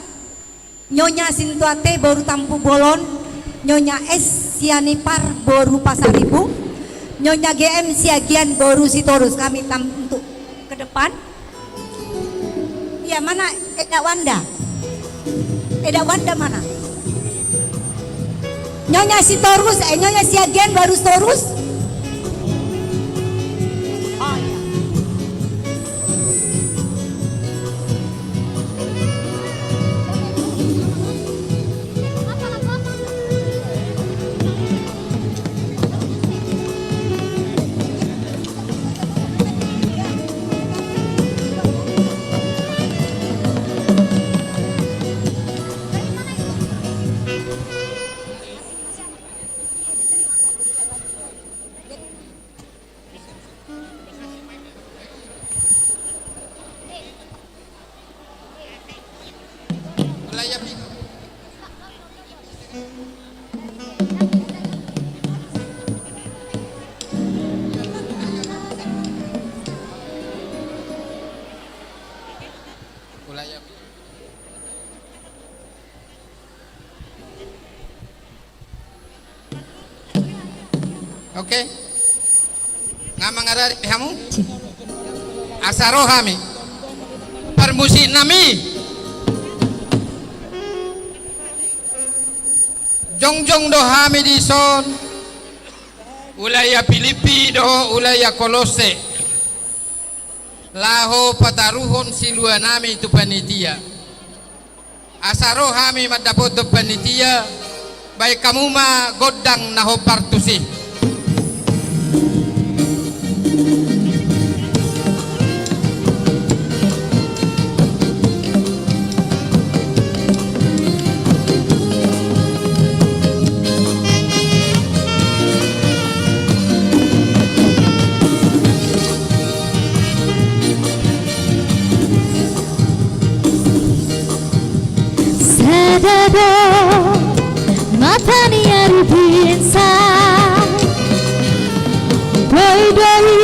Nyonya Sintua T. boru Tampubolon, Nyonya S. Sianipar boru Pasaribu, Nyonya G. M. Siagian boru Sitorus. Kami tam-, untuk ke depan. Iya, mana Eda Wanda? Eda Wanda mana? Nyonya Sitorus, eh, Nyonya Siagian boru Sitorus. Oh, iya. Oke. Nga mangarade hamu? Asa ro hami. Parmusiknami. Jongjong do hami dison. Wilayah Filipi dohot wilayah Kolose. Laho pataruhon siluanami tu panitia. Asa ro hami mandapothon panitia, baen hamu ma gondang na hombar tusi. Sada do mata ni ari binsar, boi do i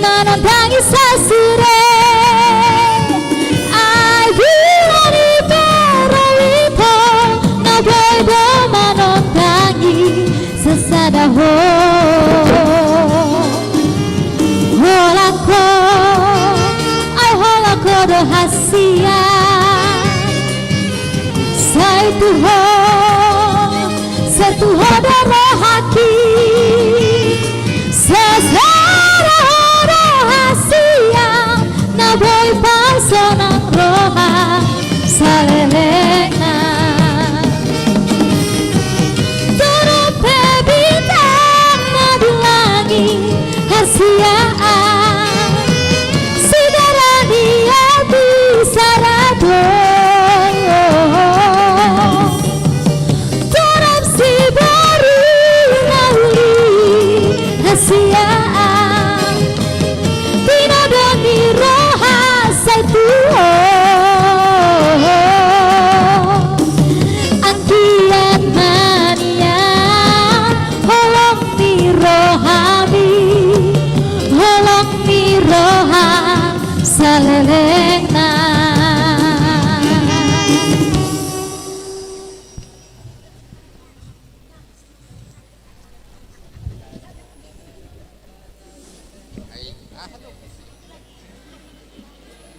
manondangi sasire. Ai di ari parau ito na boi do manondangi sasada ho. Holan ho, ai holan ho do hasian. Sai tu ho, sai tu ho do rohangki. Sasada ho do hasian na boi pasonang roha salelengna. Torop pe bintang na di langit hasian, sidara ni api sara do.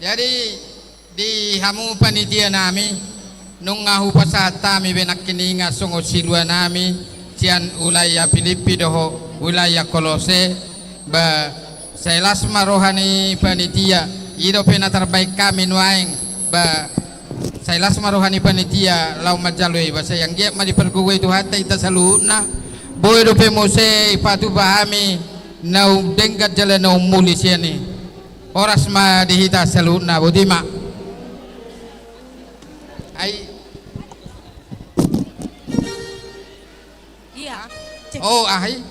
Jadi, di hamu panitia nami, nunga hupasahat hami be nangkiningan songon silua nami, sian wilayah Pilippi dohot wilayah Kolose, ba, sai las ma roha ni panitia, i dope na tarbaen hami nuaeng, ba, sai las ma roha ni panitia, laho manjalo i, ba, sai anggiat ma dipargogoi Tuhanta hita saluhutna, boi dope muse ipatupa hami, na umdenggan jala na umuli sian i. Horas ma di hita saluhutna, boti ma. Ai. Iya. Oh, aha i.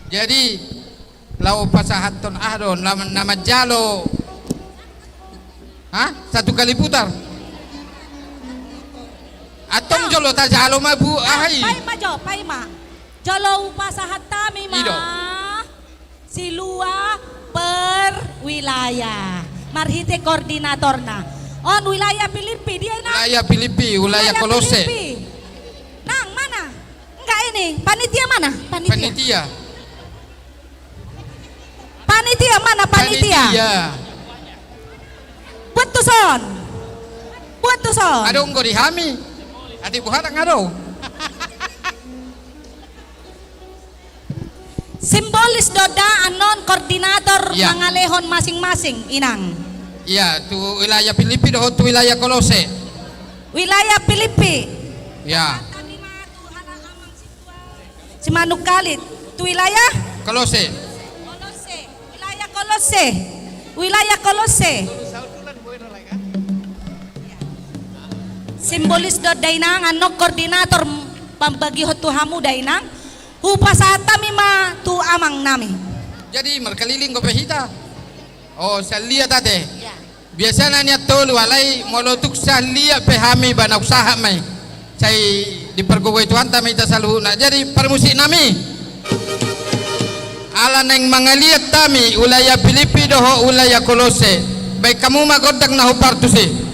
Jadi, laho pasahathon, aha do, na, na manjalo. Hah? Satu kali putar. Antong jolo tajalo ma, Bu, aha i. Paima jo, paima. Jolo hupasahat hami ma. I do. Silua per wilayah. Marhite koordinatorna. On wilayah Pilippi, dia, Nang? Wilayah Pilippi, wilayah Kolose. Pilippi. Nang, mana? Enggak ini, panitia mana? Panitia. Panitia. Panitia mana, panitia? Panitia. Buat tuson. Buat tuson. Adong do di hami. Ate buhara nga adong. Simbolis do da annon koordinator. Iya. Mangalehon masing-masing, Inang. Iya, tu wilayah Pilippi dohot tu wilayah Kolose. Wilayah Pilippi. Iya. Simanungkalit. Tu wilayah? Kolose. Kolose. Wilayah Kolose. Wilayah Kolose. Simbolis do da, Inang, annon koordinator pambagihon tu hamu da, Inang. Hupasahat hami ma tu amang nami. Jadi markeliling dope hita. Oh, sian liat ate. Iya. Biasana nian tolu, alai molo tung sian liat pe hami, ba naung sahat ma i. Sai dipargogoi Tuhanta ma hita saluhutna. Jadi parmusik nami. Ala naeng mangaliat hami wilayah Pilippi dohot wilayah Kolose. Baen hamu ma gondang na hombar tusi.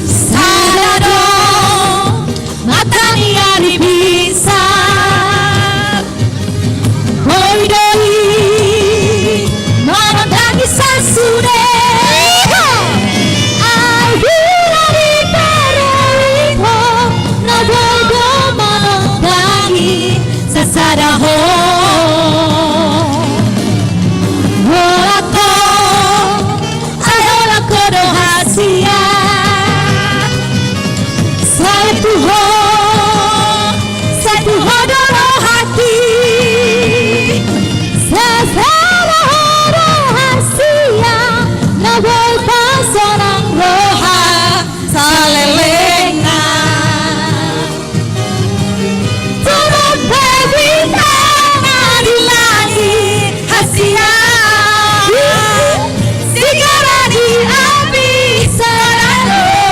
Sada do mata ni ari bisa. Boi do i manondangi sasude. Ai hira ni parau i ho, na boi do manondangi sasada ho. Holan ho, ai holan ho do hasian. Sai tu ho, sai tu ho do rohangki. Sasada ho do hasian, na boi pasonang roha salelengna. Torop pe bintang na di langit hasian, sigara di api saleleng.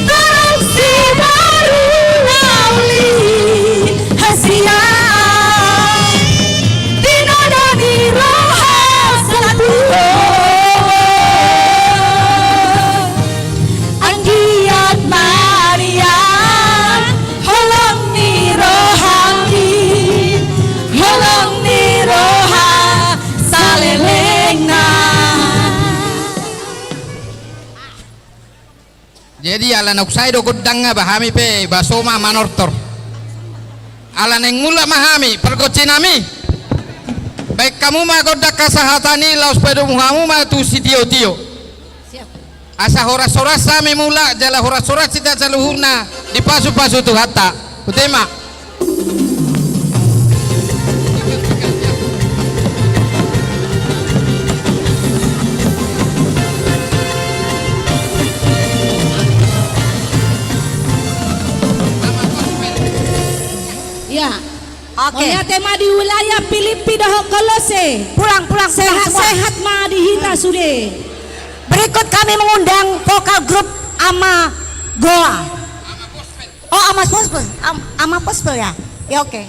Torop siboru na uli hasian, di noda ni roha satuju. Anggiat ma nian holong ni rohami, holong ni roha salelengna. Jadi ala naung sae do gondangna, ba hami pe baso ma manortor. Ala naeng mulak ma hami, pargonsi nami. Baen hamu ma gondang hasahatan i, laos padomu hamu ma tu sitiotio. Asa horas-horas hami mulak, jala horas-horas hita saluhutna dipasupasu Tuhanta. Botima. Iya. Oke. Mauliate ma di wilayah Pilippi dohot Kolose. Pulang, pulang, pulang semua. Sehat-sehat ma di hita sude. Berikut kami mengundang vokal grup Ama Goa. Oh, Ama Pospel. Am-, Ama Pospel ya? Ya, oke.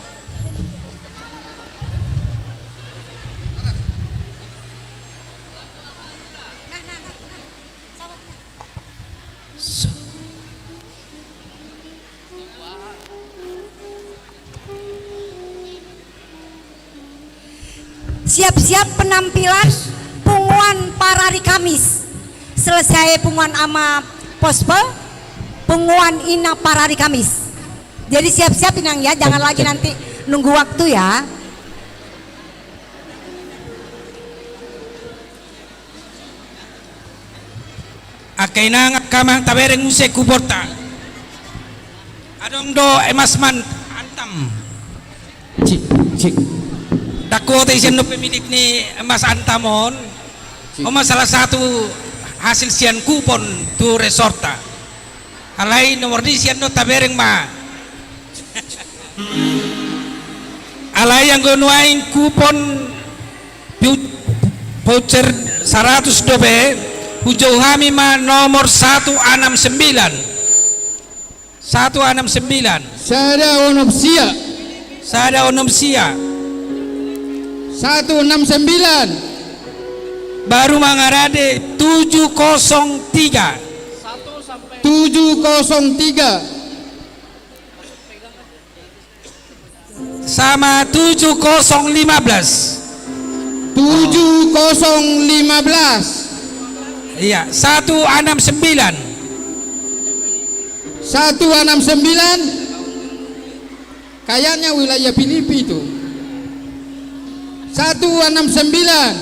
Siap-siap penampilan punguan parari Kamis. Selesai punguan Ama Pospel, punguan Inang parari Kamis. Jadi siap-siap, Inang, ya, jangan lagi nanti nunggu waktu, ya. Angka inang, angka amang, tabereng muse kuponta. Adong do emas man antam. Cik, cik. Ndang huoto i sian on pemilik ni emas antam on. Cik. On ma salah satu hasil sian kupon tu resorta. Alai nomor ni sian on tabereng ma. Alai anggo nuaeng kupon vou-, voucher saratus dope, hujou hami ma nomor satu anam sembilan. Satu anam sembilan. Sada onom sia. Sada onom sia. Satu enam sembilan. Baru mangarade tujuh kosong tiga. Tujuh kosong tiga. Sama tujuh kosong lima belas. Tujuh kosong lima belas. Iya, satu anam sembilan. Satu anam sembilan. Kayaknya wilayah Pilippi itu. Satu anam sembilan.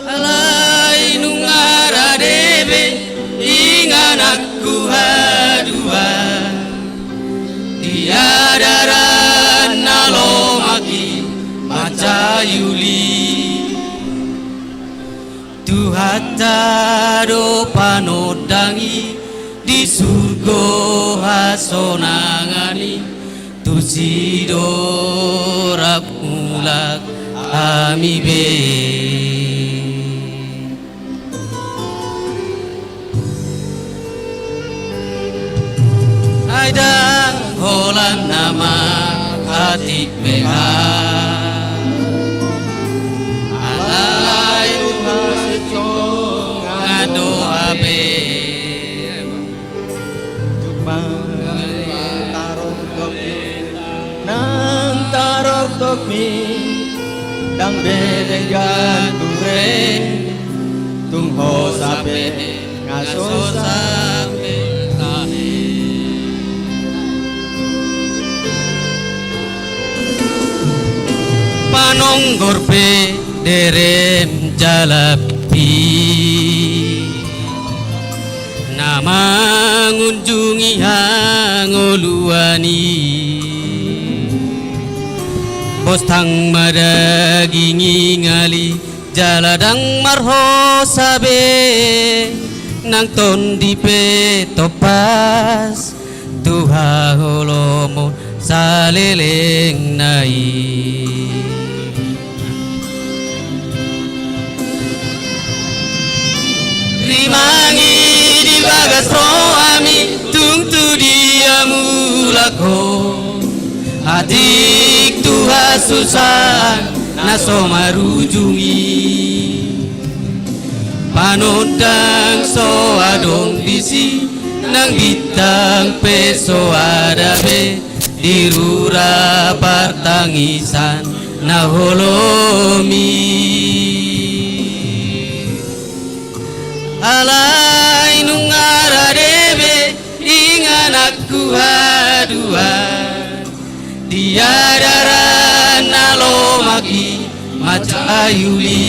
Alai nunga rade be ingananku hadua di adaran na lomak i mansai uli. Tuhanta do panondang i di surgo hasonangan i. Tusi do rap mulak hami be. Ai ndang holan na manghatik be hami. Alai tu hasonangan do hape. Tung manang tarongtokmi, nang tarongtokmi, ndang be denggan ture, tung hosa pe nga so sape tahe. Panonggor pe derem jala pir na mangunjungi hangoluan i. Pos ndang madagingi ngali jala ndang marhosa be, nang tondi pe tompas tu haholomon salelengna i. Rimangi di bagas rohami tung tu dia mulak ho, atik tu hasusaan na so marujung i. Panondang so adong disi, nang bintang pe so ada be di rura partangisan na holom i. Alai nunga rade be ingananku haduan di adaran na lomak i mansai uli.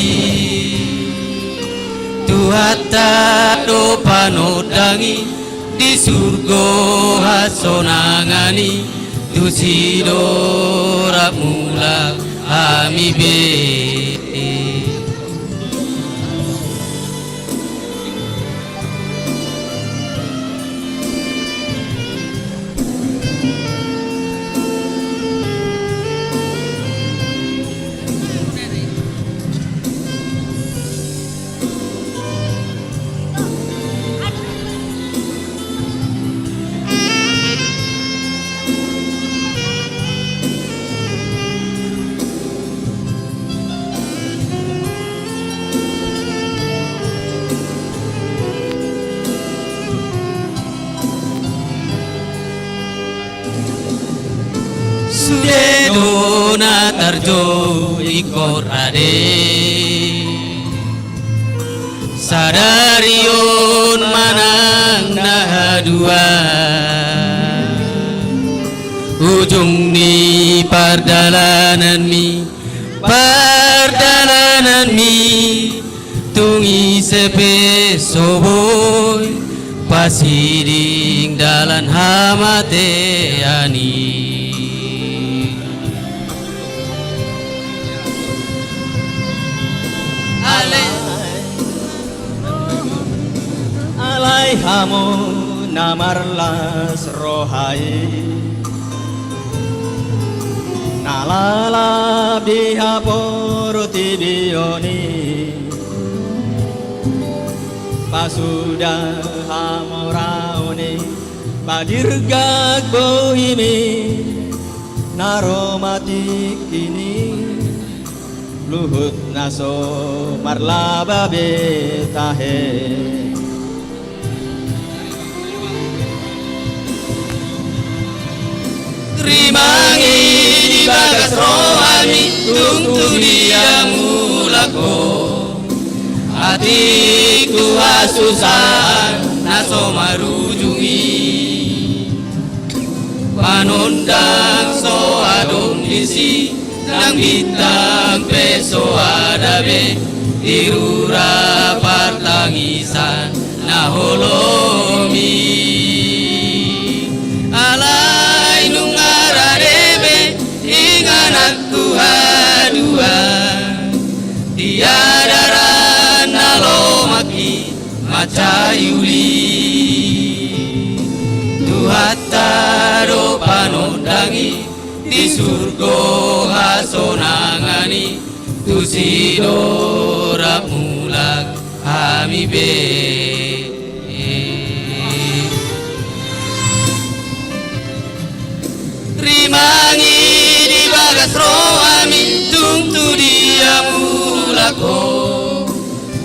Tuhanta do panondang i di surgo hasonangan i, tusi do rap mulak hami be. Sude do na tarjou ingkon rade, sadari on manang na haduan. Ujung ni pardalananmi, pardalananmi, tung ise pe so boi pasiding dalan hamatean i. Alai Alai hamu na marlas roha i, na lalap di haportibion i, pasuda hamoraon i, padirgak bohimi na ro ma tingki i. Luhut na so marlaba be tahe. Rimangi di bagas rohami tung tu dia mulak ho, atik tu hasusaan na so marujung i. Panondang so adong disi, nang bintang pe so ada be, di rura partangisan na holom i. Alai nunga rade be ingananku haduan, di adaran na lomak i mansai uli. Tuhanta do panondang i, di surgo hasonangan i, tusi do rap mulak hami be. Rimangi di bagas rohami tung tu dia mulak ho.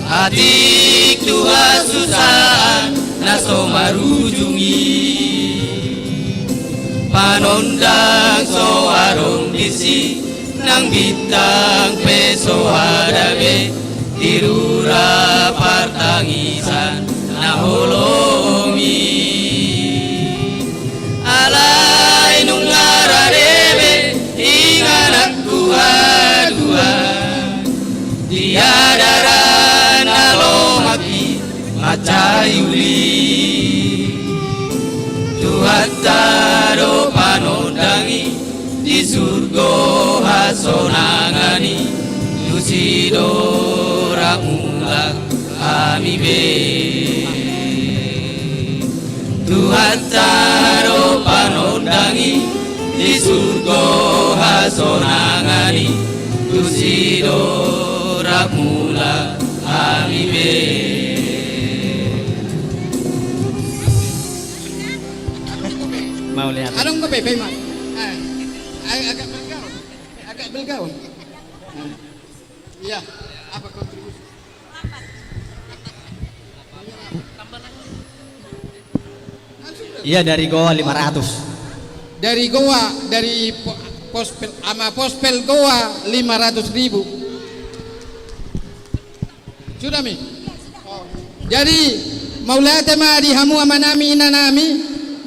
Atik tu hasusaan na so marujung i. Panondang so adong disi, nang bintang pe so ada be, di rura partangisan na holom i. Alai nunga rade be ingananku haduan, di adaran na lomak i mansai uli. Tuhanta do panondang i, di surgo hasonangan i, tusi do rap mulak hami be. Tuhanta do panondang i, di surgo hasonangan i, tusi do rap mulak hami be. Mauliate. Adong dope, Pak Imam? Eh, ag-, agak belgaul. Agak belgaul. Iya, apa kontribusi? Iya, dari Goa lima ratus. Dari Goa, dari po-, Pospel, ama Pospel Goa lima ratus ribu. Sudah, Mi? Jadi, mauliate ma di hamu amanami, inanami,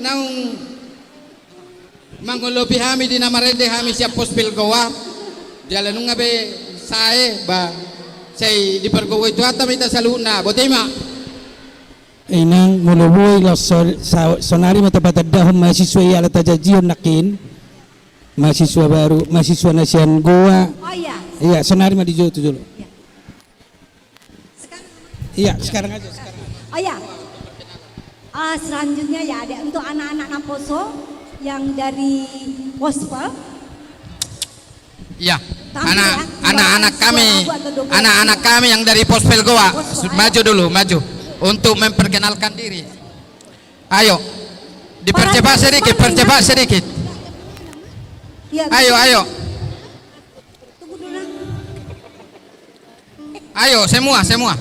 naung mangolopi hami di na marende hami sian Pospel Goa. Jala nunga be sae, ba, sai dipargogoi Tuhanta ma hita saluhutna, botima. Inang, molo boi, laos so-, sa-, sonari ma tapatandahon mahasiswa i ala tajanjion nangkin. Mahasiswa baru, mahasiswa na sian Goa. Oh, iya. Iya, sonari ma di jo-, tu jolo. Iya. Sekarang. Iya, sekarang aja, sekarang aja. Oh, iya. Ah, selanjutnya ya, ada untuk anak-anak naposo yang dari Pospel. Ya, anak-anak kami, anak-anak kami yang dari Pospel Goa, maju dulu, maju. Untuk memperkenalkan diri. Ayo, dipercepat sedikit, percepat sedikit. Ayo, ayo. Ayo, semua, semua.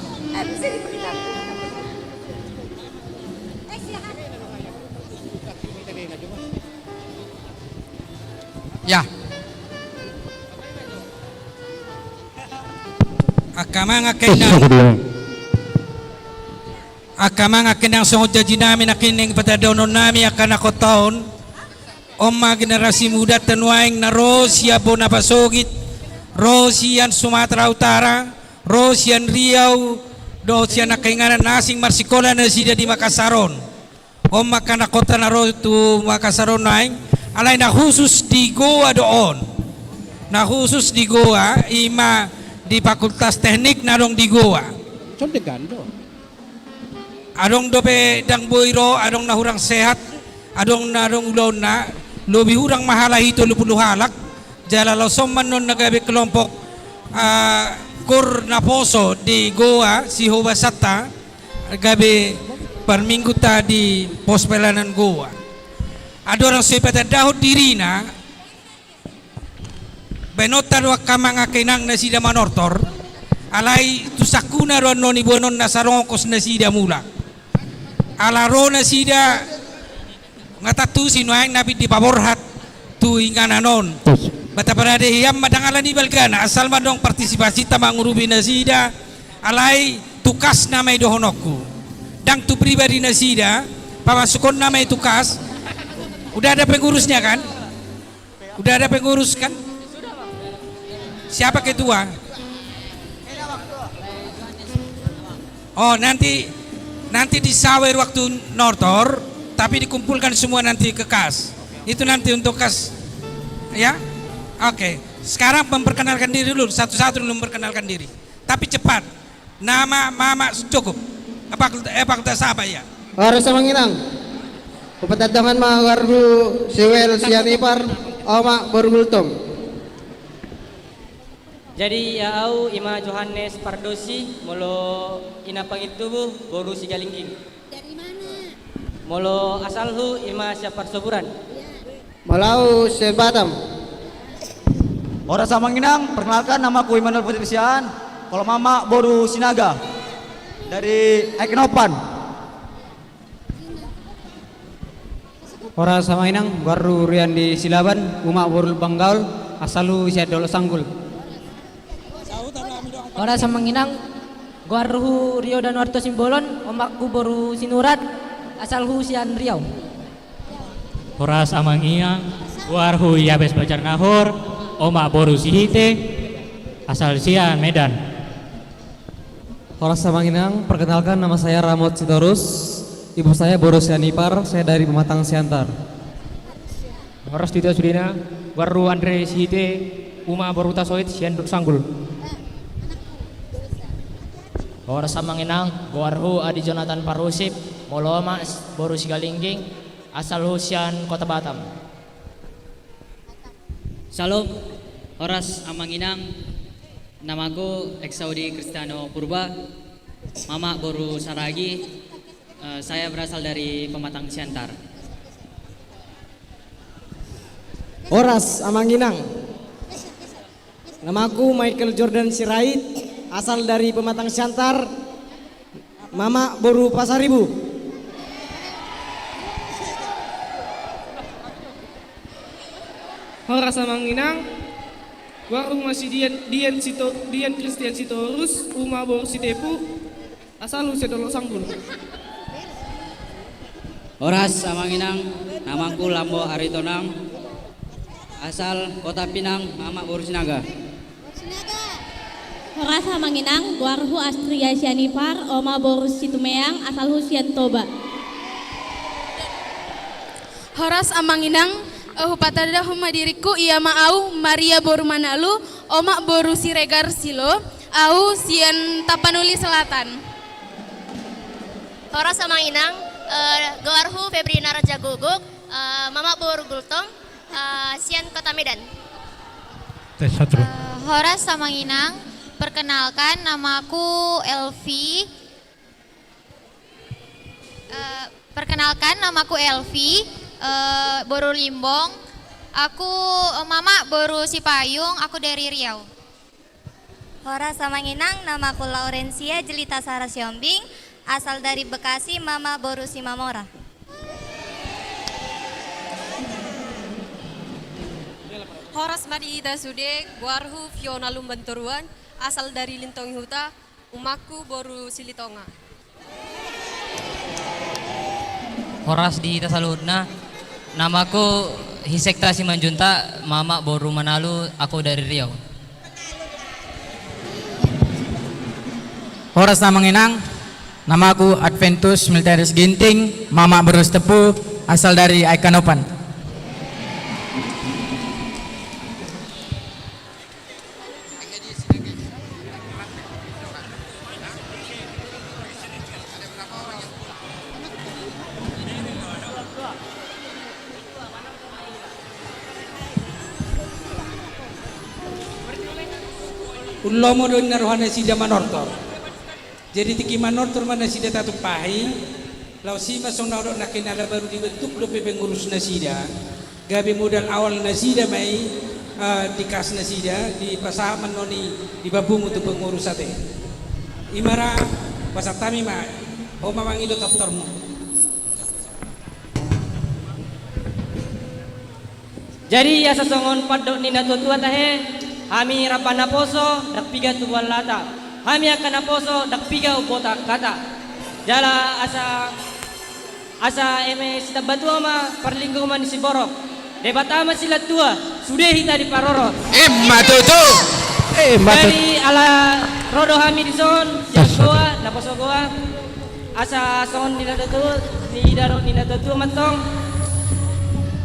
Ya. Angka amang, angka inang. Angka amang, angka inang, songon janji nami nangkin, naeng patandahon nami angka na hot on. On ma generasi mudanta nuaeng na ro sian bona pasogit, ro sian Sumatera Utara, ro sian Riau, dohot sian angka inganan na asing marsikola nasida di Makassar on. On ma angka na hot na ro tu Makassar on nuaeng, alai na khusus di Goa do on. Na khusus di Goa, i ma di Fakultas Teknik na adong di Goa. Adong dope ndang boi ro, adong na hurang sehat, adong na adong ulaonna, lobi hurang ma halak i tolu pulu halak, jala laos on ma annon na gabe kelompok, ah, kor naposo di Goa, sihobasanta, gabe parminggunta di pos pelayanan Goa. Andorang so ipatandahon dirina, baenonta do angka amang angka inang nasida manortor, alai tu sangkuna do annon iboanonna sarongkos nasida mulak. Ala ro nasida, nga tantu si nuaeng na pinda paborhat tu inganan on. Ba taparade hian ma ndang ala ni balgana, asal ma adong partisipasinta mangurupi nasida, alai tu kas nama i dohononku. Ndang tu pribadi nasida, pamasukonna ma i tu kas. Udah ada pengurusnya kan? Udah ada pengurus kan? Siapa ketua? Oh, nanti, nanti di sawer waktu nortor, tapi dikumpulkan semua nanti ke kas. Itu nanti untuk kas, ya? Oke. Sekarang memperkenalkan diri dulu, satu-satu dulu memperkenalkan diri. Tapi cepat. Nama, mama, cukup. Apa, apa kita sapa ya? Ora sama nginang. Hupatandahon ma goarhu Sewel Sianipar. Omak boru Gultom. Jadi ia au ima Johannes Pardosi, molo ina Pangintubu boru Sigalingging. Dari mana? Molo asalhu ima sian Parsoburan. Molo au sian Batam. Horas amang inang, perkenalkan namaku Immanuel Putra Siahaan, molo mamak boru Sinaga. Dari Aek Nopan. Horas amang inang, goarhu Rian di Silaban, umak boru Lumban Gaol, asalhu sian Dolok Sanggul. Horas amang inang, goarhu Rio Danuarto Simbolon, omakku boru Sinurat, asalhu sian Riau. Horas amang inang, goarhu Yabes Bajar Nahor, omak boru Sihite, asal sian Medan. Horas amang inang, perkenalkan nama saya Ramot Sitorus, ibu saya boru Sianipar, saya dari Pematang Siantar. Horas di hita sudena, goarhu Andre Sihite, umak boru Tasoit sian Dolok Sanggul. Horas amang inang, goarhu Adi Jonathan Parusip, molo omak boru Sigalingging, asalhu sian Kota Batam. Salom, horas amang inang, namaku Eksaudi Kristiano Purba, mamak boru Saragi, eh, saya berasal dari Pematang Siantar. Horas amang inang, namaku Michael Jordan Sirait, asal dari Pematang Siantar, mamak boru Pasaribu. Horas amang inang, goarhu ma si Dian, Dian Sito-, Dian Kristian Sitorus, umak boru Sitepu, asalhu sian Dolok Sanggul. Horas amang inang, namaku Lambo Aritonang, asal Kota Pinang, mamak boru Sinaga. Horas amang inang, goarhu Astria Sianipar, omak boru Situmeang, asalhu sian Toba. Horas amang inang, eh, hupatandahon ma diringku, ia ma au Maria boru Manalu, omak boru Siregar Silo, au sian Tapanuli Selatan. Horas amang inang, eh, goarhu Febrina Rajaguguk, eh, mamak boru Gultom, eh, sian Kota Medan. Tes satu. Eh, horas amang inang, perkenalkan namaku Elvi. Eh, perkenalkan namaku Elvi, eh, boru Limbong. Aku, eh, mamak boru Sipayung, aku dari Riau. Horas amang inang, namaku Laurencia Jelita Sara Siombing, asal dari Bekasi, mamak boru Simamora. Horas ma di hita sude, goarhu Fiona Lumban Toruan, asal dari Lintongi Huta, umakku boru Silitonga. Horas di hita saluhutna, namaku Hisekta Simanjuntak, mamak boru Manalu, aku dari Riau. Horas amang inang, namaku Adventus Militaris Ginting, mamak boru Sitepu, asal dari Aek Nopan. Umlomo do ninna roha nasida manortor. Jadi tingki manortor ma nasida tatumpahi, laos i ma songon na hudok nangkin ala baru dibentuk dope pengurus nasida, gabe modal awal nasida ma i, eh, di kas nasida, dipasahat ma annon i, dipapungu tu pengurus ate. I ma ra, pasahat hami ma, ho ma mangido tortormu. Jadi asa songon pandok ni natuatua tahe, hami rap naposo, ndang piga tubuan lata. Hami angka naposo, ndang piga umboto angkata. Jala asa, asa eme sitambatua ma parlinggoman ni siborok. Debata ma silantua, sude hita diparorot. Ima tutu. Ima tutu. Jadi ala ro do hami dison, sian goa, naposo goa. Asa songon nidok ni natuatua, nidok ni natuatua ma antong.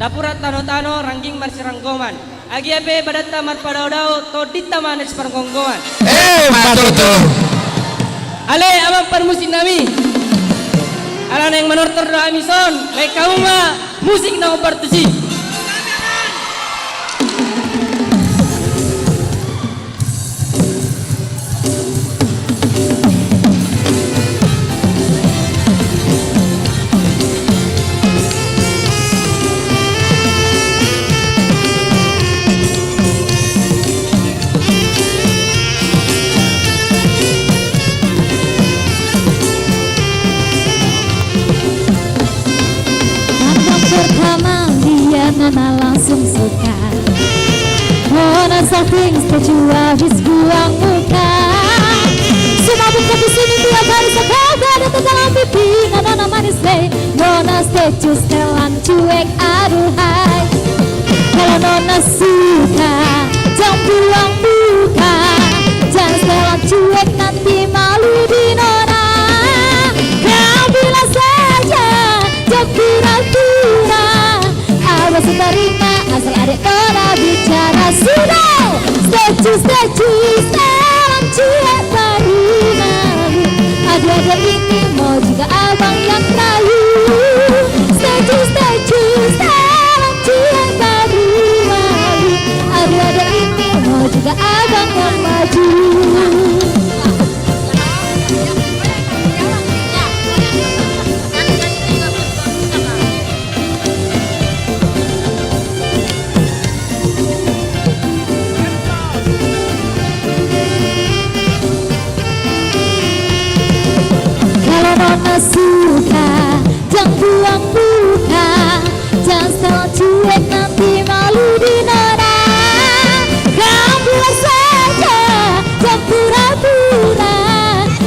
Dapotan tanotano, rangging marsiranggoman. Agia pe badanta marpadaodao, tondinta ma na sipargomgoman. Ima tutu. Ale amang parmusik nami. Ala naeng manortor do hami son, baen hamu ma musik na hombar tusi. Penting setuju habis buang muka. Semabuk kopi sini tiap hari sebab ada tetangga pipi. Nona, nona manis le. Nona setuju setelan cuek, aduhai. Kalau nona suka, jangan buang muka. Jangan setelan cuek, nanti malu di nona. Kau bilang saja, jangan pura-pura. Abang so tarima, asal adek nona bicara. Sudah. Setuju, setuju, setelan cuek baru malu. Aduh, adek ini mau juga abang yang rayu. Setuju, setuju, setelan cuek baru malu. Aduh, adek ini mau juga abang yang maju. Kalau nona suka, jangan buang muka. Jangan setelan cuek, nanti malu di nona. Kau bilang saja, jangan pura-pura.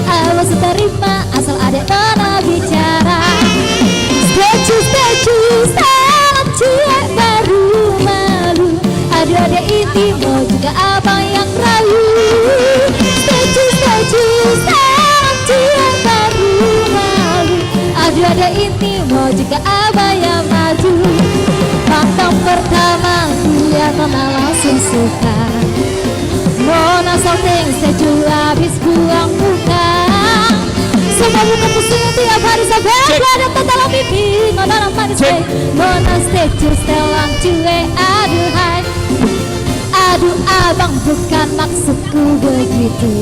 Abang so tarima, asal adek nona bicara. Setuju, setuju, setelan cuek baru malu. Aduh, adek ini mau juga abang yang rayu. Setuju, setuju, setelan cuek baru malu. Aduh, adek ini mau juga abang yang maju. Pandang pertama, lihat nona langsung suka. Nona salting, setuju habis buang muka. Semua muka pusing tiap hari sebab ada tetangga pipi. Nona, nona manis le. Nona setuju setelan cuek, aduhai. Aduh abang, bukan maksudku begitu.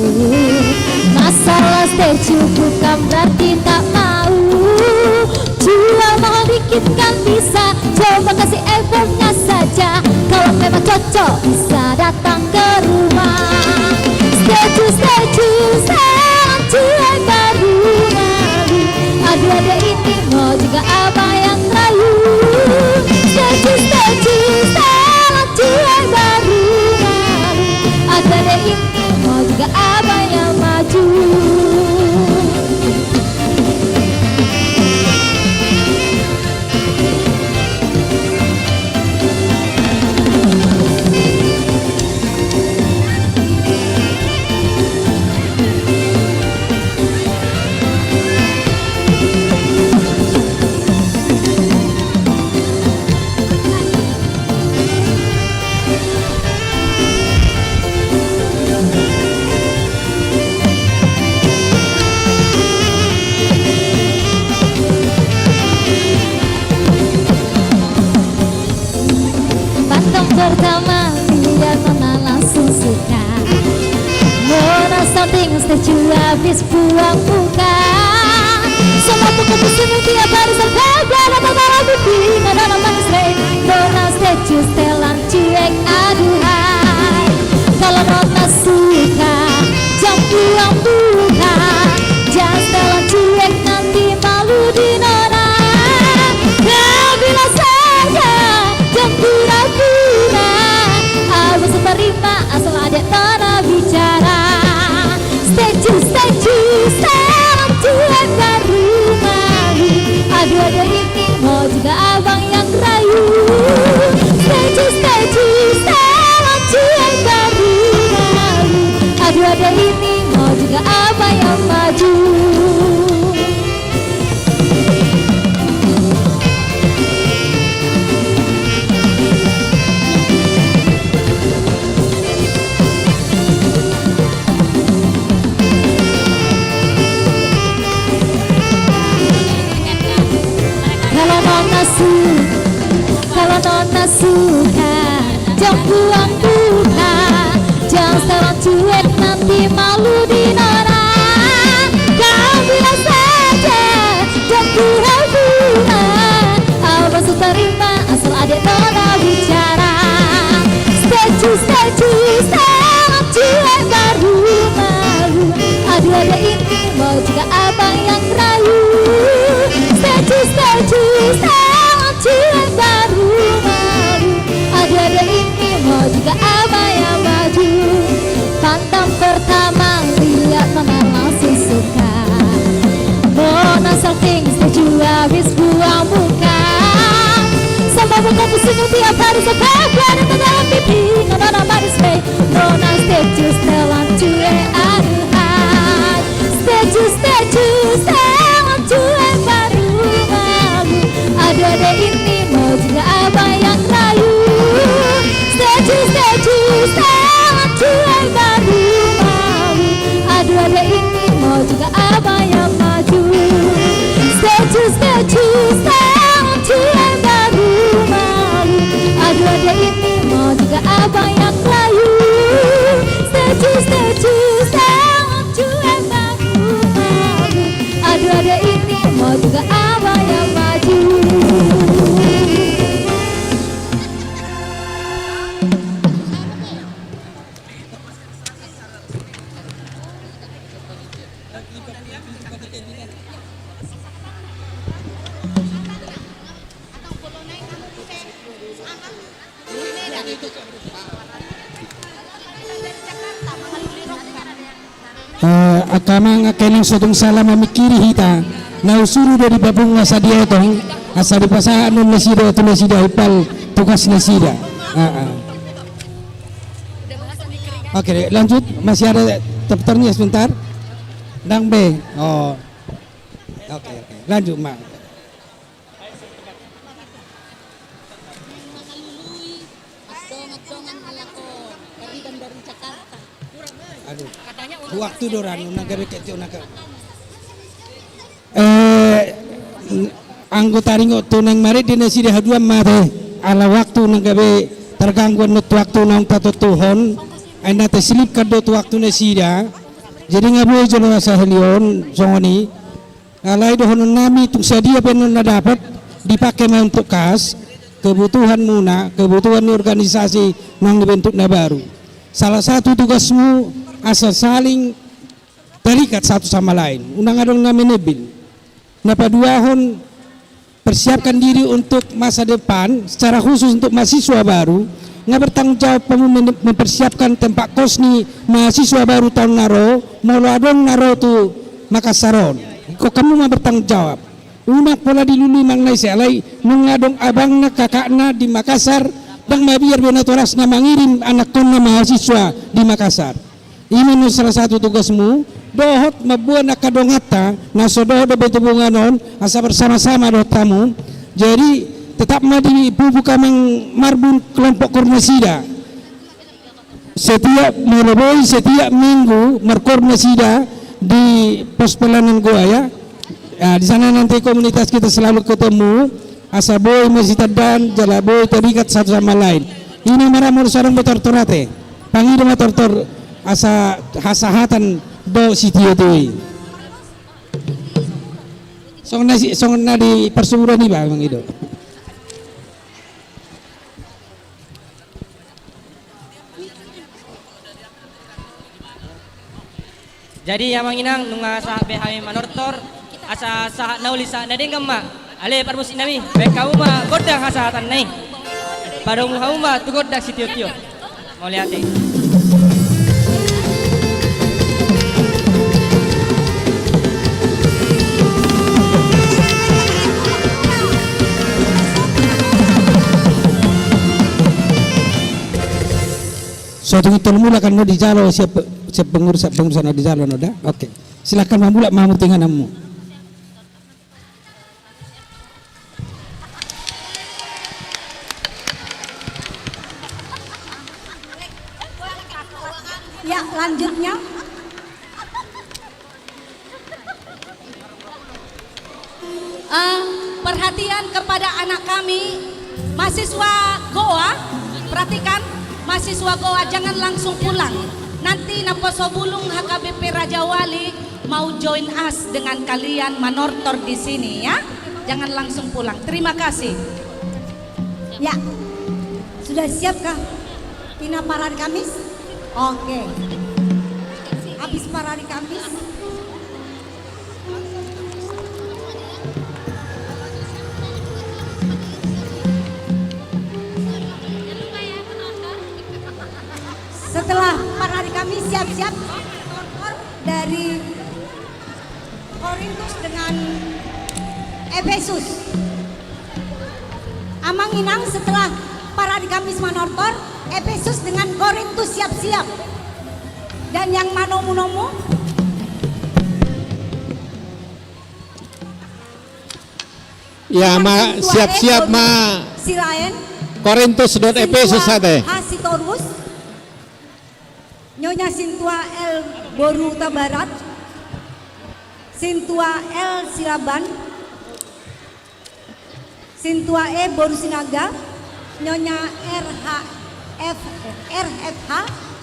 Masalah setuju bukan berarti tak mau. Cuma mau dikit kan bisa. Coba kasih effortnya saja. Kalau memang cocok bisa datang ke rumah. Setuju, setuju, setelan cuek baru malu. Aduh, adek ini mau juga abang yang rayu. Setuju, setuju, setelan cuek baru malu. Aduh, adek ini mau juga abang yang maju. Pandang pertama, lihat nona langsung suka. Nona salting, setuju habis buang muka. Semua muka pusing tiap hari sebab ada tetangga pipi. Nona, nona manis le. Nona setuju setelan cuek, aduhai. Kalau nona suka, jangan buang muka. Jangan setelan cuek, nanti malu di nona. Kau bilang saja, jangan pura-pura. Abang so tarima, asal adek nona bicara. Setuju, setuju, setelan cuek baru malu. Aduh, adek ini mau juga abang yang rayu. Setuju, setuju, setelan cuek baru malu. Aduh, adek ini mau juga abang yang maju. Kalau nona su-, kalau nona suka, jangan buang muka. Jangan setelan cuek, nanti malu di nona. Kau bilang saja, jangan pura-pura. Abang so tarima, asal adek nona bicara. Setuju, setuju, setelan cuek baru malu. Aduh, adek ini mau juga abang yang rayu. Setuju, setuju, setelan cuek baru malu. Aduh, adek ini mau juga abang yang maju. Senyum tiap hari sebab ada dalam pipi. Nona, nona manis be. Nona, stay tune, stay on to, eh, aduhai. Stay tune, stay tune, stay on to, eh, baru malu. Aduh, adek ini mau juga abang yang rayu. Stay tune, stay tune, stay on to, eh, baru malu. Aduh, adek ini mau juga abang yang maju. Stay tune, stay tune, stay on to, eh, baru malu. Aduh, adek ini mau juga abang yang rayu. Stay tune, stay tune, stay on to, eh, baru malu. Aduh, adek ini mau juga abang yang maju. Eh, angka amang, angka inang, so tung sala mamingkiri hita. Na husuru do di babung asa dietong, asa dipasahat annon nasida tu nasida, impal tugas nasida. Ah, ah. Oke, lanjut. Masih ada daftarnya sebentar. Ndang be. Oh. Oke, oke. Lanjut, Mang. Aduh. Waktu do ra, nunga gabe kecil, nunga gabe. Eh, anggo taringot tu naeng marende nasida haduan ma ate, ala waktu nunga gabe terganggu annon tu waktu naung tatontuhon, ai na taselipkan do tu waktu nasida. Jadi nga boi jolo asa halion songon i. Alai dohonon nami, tung sadia pe annon na dapat, dipake ma untuk kas, kebutuhan muna, kebutuhan ni organisasi naung dibentuk na baru. Salah satu tugasmu asa saling terikat satu sama lain. Unang adong na menebil. Na paduahon, persiapkan diri untuk masa depan, secara khusus untuk mahasiswa baru, nga bertanggung jawab hamu men-, mempersiapkan tempat kos ni mahasiswa baru taon na ro, molo adong na ro tu Makassar on. Ingkon hamu ma bertanggung jawab. Unang pola dilului manang na ise, alai nunga adong abangna, kakakna di Makassar, ndang mabiar be natorasna mangirim anakkonna mahasiswa di Makassar. I ma annon salah satu tugasmu, dohot mamboan angka donganta, na so dohot dope tu bongan on, asa bersama-sama dohot hamu. Jadi, tetap ma dipubuka mang marbun kelompok kor nasida. Setiap molo boi, setiap minggu, markor nasida di pos Palanan Goa, ya. Ya, di sana nanti komunitas kita selalu ketemu. Asa boi masitandaan, jala boi terikat satu sama lain. I ma ra molo so adong be tortor ate. Pangido ma tortor asa hasahatan do sitio-tio i. Songon na si-, songon na di parsuburan iba mangido. Jadi, amang inang, nunga sahat be hami manortor, asa sahat na uli sahat na denggan ma. Ale parmusik nami, baen hamu ma gondang hasahatan na i. Padomu hamu ma tu gondang sitio-tio. Mauliate. So tung i tolu mulak annon dijalo siap, siap pengurus, siap pengurus annon dijalo annon da. Oke. Silakan mamulak ma hamu tu ingananmu. Ya, lanjutnya. Eh, perhatian kepada anak kami, mahasiswa Goa, perhatikan, mahasiswa Goa, jangan langsung pulang. Nanti Naposo Bulung H K B P Raja Wali mau join us dengan kalian manortor di sini, ya. Jangan langsung pulang. Terima kasih. Ya. Sudah siapkah Ina Parade Kamis? Oke. Habis Parade Kamis. Setelah Parade Kamis siap-siap, tortor dari Korintus dengan Efesus. Amang inang, setelah parade Kamis Manortor, Efesus dengan Korintus siap-siap. Dan yang manomu-nomu? Ya, ma, siap-siap ma. Sintua E boru Silaen. Korintus dohot Efesus ate. Sintua H Sitorus. Nyonya Sintua L boru Hutabarat. Sintua L Silaban. Sintua E boru Sinaga, Nyonya R H F, R F H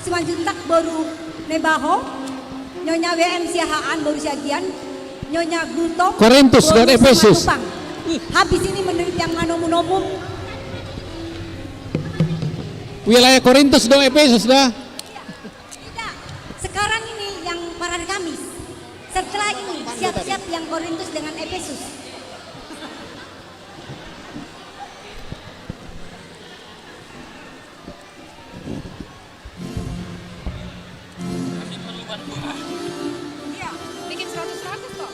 Simanjuntak boru Nebaho, Nyonya W M Siahaan boru Siagian, Nyonya Gultom Korintus boru dohot Efesus. Simatupang. Habis ini menurut yang manomu-nomu. Wilayah Korintus dohot Efesus dah. Tidak. Sekarang ini yang parade Kamis. Setelah ini siap-siap yang Korintus dengan Efesus. Iya, bikin seratus seratus kok.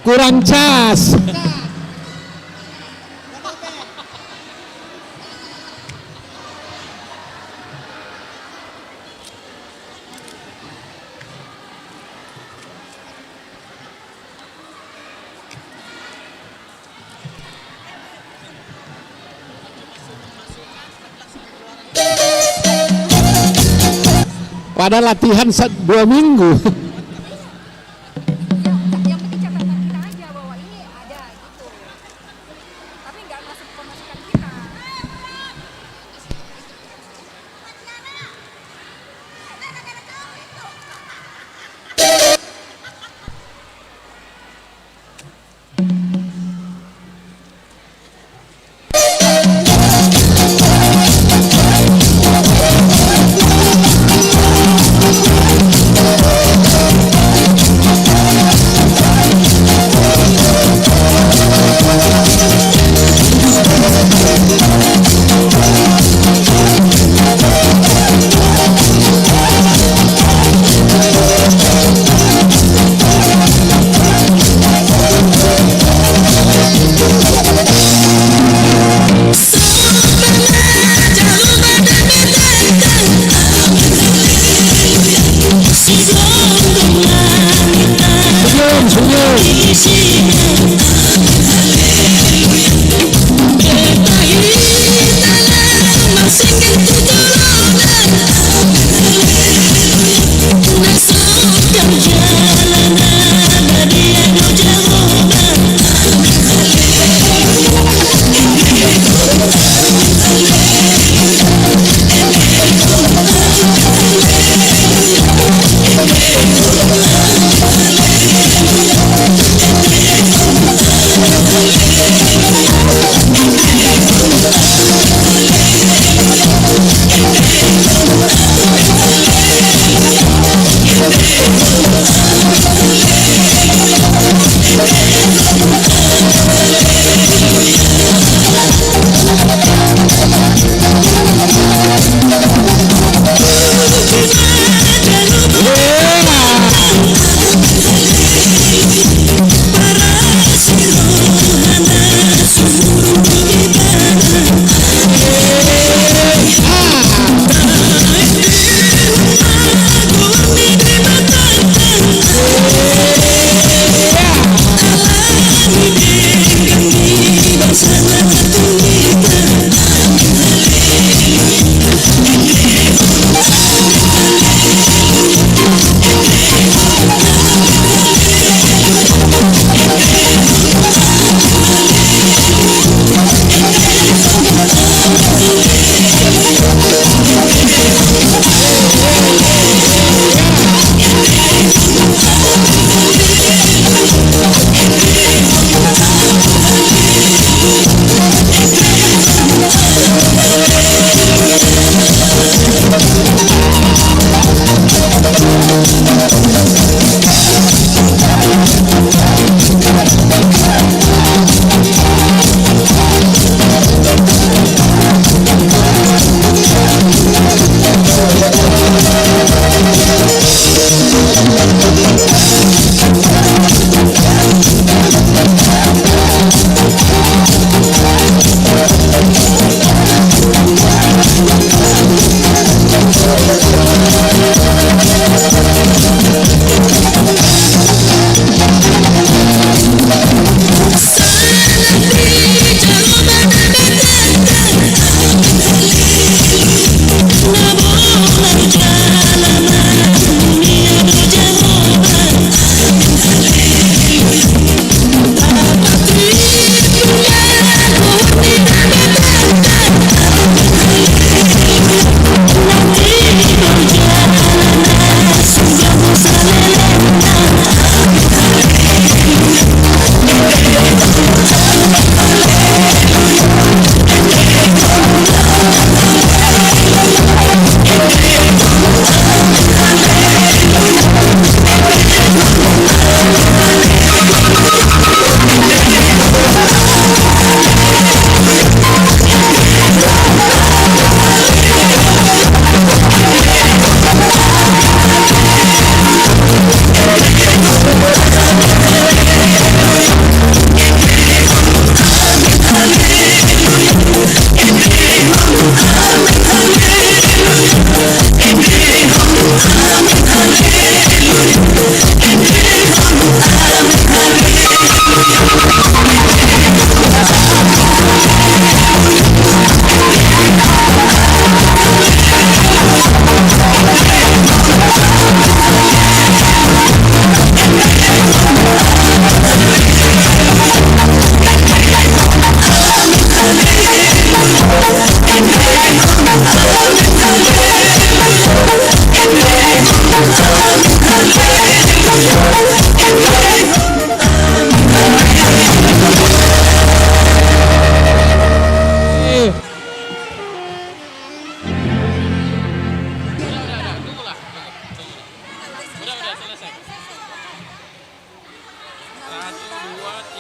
Kurang cas. Padahal latihan sa-, dua minggu. Yang penting catatan kita aja bahwa ini ada gitu. Tapi nggak masuk pemasukan kita.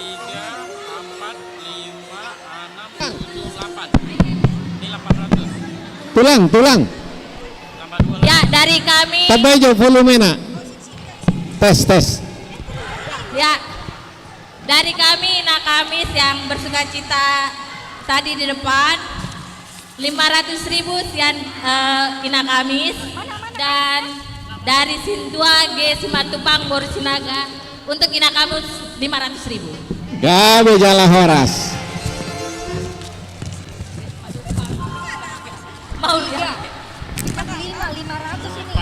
Tiga, empat, lima, enam, tujuh, delapan. Ini delapan ratus. Tulang, tulang. Tambah dua lagi. Ya, dari kami. Tambahi jo volumena. Tes, tes. Ya. Dari kami, Ina Kamis yang bersukacita tadi di depan, lima ratus ribu sian, eh, Ina Kamis, dan dari Sintua G Simatupang Boru Sinaga untuk Ina Kamis lima ratus ribu. Gabe jala horas. Mau ya? Lima, lima ratus ini.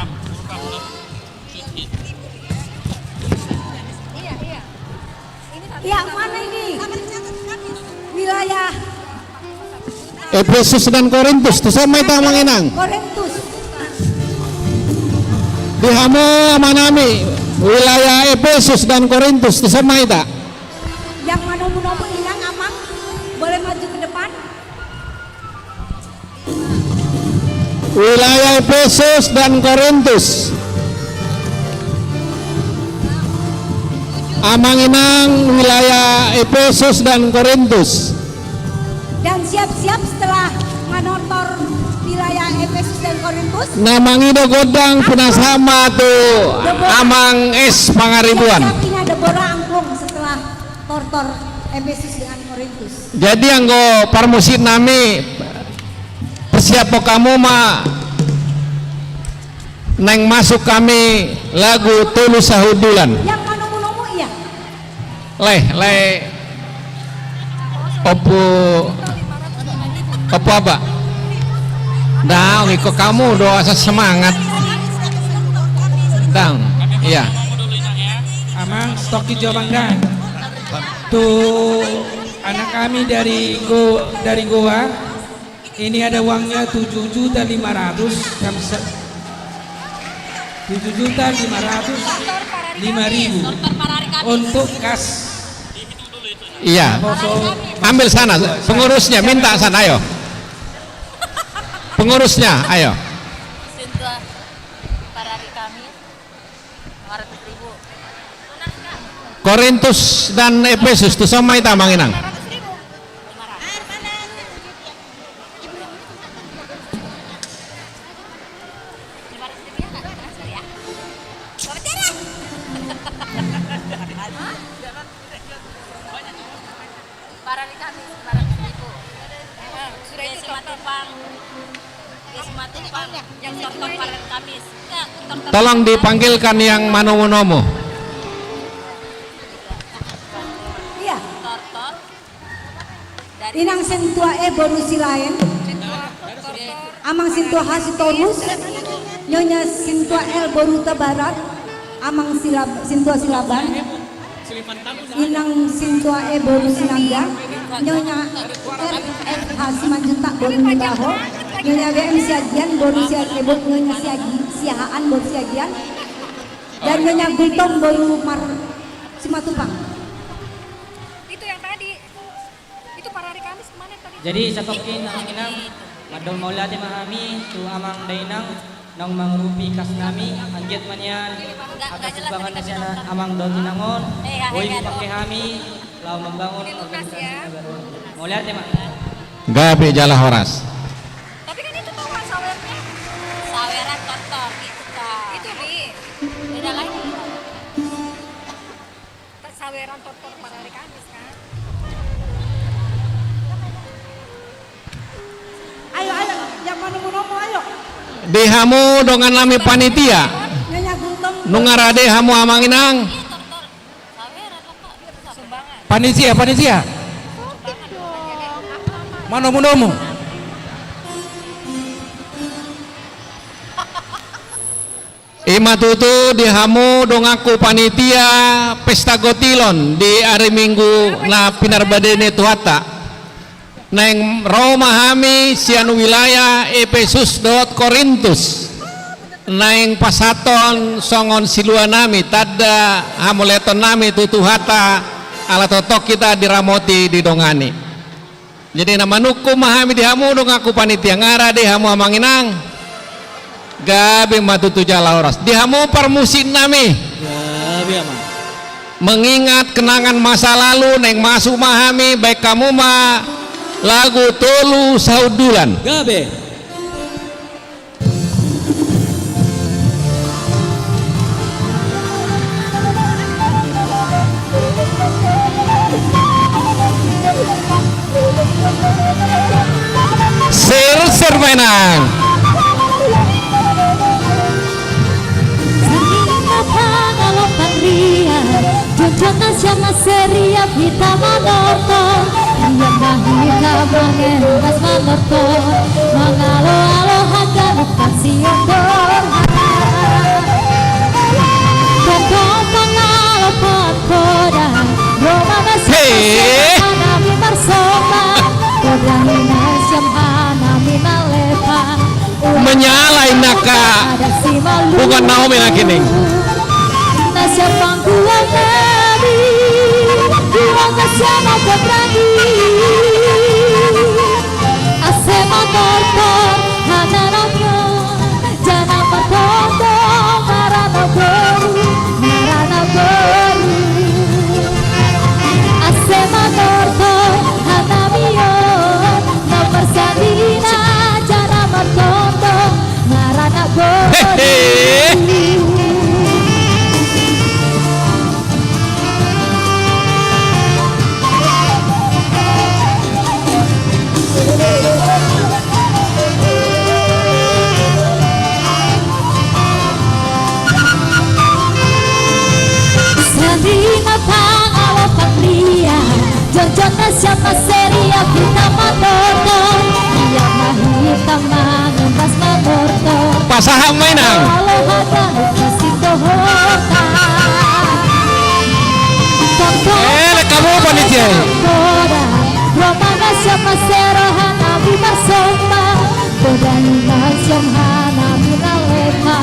Iya, iya. Yang mana ini? Wilayah Efesus dan Korintus, tu son ma hita, Amang Inang. Korintus. Di hamu amanami, wilayah Efesus dan Korintus, tu son ma hita. Yang manomu-nomu, Inang, Amang, boleh maju ke depan. Wilayah Efesus dan Korintus. Amang Inang, wilayah Efesus dan Korintus. Dan siap-siap setelah manortor wilayah Efesus dan Korintus. Na mangido gondang pinasahat ma tu Amang S Pangaribuan. Siap-siap Ina Debora Angklung setelah tortor Efesus dengan Korintus. Jadi anggo parmusik nami, persiaphon hamu ma, naeng masuk hami lagu tolu sahundulan. Yang manomu-nomu, iya. Lae, lae. Ompu, Ompu Aba. Daong, ingkon hamu do asa semangat. Daong, iya. Amang, stok hijau bangga. Tu anak kami dari Go-, dari Goa, ini ada uangnya tujuh juta lima ratus, kami se-, tujuh juta lima ratus lima ribu untuk kas. Iya. Ambil sana, pengurusnya minta sana, ayo. Pengurusnya, ayo. Korintus dan Efesus, tu son ma hita, Amang Inang. Para di kami, para di ibu. Sudah itu Simatupang. Di Simatupang. Yang tortor para di kami. Tolong dipanggilkan yang manomu-nomu. Iya. Tortor. Inang Sintua E boru Silaen. Amang Sintua H Sitorus, Nyonya Sintua L boru Tabarat, Amang Silab-, Sintua Silaban, Inang Sintua E boru Sinaga, Nyonya R F H Simanjuntak boru Nibaho, Nyonya W M Siagian boru Siagian, Nyonya Siagi-, Siahaan boru Siagian, dan Nyonya Gultom boru Mar-, Simatupang. Itu yang tadi. Itu para hari Kamis kemarin tadi. Jadi, satongkin Amang Inang, mandok mauliate ma hami tu Amang Dainang naung mangurupi kas nami, anggiat ma nian atas sumbangan na sian Amang dohot Inang on, boi dipake hami laho mambangun organisasi na baru on. Mauliate ma. Gabe jala horas. Tapi kan itu tahu kan sawernya? Saweran tortor gitu, Kak. Itu, Bi. Beda lagi. Saweran tortor para hari Kamis, kan? Ayo, ayo, yang manomu-nomu, ayo. Di hamu dongan nami panitia. Nunga rade hamu Amang Inang. Panitia, panitia. Manomu-nomu. I ma tutu di hamu donganku panitia pesta gotilon di ari Minggu na pinarbade ni Tuhanta. Naeng ro ma hami sian wilayah Epesus dohot Korintus. Naeng pasahathon songon siluanami tanda hamauliateonnami tu Tuhanta ala tongtong hita diramoti didongani. Jadi na manungkun ma hami di hamu donganku panitia, nunga rade hamu Amang Inang. Gabe ma tutu jala horas. Di hamu parmusiknami. Gabe, Amang. Mengingat kenangan masa lalu, naeng masuk ma hami, baen hamu ma lagu Tolu Sahundulan. Gabe. Sir, sir, ma inang. Sandina pangalo pangria, jongjong na sian na seriap hita manortor. Ia ma hita mangendas manortor, mangalo-alo haganupan sian Tuhan. Tongtong pangalo panggoda, ro ma na sian na seriap hita marsomba. Poda ni na sian hanami na lepa. Menyala inaka. Bukan Naomi na kining. Ase manortor hanami on, na marsandina jala martondong, ngarana boru. Hehe. Sandina pangalo pangria, jongjong na sian na seriap hita manortor. Ia ma hita mangendas manortor. Pasahat ma inang. Alo haganup na sitohorta. Tongtong. Eh, lek hamu panitia. Poda, ro ma na sian na seriap hita marsomba. Poda ni na sian hanami na lepa.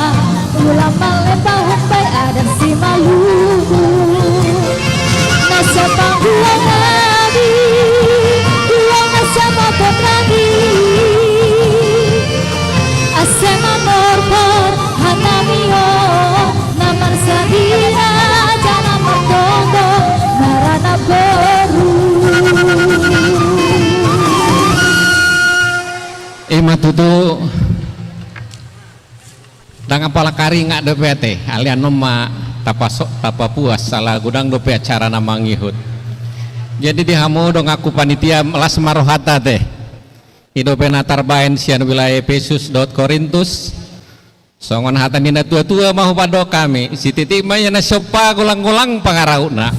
Ula malepa hombai adat Simalungun. Na sian panggual nami, gual na sian mapot nami. Ase manortor hanami on, na marsandina jala martondong, ngarana boru. Ima tutu. Ndang apala karingat dope ate, alai annon ma tapaso-, tapapuas, ala godang dope acara na mangihut. Jadi di hamu donganku panitia, las ma rohanta ate. I dope na tarbaen sian wilayah Epesus dohot Korintus. Songon hata ni na tua-tua ma hupandok hami, sititi ma ia na sompa, golang-golang pangarahutna.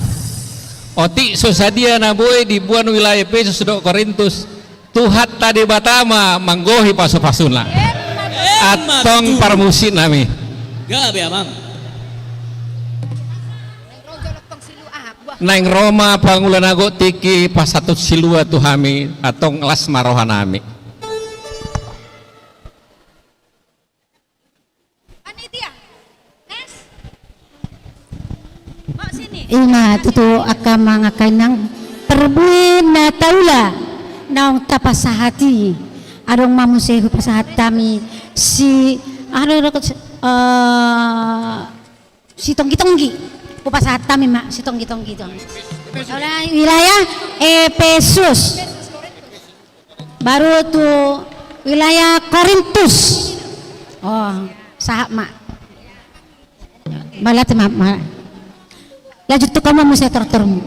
Otik so sadia na boi diboan wilayah Epesus dohot Korintus, Tuhanta Debata ma manggohi pasu-pasuna. Emma tutu. Antong parmusik nami. Gabe, Amang. Naeng ro ma pangula na gok tingki pasahathon silua tu hami, antong las ma roha nami. Panitia. Next. Oh, sini. Ima tutu angka amang, angka inang, parbue na taula naung tapasahat i. Adong ma muse hupasahat hami si, anu, eh, Sitonggi-tonggi. Hupasahat hami ma Sitonggi-tonggi tu. Wilayah Epesus. Baru tu wilayah Korintus. Oh, sahat ma. Mauliate ma, ma. Lanjut tu hamu muse tortormu.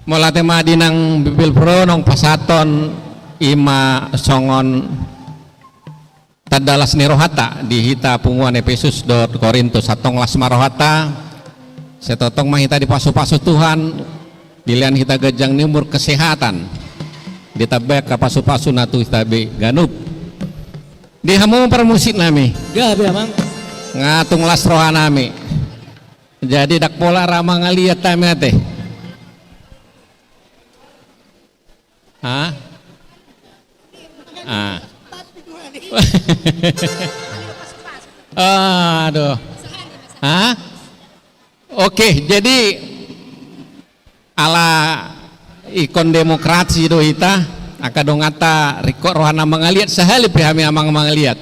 Mauliate ma di inang Bibelvrouw naung pasahathon, ima songon tanda las ni rohanta di hita punguan Epesus dohot Korintus. Antong las ma rohanta, sai tongtong ma hita dipasu-pasu Tuhan, dilehon hita ganjang ni umur, kesehatan, ditambai angka pasu-pasuna tu hita be ganup. Di hamu parmusik nami. Gabe, Amang. Nga tung las roha nami. Jadi ndang pola ra mangaliat hami ate. Hah? Ah. Aduh. Hah? Oke, jadi ala ingkon demokrasi do hita, angka donganta ringkot rohana mangaliat, sahali pe hami amang mangaliat.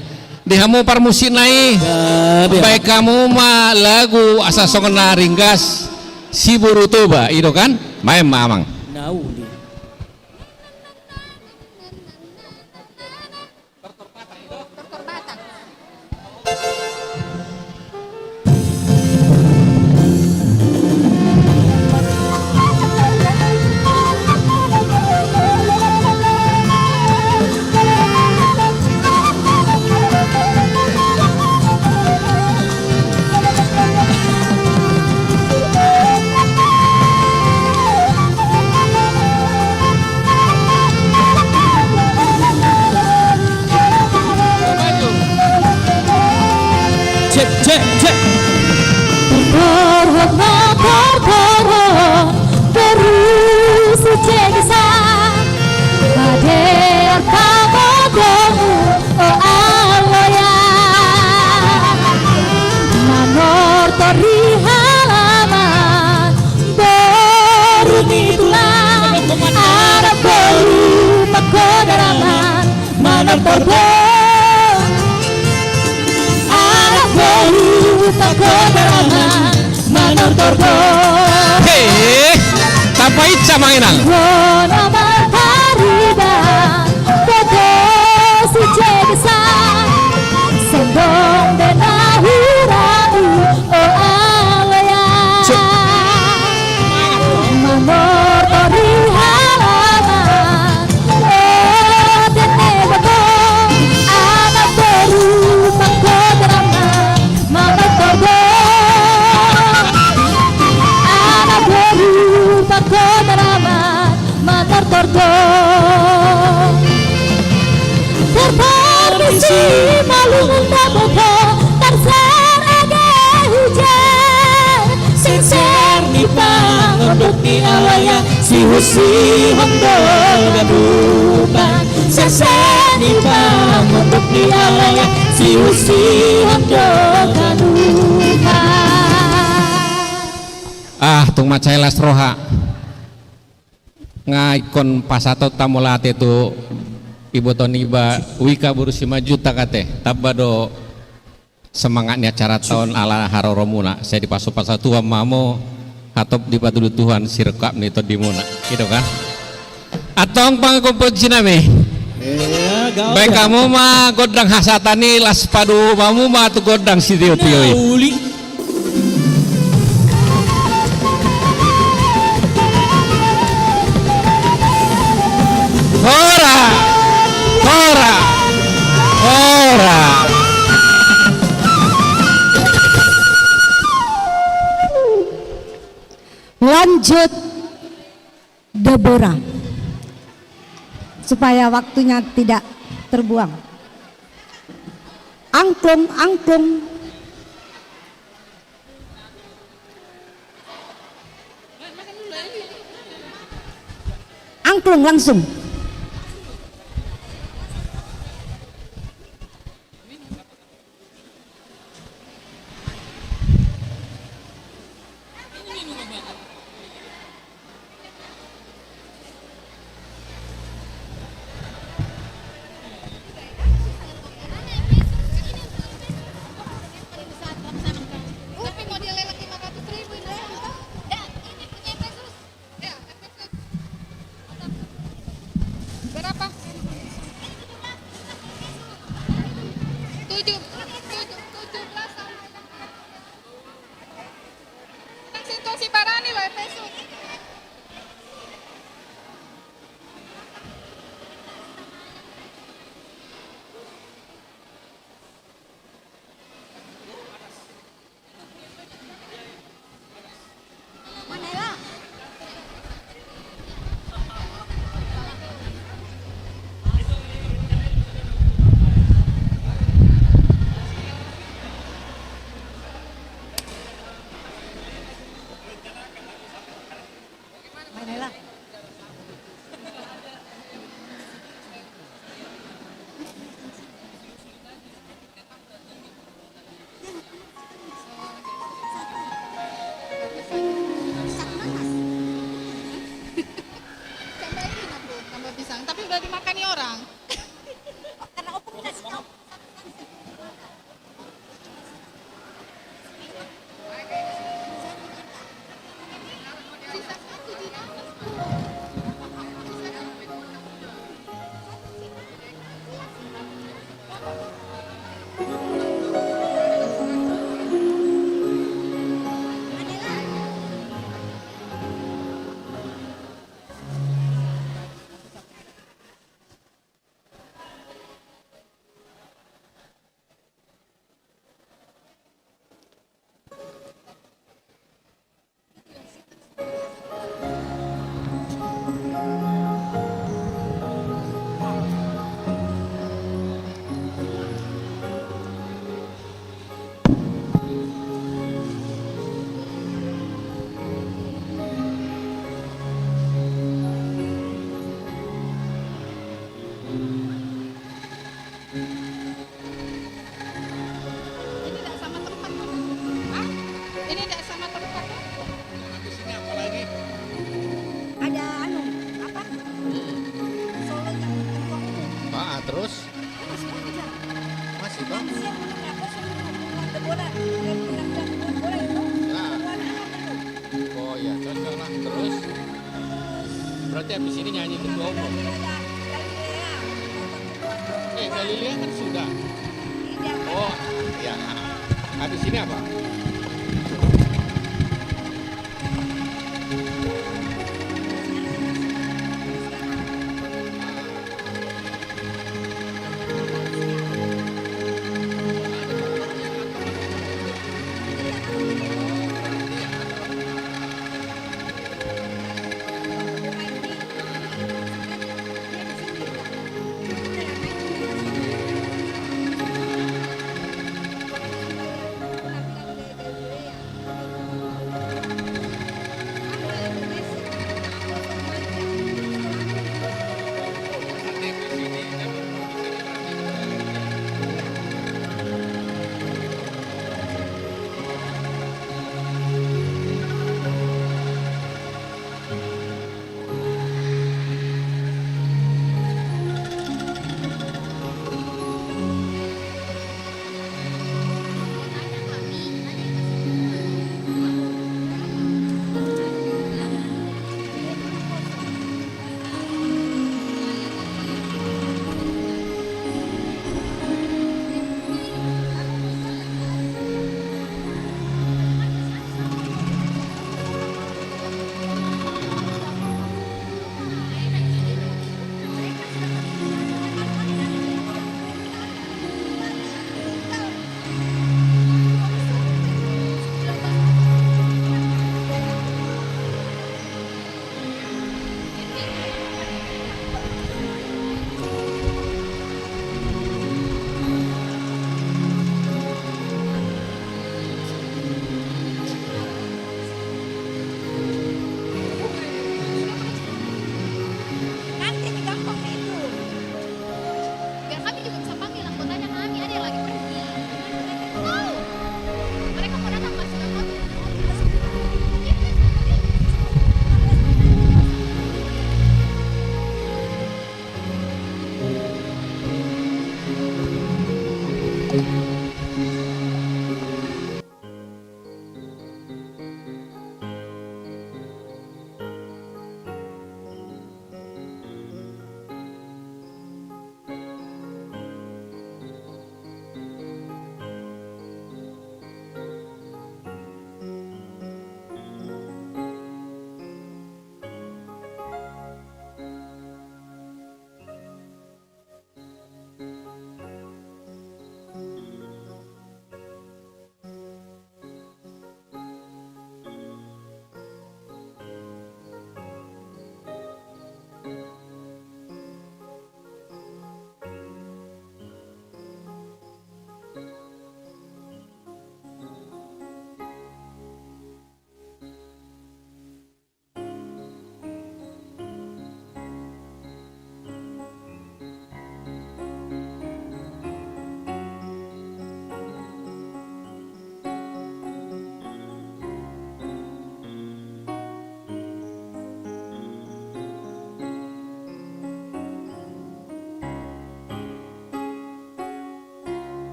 Di hamu parmusikna i, baen hamu ma lagu asa songon na ringgas. Si boru Toba, i do kan? Baen ma amang. Na uli. Cek, cek, cek. Tortor ho ma tortor ho, boru si Jegesa. Hadear pangodomu, o Aloya. Manortor di halaman, boru ni tulang, anak boru Pangkodaraman. Manortor do, anak boru Pangkodaraman, manortor do. He, tapainsa ma inang. Bona ma pariban, boto si Jegesa. Sendong de na hurani, o Aloya. Cek. Manortor di halaman. O, tene boto, anak boru Pangkodaraman, manortor do. Anak boru Pangkodaraman, manortor do. Tortor ni simalungun dapotan, tarserege hujan. Serser ni pangonduk ni Aloya, sihusihon do ganupan. Serser ni pangonduk ni Aloya, sihusihon do ganupan. Ah, tung mansai las roha. Nga ingkon pasahathon mauliate tu iboto niba Wika boru Simanjuntak ate. Tamba do semangat ni acaranta on ala haroromuna. Sai dipasupasu Tuhan ma hamu, hatop dipatudu Tuhan sirongkap ni tondimuna. I do kan? Antong pangagomponsi nami. Ia, gabe. Baen hamu ma gondang hasahatan i, laos padomu hamu ma tu gondang sitiotio i. Na uli. Hora! Hora! Hora! Lanjut. Debora. Supaya waktunya tidak terbuang. Angklung, angklung. Angklung langsung. Habis ini nyanyi ketua umum. Eh, Galilea kan sudah. Oh, ya. Habis ini apa?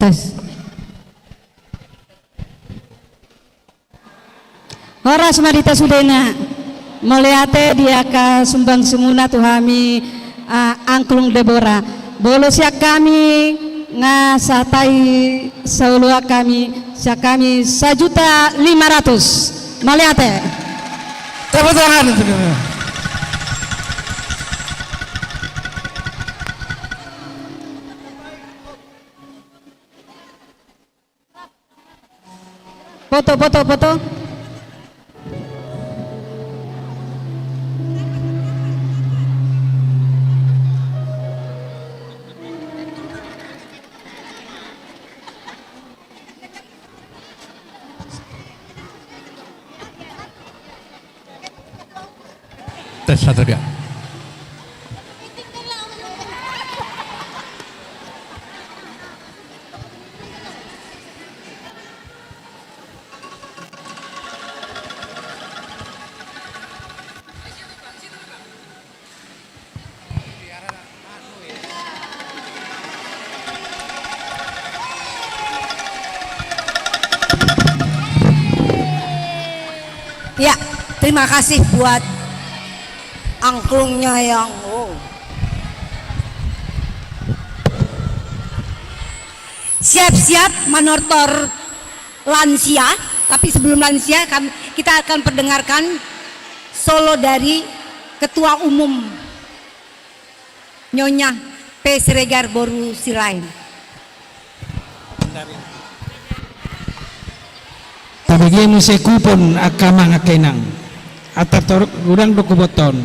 Tes. Horas ma di hita sudena. Mauliate di angka sumbangsumuna tu hami, ah, Angklung Debora. Molo sian hami nga satai saoloan hami, sian hami sajuta lima ratus. Mauliate. Tepuk tangan untuk kami. Foto, foto, foto. Tes, satu, dua. Ya, terima kasih buat angklungnya yang, oh. Siap-siap manortor lansia, tapi sebelum lansia, kam-, kita akan perdengarkan solo dari Ketua Umum Nyonya P. Siregar boru Sirait. Tabege muse kupon angka amang angka inang. Atar tor-, godang do kuponta on.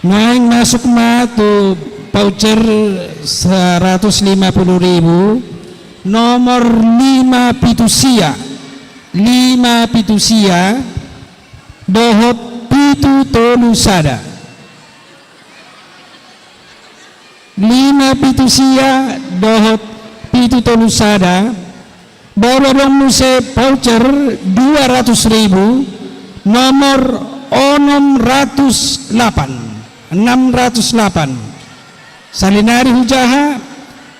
Nuaeng masuk ma tu voucher seratus lima puluh ribu, nomor lima pitu sia, lima pitu sia, dohot pitu tolu sada. Lima pitu sia dohot pitu tolu sada, baru adong muse voucher dua ratus ribu, nomor onom ratus lapan, enam ratus lapan. Salinari hujaha,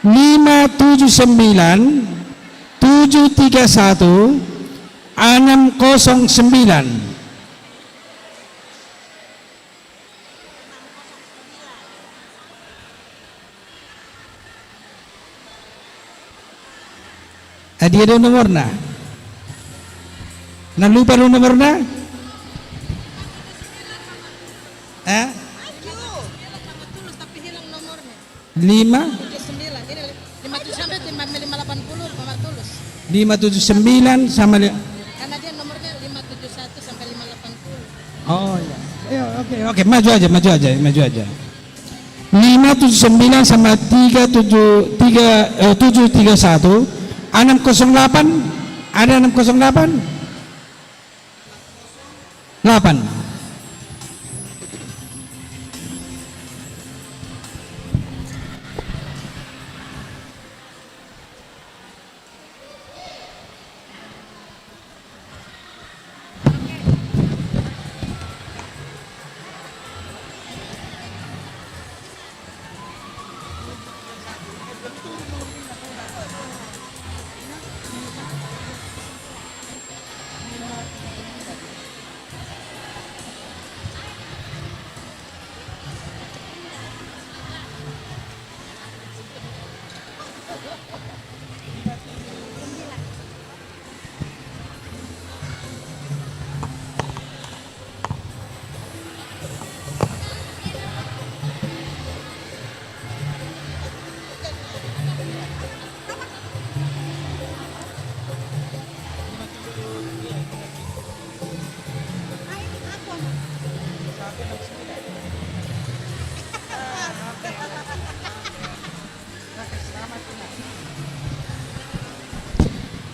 lima tujuh sembilan, tujuh tiga satu, enam kosong sembilan. Adia do nomorna? Na lupa do nomorna? Eh? Lima? Tujuh sembilan. Ini li-, lima tujuh sampai lima, lima delapan puluh, Pak Martulus. Lima tujuh sembilan sama li- Karena dia nomornya lima tujuh satu sampai lima delapan puluh. Oh, iya. Iya, oke, oke. Maju aja, maju aja, maju aja. Lima tujuh sembilan sama tiga tujuh tiga, eh, tujuh tiga satu, enam kosong delapan. Ada enam kosong delapan? Delapan.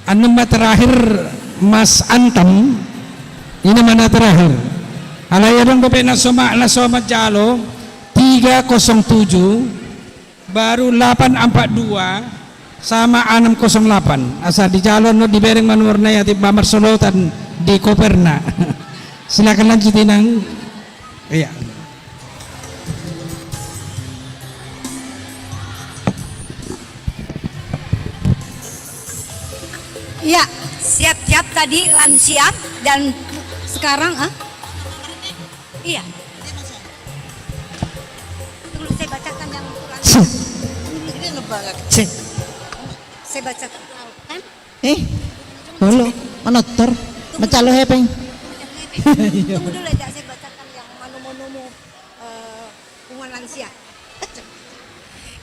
Annon ma terakhir, Mas Antam, i ma na terakhir. Alai adong dope na so ma-, na so manjalo, tiga kosong tujuh, baru delapan empat dua, sama enam kosong delapan. Asa dijalo annon, dibereng ma nomorna i, atik ba marsolotan di koperna. Silakan lanjut, Inang. Iya. Ya, siap-siap tadi lansia dan sekarang, ah? Iya. Tunggu, saya bacakan yang lansia. Cek. Ini ngebanget. Cek. Saya bacakan. Eh, halo, manortor, mencalo hepeng. Tunggu dulu ya, saya bacakan yang manomu-nomu, eh, punguan lansia.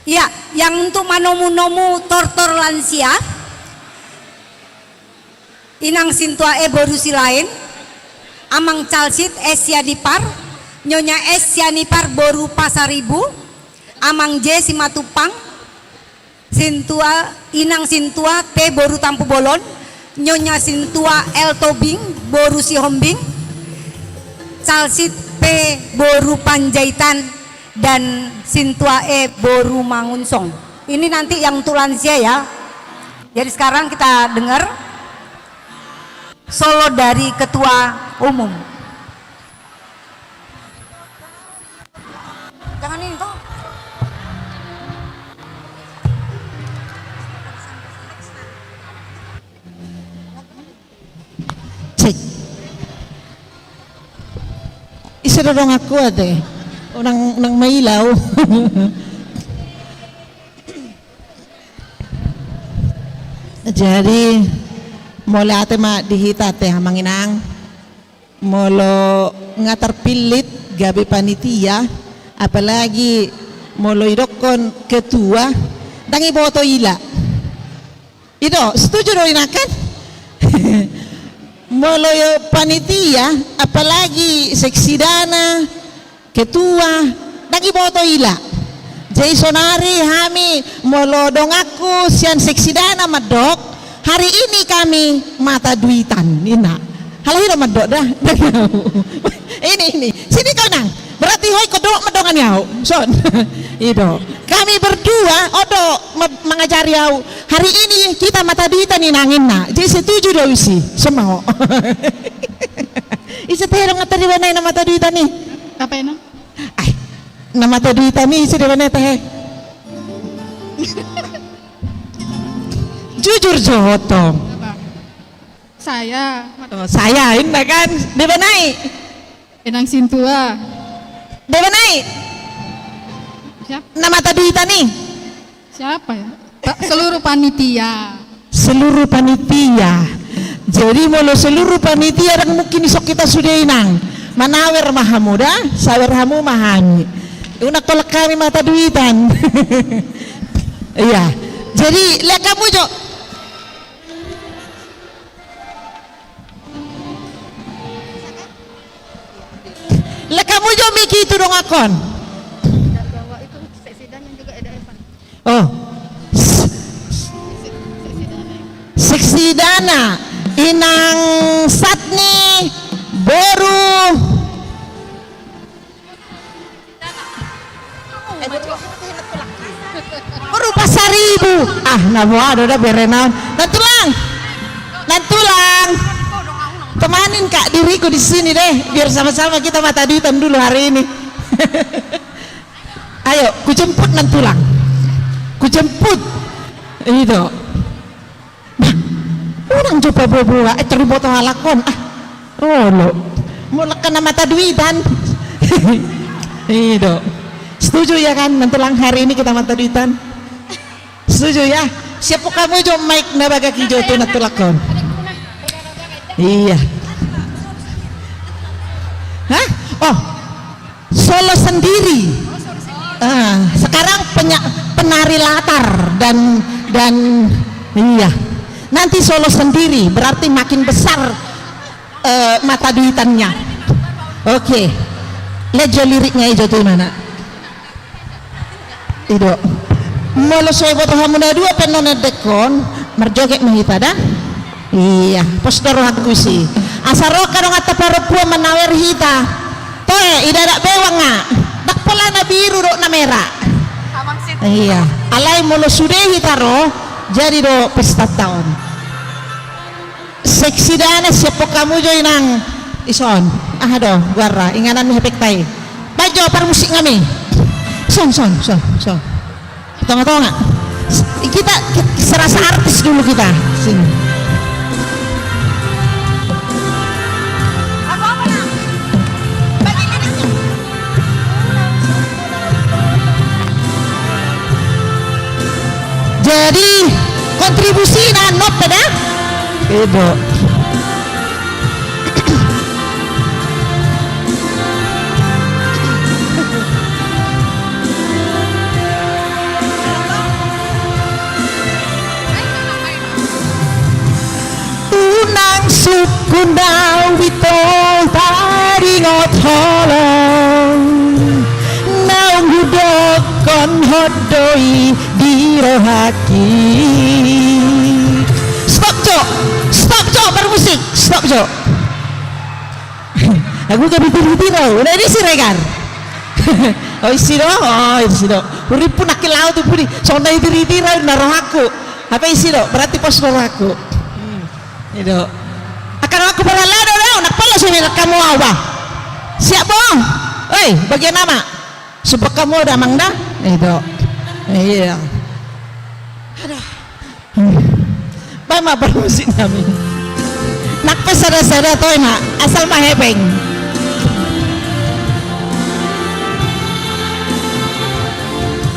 Iya, yang untuk manomu-nomu tortor lansia. Inang Sintua E boru Silaen, Amang Calsit S Sianipar, Nyonya S Sianipar boru Pasaribu, Amang J Simatupang, Sintua, Inang Sintua T boru Tampubolon, Nyonya Sintua L Tobing boru Sihombing, Calsit P boru Panjaitan, dan Sintua E boru Mangunsong. Ini nanti yang untuk lansia ya. Jadi sekarang kita dengar solo dari ketua umum. Jangan ini toh. Cek. Ise do donganku ate. Unang, unang maila au. Jadi, mauliate ma di hita ate, Amang Inang. Molo nga tarpillit gabe panitia, apalagi molo idokkon ketua, ndang iboto ila. I do, setuju do inang kan? Molo panitia, apalagi seksidana, ketua, ndang iboto ila. Jadi sonari hami molo donganku sian seksidana mandok, hari ini kami mata duitan, ninna. Halak i do mandok da. Ini, ini. Sini kau nang. Berarti ho ingkon dolok mandongani au. Son. I do. Kami berdua, on do ma-, mangajari au. Hari ini kita mata duitan, ninna, ninna. Jadi setuju do au isi. Semua. Ise tahe dongan ta deba nai na mata duitan i? Apa, Inang? Ai, na mata duitan i ise deba nai tahe? Jujur jo ho tong. Apa? Saya. Oh, saya, inna kan. Deba nai? Inang Sintua. Deba nai? Siapa? Na mata duitan i? Siapa ya? Pa-, seluruh panitia. Seluruh panitia. Jadi molo seluruh panitia, ndang mungkin isok hita sude, Inang. Manawer ma hamu da, sawer hamu ma hami. Unang holan hami mata duitan. Iya. Jadi, lean hamu jo. Lean hamu jo mik i tu dongankon. Oh. Seksidana, Inang Satni boru. Boru Pasaribu. Ah, na boha do da bere na on. Nantulang. Nantulang. Temanin kak diriku di sini deh, biar sama-sama kita mata duitan dulu hari ini. Ayo, kujemput nantulang. Kujemput. I do. Bah, unang jo paboa-boa, eh, tor diboto halak on. Ah, olo. Molo lean na mata duitan. I do. Setuju ya kan, nantulang, hari ini kita mata duitan? Setuju ya? Siap hamu jo mik na bagak i jo tu nantulang on. Iya. Hah? Oh. Solo sendiri. Ah, sekarang penya-, penari latar dan, dan, iya. Nanti solo sendiri, berarti makin besar, eh, mata duitannya. Oke. Lean jo liriknya i jo tu, Inang. I do. Molo so diboto hamu na dua pe annon endengkon, marjoget ma hita da. Iya, pos do rohangku isi. Asa ro angka donganta parompuan manawer hita. Toe, i dadak bewang nga. Ndang pola na biru dohot na mera. Iya. Alai molo sude hita ro, jadi do pestanta on. Seksidana, siap hamu jo, Inang. Ison. Aha do goarna, inganan ni hepengta i. Baen jo parmusik nami. Son, son, son, son. Tonga-tonga. Kita, ki-, serasa artis dulu kita. Sini. Ibu Sina, nope da? Ibu. Unang sungkun au ito taringot holong, naung hudokkon hot do i di rohangki. Stop, Cok. Stop, Cok, bermusik. Stop, Cok. Aku gak bitir-bitir, oh. Udah di Siregar. Oh, isi do? Oh, isi do. Urippu nangkin laho tu pudi. Songon na itir-itir, na rohangku. Apa isi do? Berarti pos rohangku. Hmm. Ido. Angka rohangku parhalado do, nang pala so minak hamu au, bah. Siap, Bong? Oi, bagian nama. Sumpah hamu da, Amang da? Ido. Iya. Aduh. Baen ma parmusik nami. Nang pe sada-sada toe ma, asal ma hepeng.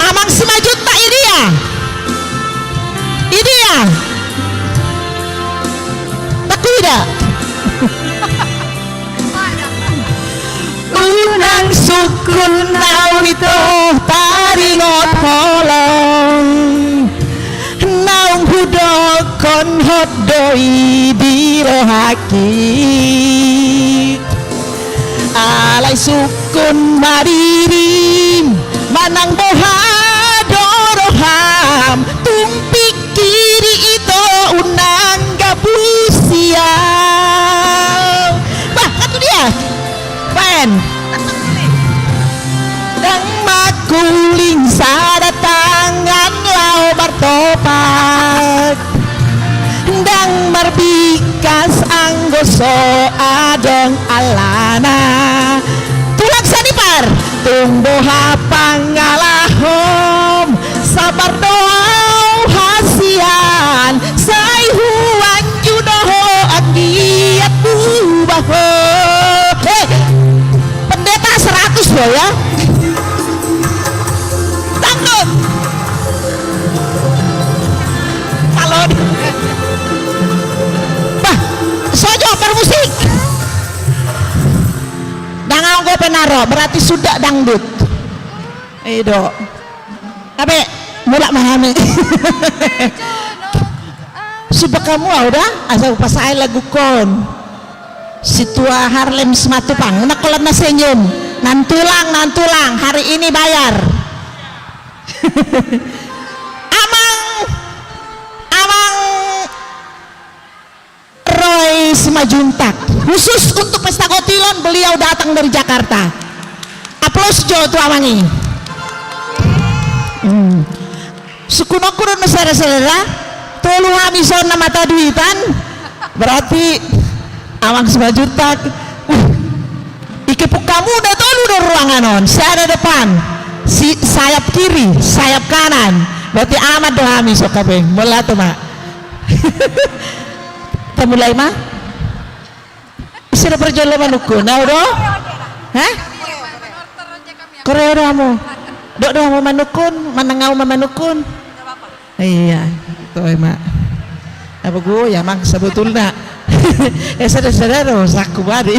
Amang Simanjuntak, idia? Idia? Takuda. Unang sungkun au ito taringot holong, naung hudokkon hot do i di rohangki. Alai sungkun ma dirim, manang boha do roham, tung pingkiri ito unang gabus sian. Bah, kan tu dia. Baen. Ndang mangkuling sada tangan laho martopak, ndang marbingkas anggo so adong alana. Tulang sanibar. Tung boha pangalahom, sabar do au hasian, sai huanju do ho anggiat hubahen. Eh, pendeta seratus lo ya. Tanggung. Salon. Bah, sojo parmusik. Ndang au gope na ro, berarti suda dangdut. Ido. Tabe, mulak ma hami. Sumpah hamu au da, asa hupasae lagukon. Situa Harlem Simatupang, nang holan na senyum. Nantulang, nantulang, hari ini bayar. Amang, Amang Roy Simanjuntak. Khusus untuk pesta kotilon, beliau datang dari Jakarta. Aplaus jo tu amang i. Hmm. Sungkunonku do na sada-sada, tolu hami son na mata duitan. Berarti Amang Simanjuntak. Uh, ikepung hamu da tolu do ruangan on. Sada depan, si sayap kiri, sayap kanan. Berarti aman do hami so hepeng. Mauliate ma. Tamulai ma. Ise do parjolo manungkun? Au do? Hah? Koreo do hamu? Dok do hamu manungkun? Manang au ma manungkun? Iya, toe ma. Apa gue ya, Mang, sebetulna. Eh, sada-sada do sangku bari.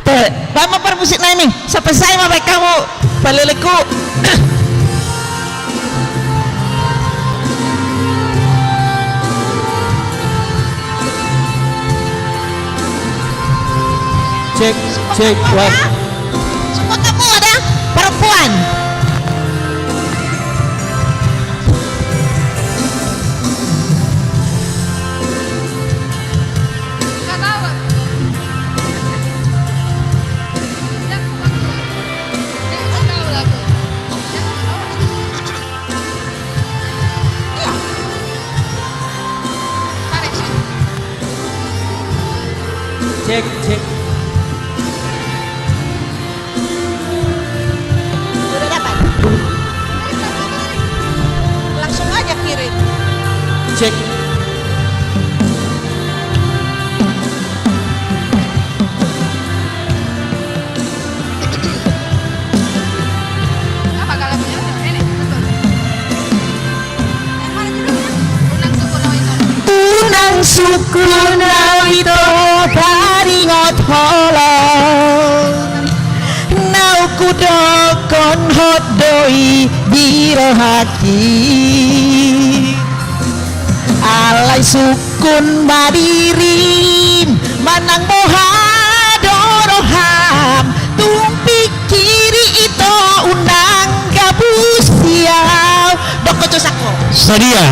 Te, baen ma parmusik nami, sape sai ma baen hamu, paleleku. Cek, cek, one. Semua kamu ada perempuan. Cek, cek. Sudah dapat? Langsung aja kirim. Cek. Apa kalau punya ini? Betul. Naung hudok, taringot holong, naung hudokkon hot do i di rohangki. Alai sungkun ma dirim, manang boha do roham, tung pingkiri ito, unang gabus au. Dok ko, cosak ko. Sadia.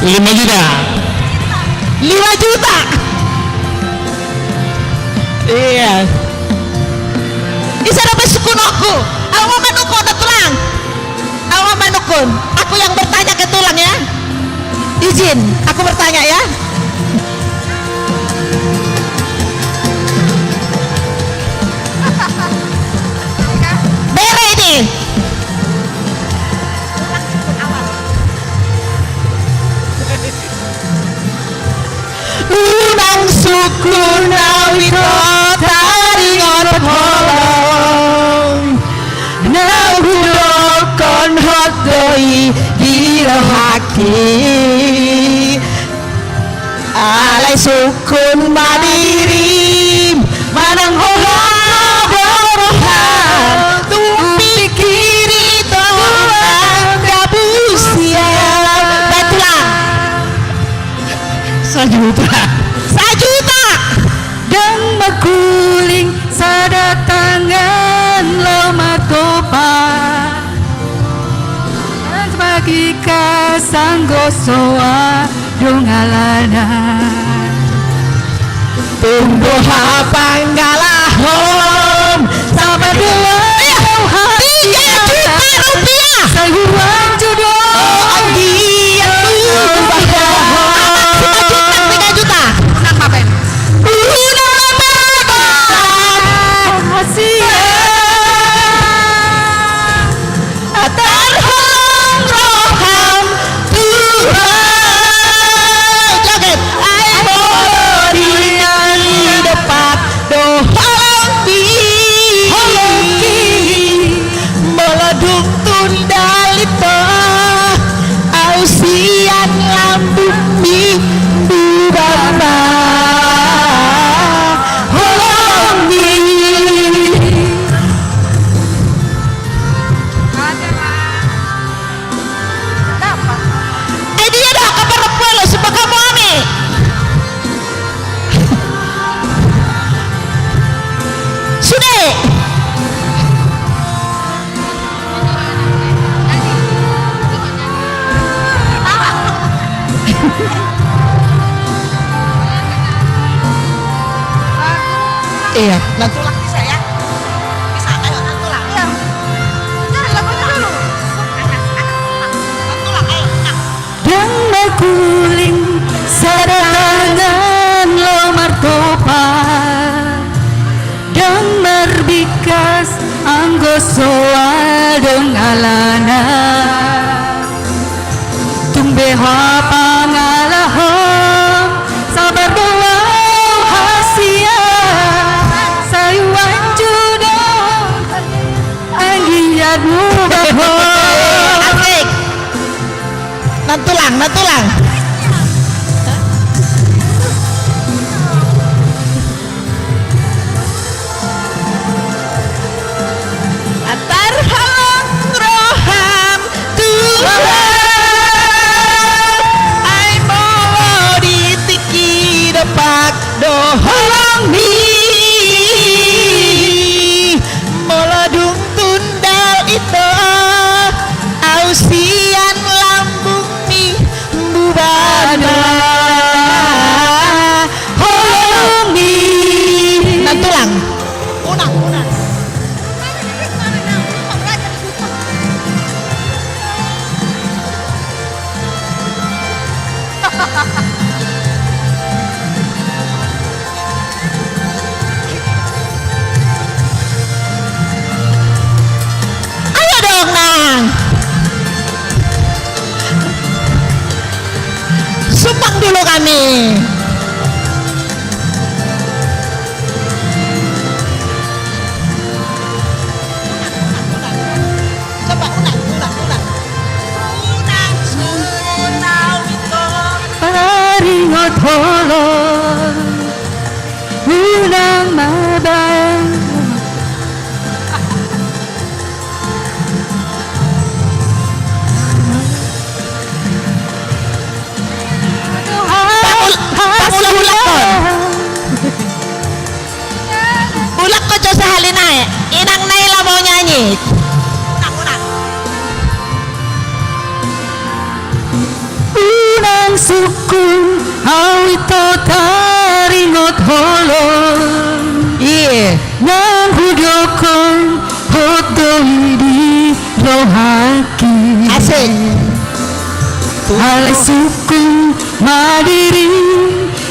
Lima juta. Lima juta. Iya. Ise dope sungkunonku? Au ma manungkun, tulang. Au ma manungkun. Aku yang bertanya ke tulang, ya. Izin, aku bertanya, ya. Bere ini. Unang sungkun au ito, taringot holong, naung hudokkon hot do i di rohangki. Alai sungkun ma dirim, manang boha do roham, tung pingkiri ito, unang gabus au. Baen tulang. Sajuta. Sajuta. Dang marhuling sada tangan laho martopak, marbikas anggo soal dung alana. Tung boha pangalahom, sabar do au hasian. Tiga juta rupiah. Sai huanju do. Oh, anggiat hubahen. Tiga juta, tiga juta. Unang ma baen. Unang ma baen. Hasian. Tarholong roham, Tuhan. Joget. Ai molo didompak do holongmi, holongmi. Molo dung tundal ito, au sian lambungmi, bubar ma holongmi. Ai dia do angka parompuan, sumbang hamu hami. Sude. Iya, nanti ulang bisa ya. Bisa, ayo, nanti ulang. Iya. Cari lagunya dulu. Nanti ulang, ayo, ulang. Dang marhuling sada tangan laho martopak, dang marbikas anggo soal dung alana. Tung boha pangalahom, sabar do au hasian, sai huanju do. Anggiat hubahen. Asik. Nantulang, nantulang. Tarholong roham Tuhan, ai molo di tingki dompak do holongmi, molo dung tundal ito, au sian lambungmi, bubar ma holongmi. Nantulang. Unang, unang. Ayo dong, Nang. Sumbang dulu kami. holong, unang mabaen. Pangul-, pangula-ula on. Ulang ko jo sahali nai, inang Naila mau nyanyi. Unang sungkun au ito taringot holong. Iye. Nang hudok on hot do i di rohangki. Asik. Alai sungkun ma diri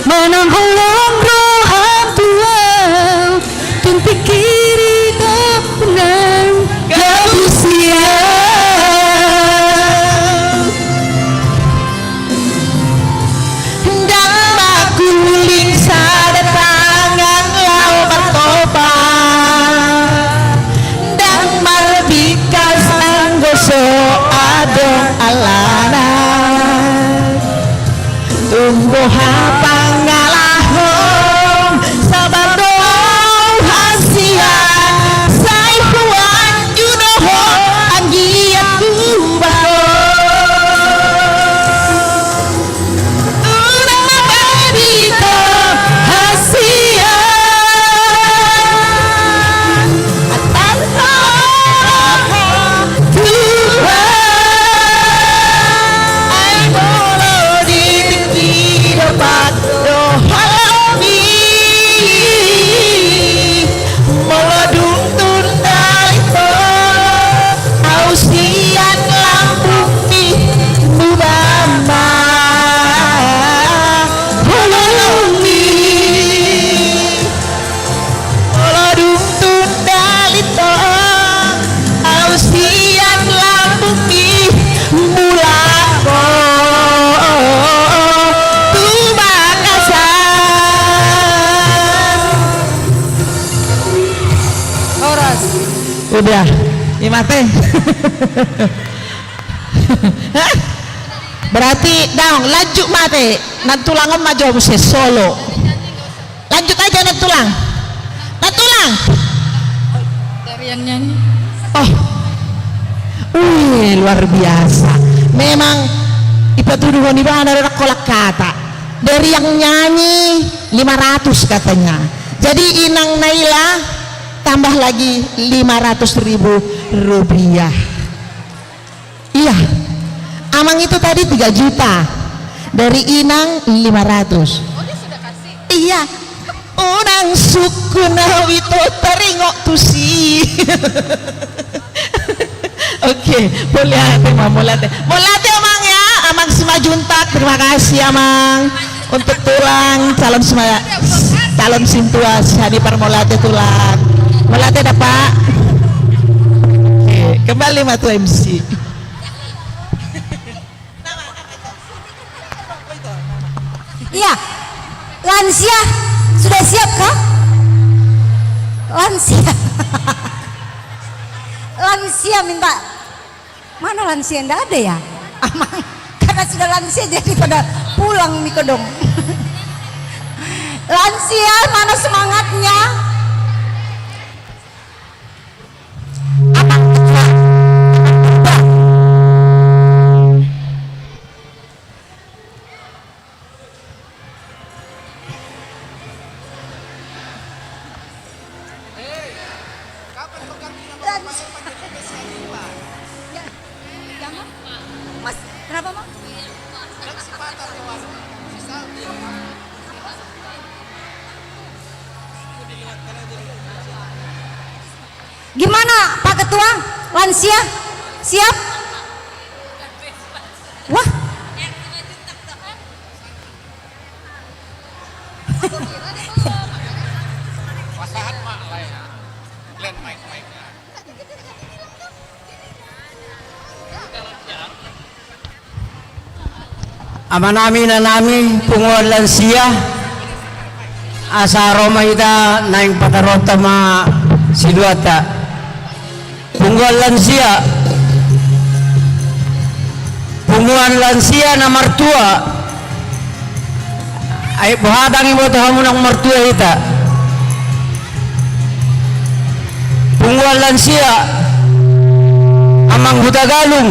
manang holong roham tu au, tung pikiri do nang gabus i au. Ndang maguling sada tangan laho martopak, ndang marbingkas anggo so adong alana. Tung boha pangalahon, sabar do au hasian, sai huanju do ho anggiat hubahen. Unang mabaen ito hasian, atanha ho Tuhan. Ai molo di tingki dompak do halak i, molo dung tunda lintong, au sian lambungmi, bulan ma holongmi. Molo dung tunda lintong, au sian lambungmi, mulak ho tu Makassar. Horas. Udah, i ma ate. Berarti daong, lanjut ma ate. Nang tulang on ma jo muse solo. Lanjut aja nang tulang. Nang tulang. Dari yang nyanyi. Oh. Wih, luar biasa. Memang dipatuduhon ibana do nang kolak kata. Dari yang nyanyi lima ratus katanya. Jadi inang Naila tambah lagi lima ratus ribu rupiah. Iya. Amang itu tadi tiga juta. Dari inang lima ratus. Oh, dia sudah kasih? Iya. Unang sungkun au ito taringot tusi. Oke, mauliate ma, mauliate. Mauliate amang ya, amang Simanjuntak. Terima kasih amang. Untuk tulang calon sema-, calon sintua, sahali parmauliate tulang. Mauliate da Pak. Oke, kembali ma tu M C. Iya. Lansia, sudah siap kah? Lansia. Lansia minta. Mana lansia? Ndak ada ya? Amang, karena sudah lansia jadi pada pulang nih kodong. Lansia, mana semangatnya? Amang, Mas, kenapa, Mang? Gimana, Pak Ketua? Lansia? Siap? Wah. Amanami, inanami, punguan lansia, asa ro ma hita naeng pataronta ma siluanta. Punguan lansia. Punguan lansia na martua. Ai boha ndang diboto hamu naung martua hita? Punguan lansia, amang Hutagalung.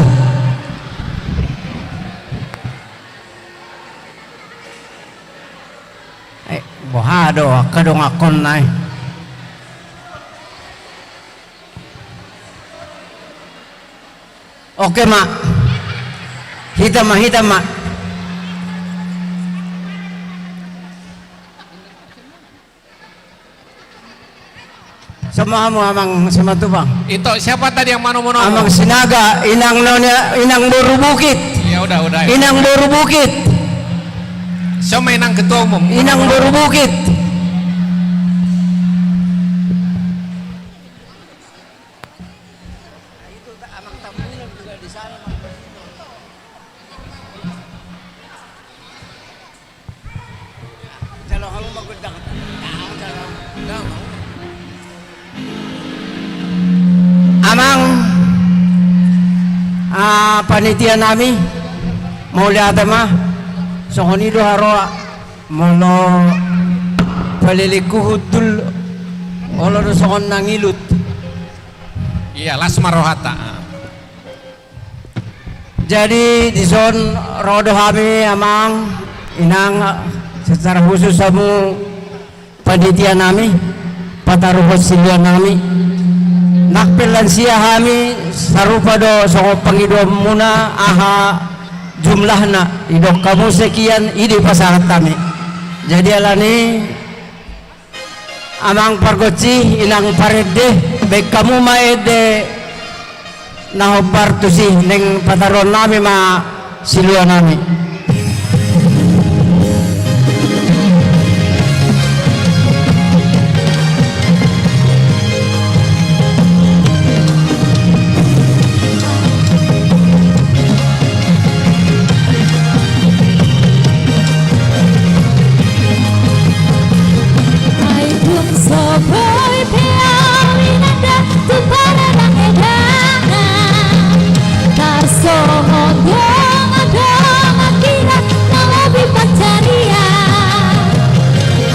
Ai boha do angka dongankon nai? Oke ma. Hita ma, hita ma. Sama hamu amang Simatupang. Itu siapa tadi yang manomo-nomo? Amang Sinaga, inang nonia, inang boru bukit. Ya udah, udah. Inang boru bukit. Sama inang ketua umum. Inang boru bukit. Amang, ah, panitia nami, mauliate ma, songon i do haroa, molo palelengku hundul, olo do songon na ngilut. Iya, las ma rohanta. Jadi dison ro do hami amang, inang, secara khusus hamu panitia nami, pataruhon silua nami. Nang pe lansia hami sarupa do songon pangidoanmuna aha jumlahna, didok hamu sekian, i do dipasahat hami. Jadi alani Amang pargonsi, inang parende, baen hamu ma ende na hombar tusi, naeng pataruhon nami ma silua nami.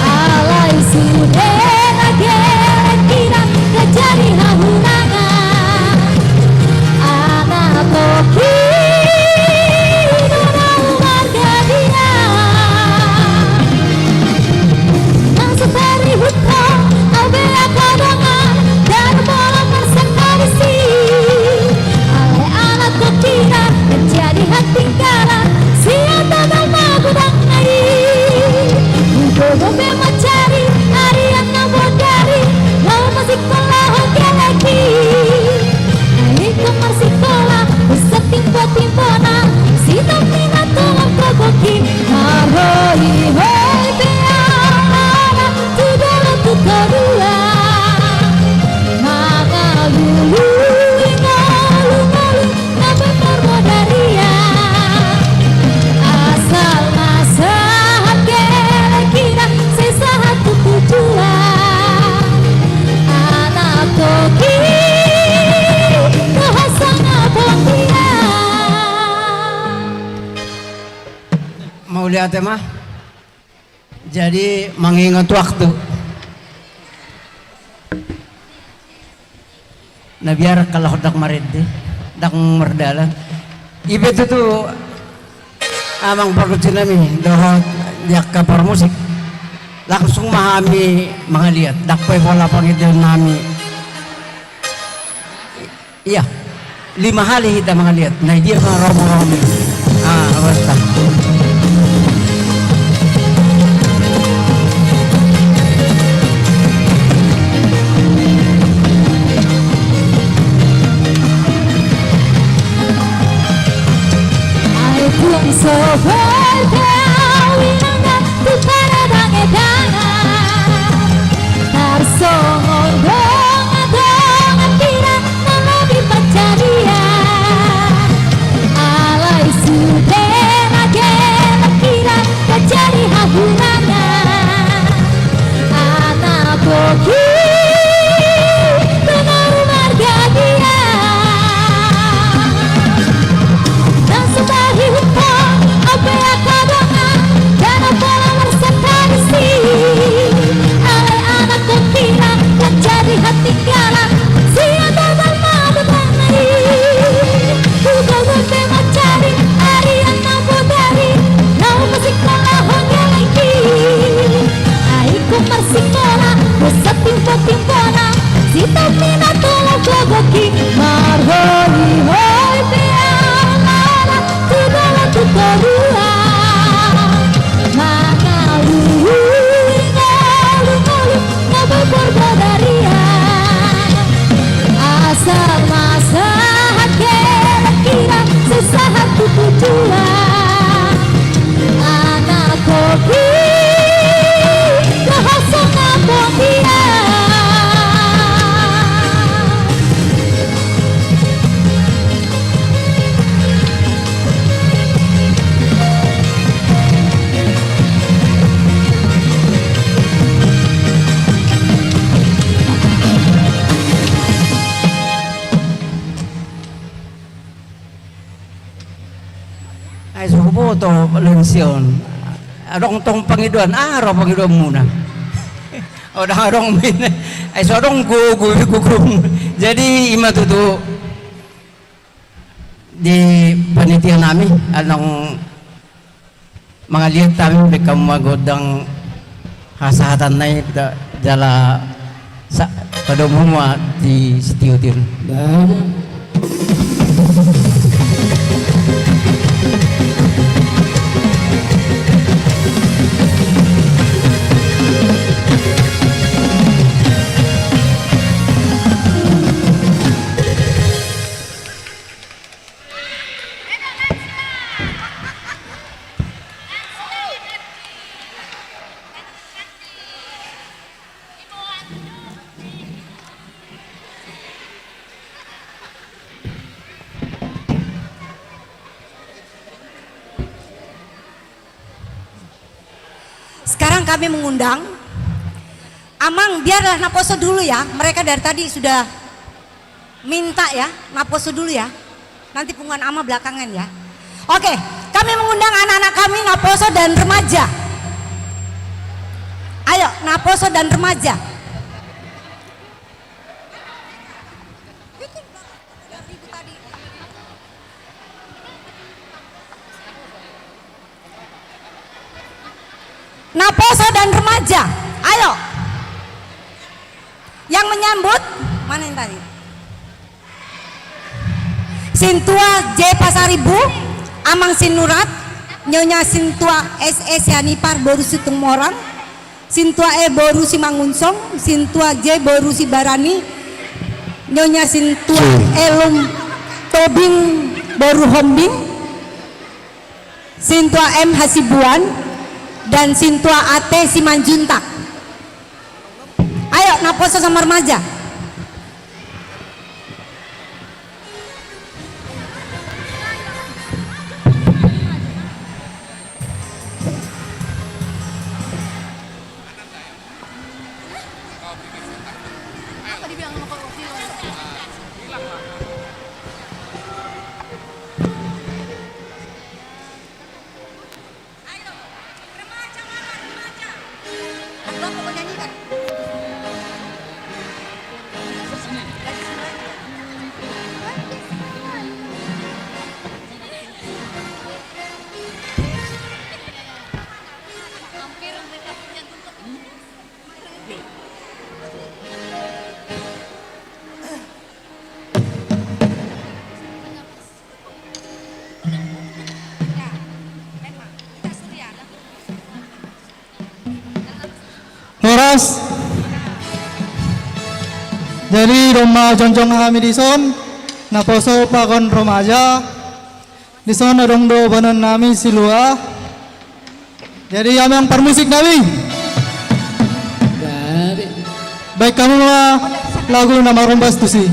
Alai sude na gelek hira, na jadi hahurangan. Anak toki do na marga dia. Nang so tarihuthon au be angka dongan, gabe pola marsangkadisi. Alai anak toki na jadi hatinggalan, sian tagal magodangna i. Hugogo pe mancari arian na bodari, laho masikola ho gelek i. Naeng marsikkola, bisa timbo-timbona, sitop ni na tongon kokoki, marhoi-hoi pe au tu dolok tu toruan. Mangalului ngolu-ngolu na boi marmodar ia. Asal na sahat gelek hira, sai sahat tu tujuan. Anak toki do hasangapon dia. Mauliate ma. Jadi mangingot waktu. Na biar kalau ndang marende, ndang mardalan. I pe tutu amang pargonsi nami dohot di angka parmusik. Langsung ma hami mangaliat, ndang pe pola pangidoan nami. Iya. Lima hali hita mangaliat. Na dia ma romo-romo. Ah, basta. Ai tung so boi pe au inang na tu pardangedangan, tarsongon dongan-dongan hira na lobi pansarian. Alai sude na gelek hira, na jadi hahurangan. Anak toki do na marga dia. Nang so tarihuthon au be angka dongan, Foto lension. Adong tong pangidoan, ah, ro pangidoanmuna. Odang adong min. Ai so adong gogo gogo. Jadi ima tutu di panitia nami, adong mangaliat hami, baen hamu ma gondang hasahatan nai, jala padomu ma di sitiutin. Sekarang kami mengundang Amang, biarlah Naposo dulu ya, mereka dari tadi sudah minta ya, Naposo dulu ya. Nanti punguan Ama belakangan ya. Oke, kami mengundang anak-anak kami, Naposo dan remaja. Ayo, Naposo dan remaja. Naposo dan remaja, ayo. Yang menyambut, mana yang tadi? Sintua J Pasaribu, Amang Sinurat, Nyonya Sintua S E Sianipar, boru Situmorang, Sintua E boru Simangunsong, Sintua J boru Sibarani, Nyonya Sintua Elum Tobing boru Hombing, Sintua M Hasibuan, dan Sintua A T Simanjuntak. Ayo, Naposo sama remaja. Horas. Jadi, dung ma jongjong hami dison, Naposo pakon remaja. Dison adong do boanon nami silua. Jadi, amang parmusik nami. Baen hamu ma lagu na marombas tusi.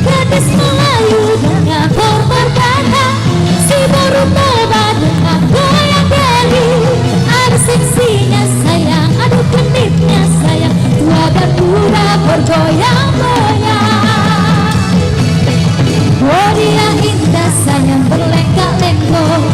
Gadis Melayu dengan hormat kata, si boru Toba dengan goyang geli. Ada seksinya sayang, ada genitnya sayang, tua dan muda bergoyang-goyang. Oh, dia indah sayang, berlenggak-lenggok.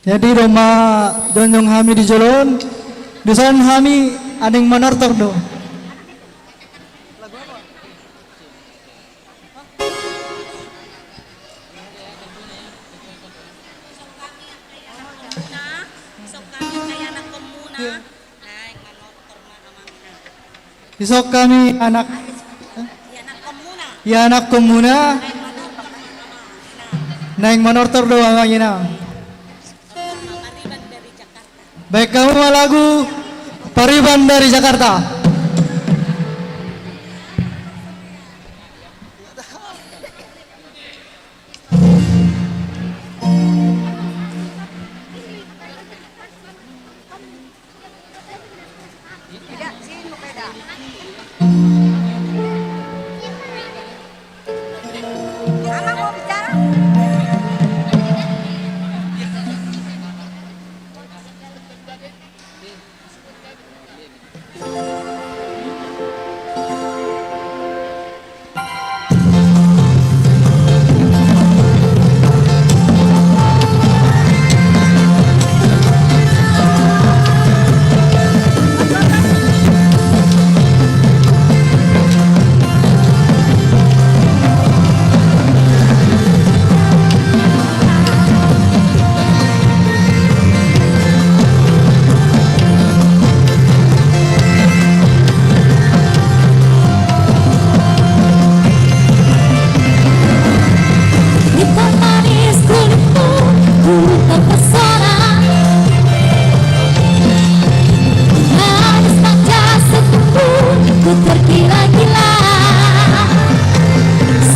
Jadi domma jongjong hami di jolo on, dison hami naeng manortor do. Dison hami anak, ianakhonmuna naeng manortor do amang inang. Baen hamu ma lagu Pariban dari Jakarta. Hitam manis kulitmu, ku terpesona. Manis manja senyummu, ku tergila-gila.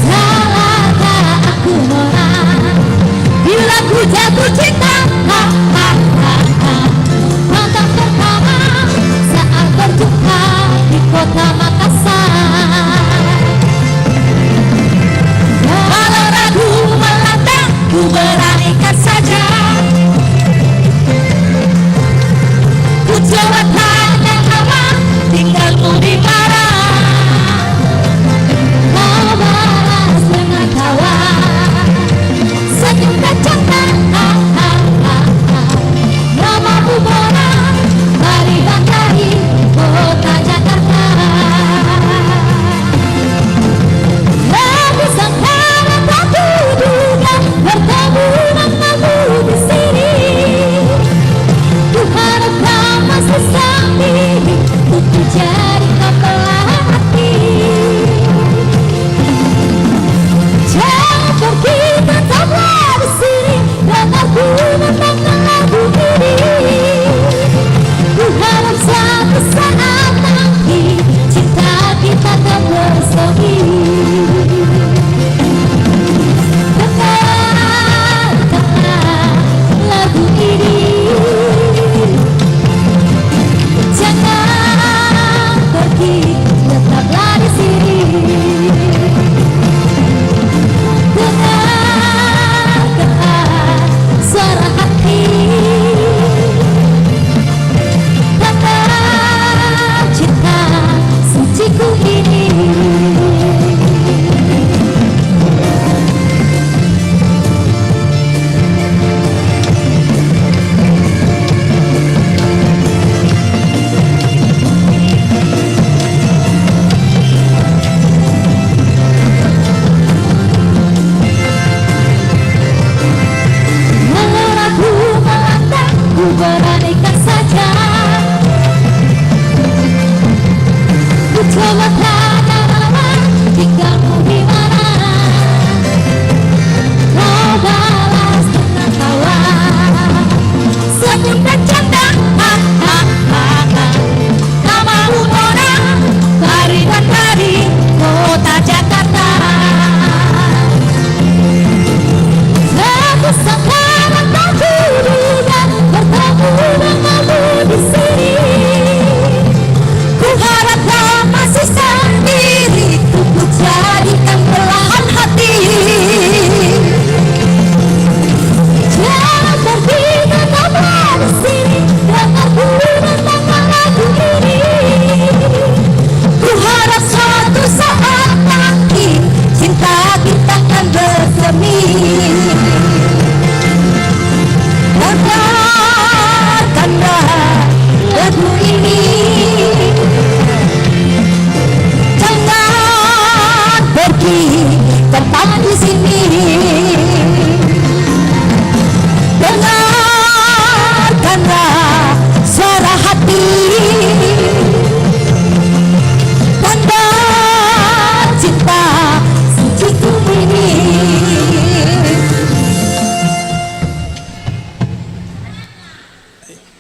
Salahkah aku, Mona, bila ku jatuh cinta? Ha, ha, ha, ha. Pandang pertama saat berjumpa di kota Makassar. Walau ragu melanda, ku beranikan saja. Ku jawab hanya aman, tinggalmu di mana? Kau balas dengan tawa, senyum dan cinta. Ha, ha, ha, ha. Namamu, Mona, Pariban dari kota Jakarta. Lagu sangkala tak kuduga bertemu denganmu di sini. Ku harap kau masih sendiri untuk jadi pembelah hati. Jangan pergi, tetaplah di sini. Dengar ku mendengar lagu ini. Ku harap suatu saat nanti cinta kita akan bersemi. Dengar, dengar lagu ini. Jangan pergi, tetaplah di sini. Dengar, dengar suara hati.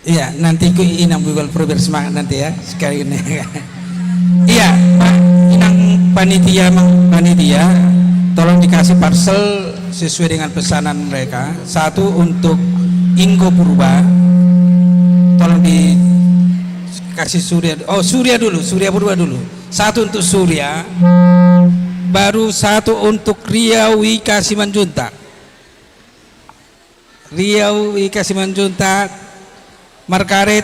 Iya, nanti ku inang Bibel Pro biar semangat nanti ya, sekali ini. Iya, Pak, inang panitia, Mang, panitia, tolong dikasih parcel sesuai dengan pesanan mereka. Satu untuk Inggo Purba, tolong dikasih Surya, oh, Surya dulu, Surya Purba dulu. Satu untuk Surya, baru satu untuk Riau Ika Simanjuntak. Riau Ika Simanjuntak, Margaret,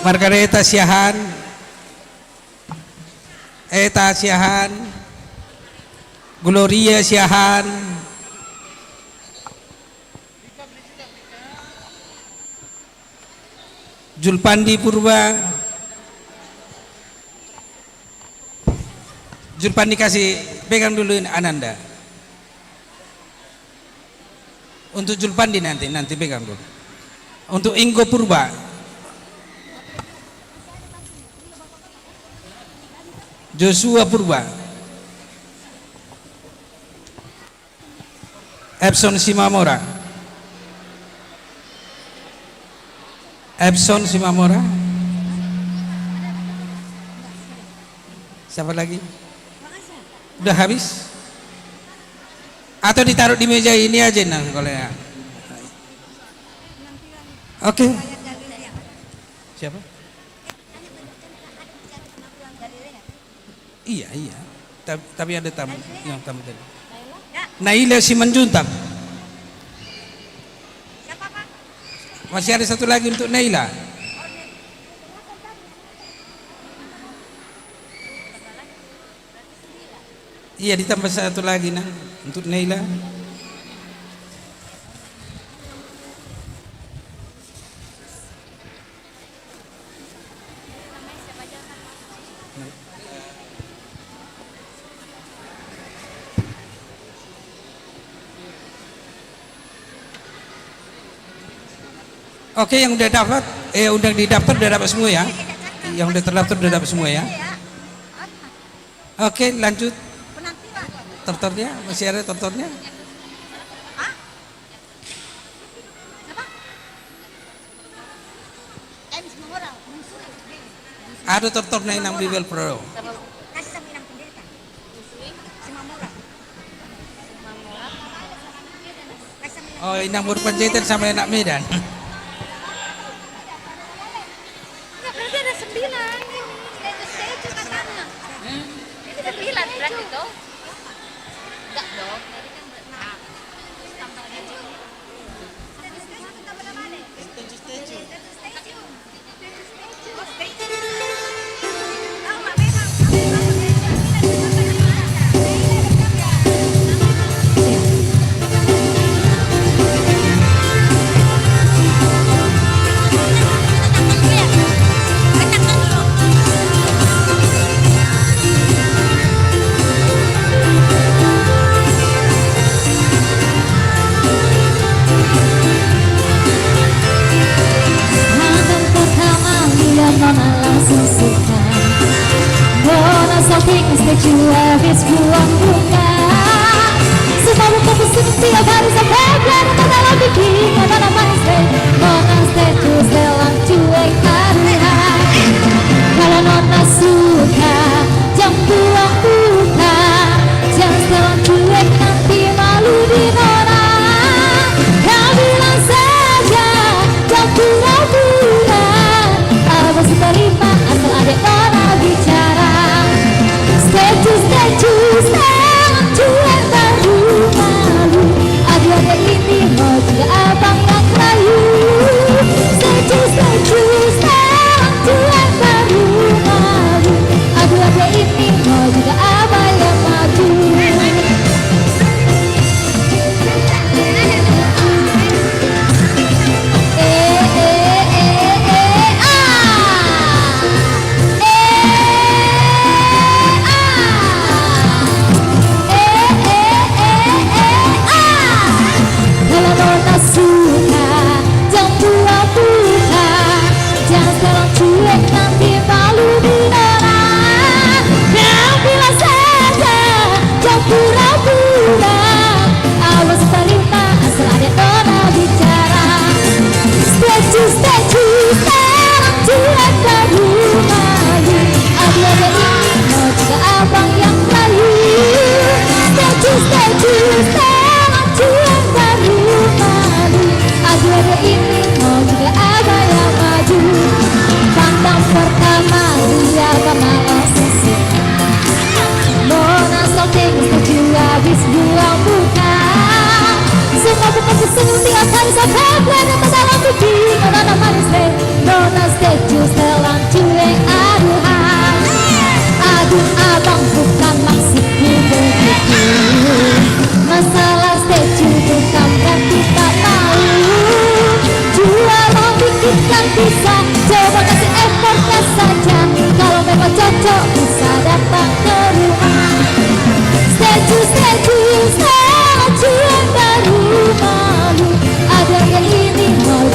Margareta Siahaan, Eta Siahaan, Gloria Siahaan, Julpandi Purba, Julpandi kasih pegang dulu ini, Ananda. Untuk Julpandi nanti, nanti pegang dulu. Untuk Inggo Purba. Joshua Purba. Epson Simamora. Epson Simamora. Siapa lagi? Udah habis? Atau ditaruh di meja ini aja, nah, kalau ya. Oke. Siapa? Iya, iya. Ta-, tapi ada tamu, yang tamu tadi. Naila Simanjuntak. Masih ada satu lagi untuk Naila. Iya, ditambah satu lagi, nah, untuk Naila. Oke, yang udah dapat, eh, udah didaftar udah dapat semua ya? Yang udah terdaftar udah dapat semua ya? Oke, lanjut. Tortornya, masih ada tortornya? Ada tortorna inang Bibel Pro. Oh, inang boru Panjaitan sama anak Medan. Nah, berarti ada sembilan ini. Statue, statue katanya. Ini sembilan berarti tuh. Enggak dong. Tadi kan ber-, nah, tambah statue. Statue, statue tambah nama deh. Statue, statue. Malam pertama lihat nona langsung suka. Nona salting statue habis buang bunga. Semua muka pesut tiap hari sampai biar kata lebih kita mana main stay. Nona statue selang cuek taruhan. Kalau nona suka, jangan buang-buang. Jangan setelan cuek nanti malu di nona. Kau bilang saja, jangan pura-pura. Abang sih terima asal adek nona bicara. Statue, statue, setelan cuek baru malu. Aduh, adek ini mau juga abang yang rayu. Apa yang maju? Pantang pertama, liar kemana sisi. Mona Solting setuju habis buang buka. Semua bukan sesuatu yang harus ada. Gue ada dalam pipi, mana manis deh. Mona setuju setelan cuek, aduhai. Aduh abang, bukan maksudku begitu. Masalah setuju bukan berarti tak mau. Jual mau bikin kan bisa. Coba kasih effortnya saja. Kalau memang cocok bisa datang ke rumah. Setuju, setuju, setuju yang baru malu. Ada yang ini mau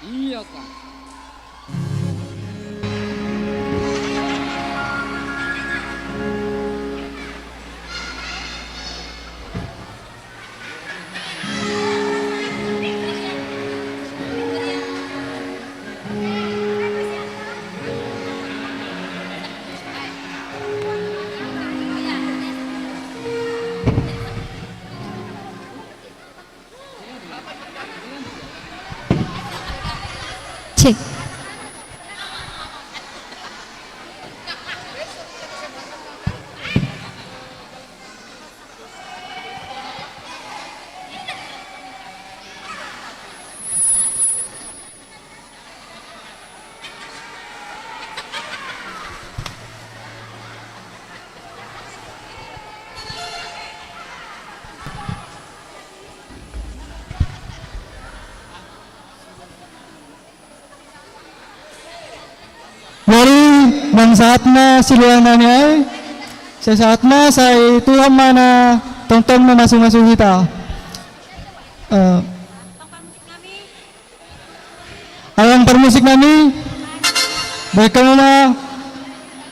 Iya, Kak. Cek. Jadi, nang sahat ma siluanami ai, sai sahat ma, sai Tuhan ma na tongtong mamasu-masu hita. Eh, Amang parmusik nami, bahen hamu ma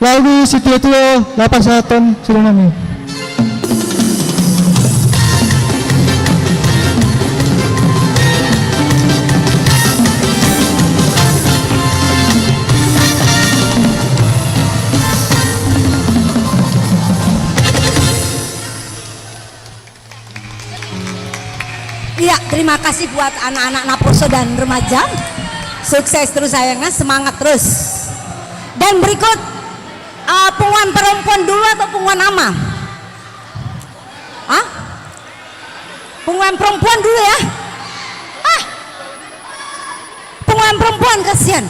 lagu sitio-tio laho pasahathon siluanami. Iya, terima kasih buat anak-anak Naposo dan remaja. Sukses terus sayangnya, semangat terus. Dan berikut, eh, punguan perempuan dulu atau punguan ama? Hah? Punguan perempuan dulu ya. Ah. Punguan perempuan kasihan.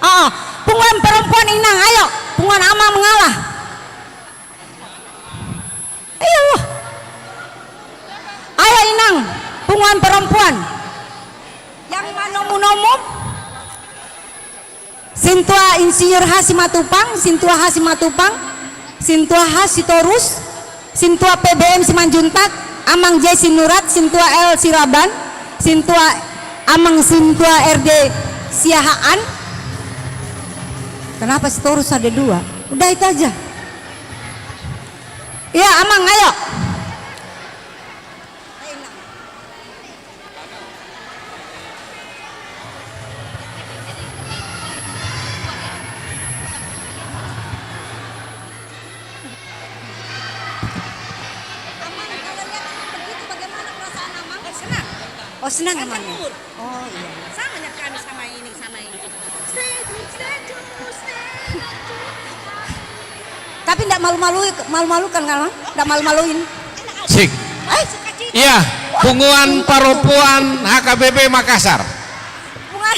Ah, punguan perempuan Inang, ayo. Punguan ama mengalah. Ayo. Ayo Inang, punguan perempuan. Yang manomu-nomu. Sintua Insinyur H Simatupang, Sintua H Simatupang, Sintua H Sitorus, Sintua P B M Simanjuntak, Amang J Sinurat, Sintua L Siraban, Sintua Amang Sintua R D Siahaan. Kenapa Sitorus ada dua? Udah itu aja. Iya, Amang, ayo. Amang, kalau lihat Amang begitu, bagaimana perasaan Amang? Oh, senang. Oh, senang Amang, ya? Oh, iya. Sama dengan kami, sama ini, sama ini. Tapi ndak malu-malu, malu-malukan kan, Mang? Ndak malu-maluin. Sik. Eh? Iya, punguan parompuan H K B P Makassar. Punguan.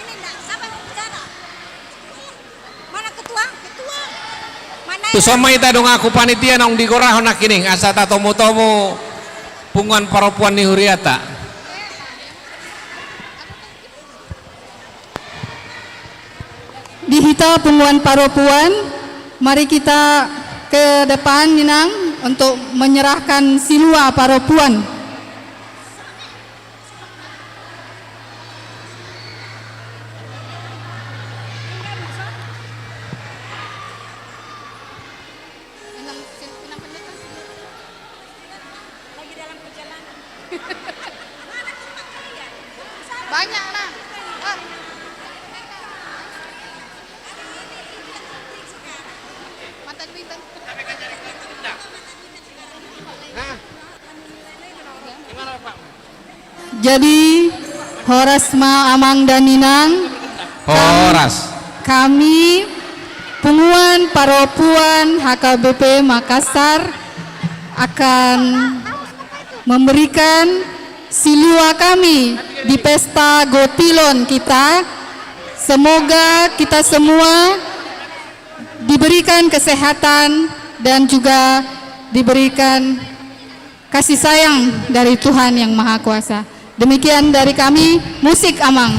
Ini ndak, siapa yang bicara? Mana ketua? Ketua. Mana? Tuson ma hita dongan panitia naung digorahon nangkining, asa tatomu-tomu punguan parompuan ni huriata. Di hita punguan parompuan, mari kita ke depan, Inang, untuk menyerahkan silua parompuan. Banyak, Nang. Ah. Mata duitan. Jadi, horas ma Amang dan Inang. Horas. Kami, punguan parompuan H K B P Makassar, akan memberikan silua kami di pesta Gotilon kita. Semoga kita semua diberikan kesehatan dan juga diberikan kasih sayang dari Tuhan Yang Maha Kuasa. Demikian dari kami, musik, Amang.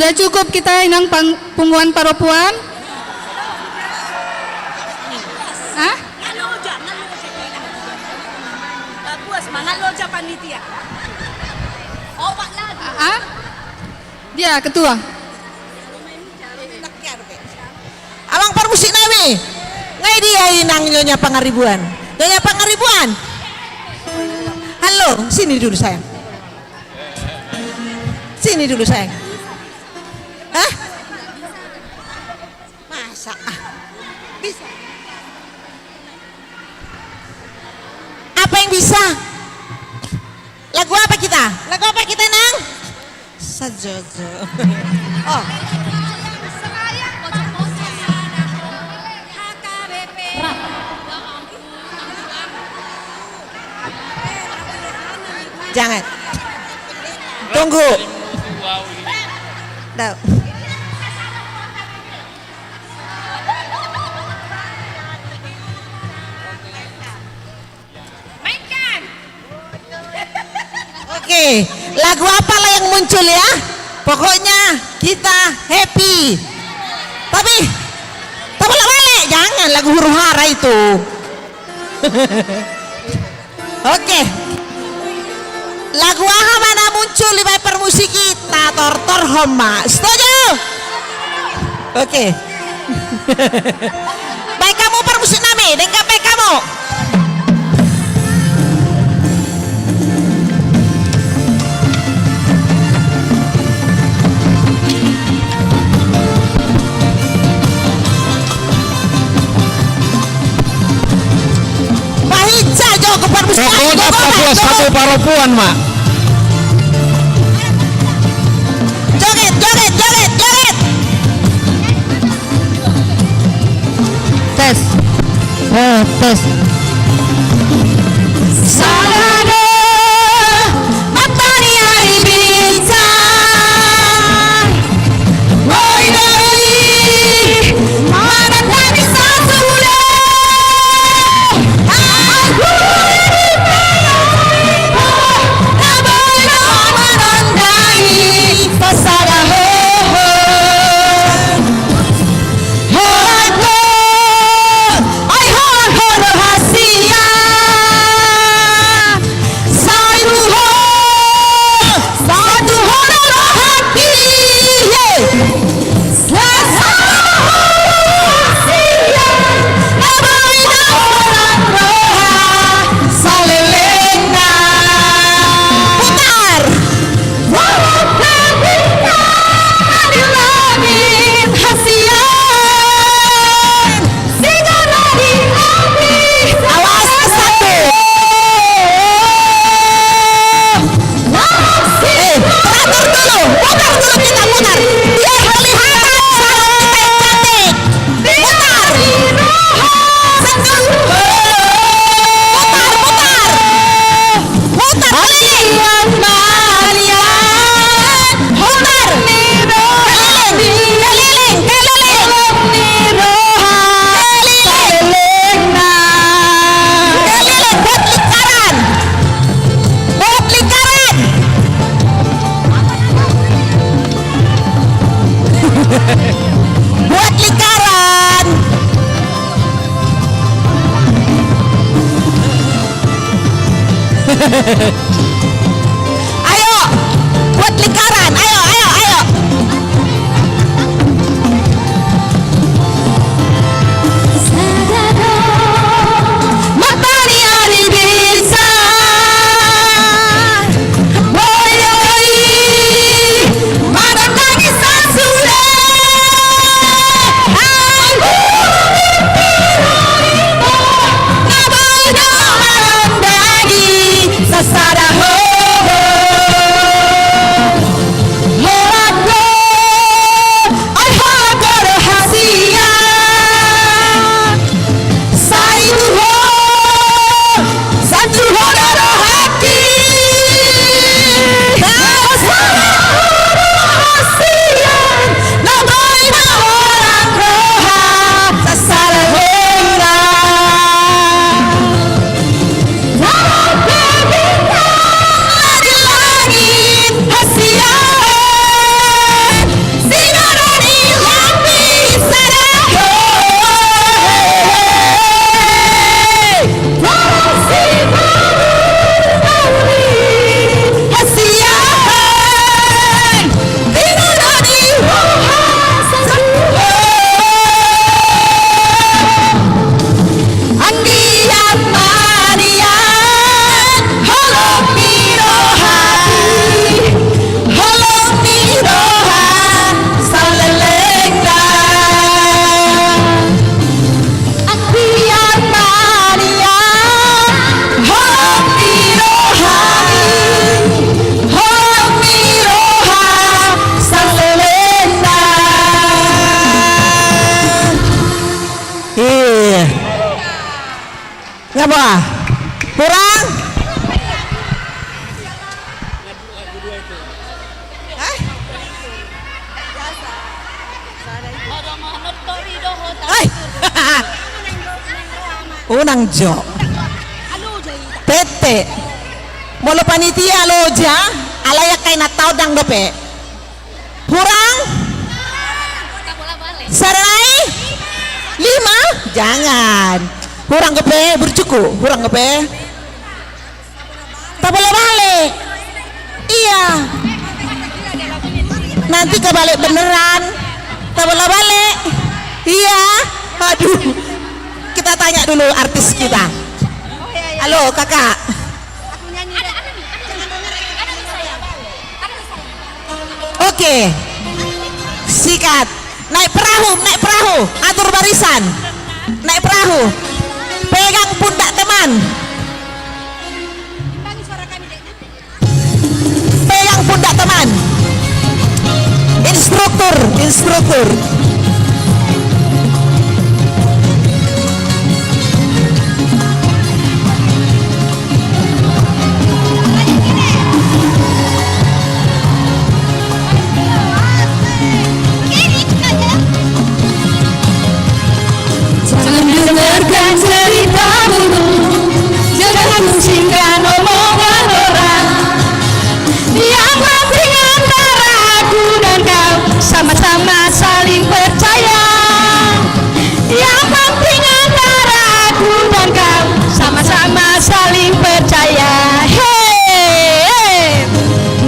Cukup kita, Inang, pang-, punguan parompuan. Hah? Ah, ah. Dia ketua. Amang parmusik nami. Ngai dia inang Nyonya Pangaribuan? Nyonya Pangaribuan. Halo, sini dulu, sayang. Sini dulu, sayang. Hah? Masa? Ah. Bisa. Apa yang bisa? Lagu apa kita? Lagu apa kita, Nang? Sajojo. Oh. Jangan. Tunggu. Nda. Mainkan. Oke, lagu apalah yang muncul ya? Pokoknya kita happy. Tapi, tapi balik, jangan lagu huru-hara itu. Oke. Lagu aha ma na muncul dibaen parmusik i, tatortorhon ma. Setuju? Oke. Baen hamu parmusik nami, denggan baen hamu. Pahinsa jo, parmusik. Pokokna Papua satu parompuan ma. Joget, joget, joget, joget. Tes. Eh, tes. Sada do mata ni ari bintang. Boi do i manandangi sasude. Ahu di pinoiho na boi do manandangi sasada hohom. Holan do, ai holan ho do hasian. Sai tu ho, sai tu ho do rohangki, ye. Sasada ho do hasian, na boi do holan roha salelengna. Putar. Awas, satu. Eh, putar dulu, putar dulu, kita putar. Biar kelihatan salon kita yang cantik. Putar. Putar, putar. Putar, keliling. Putar. Keliling, keliling, keliling. Keliling. Keliling, buat lingkaran. Buat lingkaran. Buat lingkaran. Ayo, buat lingkaran. Ayo, ayo, ayo. Sada do mata ni ari bintang. Boi do i manandangi sasude. Ahu di pinoiho na boi do manandangi sasada ho. Nga boha? Hurang? Hah? Hai. Unang jo. Tete. Molo panitia loja, alai angka inanta on ndang dope. Hurang? Sada nai? Lima? Jangan. Hurang dope, burjuku. Hurang dope. Tabola balik. Iya. Nanti kebalik beneran. Tabola balik. Iya. Aduh. Kita tanya dulu artis kita. Halo, Kakak. Oke. Sikat. Naik perahu, naik perahu. Atur barisan. Naik perahu. Pegang pundak teman. Pegang pundak teman. Instruktur, instruktur. Jangan dengarkan cerita burung, jangan pusingkan omongan orang. Yang penting antara aku dan kau sama-sama saling percaya. Yang penting antara aku dan kau sama-sama saling percaya. Hei,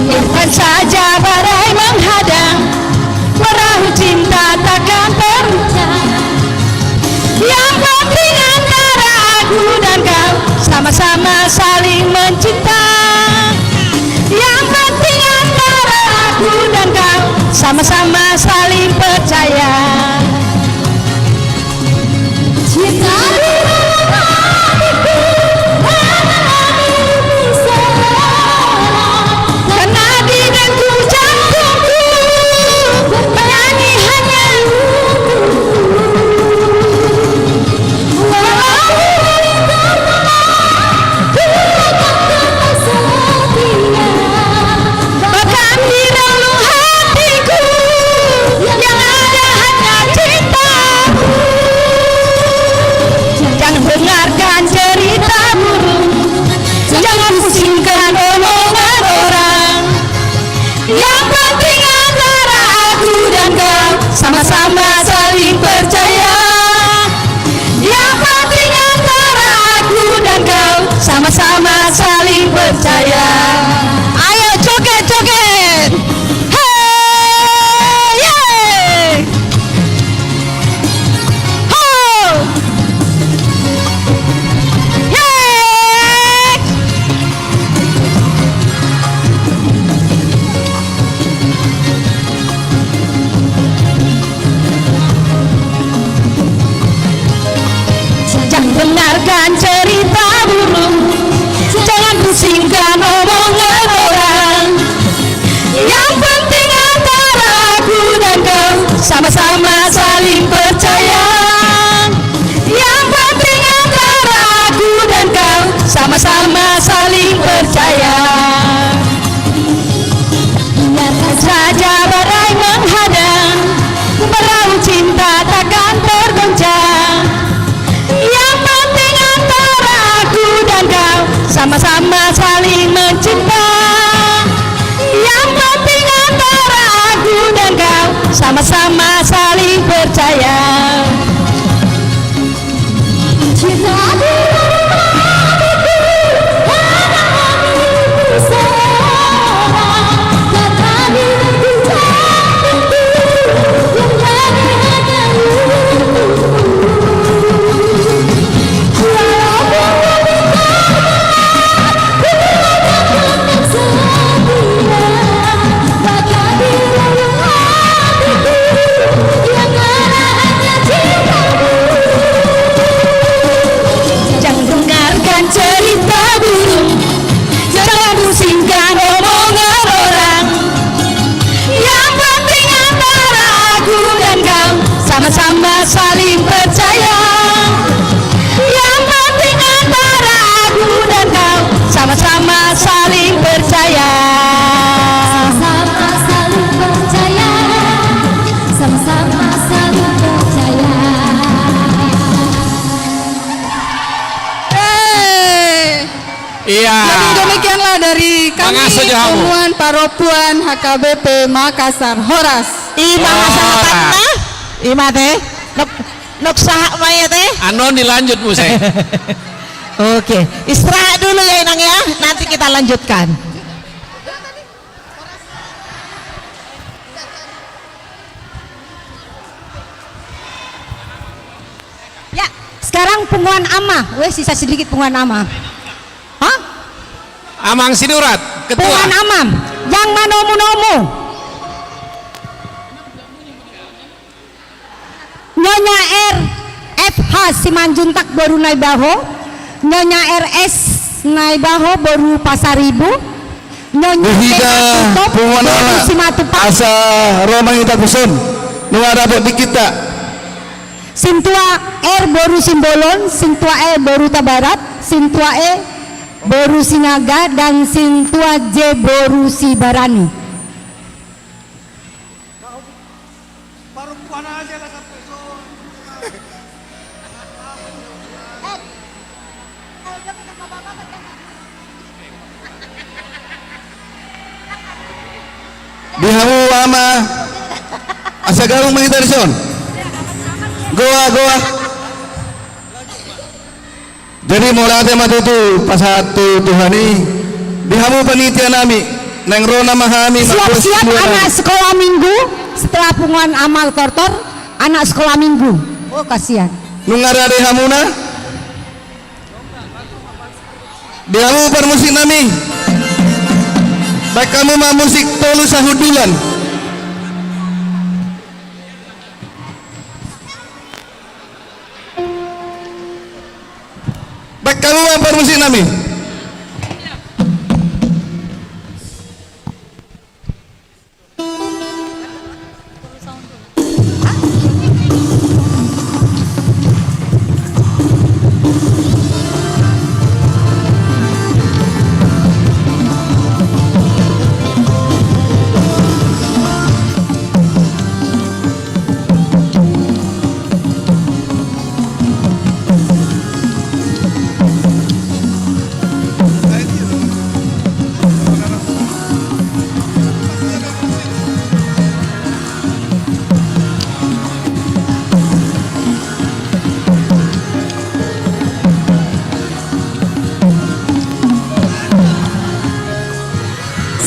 biarkan saja badai menghadang, perahu cinta takkan tergoncang. Yang penting antara aku dan kau sama-sama saling mencinta. Yang penting antara aku dan kau sama-sama saling percaya. Cinta di dalam hatiku, hanya milikmu seorang. Karena di dalam jantungku, bernyanyi hanya untukmu. Walau terpuruk, ku akan tetap setia. Bahkan di relung hatiku yang ada hanya cintamu. Jangan dengarkan cerita burung, jangan pusingkan omongan orang. Yang penting antara aku dan kau sama-sama saling percaya. Yang penting antara aku dan kau sama-sama saling percaya. Ayo joget, joget. Hei, yeay. Ho. Yeay. Jangan dengarkan cerita burung, jangan pusingkan omongan orang. Yang penting antara aku dan kau sama-sama saling percaya. Yang penting antara aku dan kau sama-sama saling percaya. Biarkan saja badai menghadang, perahu cinta takkan tergoncang. Yang penting antara aku dan kau sama-sama saling mencinta. Yang penting antara aku dan kau sama-sama saling percaya. Cinta di dalam hatiku, hanya milikmu seorang. Karena di dalam jantungku, yang ada hanya untukmu. Walaupun kau di dalam, ku akan tetap setia. Maka di dalam hatiku, yang ada hanya cintamu. Jangan dengarkan cerita burung, jangan pusingkan omongan orang. Yang penting antara aku dan kau sama-sama saling percaya. Yang penting antara Iya. Jadi demikianlah dari kami, Mangasa jo hamu. Punguan Parompuan H K B P Makassar. Horas. Ima, horas. Sahabatna. Ima te. Nok, nok sahat ma ia te. Annon dilanjut muse. Oke. Istirahat dulu ya, Inang ya. Nanti kita lanjutkan. Ya, sekarang punguan Ama. Weh, sisa sedikit punguan Ama. Hah? Amang Sinurat, ketua. Punguan Ama, yang manomu-nomu. Nyonya R F H Simanjuntak boru Naibaho, Nyonya R S Naibaho boru Pasaribu, Nyonya Tuhida, P H Tutup, punguan boru Ama, Simatupang. Asa ro mangihuthon, nunga dapot di hita. Sintua R boru Simbolon, Sintua E boru Tabarat, Sintua E boru Sinaga, dan Sintua J boru Sibarani. Parompuan aja lah sampai so. Di hamu ama, asa gabung ma hita dison. Goa, goa. Jadi mauliate ma tutu pasahat tu Tuhan i. Di hamu panitia nami, naeng ro nama hami. Siap-siap anak sekolah minggu, setelah punguan ama tortor, anak sekolah minggu. Oh, kasihan. Nunga rade hamuna? Di hamu parmusik nami. Baen hamu ma musik tolu sahundulan. Baen hamu ma parmusik nami.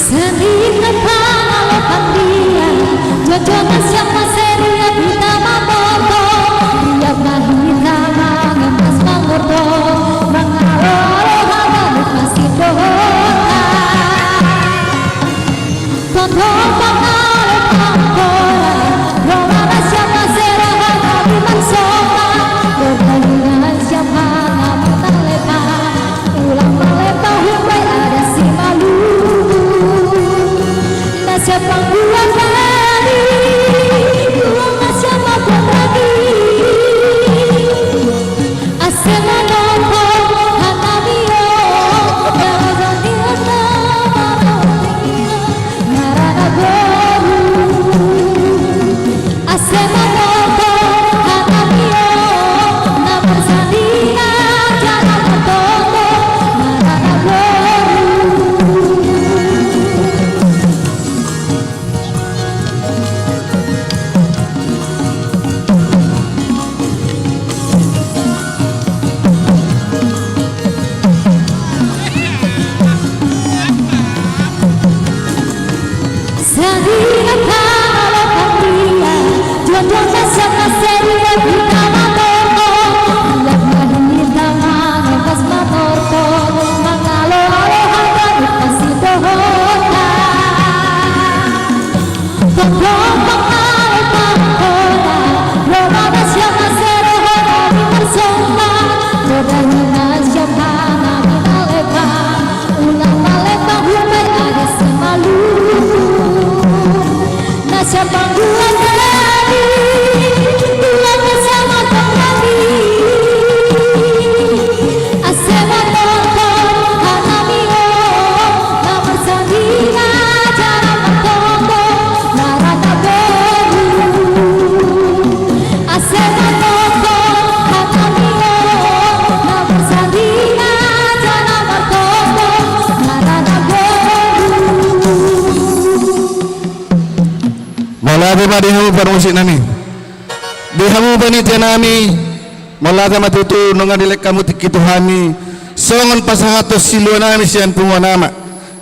Sandiri na pangalopan dia, jojona siap maseri ya hita mamorto, dia ma hita mangemas mangorto, mangalo-alo haganup masih dohot. Tondong pangalopan pola, roha na siap masera haganup mansoma, roha na siap haganup malepa. Ulang malepa hubai ada si malu. Na siap pangguan dari Gabe ma di hamu parmusik nami. Di hamu panitia nami, mauliate ma tutu nunga dilehon hamu tingki tu hami songon pasahathon silua nami sian punguan ama.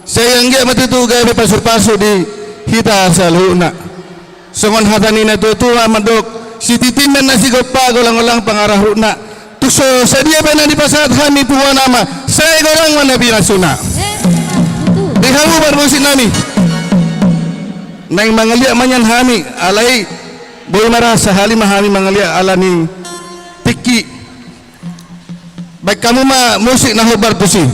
Sai anggiat ma tutu gabe pasupasu di hita saluhutna. Songon hata ni na tuatua mandok, sititindan na sigompa, golang-golang pangarahutna. Tung so sadia pe na dipasahat hami punguan ama, sai golang ma na pinasuna. Di hamu parmusik nami. Naeng mangaliat ma nian hami, alai boi ma ra sahali ma hami mangaliat ala ni tingki. Baen hamu ma musik na hombar tusi.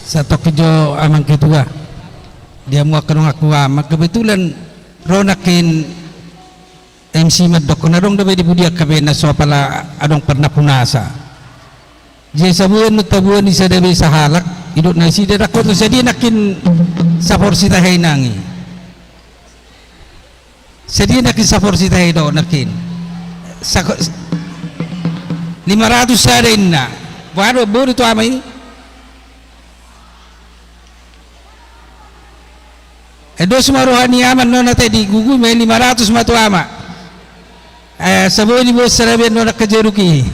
Satongkin jo amang ketua. Dia muak kadang aku ama kebetulan ro nangkin M C mandok na adong dope di pudi angka band na so pala adong parnapunasa. Jadi sabuan nu tabuan i sada be sahalak, idok nasida dako tu sadia nangkin saporsi tahe nang i. Sadia nangkin saporsi tahe do nangkin. Sako-, lima ratus sada inna. Boha do, boha do tu ama i? Eh, dos ma roha ni ama, nona te di gugu me lima ratus ma tu ama. Eh, saboi ni bos sarabian nona kejeruk i.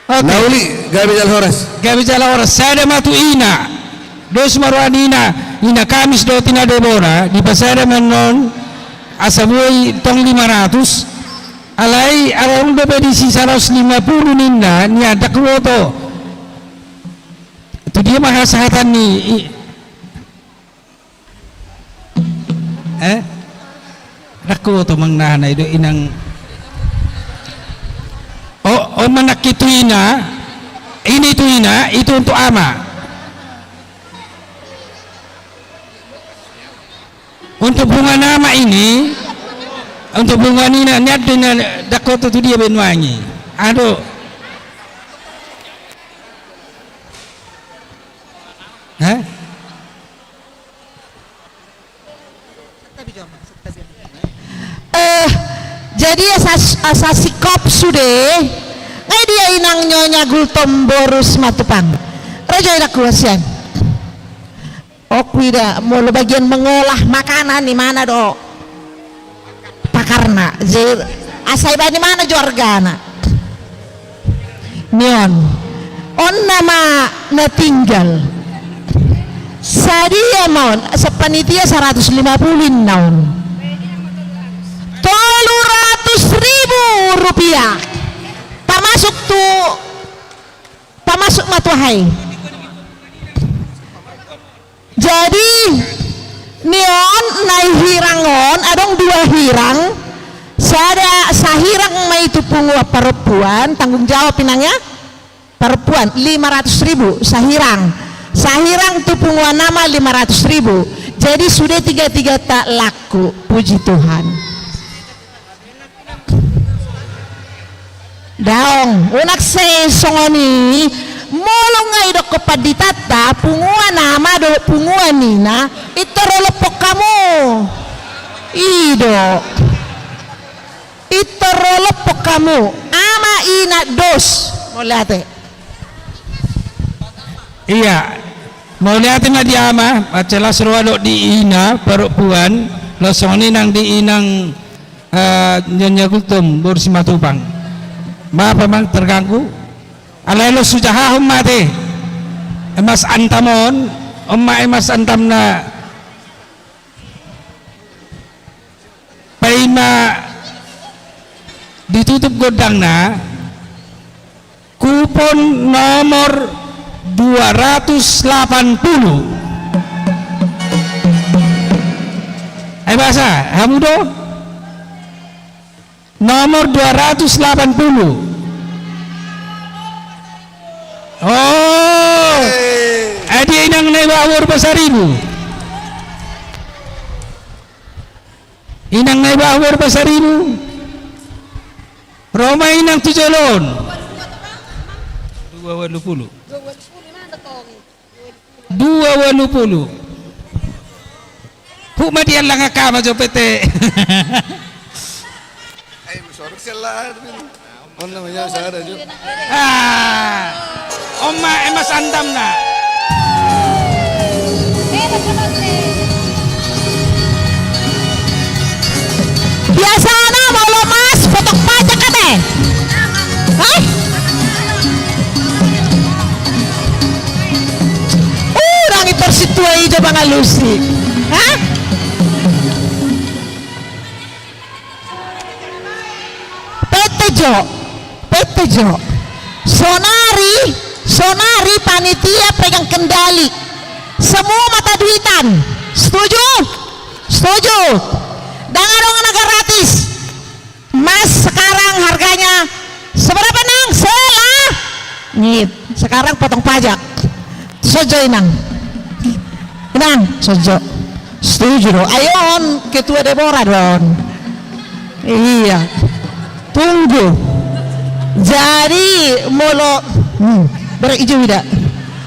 Oke. Na uli, gabe jala horas. Gabe jala horas. Sada ma tu ina. Dos ma roha ni ina. Ina Kamis dohot ina Debora. Dipasada ma annon. Asa boi tong lima ratus. Alai adong dope disi saratus lima pulu ninna, nian ndang huboto. Tu dia ma hasahatan ni i-, eh? Ndang huboto manang aha na i do inang. O, on ma nangkin tu ina, ini tu ina, itu untuk ama. Untuk punguan ama ini, untuk punguan ina, nian do ina, ndang huboto tu dia be nuaeng i. Aduh. Hah? Eh, jadi asa, asa sikop sude, ngai dia inang Nyonya Gultom boru Simatupang. Raja inang kuasian. Oku ida, molo bagian mengolah makanan, imana do pakarna, je, asa iba imana jo argana. Nion. On nama na tinggal. Sadia ma on, asa panitia saratus lima pulu inna on. Tolu ratus ribu rupiah. Pamasuk tu, pamasuk ma tu aha i. Jadi, nion na i hirang on, adong dua hirang, sada sahirang ma i tu punguan parompuan, tanggung jawab inang ya, parompuan, lima ratus ribu, sahirang, sahirang tu punguan ama lima ratus ribu, jadi sude tiga-tiga ta laku, puji Tuhan. Daong, unang sai songon i, molo nga idokkon panditanta, punguan ama dohot punguan ina, intor ro lompok hamu. I do. Intor ro lompok hamu. Ama ina dos. Mauliate. Iya. Mauliate ma di ama, mansai las roha dohot di ina, parompuan, laos songon i nang di inang Eh, Nyonya Gultom, boru Simatupang. Maaf, amang, terganggu. Alai los hujahahon ma ate. Emas Antam on, on ma Emas Antam na paima ditutup gondangna. Kupon nomor dua ratus delapan puluh. Ai basa, hamu do? Nomor dua ratus delapan puluh. Oh. Adi inang nai bahu pasaribu. Inang nai bahu pasaribu. Ro ma inang tu jolo on. Dua walu pulu. Dua walu pulu. Huk ma di allang angka ma jo pete. Ai, sorok siala. On namanya usaha ada jo. Ah, on ma Emas Antam na. Biasana molo mas potong pajak ate. Hah? Urang i tor sintua i jo mangalusi. Hah? Pete jo, pete jo. Sonari, sonari panitia pegang kendali. Semua mata duitan. Setuju? Setuju. Dang adong na gratis. Mas sekarang harganya seberapa, Nang? Sela-, ngit. Sekarang potong pajak. Sojo, Inang. Inang, sojo. Setuju do. Ayo, on, ketua Debora do on. Iya. Tunggu. Jadi, molo, hmm, berak ijo ida.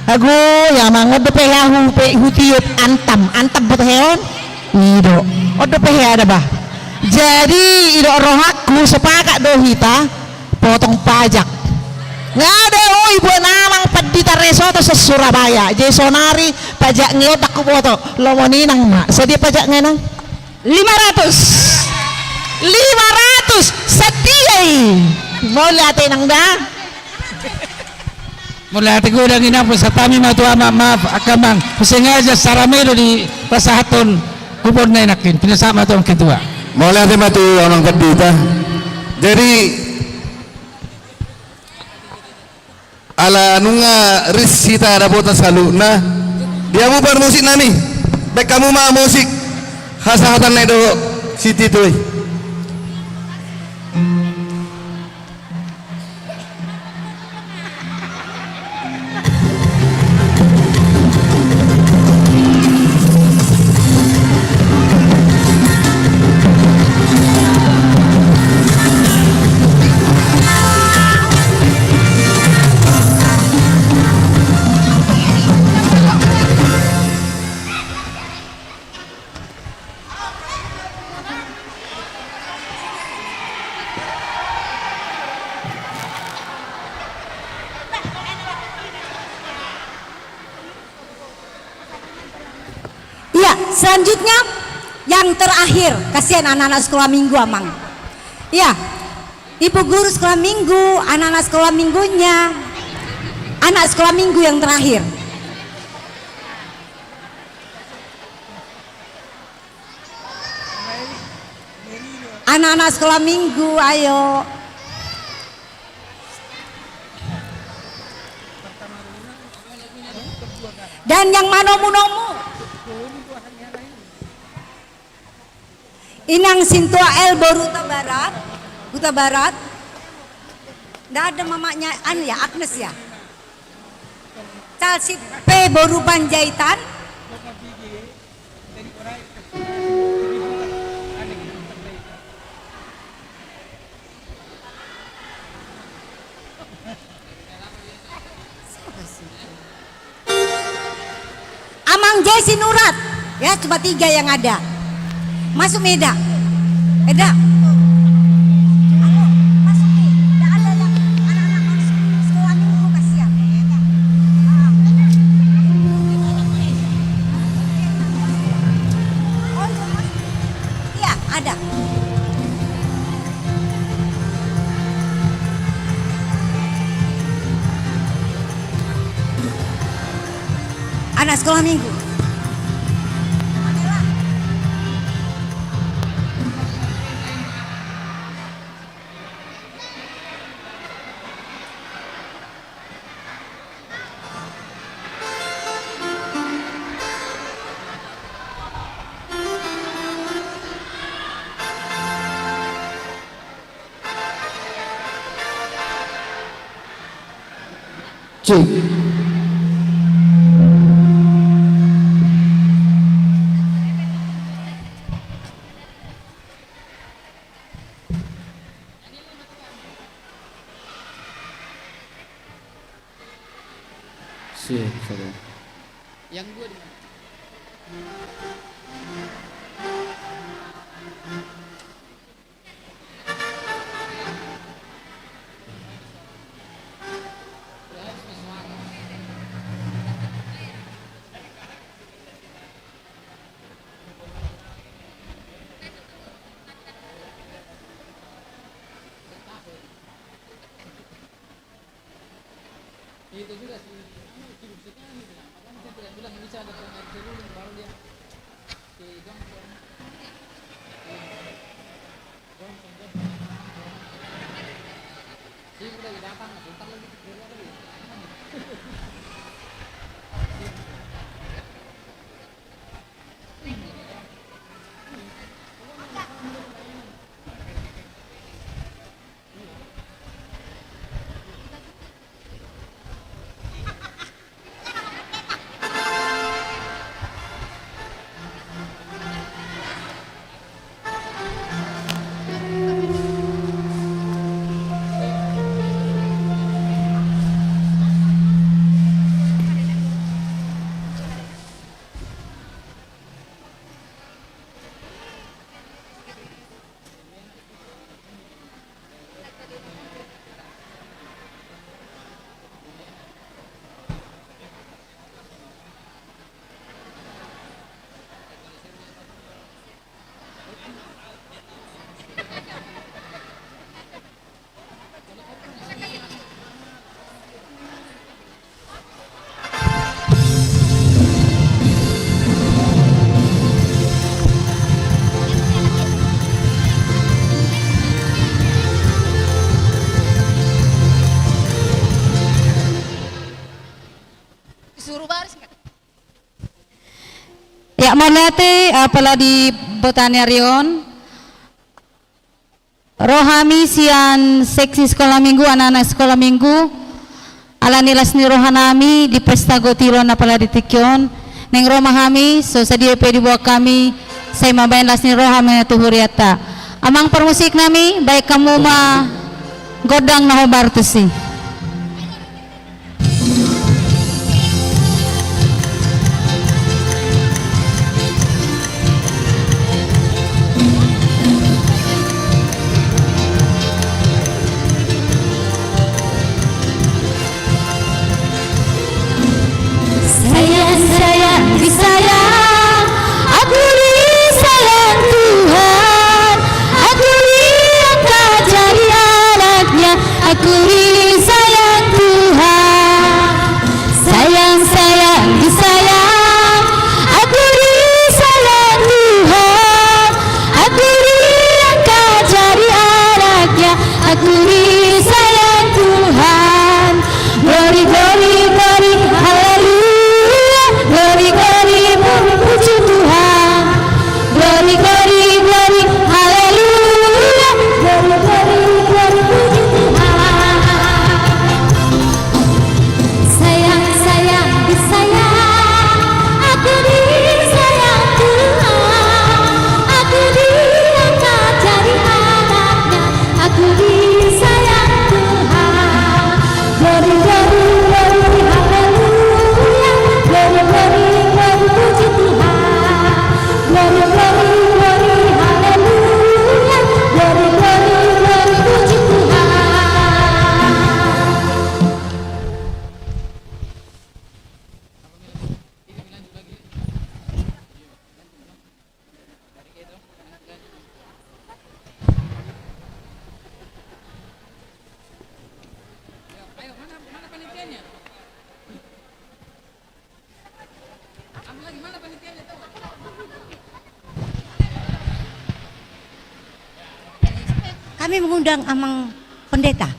Ago, ya mangot dope ya hu-, pe-, hutiup Antam, Antam boto he on. I do. On dope he ada bah. Jadi, i do rohangku, sepakat do hita potong pajak. Nga ada, oi, buan amang pandita Resoto se-Surabaya. Jadi sonari pajak nge on dang huboto. Lomo ni inang ma. Sadia pajak nge, Nang? Lima ratus. Lima ratus. Sadia i. Mauliate, Nang, da. Mauliate godang, Inang, pasahat hami ma tu amang, maaf angka amang, sengaja secara melo dipasahathon kuponna i nangkin, pinasahat ma tu amang ketua. Mauliate ma tu amang pandita. Jadi, ala nunga ris hita dapotan saluhutna, di hamu parmusik nami, baen hamu ma musik hasahatan na i dohot si Tito i. Iya, selanjutnya yang terakhir, kasihan anak-anak sekolah minggu, Amang. Iya, Ibu guru sekolah minggu, anak-anak sekolah minggunya, anak sekolah minggu yang terakhir. Anak-anak sekolah minggu, ayo. Dan yang manomu-nomu. Inang Sintua L boru Hutabarat. Hutabarat. Nggak ada mamanya, anu ya, Agnes ya. Calsip P boru Panjaitan. Amang J Sinurat. Ya, cuma tiga yang ada. Masuk, Eda. Eda. Ayo, masuk, Mi. Nggak ada yang anak-anak masuk sekolah minggu, kasihan. Ah. Oh, iya, masuk. Iya, ada. Anak sekolah minggu. Cek. Sip, sabar. Yang dua di mana? Itu juga sih, sibuk sekali dia. Makanya saya tidak bilang bisa ada pemain seruling, baru dia si Johnson. Johnson, Johnson. Sibuk lagi datang, sebentar lagi keluar lagi. Disuruh baris nggak? Ya, mauliate, apala di botani ari on. Ro hami sian seksi sekolah minggu, anak-anak sekolah minggu, ala ni las ni roha nami di pesta gotiro na pala di tingki on, naeng ro ma hami, so sadia pe diboan hami, sai mambahen las ni roha ma tu hurianta. Amang parmusik nami, bahen hamu ma gondang na hombar tusi. Sayang, sayang, disayang aku, disayang Tuhan. Aku diangkat jadi anaknya. Aku di Kami mengundang Amang Pendeta.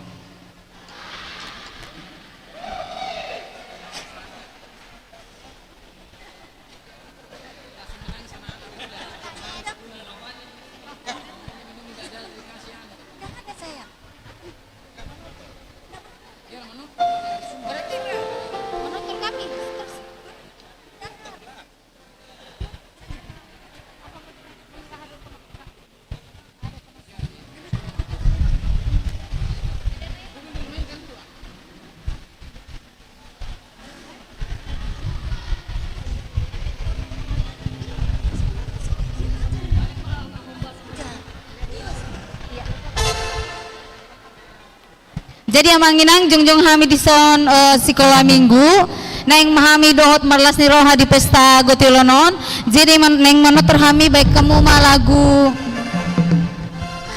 Jadi amang inang, jongjong hami dison, eh, sikola minggu, naeng ma hami dohot marlas ni roha di pesta goti ulaon on. Jadi man-, naeng manortor hami, baen hamu ma lagu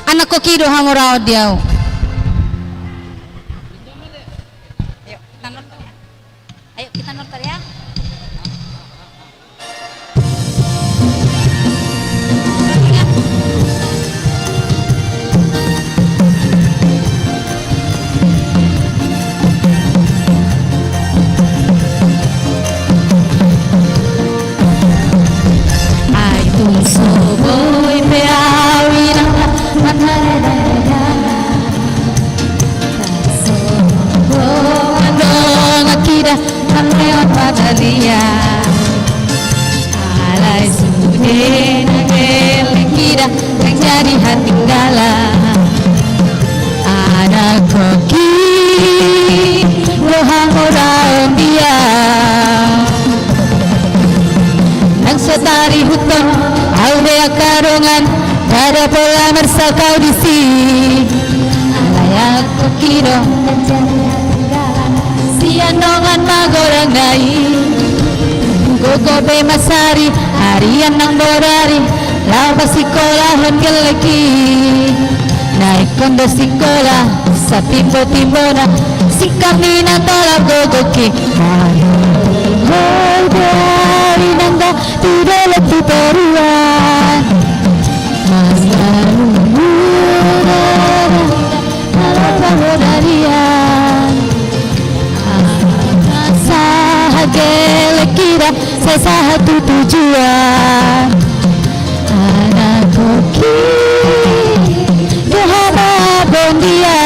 Anak Koki do Hamoraon di Au. Ayo, kita nortor ya. Ayo, kita nortor ya. Ai tung so boi pe au inang, mandongani da, mangalean padalia. Alai sude na gelek i da, ndang jadi hatinggalan. Anak Koki do hamoraon di au. Nang so tarihuthon au be angka dongan, ndada pola marsahut au disi. Alai Anak Koki do, sian dongan magodang na i. Gogo be ma sari, arian nang bodari, laho pasikolahon gelek i. Na ingkon do sikola satimbo-timbona, singkar ni na tolap gogo i. Ai, ai, ai, ai, nang da tu dolok tu toruan. Masa lurura, masa lurura. Sahat gelek i da, sai sahat tu tujuan. Anak Koki do hamoraon di au.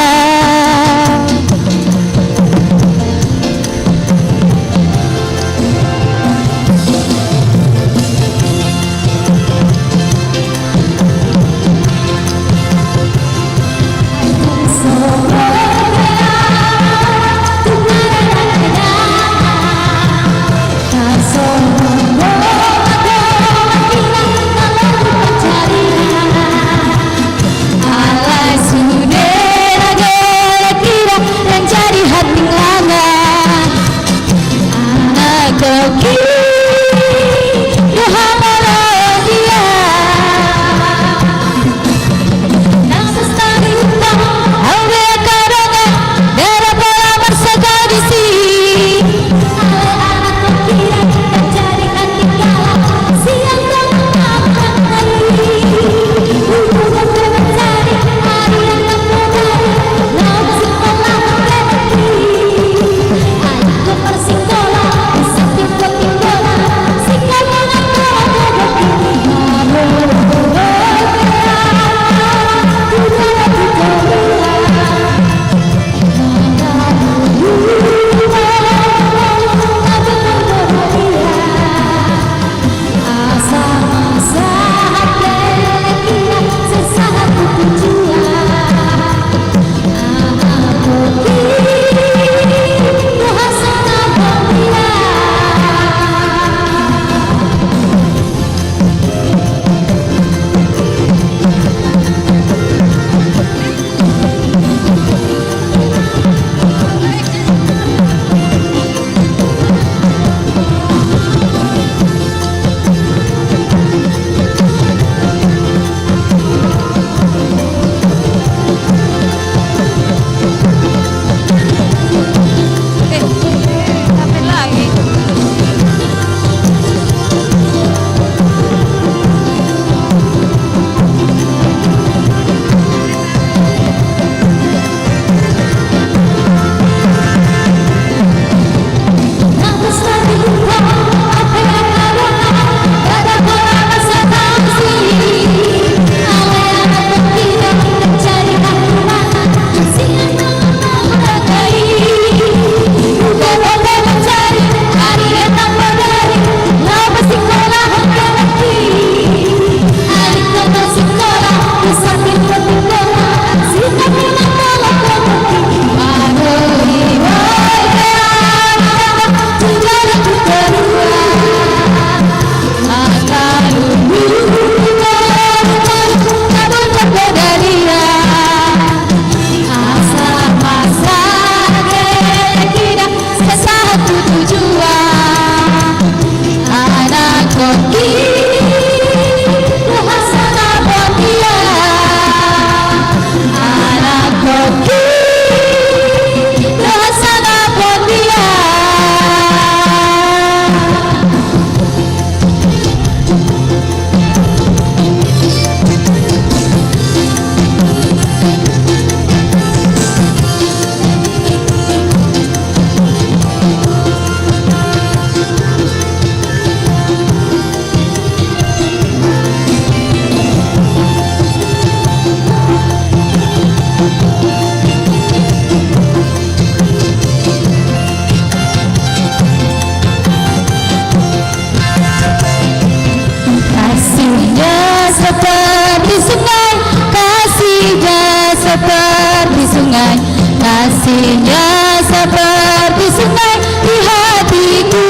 Sungai, kasihnya seperti sungai, kasihnya seperti sungai di hatiku.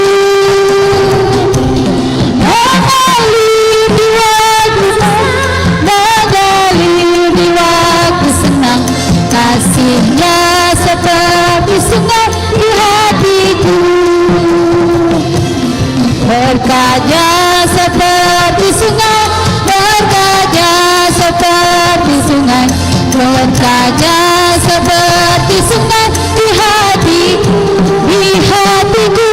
Mengalir di waktu senang, mengalir di waktu senang, kasihnya seperti sungai di hatiku. Berkahnya seperti sungai, berkahnya seperti sungai, berkahnya seperti sungai di hatiku, di hatiku.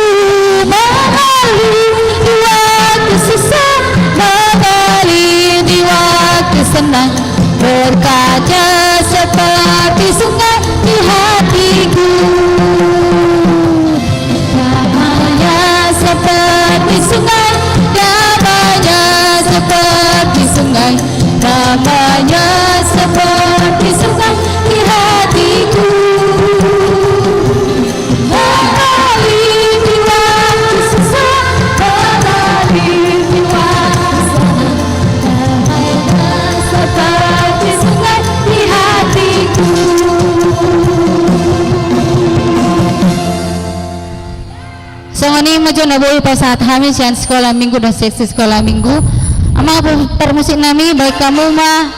Mengalir di waktu susah, mengalir di waktu senang, berkahnya seperti sungai di hatiku. Damainya seperti sungai, damainya seperti sungai, damainya seperti sungai di hatiku. Mengalir di waktu susah, mengalir di waktu senang, damainya seperti sungai di hatiku. Songon i ma jo na boi pasahat hami sian sikola minggu dohot seksi sikola minggu. Amang parmusik nami, baen hamu ma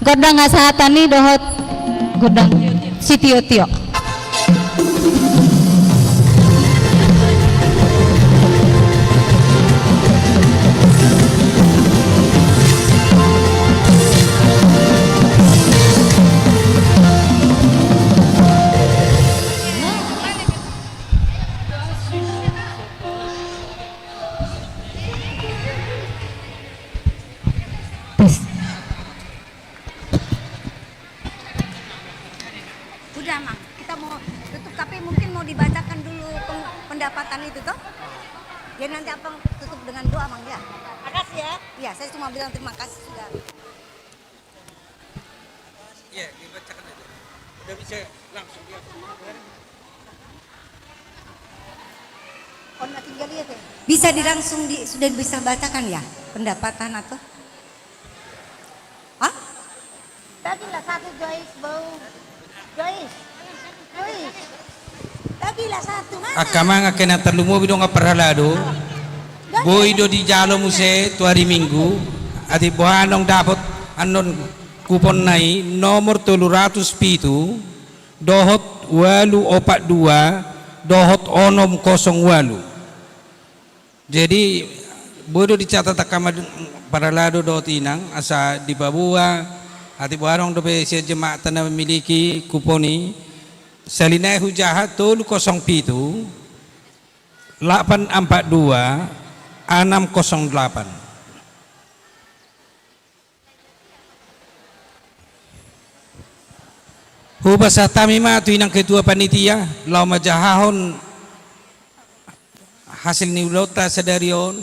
gondang hasahatan i dohot gondang sitiotio. Tes. Udah, Mang. Kita mau tutup, tapi mungkin mau dibacakan dulu peng-, pendapatan itu, toh? Jadi nanti Abang tutup dengan doa, Mang, ya? Makasih, ya. Iya, saya cuma bilang terima kasih sudah. Iya, dibacakan aja. Udah bisa langsung dia. Bisa di langsung di, sudah bisa bacakan ya pendapatan atau? Hah? Bagilah satu, Joyce, bau. Joyce. Joyce. Bagilah satu, mana? Angka amang, angka inang, tarlumobi dongan parhalado. Boi do dijalo muse tu ari Minggu, atik boha naung dapot annon kupon na i, nomor tolu ratus pitu, dohot ualu opat dua, dohot onom kosong ualu. Jadi, boi do dicatat angka amang parhalado dohot inang, asa dipaboa, atik boha adong dope sian jemaatta na memiliki kupon i, sahali nai hujaha tolu kosong pitu, lapan empat dua, enam kosong delapan. Hupasahat hami ma tu inang ketua panitia, laho manjahahon hasil ni ulaonta sadari on.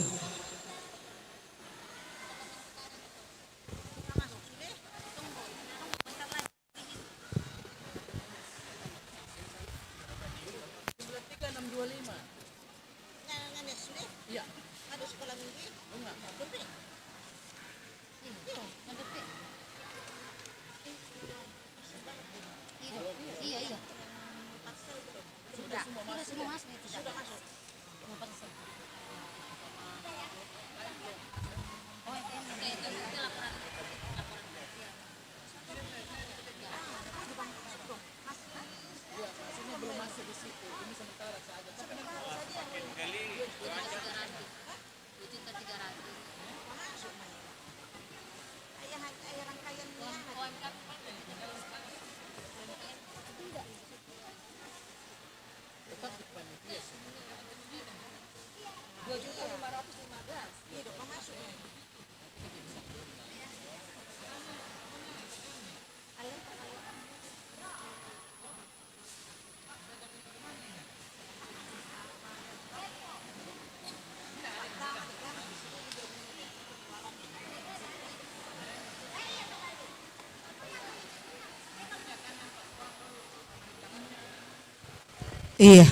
Iya.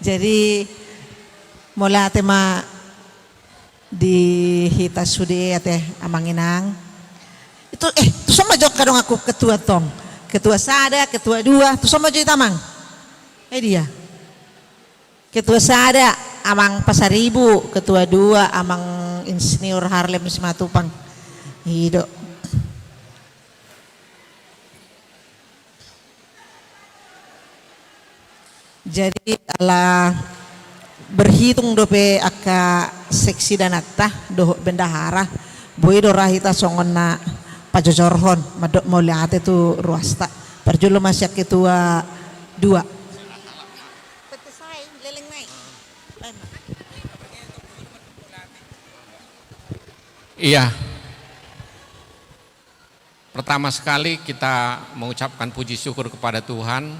Jadi, mauliate ma Di hita sude ate amang inang. Itu, eh, tu son ma jo angka donganku ketua tong. Ketua sada, ketua dua, tu son ma jo hita amang. Eh dia. Ketua sada, Amang Pasaribu, ketua dua, Amang Insinyur Harlem Simatupang. I do. Jadi, ala berhitung dope angka seksi dananta dohot bendahara, boi do ra hita songon na pajojorhon, mandok mauliate tu ruasta. Parjolo ma sian ketua dua. Iya. Pertama sekali kita mengucapkan puji syukur kepada Tuhan.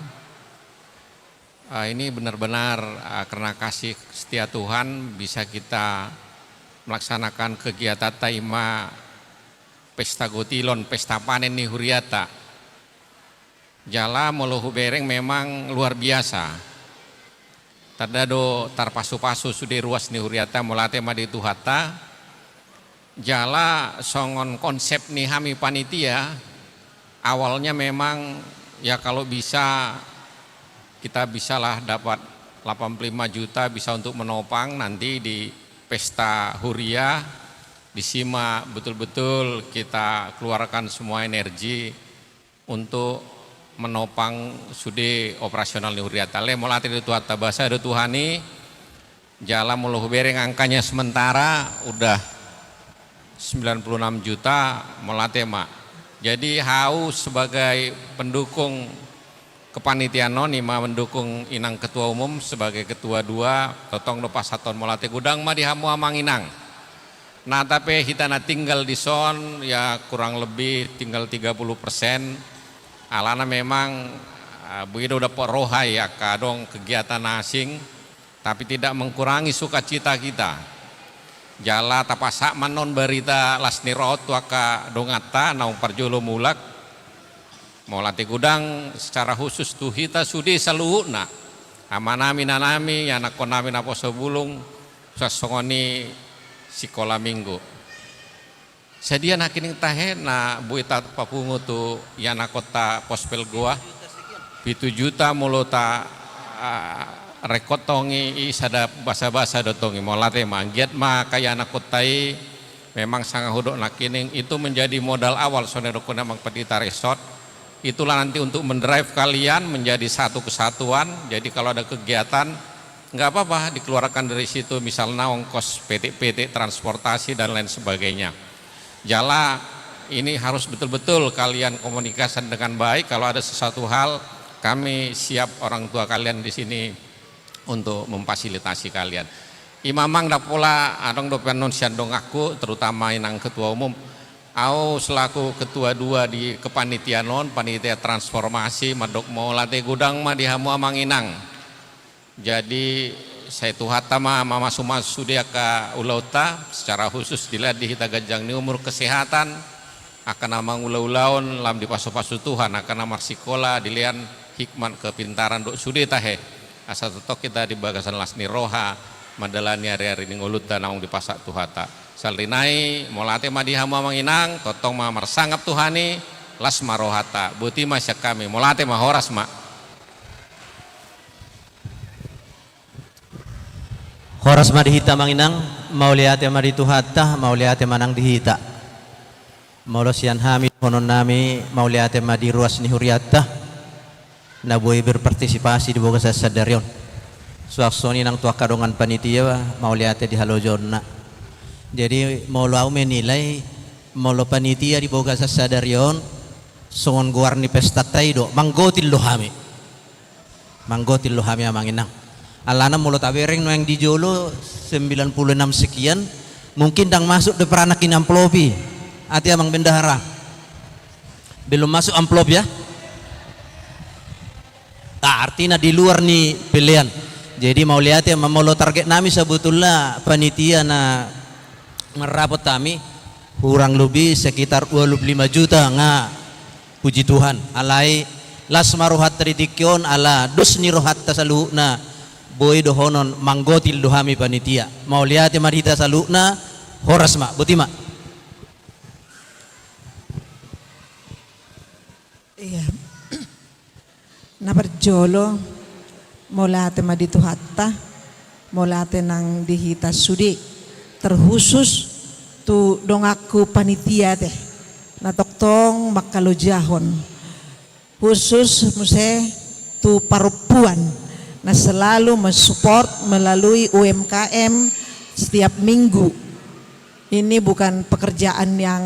Eh, ini benar-benar, eh, karena kasih setia Tuhan bisa kita melaksanakan kegiatan ta i ma pesta gotilon, pesta panen ni huriata. Jala molo hubereng memang luar biasa. Tanda do tarpasu-pasu sude ruas ni huriata, mauliate ma di Tuhanta. Jala songon konsep ni hami panitia, awalnya memang ya kalau bisa kita bisalah dapat delapan puluh lima juta bisa untuk menopang nanti di pesta huria, di si ma betul-betul kita keluarkan semua energi untuk menopang sude operasional ni huriata. Ale mauliate do Tuhanta, basa do Tuhan i, jala molo hubereng angkanya sementara udah sembilan puluh enam juta, mauliate ma. Jadi hau sebagai pendukung kepanitiaan on, i ma mendukung inang ketua umum sebagai ketua dua, tongtong do pasahathon mauliate godang ma di hamu amang inang. Nata pe hita na tinggal di son, ya kurang lebih tinggal tiga puluh persen. Alana memang, eh, boi do dapot roha i angka adong kegiatan asing, tapi tidak mengurangi sukacita kita. Jala tapasahat ma annon barita las ni roha on tu angka donganta naung parjolo mulak. Mauliate godang secara khusus tu hita sude saluhutna, amanami, inanami, anakkonnami naposo bulung, suang songon i sikola minggu. Sadia nangkining tahe na boi tapapungu tu ianakkonta Pospel Goa? Pitu juta molo ta, ah, rekod tong i, i sada basa-basa do tong i, mauliate ma, anggiat ma angka ianakkonta i. Memang sanga hudok nangkining itu menjadi modal awal, songon na didok ni amang pandita resort. Itulah nanti untuk mendrive kalian menjadi satu kesatuan. Jadi kalau ada kegiatan, nggak apa-apa dikeluarkan dari situ, misalnya ongkos petik-petik transportasi dan lain sebagainya. Jala ini harus betul-betul kalian komunikasikan dengan baik. Kalau ada sesuatu hal, kami siap orang tua kalian di sini untuk memfasilitasi kalian. I ma amang, ndang pola adong dope annon sian donganku, terutama inang ketua umum. Au selaku ketua dua di kepanitiaan on, panitia transformasi, mandok mauliate godang ma di hamu amang inang. Jadi sai Tuhanta ma mamasu-masu sude angka ulaonta, secara khusus dilehon di hita ganjang ni umur, kesehatan, angka na mangula-ulaon lam dipasu-pasu Tuhan, angka na marsikola dilehon hikmat, kepintaran dohot sude tahe. Asa tongtong hita di bagasan las ni roha mandalani ari-ari ni ngolunta naung dipasahat Tuhanta. Saleleng i, mauliate ma di hamu amang inang, tongtong ma marsangap Tuhan i, las ma rohanta. Boti ma sian hami, mauliate ma, horas ma. Horas ma di hita amang inang, mauliate ma di Tuhanta, mauliate ma nang di hita. Molo sian hami dohononnami, mauliate ma di ruas ni hurianta na boi berpartisipasi di bagasan sadari on. Suang songon i nang tu angka dongan panitia, mauliate di halojoonna. Jadi molo au menilai, molo panitia di bagasan sadari on, songon goar ni pestanta i do, manggotil do hami. Manggotil do hami amang inang. Alana molo tabereng nuaeng di jolo sembilan puluh enam sekian, mungkin ndang masuk dope ra nangkin amplop i. Ate amang bendahara. Belum masuk amplop ya. Nah, artina di luar ni pelean. Jadi mauliate ma, molo target nami sabotulna panitia na marrapot hami, kurang lebih sekitar dua puluh lima juta nga. Puji Tuhan, alai las ma rohanta di tingki on, ala dos ni rohanta saluhutna, boi dohonon manggotil do hami panitia. Mauliate ma di hita saluhutna, Horas ma, boti ma. Iya. Na parjolo, mauliate ma di Tuhanta, mauliate nang di hita sude, terkhusus tu donganku panitia te, na tongtong mangkalojahon. Khusus muse tu parompuan, na selalu mensupport melalui U M K M setiap minggu. Ini bukan pekerjaan yang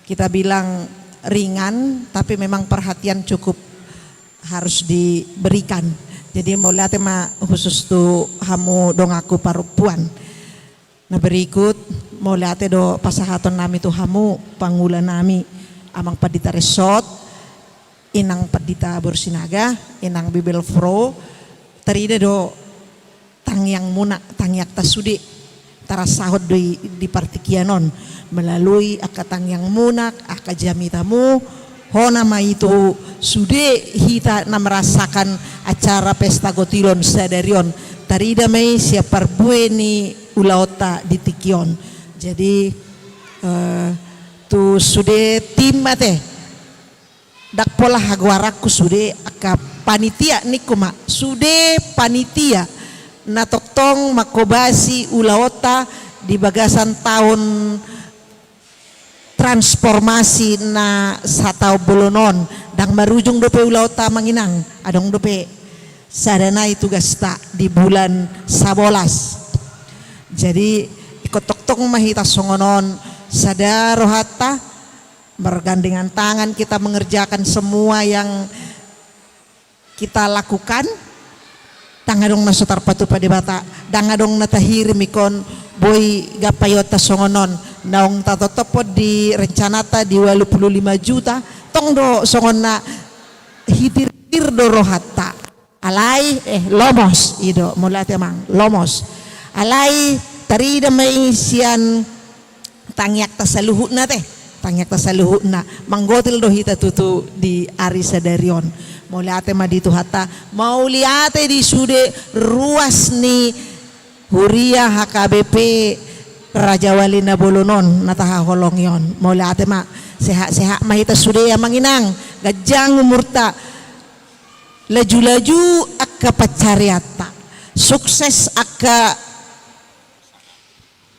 kita bilang ringan, tapi memang perhatian cukup harus diberikan. Jadi mauliate ma khusus tu hamu donganku parompuan. Na berikut, mauliate do pasahaton nami tu hamu, pangula nami, Amang Pandita Resort, Inang Pandita Boru Sinaga, Inang Bibelvrouw, tarida do tangiangmuna, tangiangta sude, tarasahon do i di partingkian on, melalui angka tangiangmuna, angka jamitamu, hona ma i tu sude hita na merasakan acara pesta gotilon sadari on, tarida ma i sian parbue ni ulaonta di tingki on. Jadi, eh, tu sude tim ate, ndang pola hagoaranku sude angka panitia ningku ma, sude panitia na tongtong manghobasi ulaonta di bagasan taon transformasi na sataon bolon on, ndang marujung dope ulaonta Amang Inang, adong dope sada nai tugasta di bulan sabolas. Jadi ingkon tongtong ma hita songon on, sada rohanta, bergandengan tangan kita mengerjakan semua yang kita lakukan. Ndang adong na so tarpatupa Debata, ndang adong na tahirim ingkon boi gampaionta songon on. Naung tatoptophon di rencanata di walu pulu lima juta, tong do songon na hitirhitir do rohanta. Alai, eh, lomos, i do, mauliate Amang, lomos. Alai, tarida ma i sian tangiangta saluhutna te, tangiangta saluhutna, manggotil do hita tutu di ari sadari on. Mauliate ma di Tuhanta, mauliate di sude ruas ni huria H K B P Rajawali na bolon on, na tahaholongi on. Mauliate ma, sehat-sehat ma hita sude Amang Inang, ganjang umurta, laju-laju angka pansarianta, sukses angka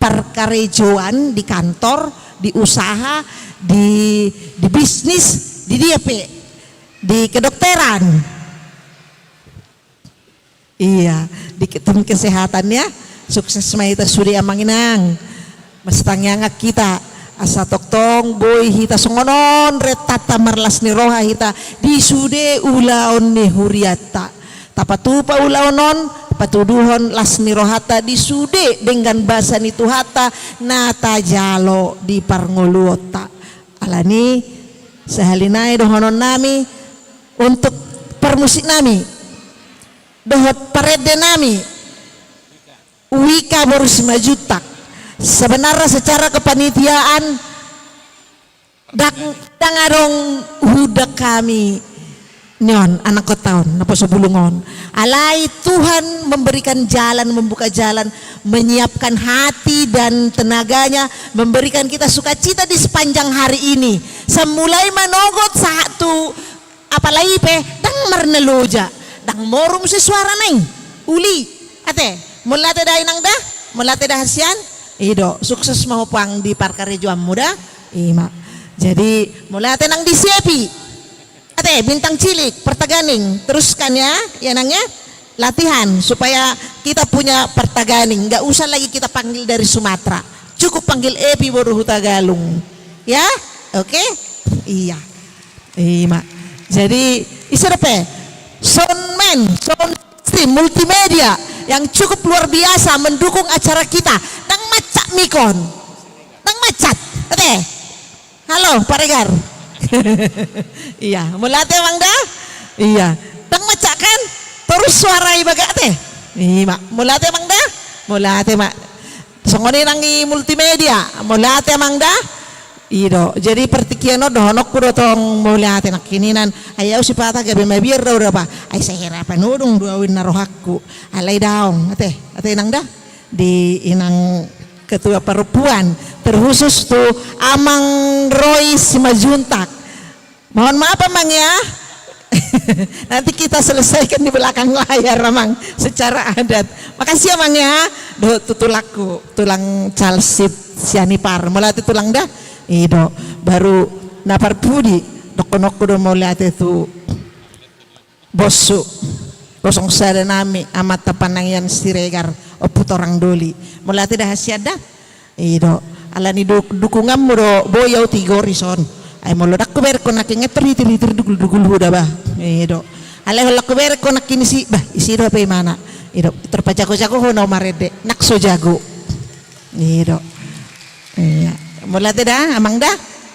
parkarejoan di kantor, di usaha, di, di bisnis, di dia pe, di kedokteran. Iya, di tim kesehatan ya. Sukses ma hita sude Amang Inang. Masitangiangan hita, asa tongtong boi hita songon on rentanta, marlas ni roha hita di sude ulaon ni hurianta. Tapatupa ulaon on, patuduhon las ni rohanta di sude denggan basa ni Tuhanta na tajalo di parngoluonta. Alani, sahali nai dohonon nami untuk parmusik nami dohot parende nami, Wika boru Simanjuntak. Sebenarnya secara kepanitiaan ndang, ndang adong huda hami nion, anak kota on, naposo bulung on. Alai Tuhan memberikan jalan, membuka jalan, menyiapkan hati dan tenaganya, memberikan kita sukacita di sepanjang hari ini. Sai mulai manogot sahat tu apalai pe, ndang marnaloja, ndang moru muse suarana i. Uli, ate, mauliate da Inang da, mauliate da hasian. I do, sukses ma ho puang di parkarejoanmu da. I ma. Jadi, mauliate nang di Sepi. Ate, bintang cilik, Partaganing, teruskan ya, ya Nang ya. Latihan supaya kita punya Partaganing, nggak usah lagi kita panggil dari Sumatera. Cukup panggil Epi boru Hutagalung. Ya? Oke? Iya. I ma. Jadi, ise dope? Soundman, sound system, multimedia yang cukup luar biasa mendukung acara kita. Ndang mancak mikon. Ndang mancak. Ate. Halo, Pak Regar. Iya, mauliate Amang da? Iya. Ndang mancak kan? Torus suara i bagak ate. I ma, mauliate Amang da? Mauliate ma. Songon i nang i multimedia, mauliate Amang da? I do. Jadi partingkian on dohononku do tong mauliate nangkiningan. Ai au sipata gabe mabiar do au da ba. Ai sai hera panodong do au inna rohangku. Alai daong, ate, ate Inang da? Di Inang Ketua Perempuan, terkhusus tu Amang Roy Simanjuntak. Mohon maaf, Amang, ya. Nanti kita selesaikan di belakang layar, Amang, secara adat. Makasih, Amang, ya. Dohot tu tulangku, tulang Calsip Sianipar. Mauliate, tulang, da. I do, baru na parpudi, dohononku do mauliate tu bonsu, losong sada nami, Amanta Panangian Siregar, Ompu Torang Doli. Mauliate da hasian, da. I do. Alani du-, dukunganmu do boi au tigor dison. Ai molo ndang hubereng ho nangkin, ngetor hitir-hitir dugul-dugul huda, bah. I do. Alai holan hubereng ho nangkin, isi, bah, isi dope imana. I do. Tarpajago-jago ho na marende. Nang so jago. I do. Iya. Mauliate da, Amang, da.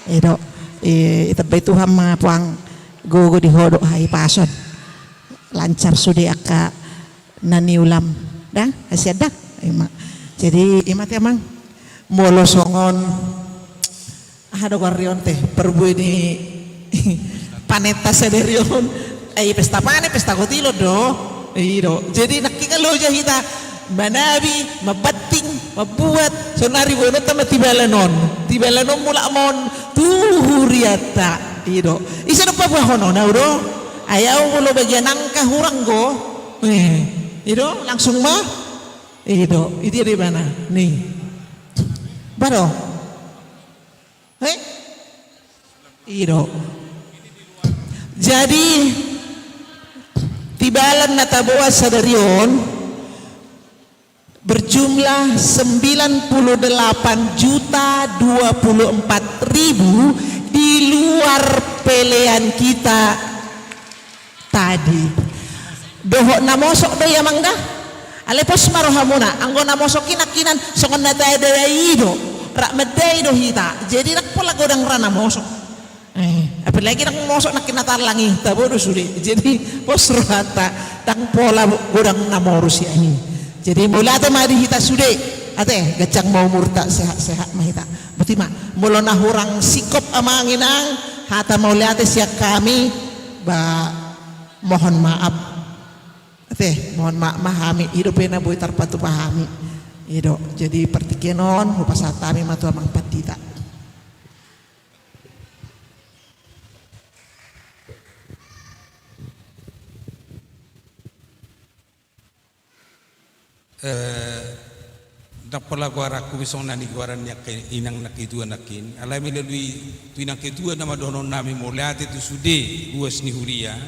I do. I, itambai Tuhan ma puang gogo di ho dohot hahipason. Lancar sude angka na niulam. Da, hasian, da. Ima. Jadi, ima te, Amang. Molo songon, aha do goarna on te, parbue ni panenta sadari on. Ai pesta panen, pesta kotilon do. I do. Jadi nangkin loja hita manabi, mambanting, mambuat, saonari boanonta ma tibalan on. Tibalan on mulak ma on tu hurianta. I do. Ise do paboahon on, au do? Ai au molo bagian angka hurang do. Eh, i do, langsung ma. I do, i dia do ibana. Ni. Bah do. Eh? I do. Jadi, tibalan na taboan sadari on berjumlah sembilan puluh delapan juta dua puluh empat ribu di luar pelean kita tadi. Dohot na mosok do i, Amang, da. Alai pos ma rohamuna, anggo na mosok i nangkinan songon na taedai i do. Rap mandai do hita. Jadi ndang pola godang ra na mosok. Eh, apalagi ndang mosok nangkin na tarlang i, tabo do sude. Jadi pos rohanta, ndang pola godang na moru sian i. Jadi mauliate ma di hita sude. Ate, ganjang ma umurta, sehat-sehat ma hita. Boti ma, molo na hurang singkop, Amang Inang, hata mauliate sian hami, ba, mohon maaf. Ate, mohon maaf ma hami, i dope na boi tarpatupa hami. I do, jadi partingkian on, hupasahat hami ma tu Amang Pandita. Eh, ndang pola goaranku be songon na nigoaran ni angka inang nangkin tua nangkin. Alai melalui tu inang ketua nama dohonon nami mauliate tu sude ruas ni huria.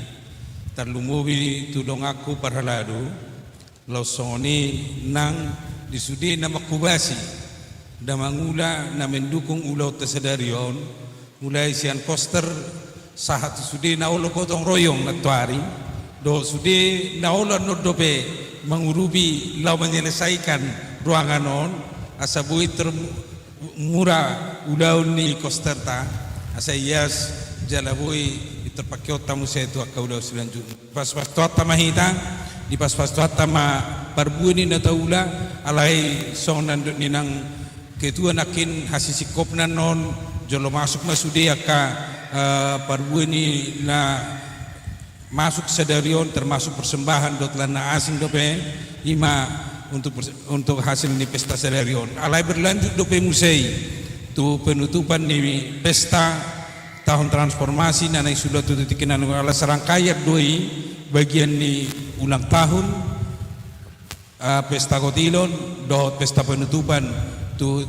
Tarlumobi tu donganku parhalado. Laos songon i nang di sude na manghobasi, na mangula, na mendukung ulaonta sadari on, mulai sian koster sahat tu sude na olo gotong royong nantoari, dohot sude na olo annon dope mangurupi laho menyelesaikan ruangan on, asa boi ter-, mura ulaon ni kosterta, asa ias jala boi tarpangkeonta muse tu angka ulaon selanjutna. Dipaspas Tuhanta ma hita, dipaspas Tuhanta ma parbue ni na taula, alai songon na nidok ni nang ketua nangkin hasisingkopna annon, jolo masuk ma sude angka, eh, parbue ni na masuk sadari on, termasuk persembahan dohot lan na asing dope, i ma untuk pers-, untuk hasil ni pesta sadari on. Alai berlanjut dope muse i tu penutupan ni pesta tahun transformasi na naeng suda tu tingki na ala serangkaian do i bagian ni ulang tahun, eh, pesta kotilon dohot pesta penutupan tu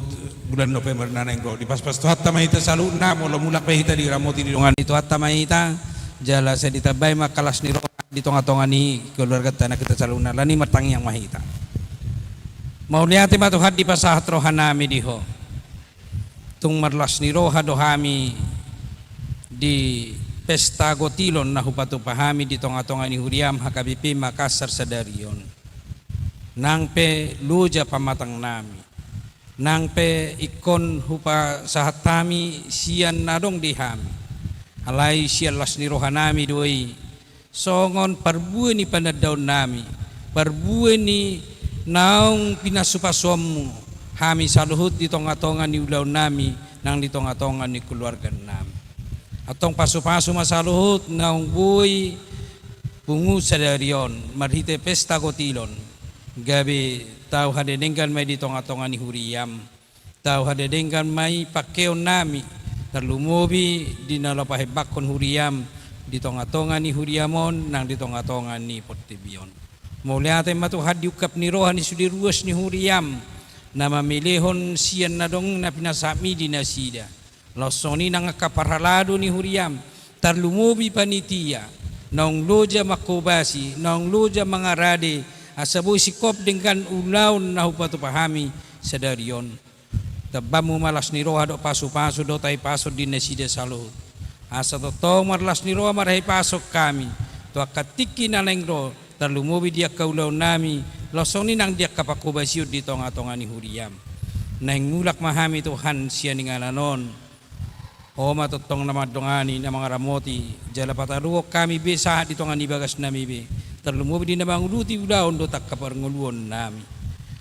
bulan November na naeng ro. Dipaspas Tuhanta ma hita saluhutna, molo mulak pe hita diramoti di dongan ni Tuhanta ma hita, jala sai ditambai ma angka las ni roha di tongatonga ni keluarganta na hita saluhutna, alani martangiang ma hita. Mauliate ma Tuhan dipasahat rohanami di Ho. Tung marlas ni roha do hami di pesta kotilon na hupatupa hami di tongatonga ni huriam H K B P Makassar sadari on. Nang pe loja pamatangnami, nang pe ingkon hupasahat hami sian na adong di hami, alai sian las ni rohanami do i, songon parbue ni panandaonnami, parbue ni naung pinasupasuonmu hami saluhut di tongatonga ni ulaonnami nang di tongatonga ni keluargannami. Antong pasupasu ma saluhut naung boi pungu sadari on marhite pesta kotilon. Gabe tau hadenggan ma i di tonga-tonga ni huriaM. Tau hadenggan ma i pangkeon nami, tarlumobi di na laho pahembangkon huriaM di tonga-tonga ni huriaM on nang di tonga-tonga ni portibi on. Mauliate ma Tuhan di ungkap ni roha ni sude ruas ni huriaM, na mamelehon sian na adong na pinasahatMi di nasida. Laos songon i nang angka parhalado ni huriaM, tarlumobi panitia, naung loja manghobasi, naung loja mangarade, asa boi singkop denggan ulaon na hupatupa hami sadari on. TambanMu ma las ni roha dohot pasu-pasu dohot hahipason di nasida saluhut. Asa tongtong marlas ni roha marhahipason hami tu angka tingki na naeng ro, tarlumobi di angka ulaon nami, laos songon i nang di angka panghobasion di tonga-tonga ni huriaM. Naeng mulak ma hami Tuhan sian inganan on. Ho ma tongtong na mandongani, na mangaramoti, jala pataruhon hami be sahat di tonga ni bagas nami be, tarlumobi di na manguduti ulaon dohot angka parngoluon nami.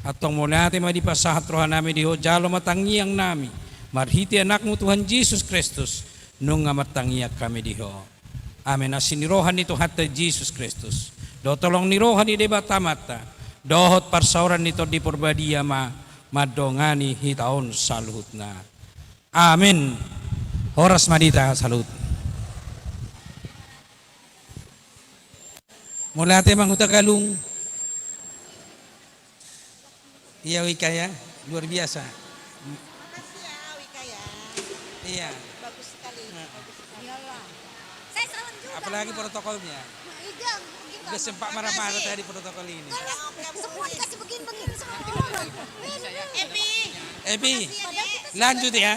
Antong mauliate ma dipasahat roha nami di Ho, jalo ma tangiang nami marhite AnakMu Tuhan Jesus Kristus, nunga martangiang hami di Ho. Amen. Asi ni roha ni Tuhanta Jesus Kristus, dohot holong ni roha ni Debata Amanta, dohot parsaoran ni Tondi Parbadia ma mandongani hita on saluhutna. Amen. Horas ma di hita saluhut. Mauliate ma Huta Galung. Iya, Wika ya, luar biasa. Makasih ya, Wika ya. Iya. Bagus sekali, nah, bagus sekali. Iyalah. Saya salam juga. Apalagi protokolnya. Nah, iya, mungkin. Udah sempat marah-marah tadi protokol ini. Kalau semua dikasih begini-begini semua orang. Epi. Epi. Makasih ya, Dek. Lanjut ya.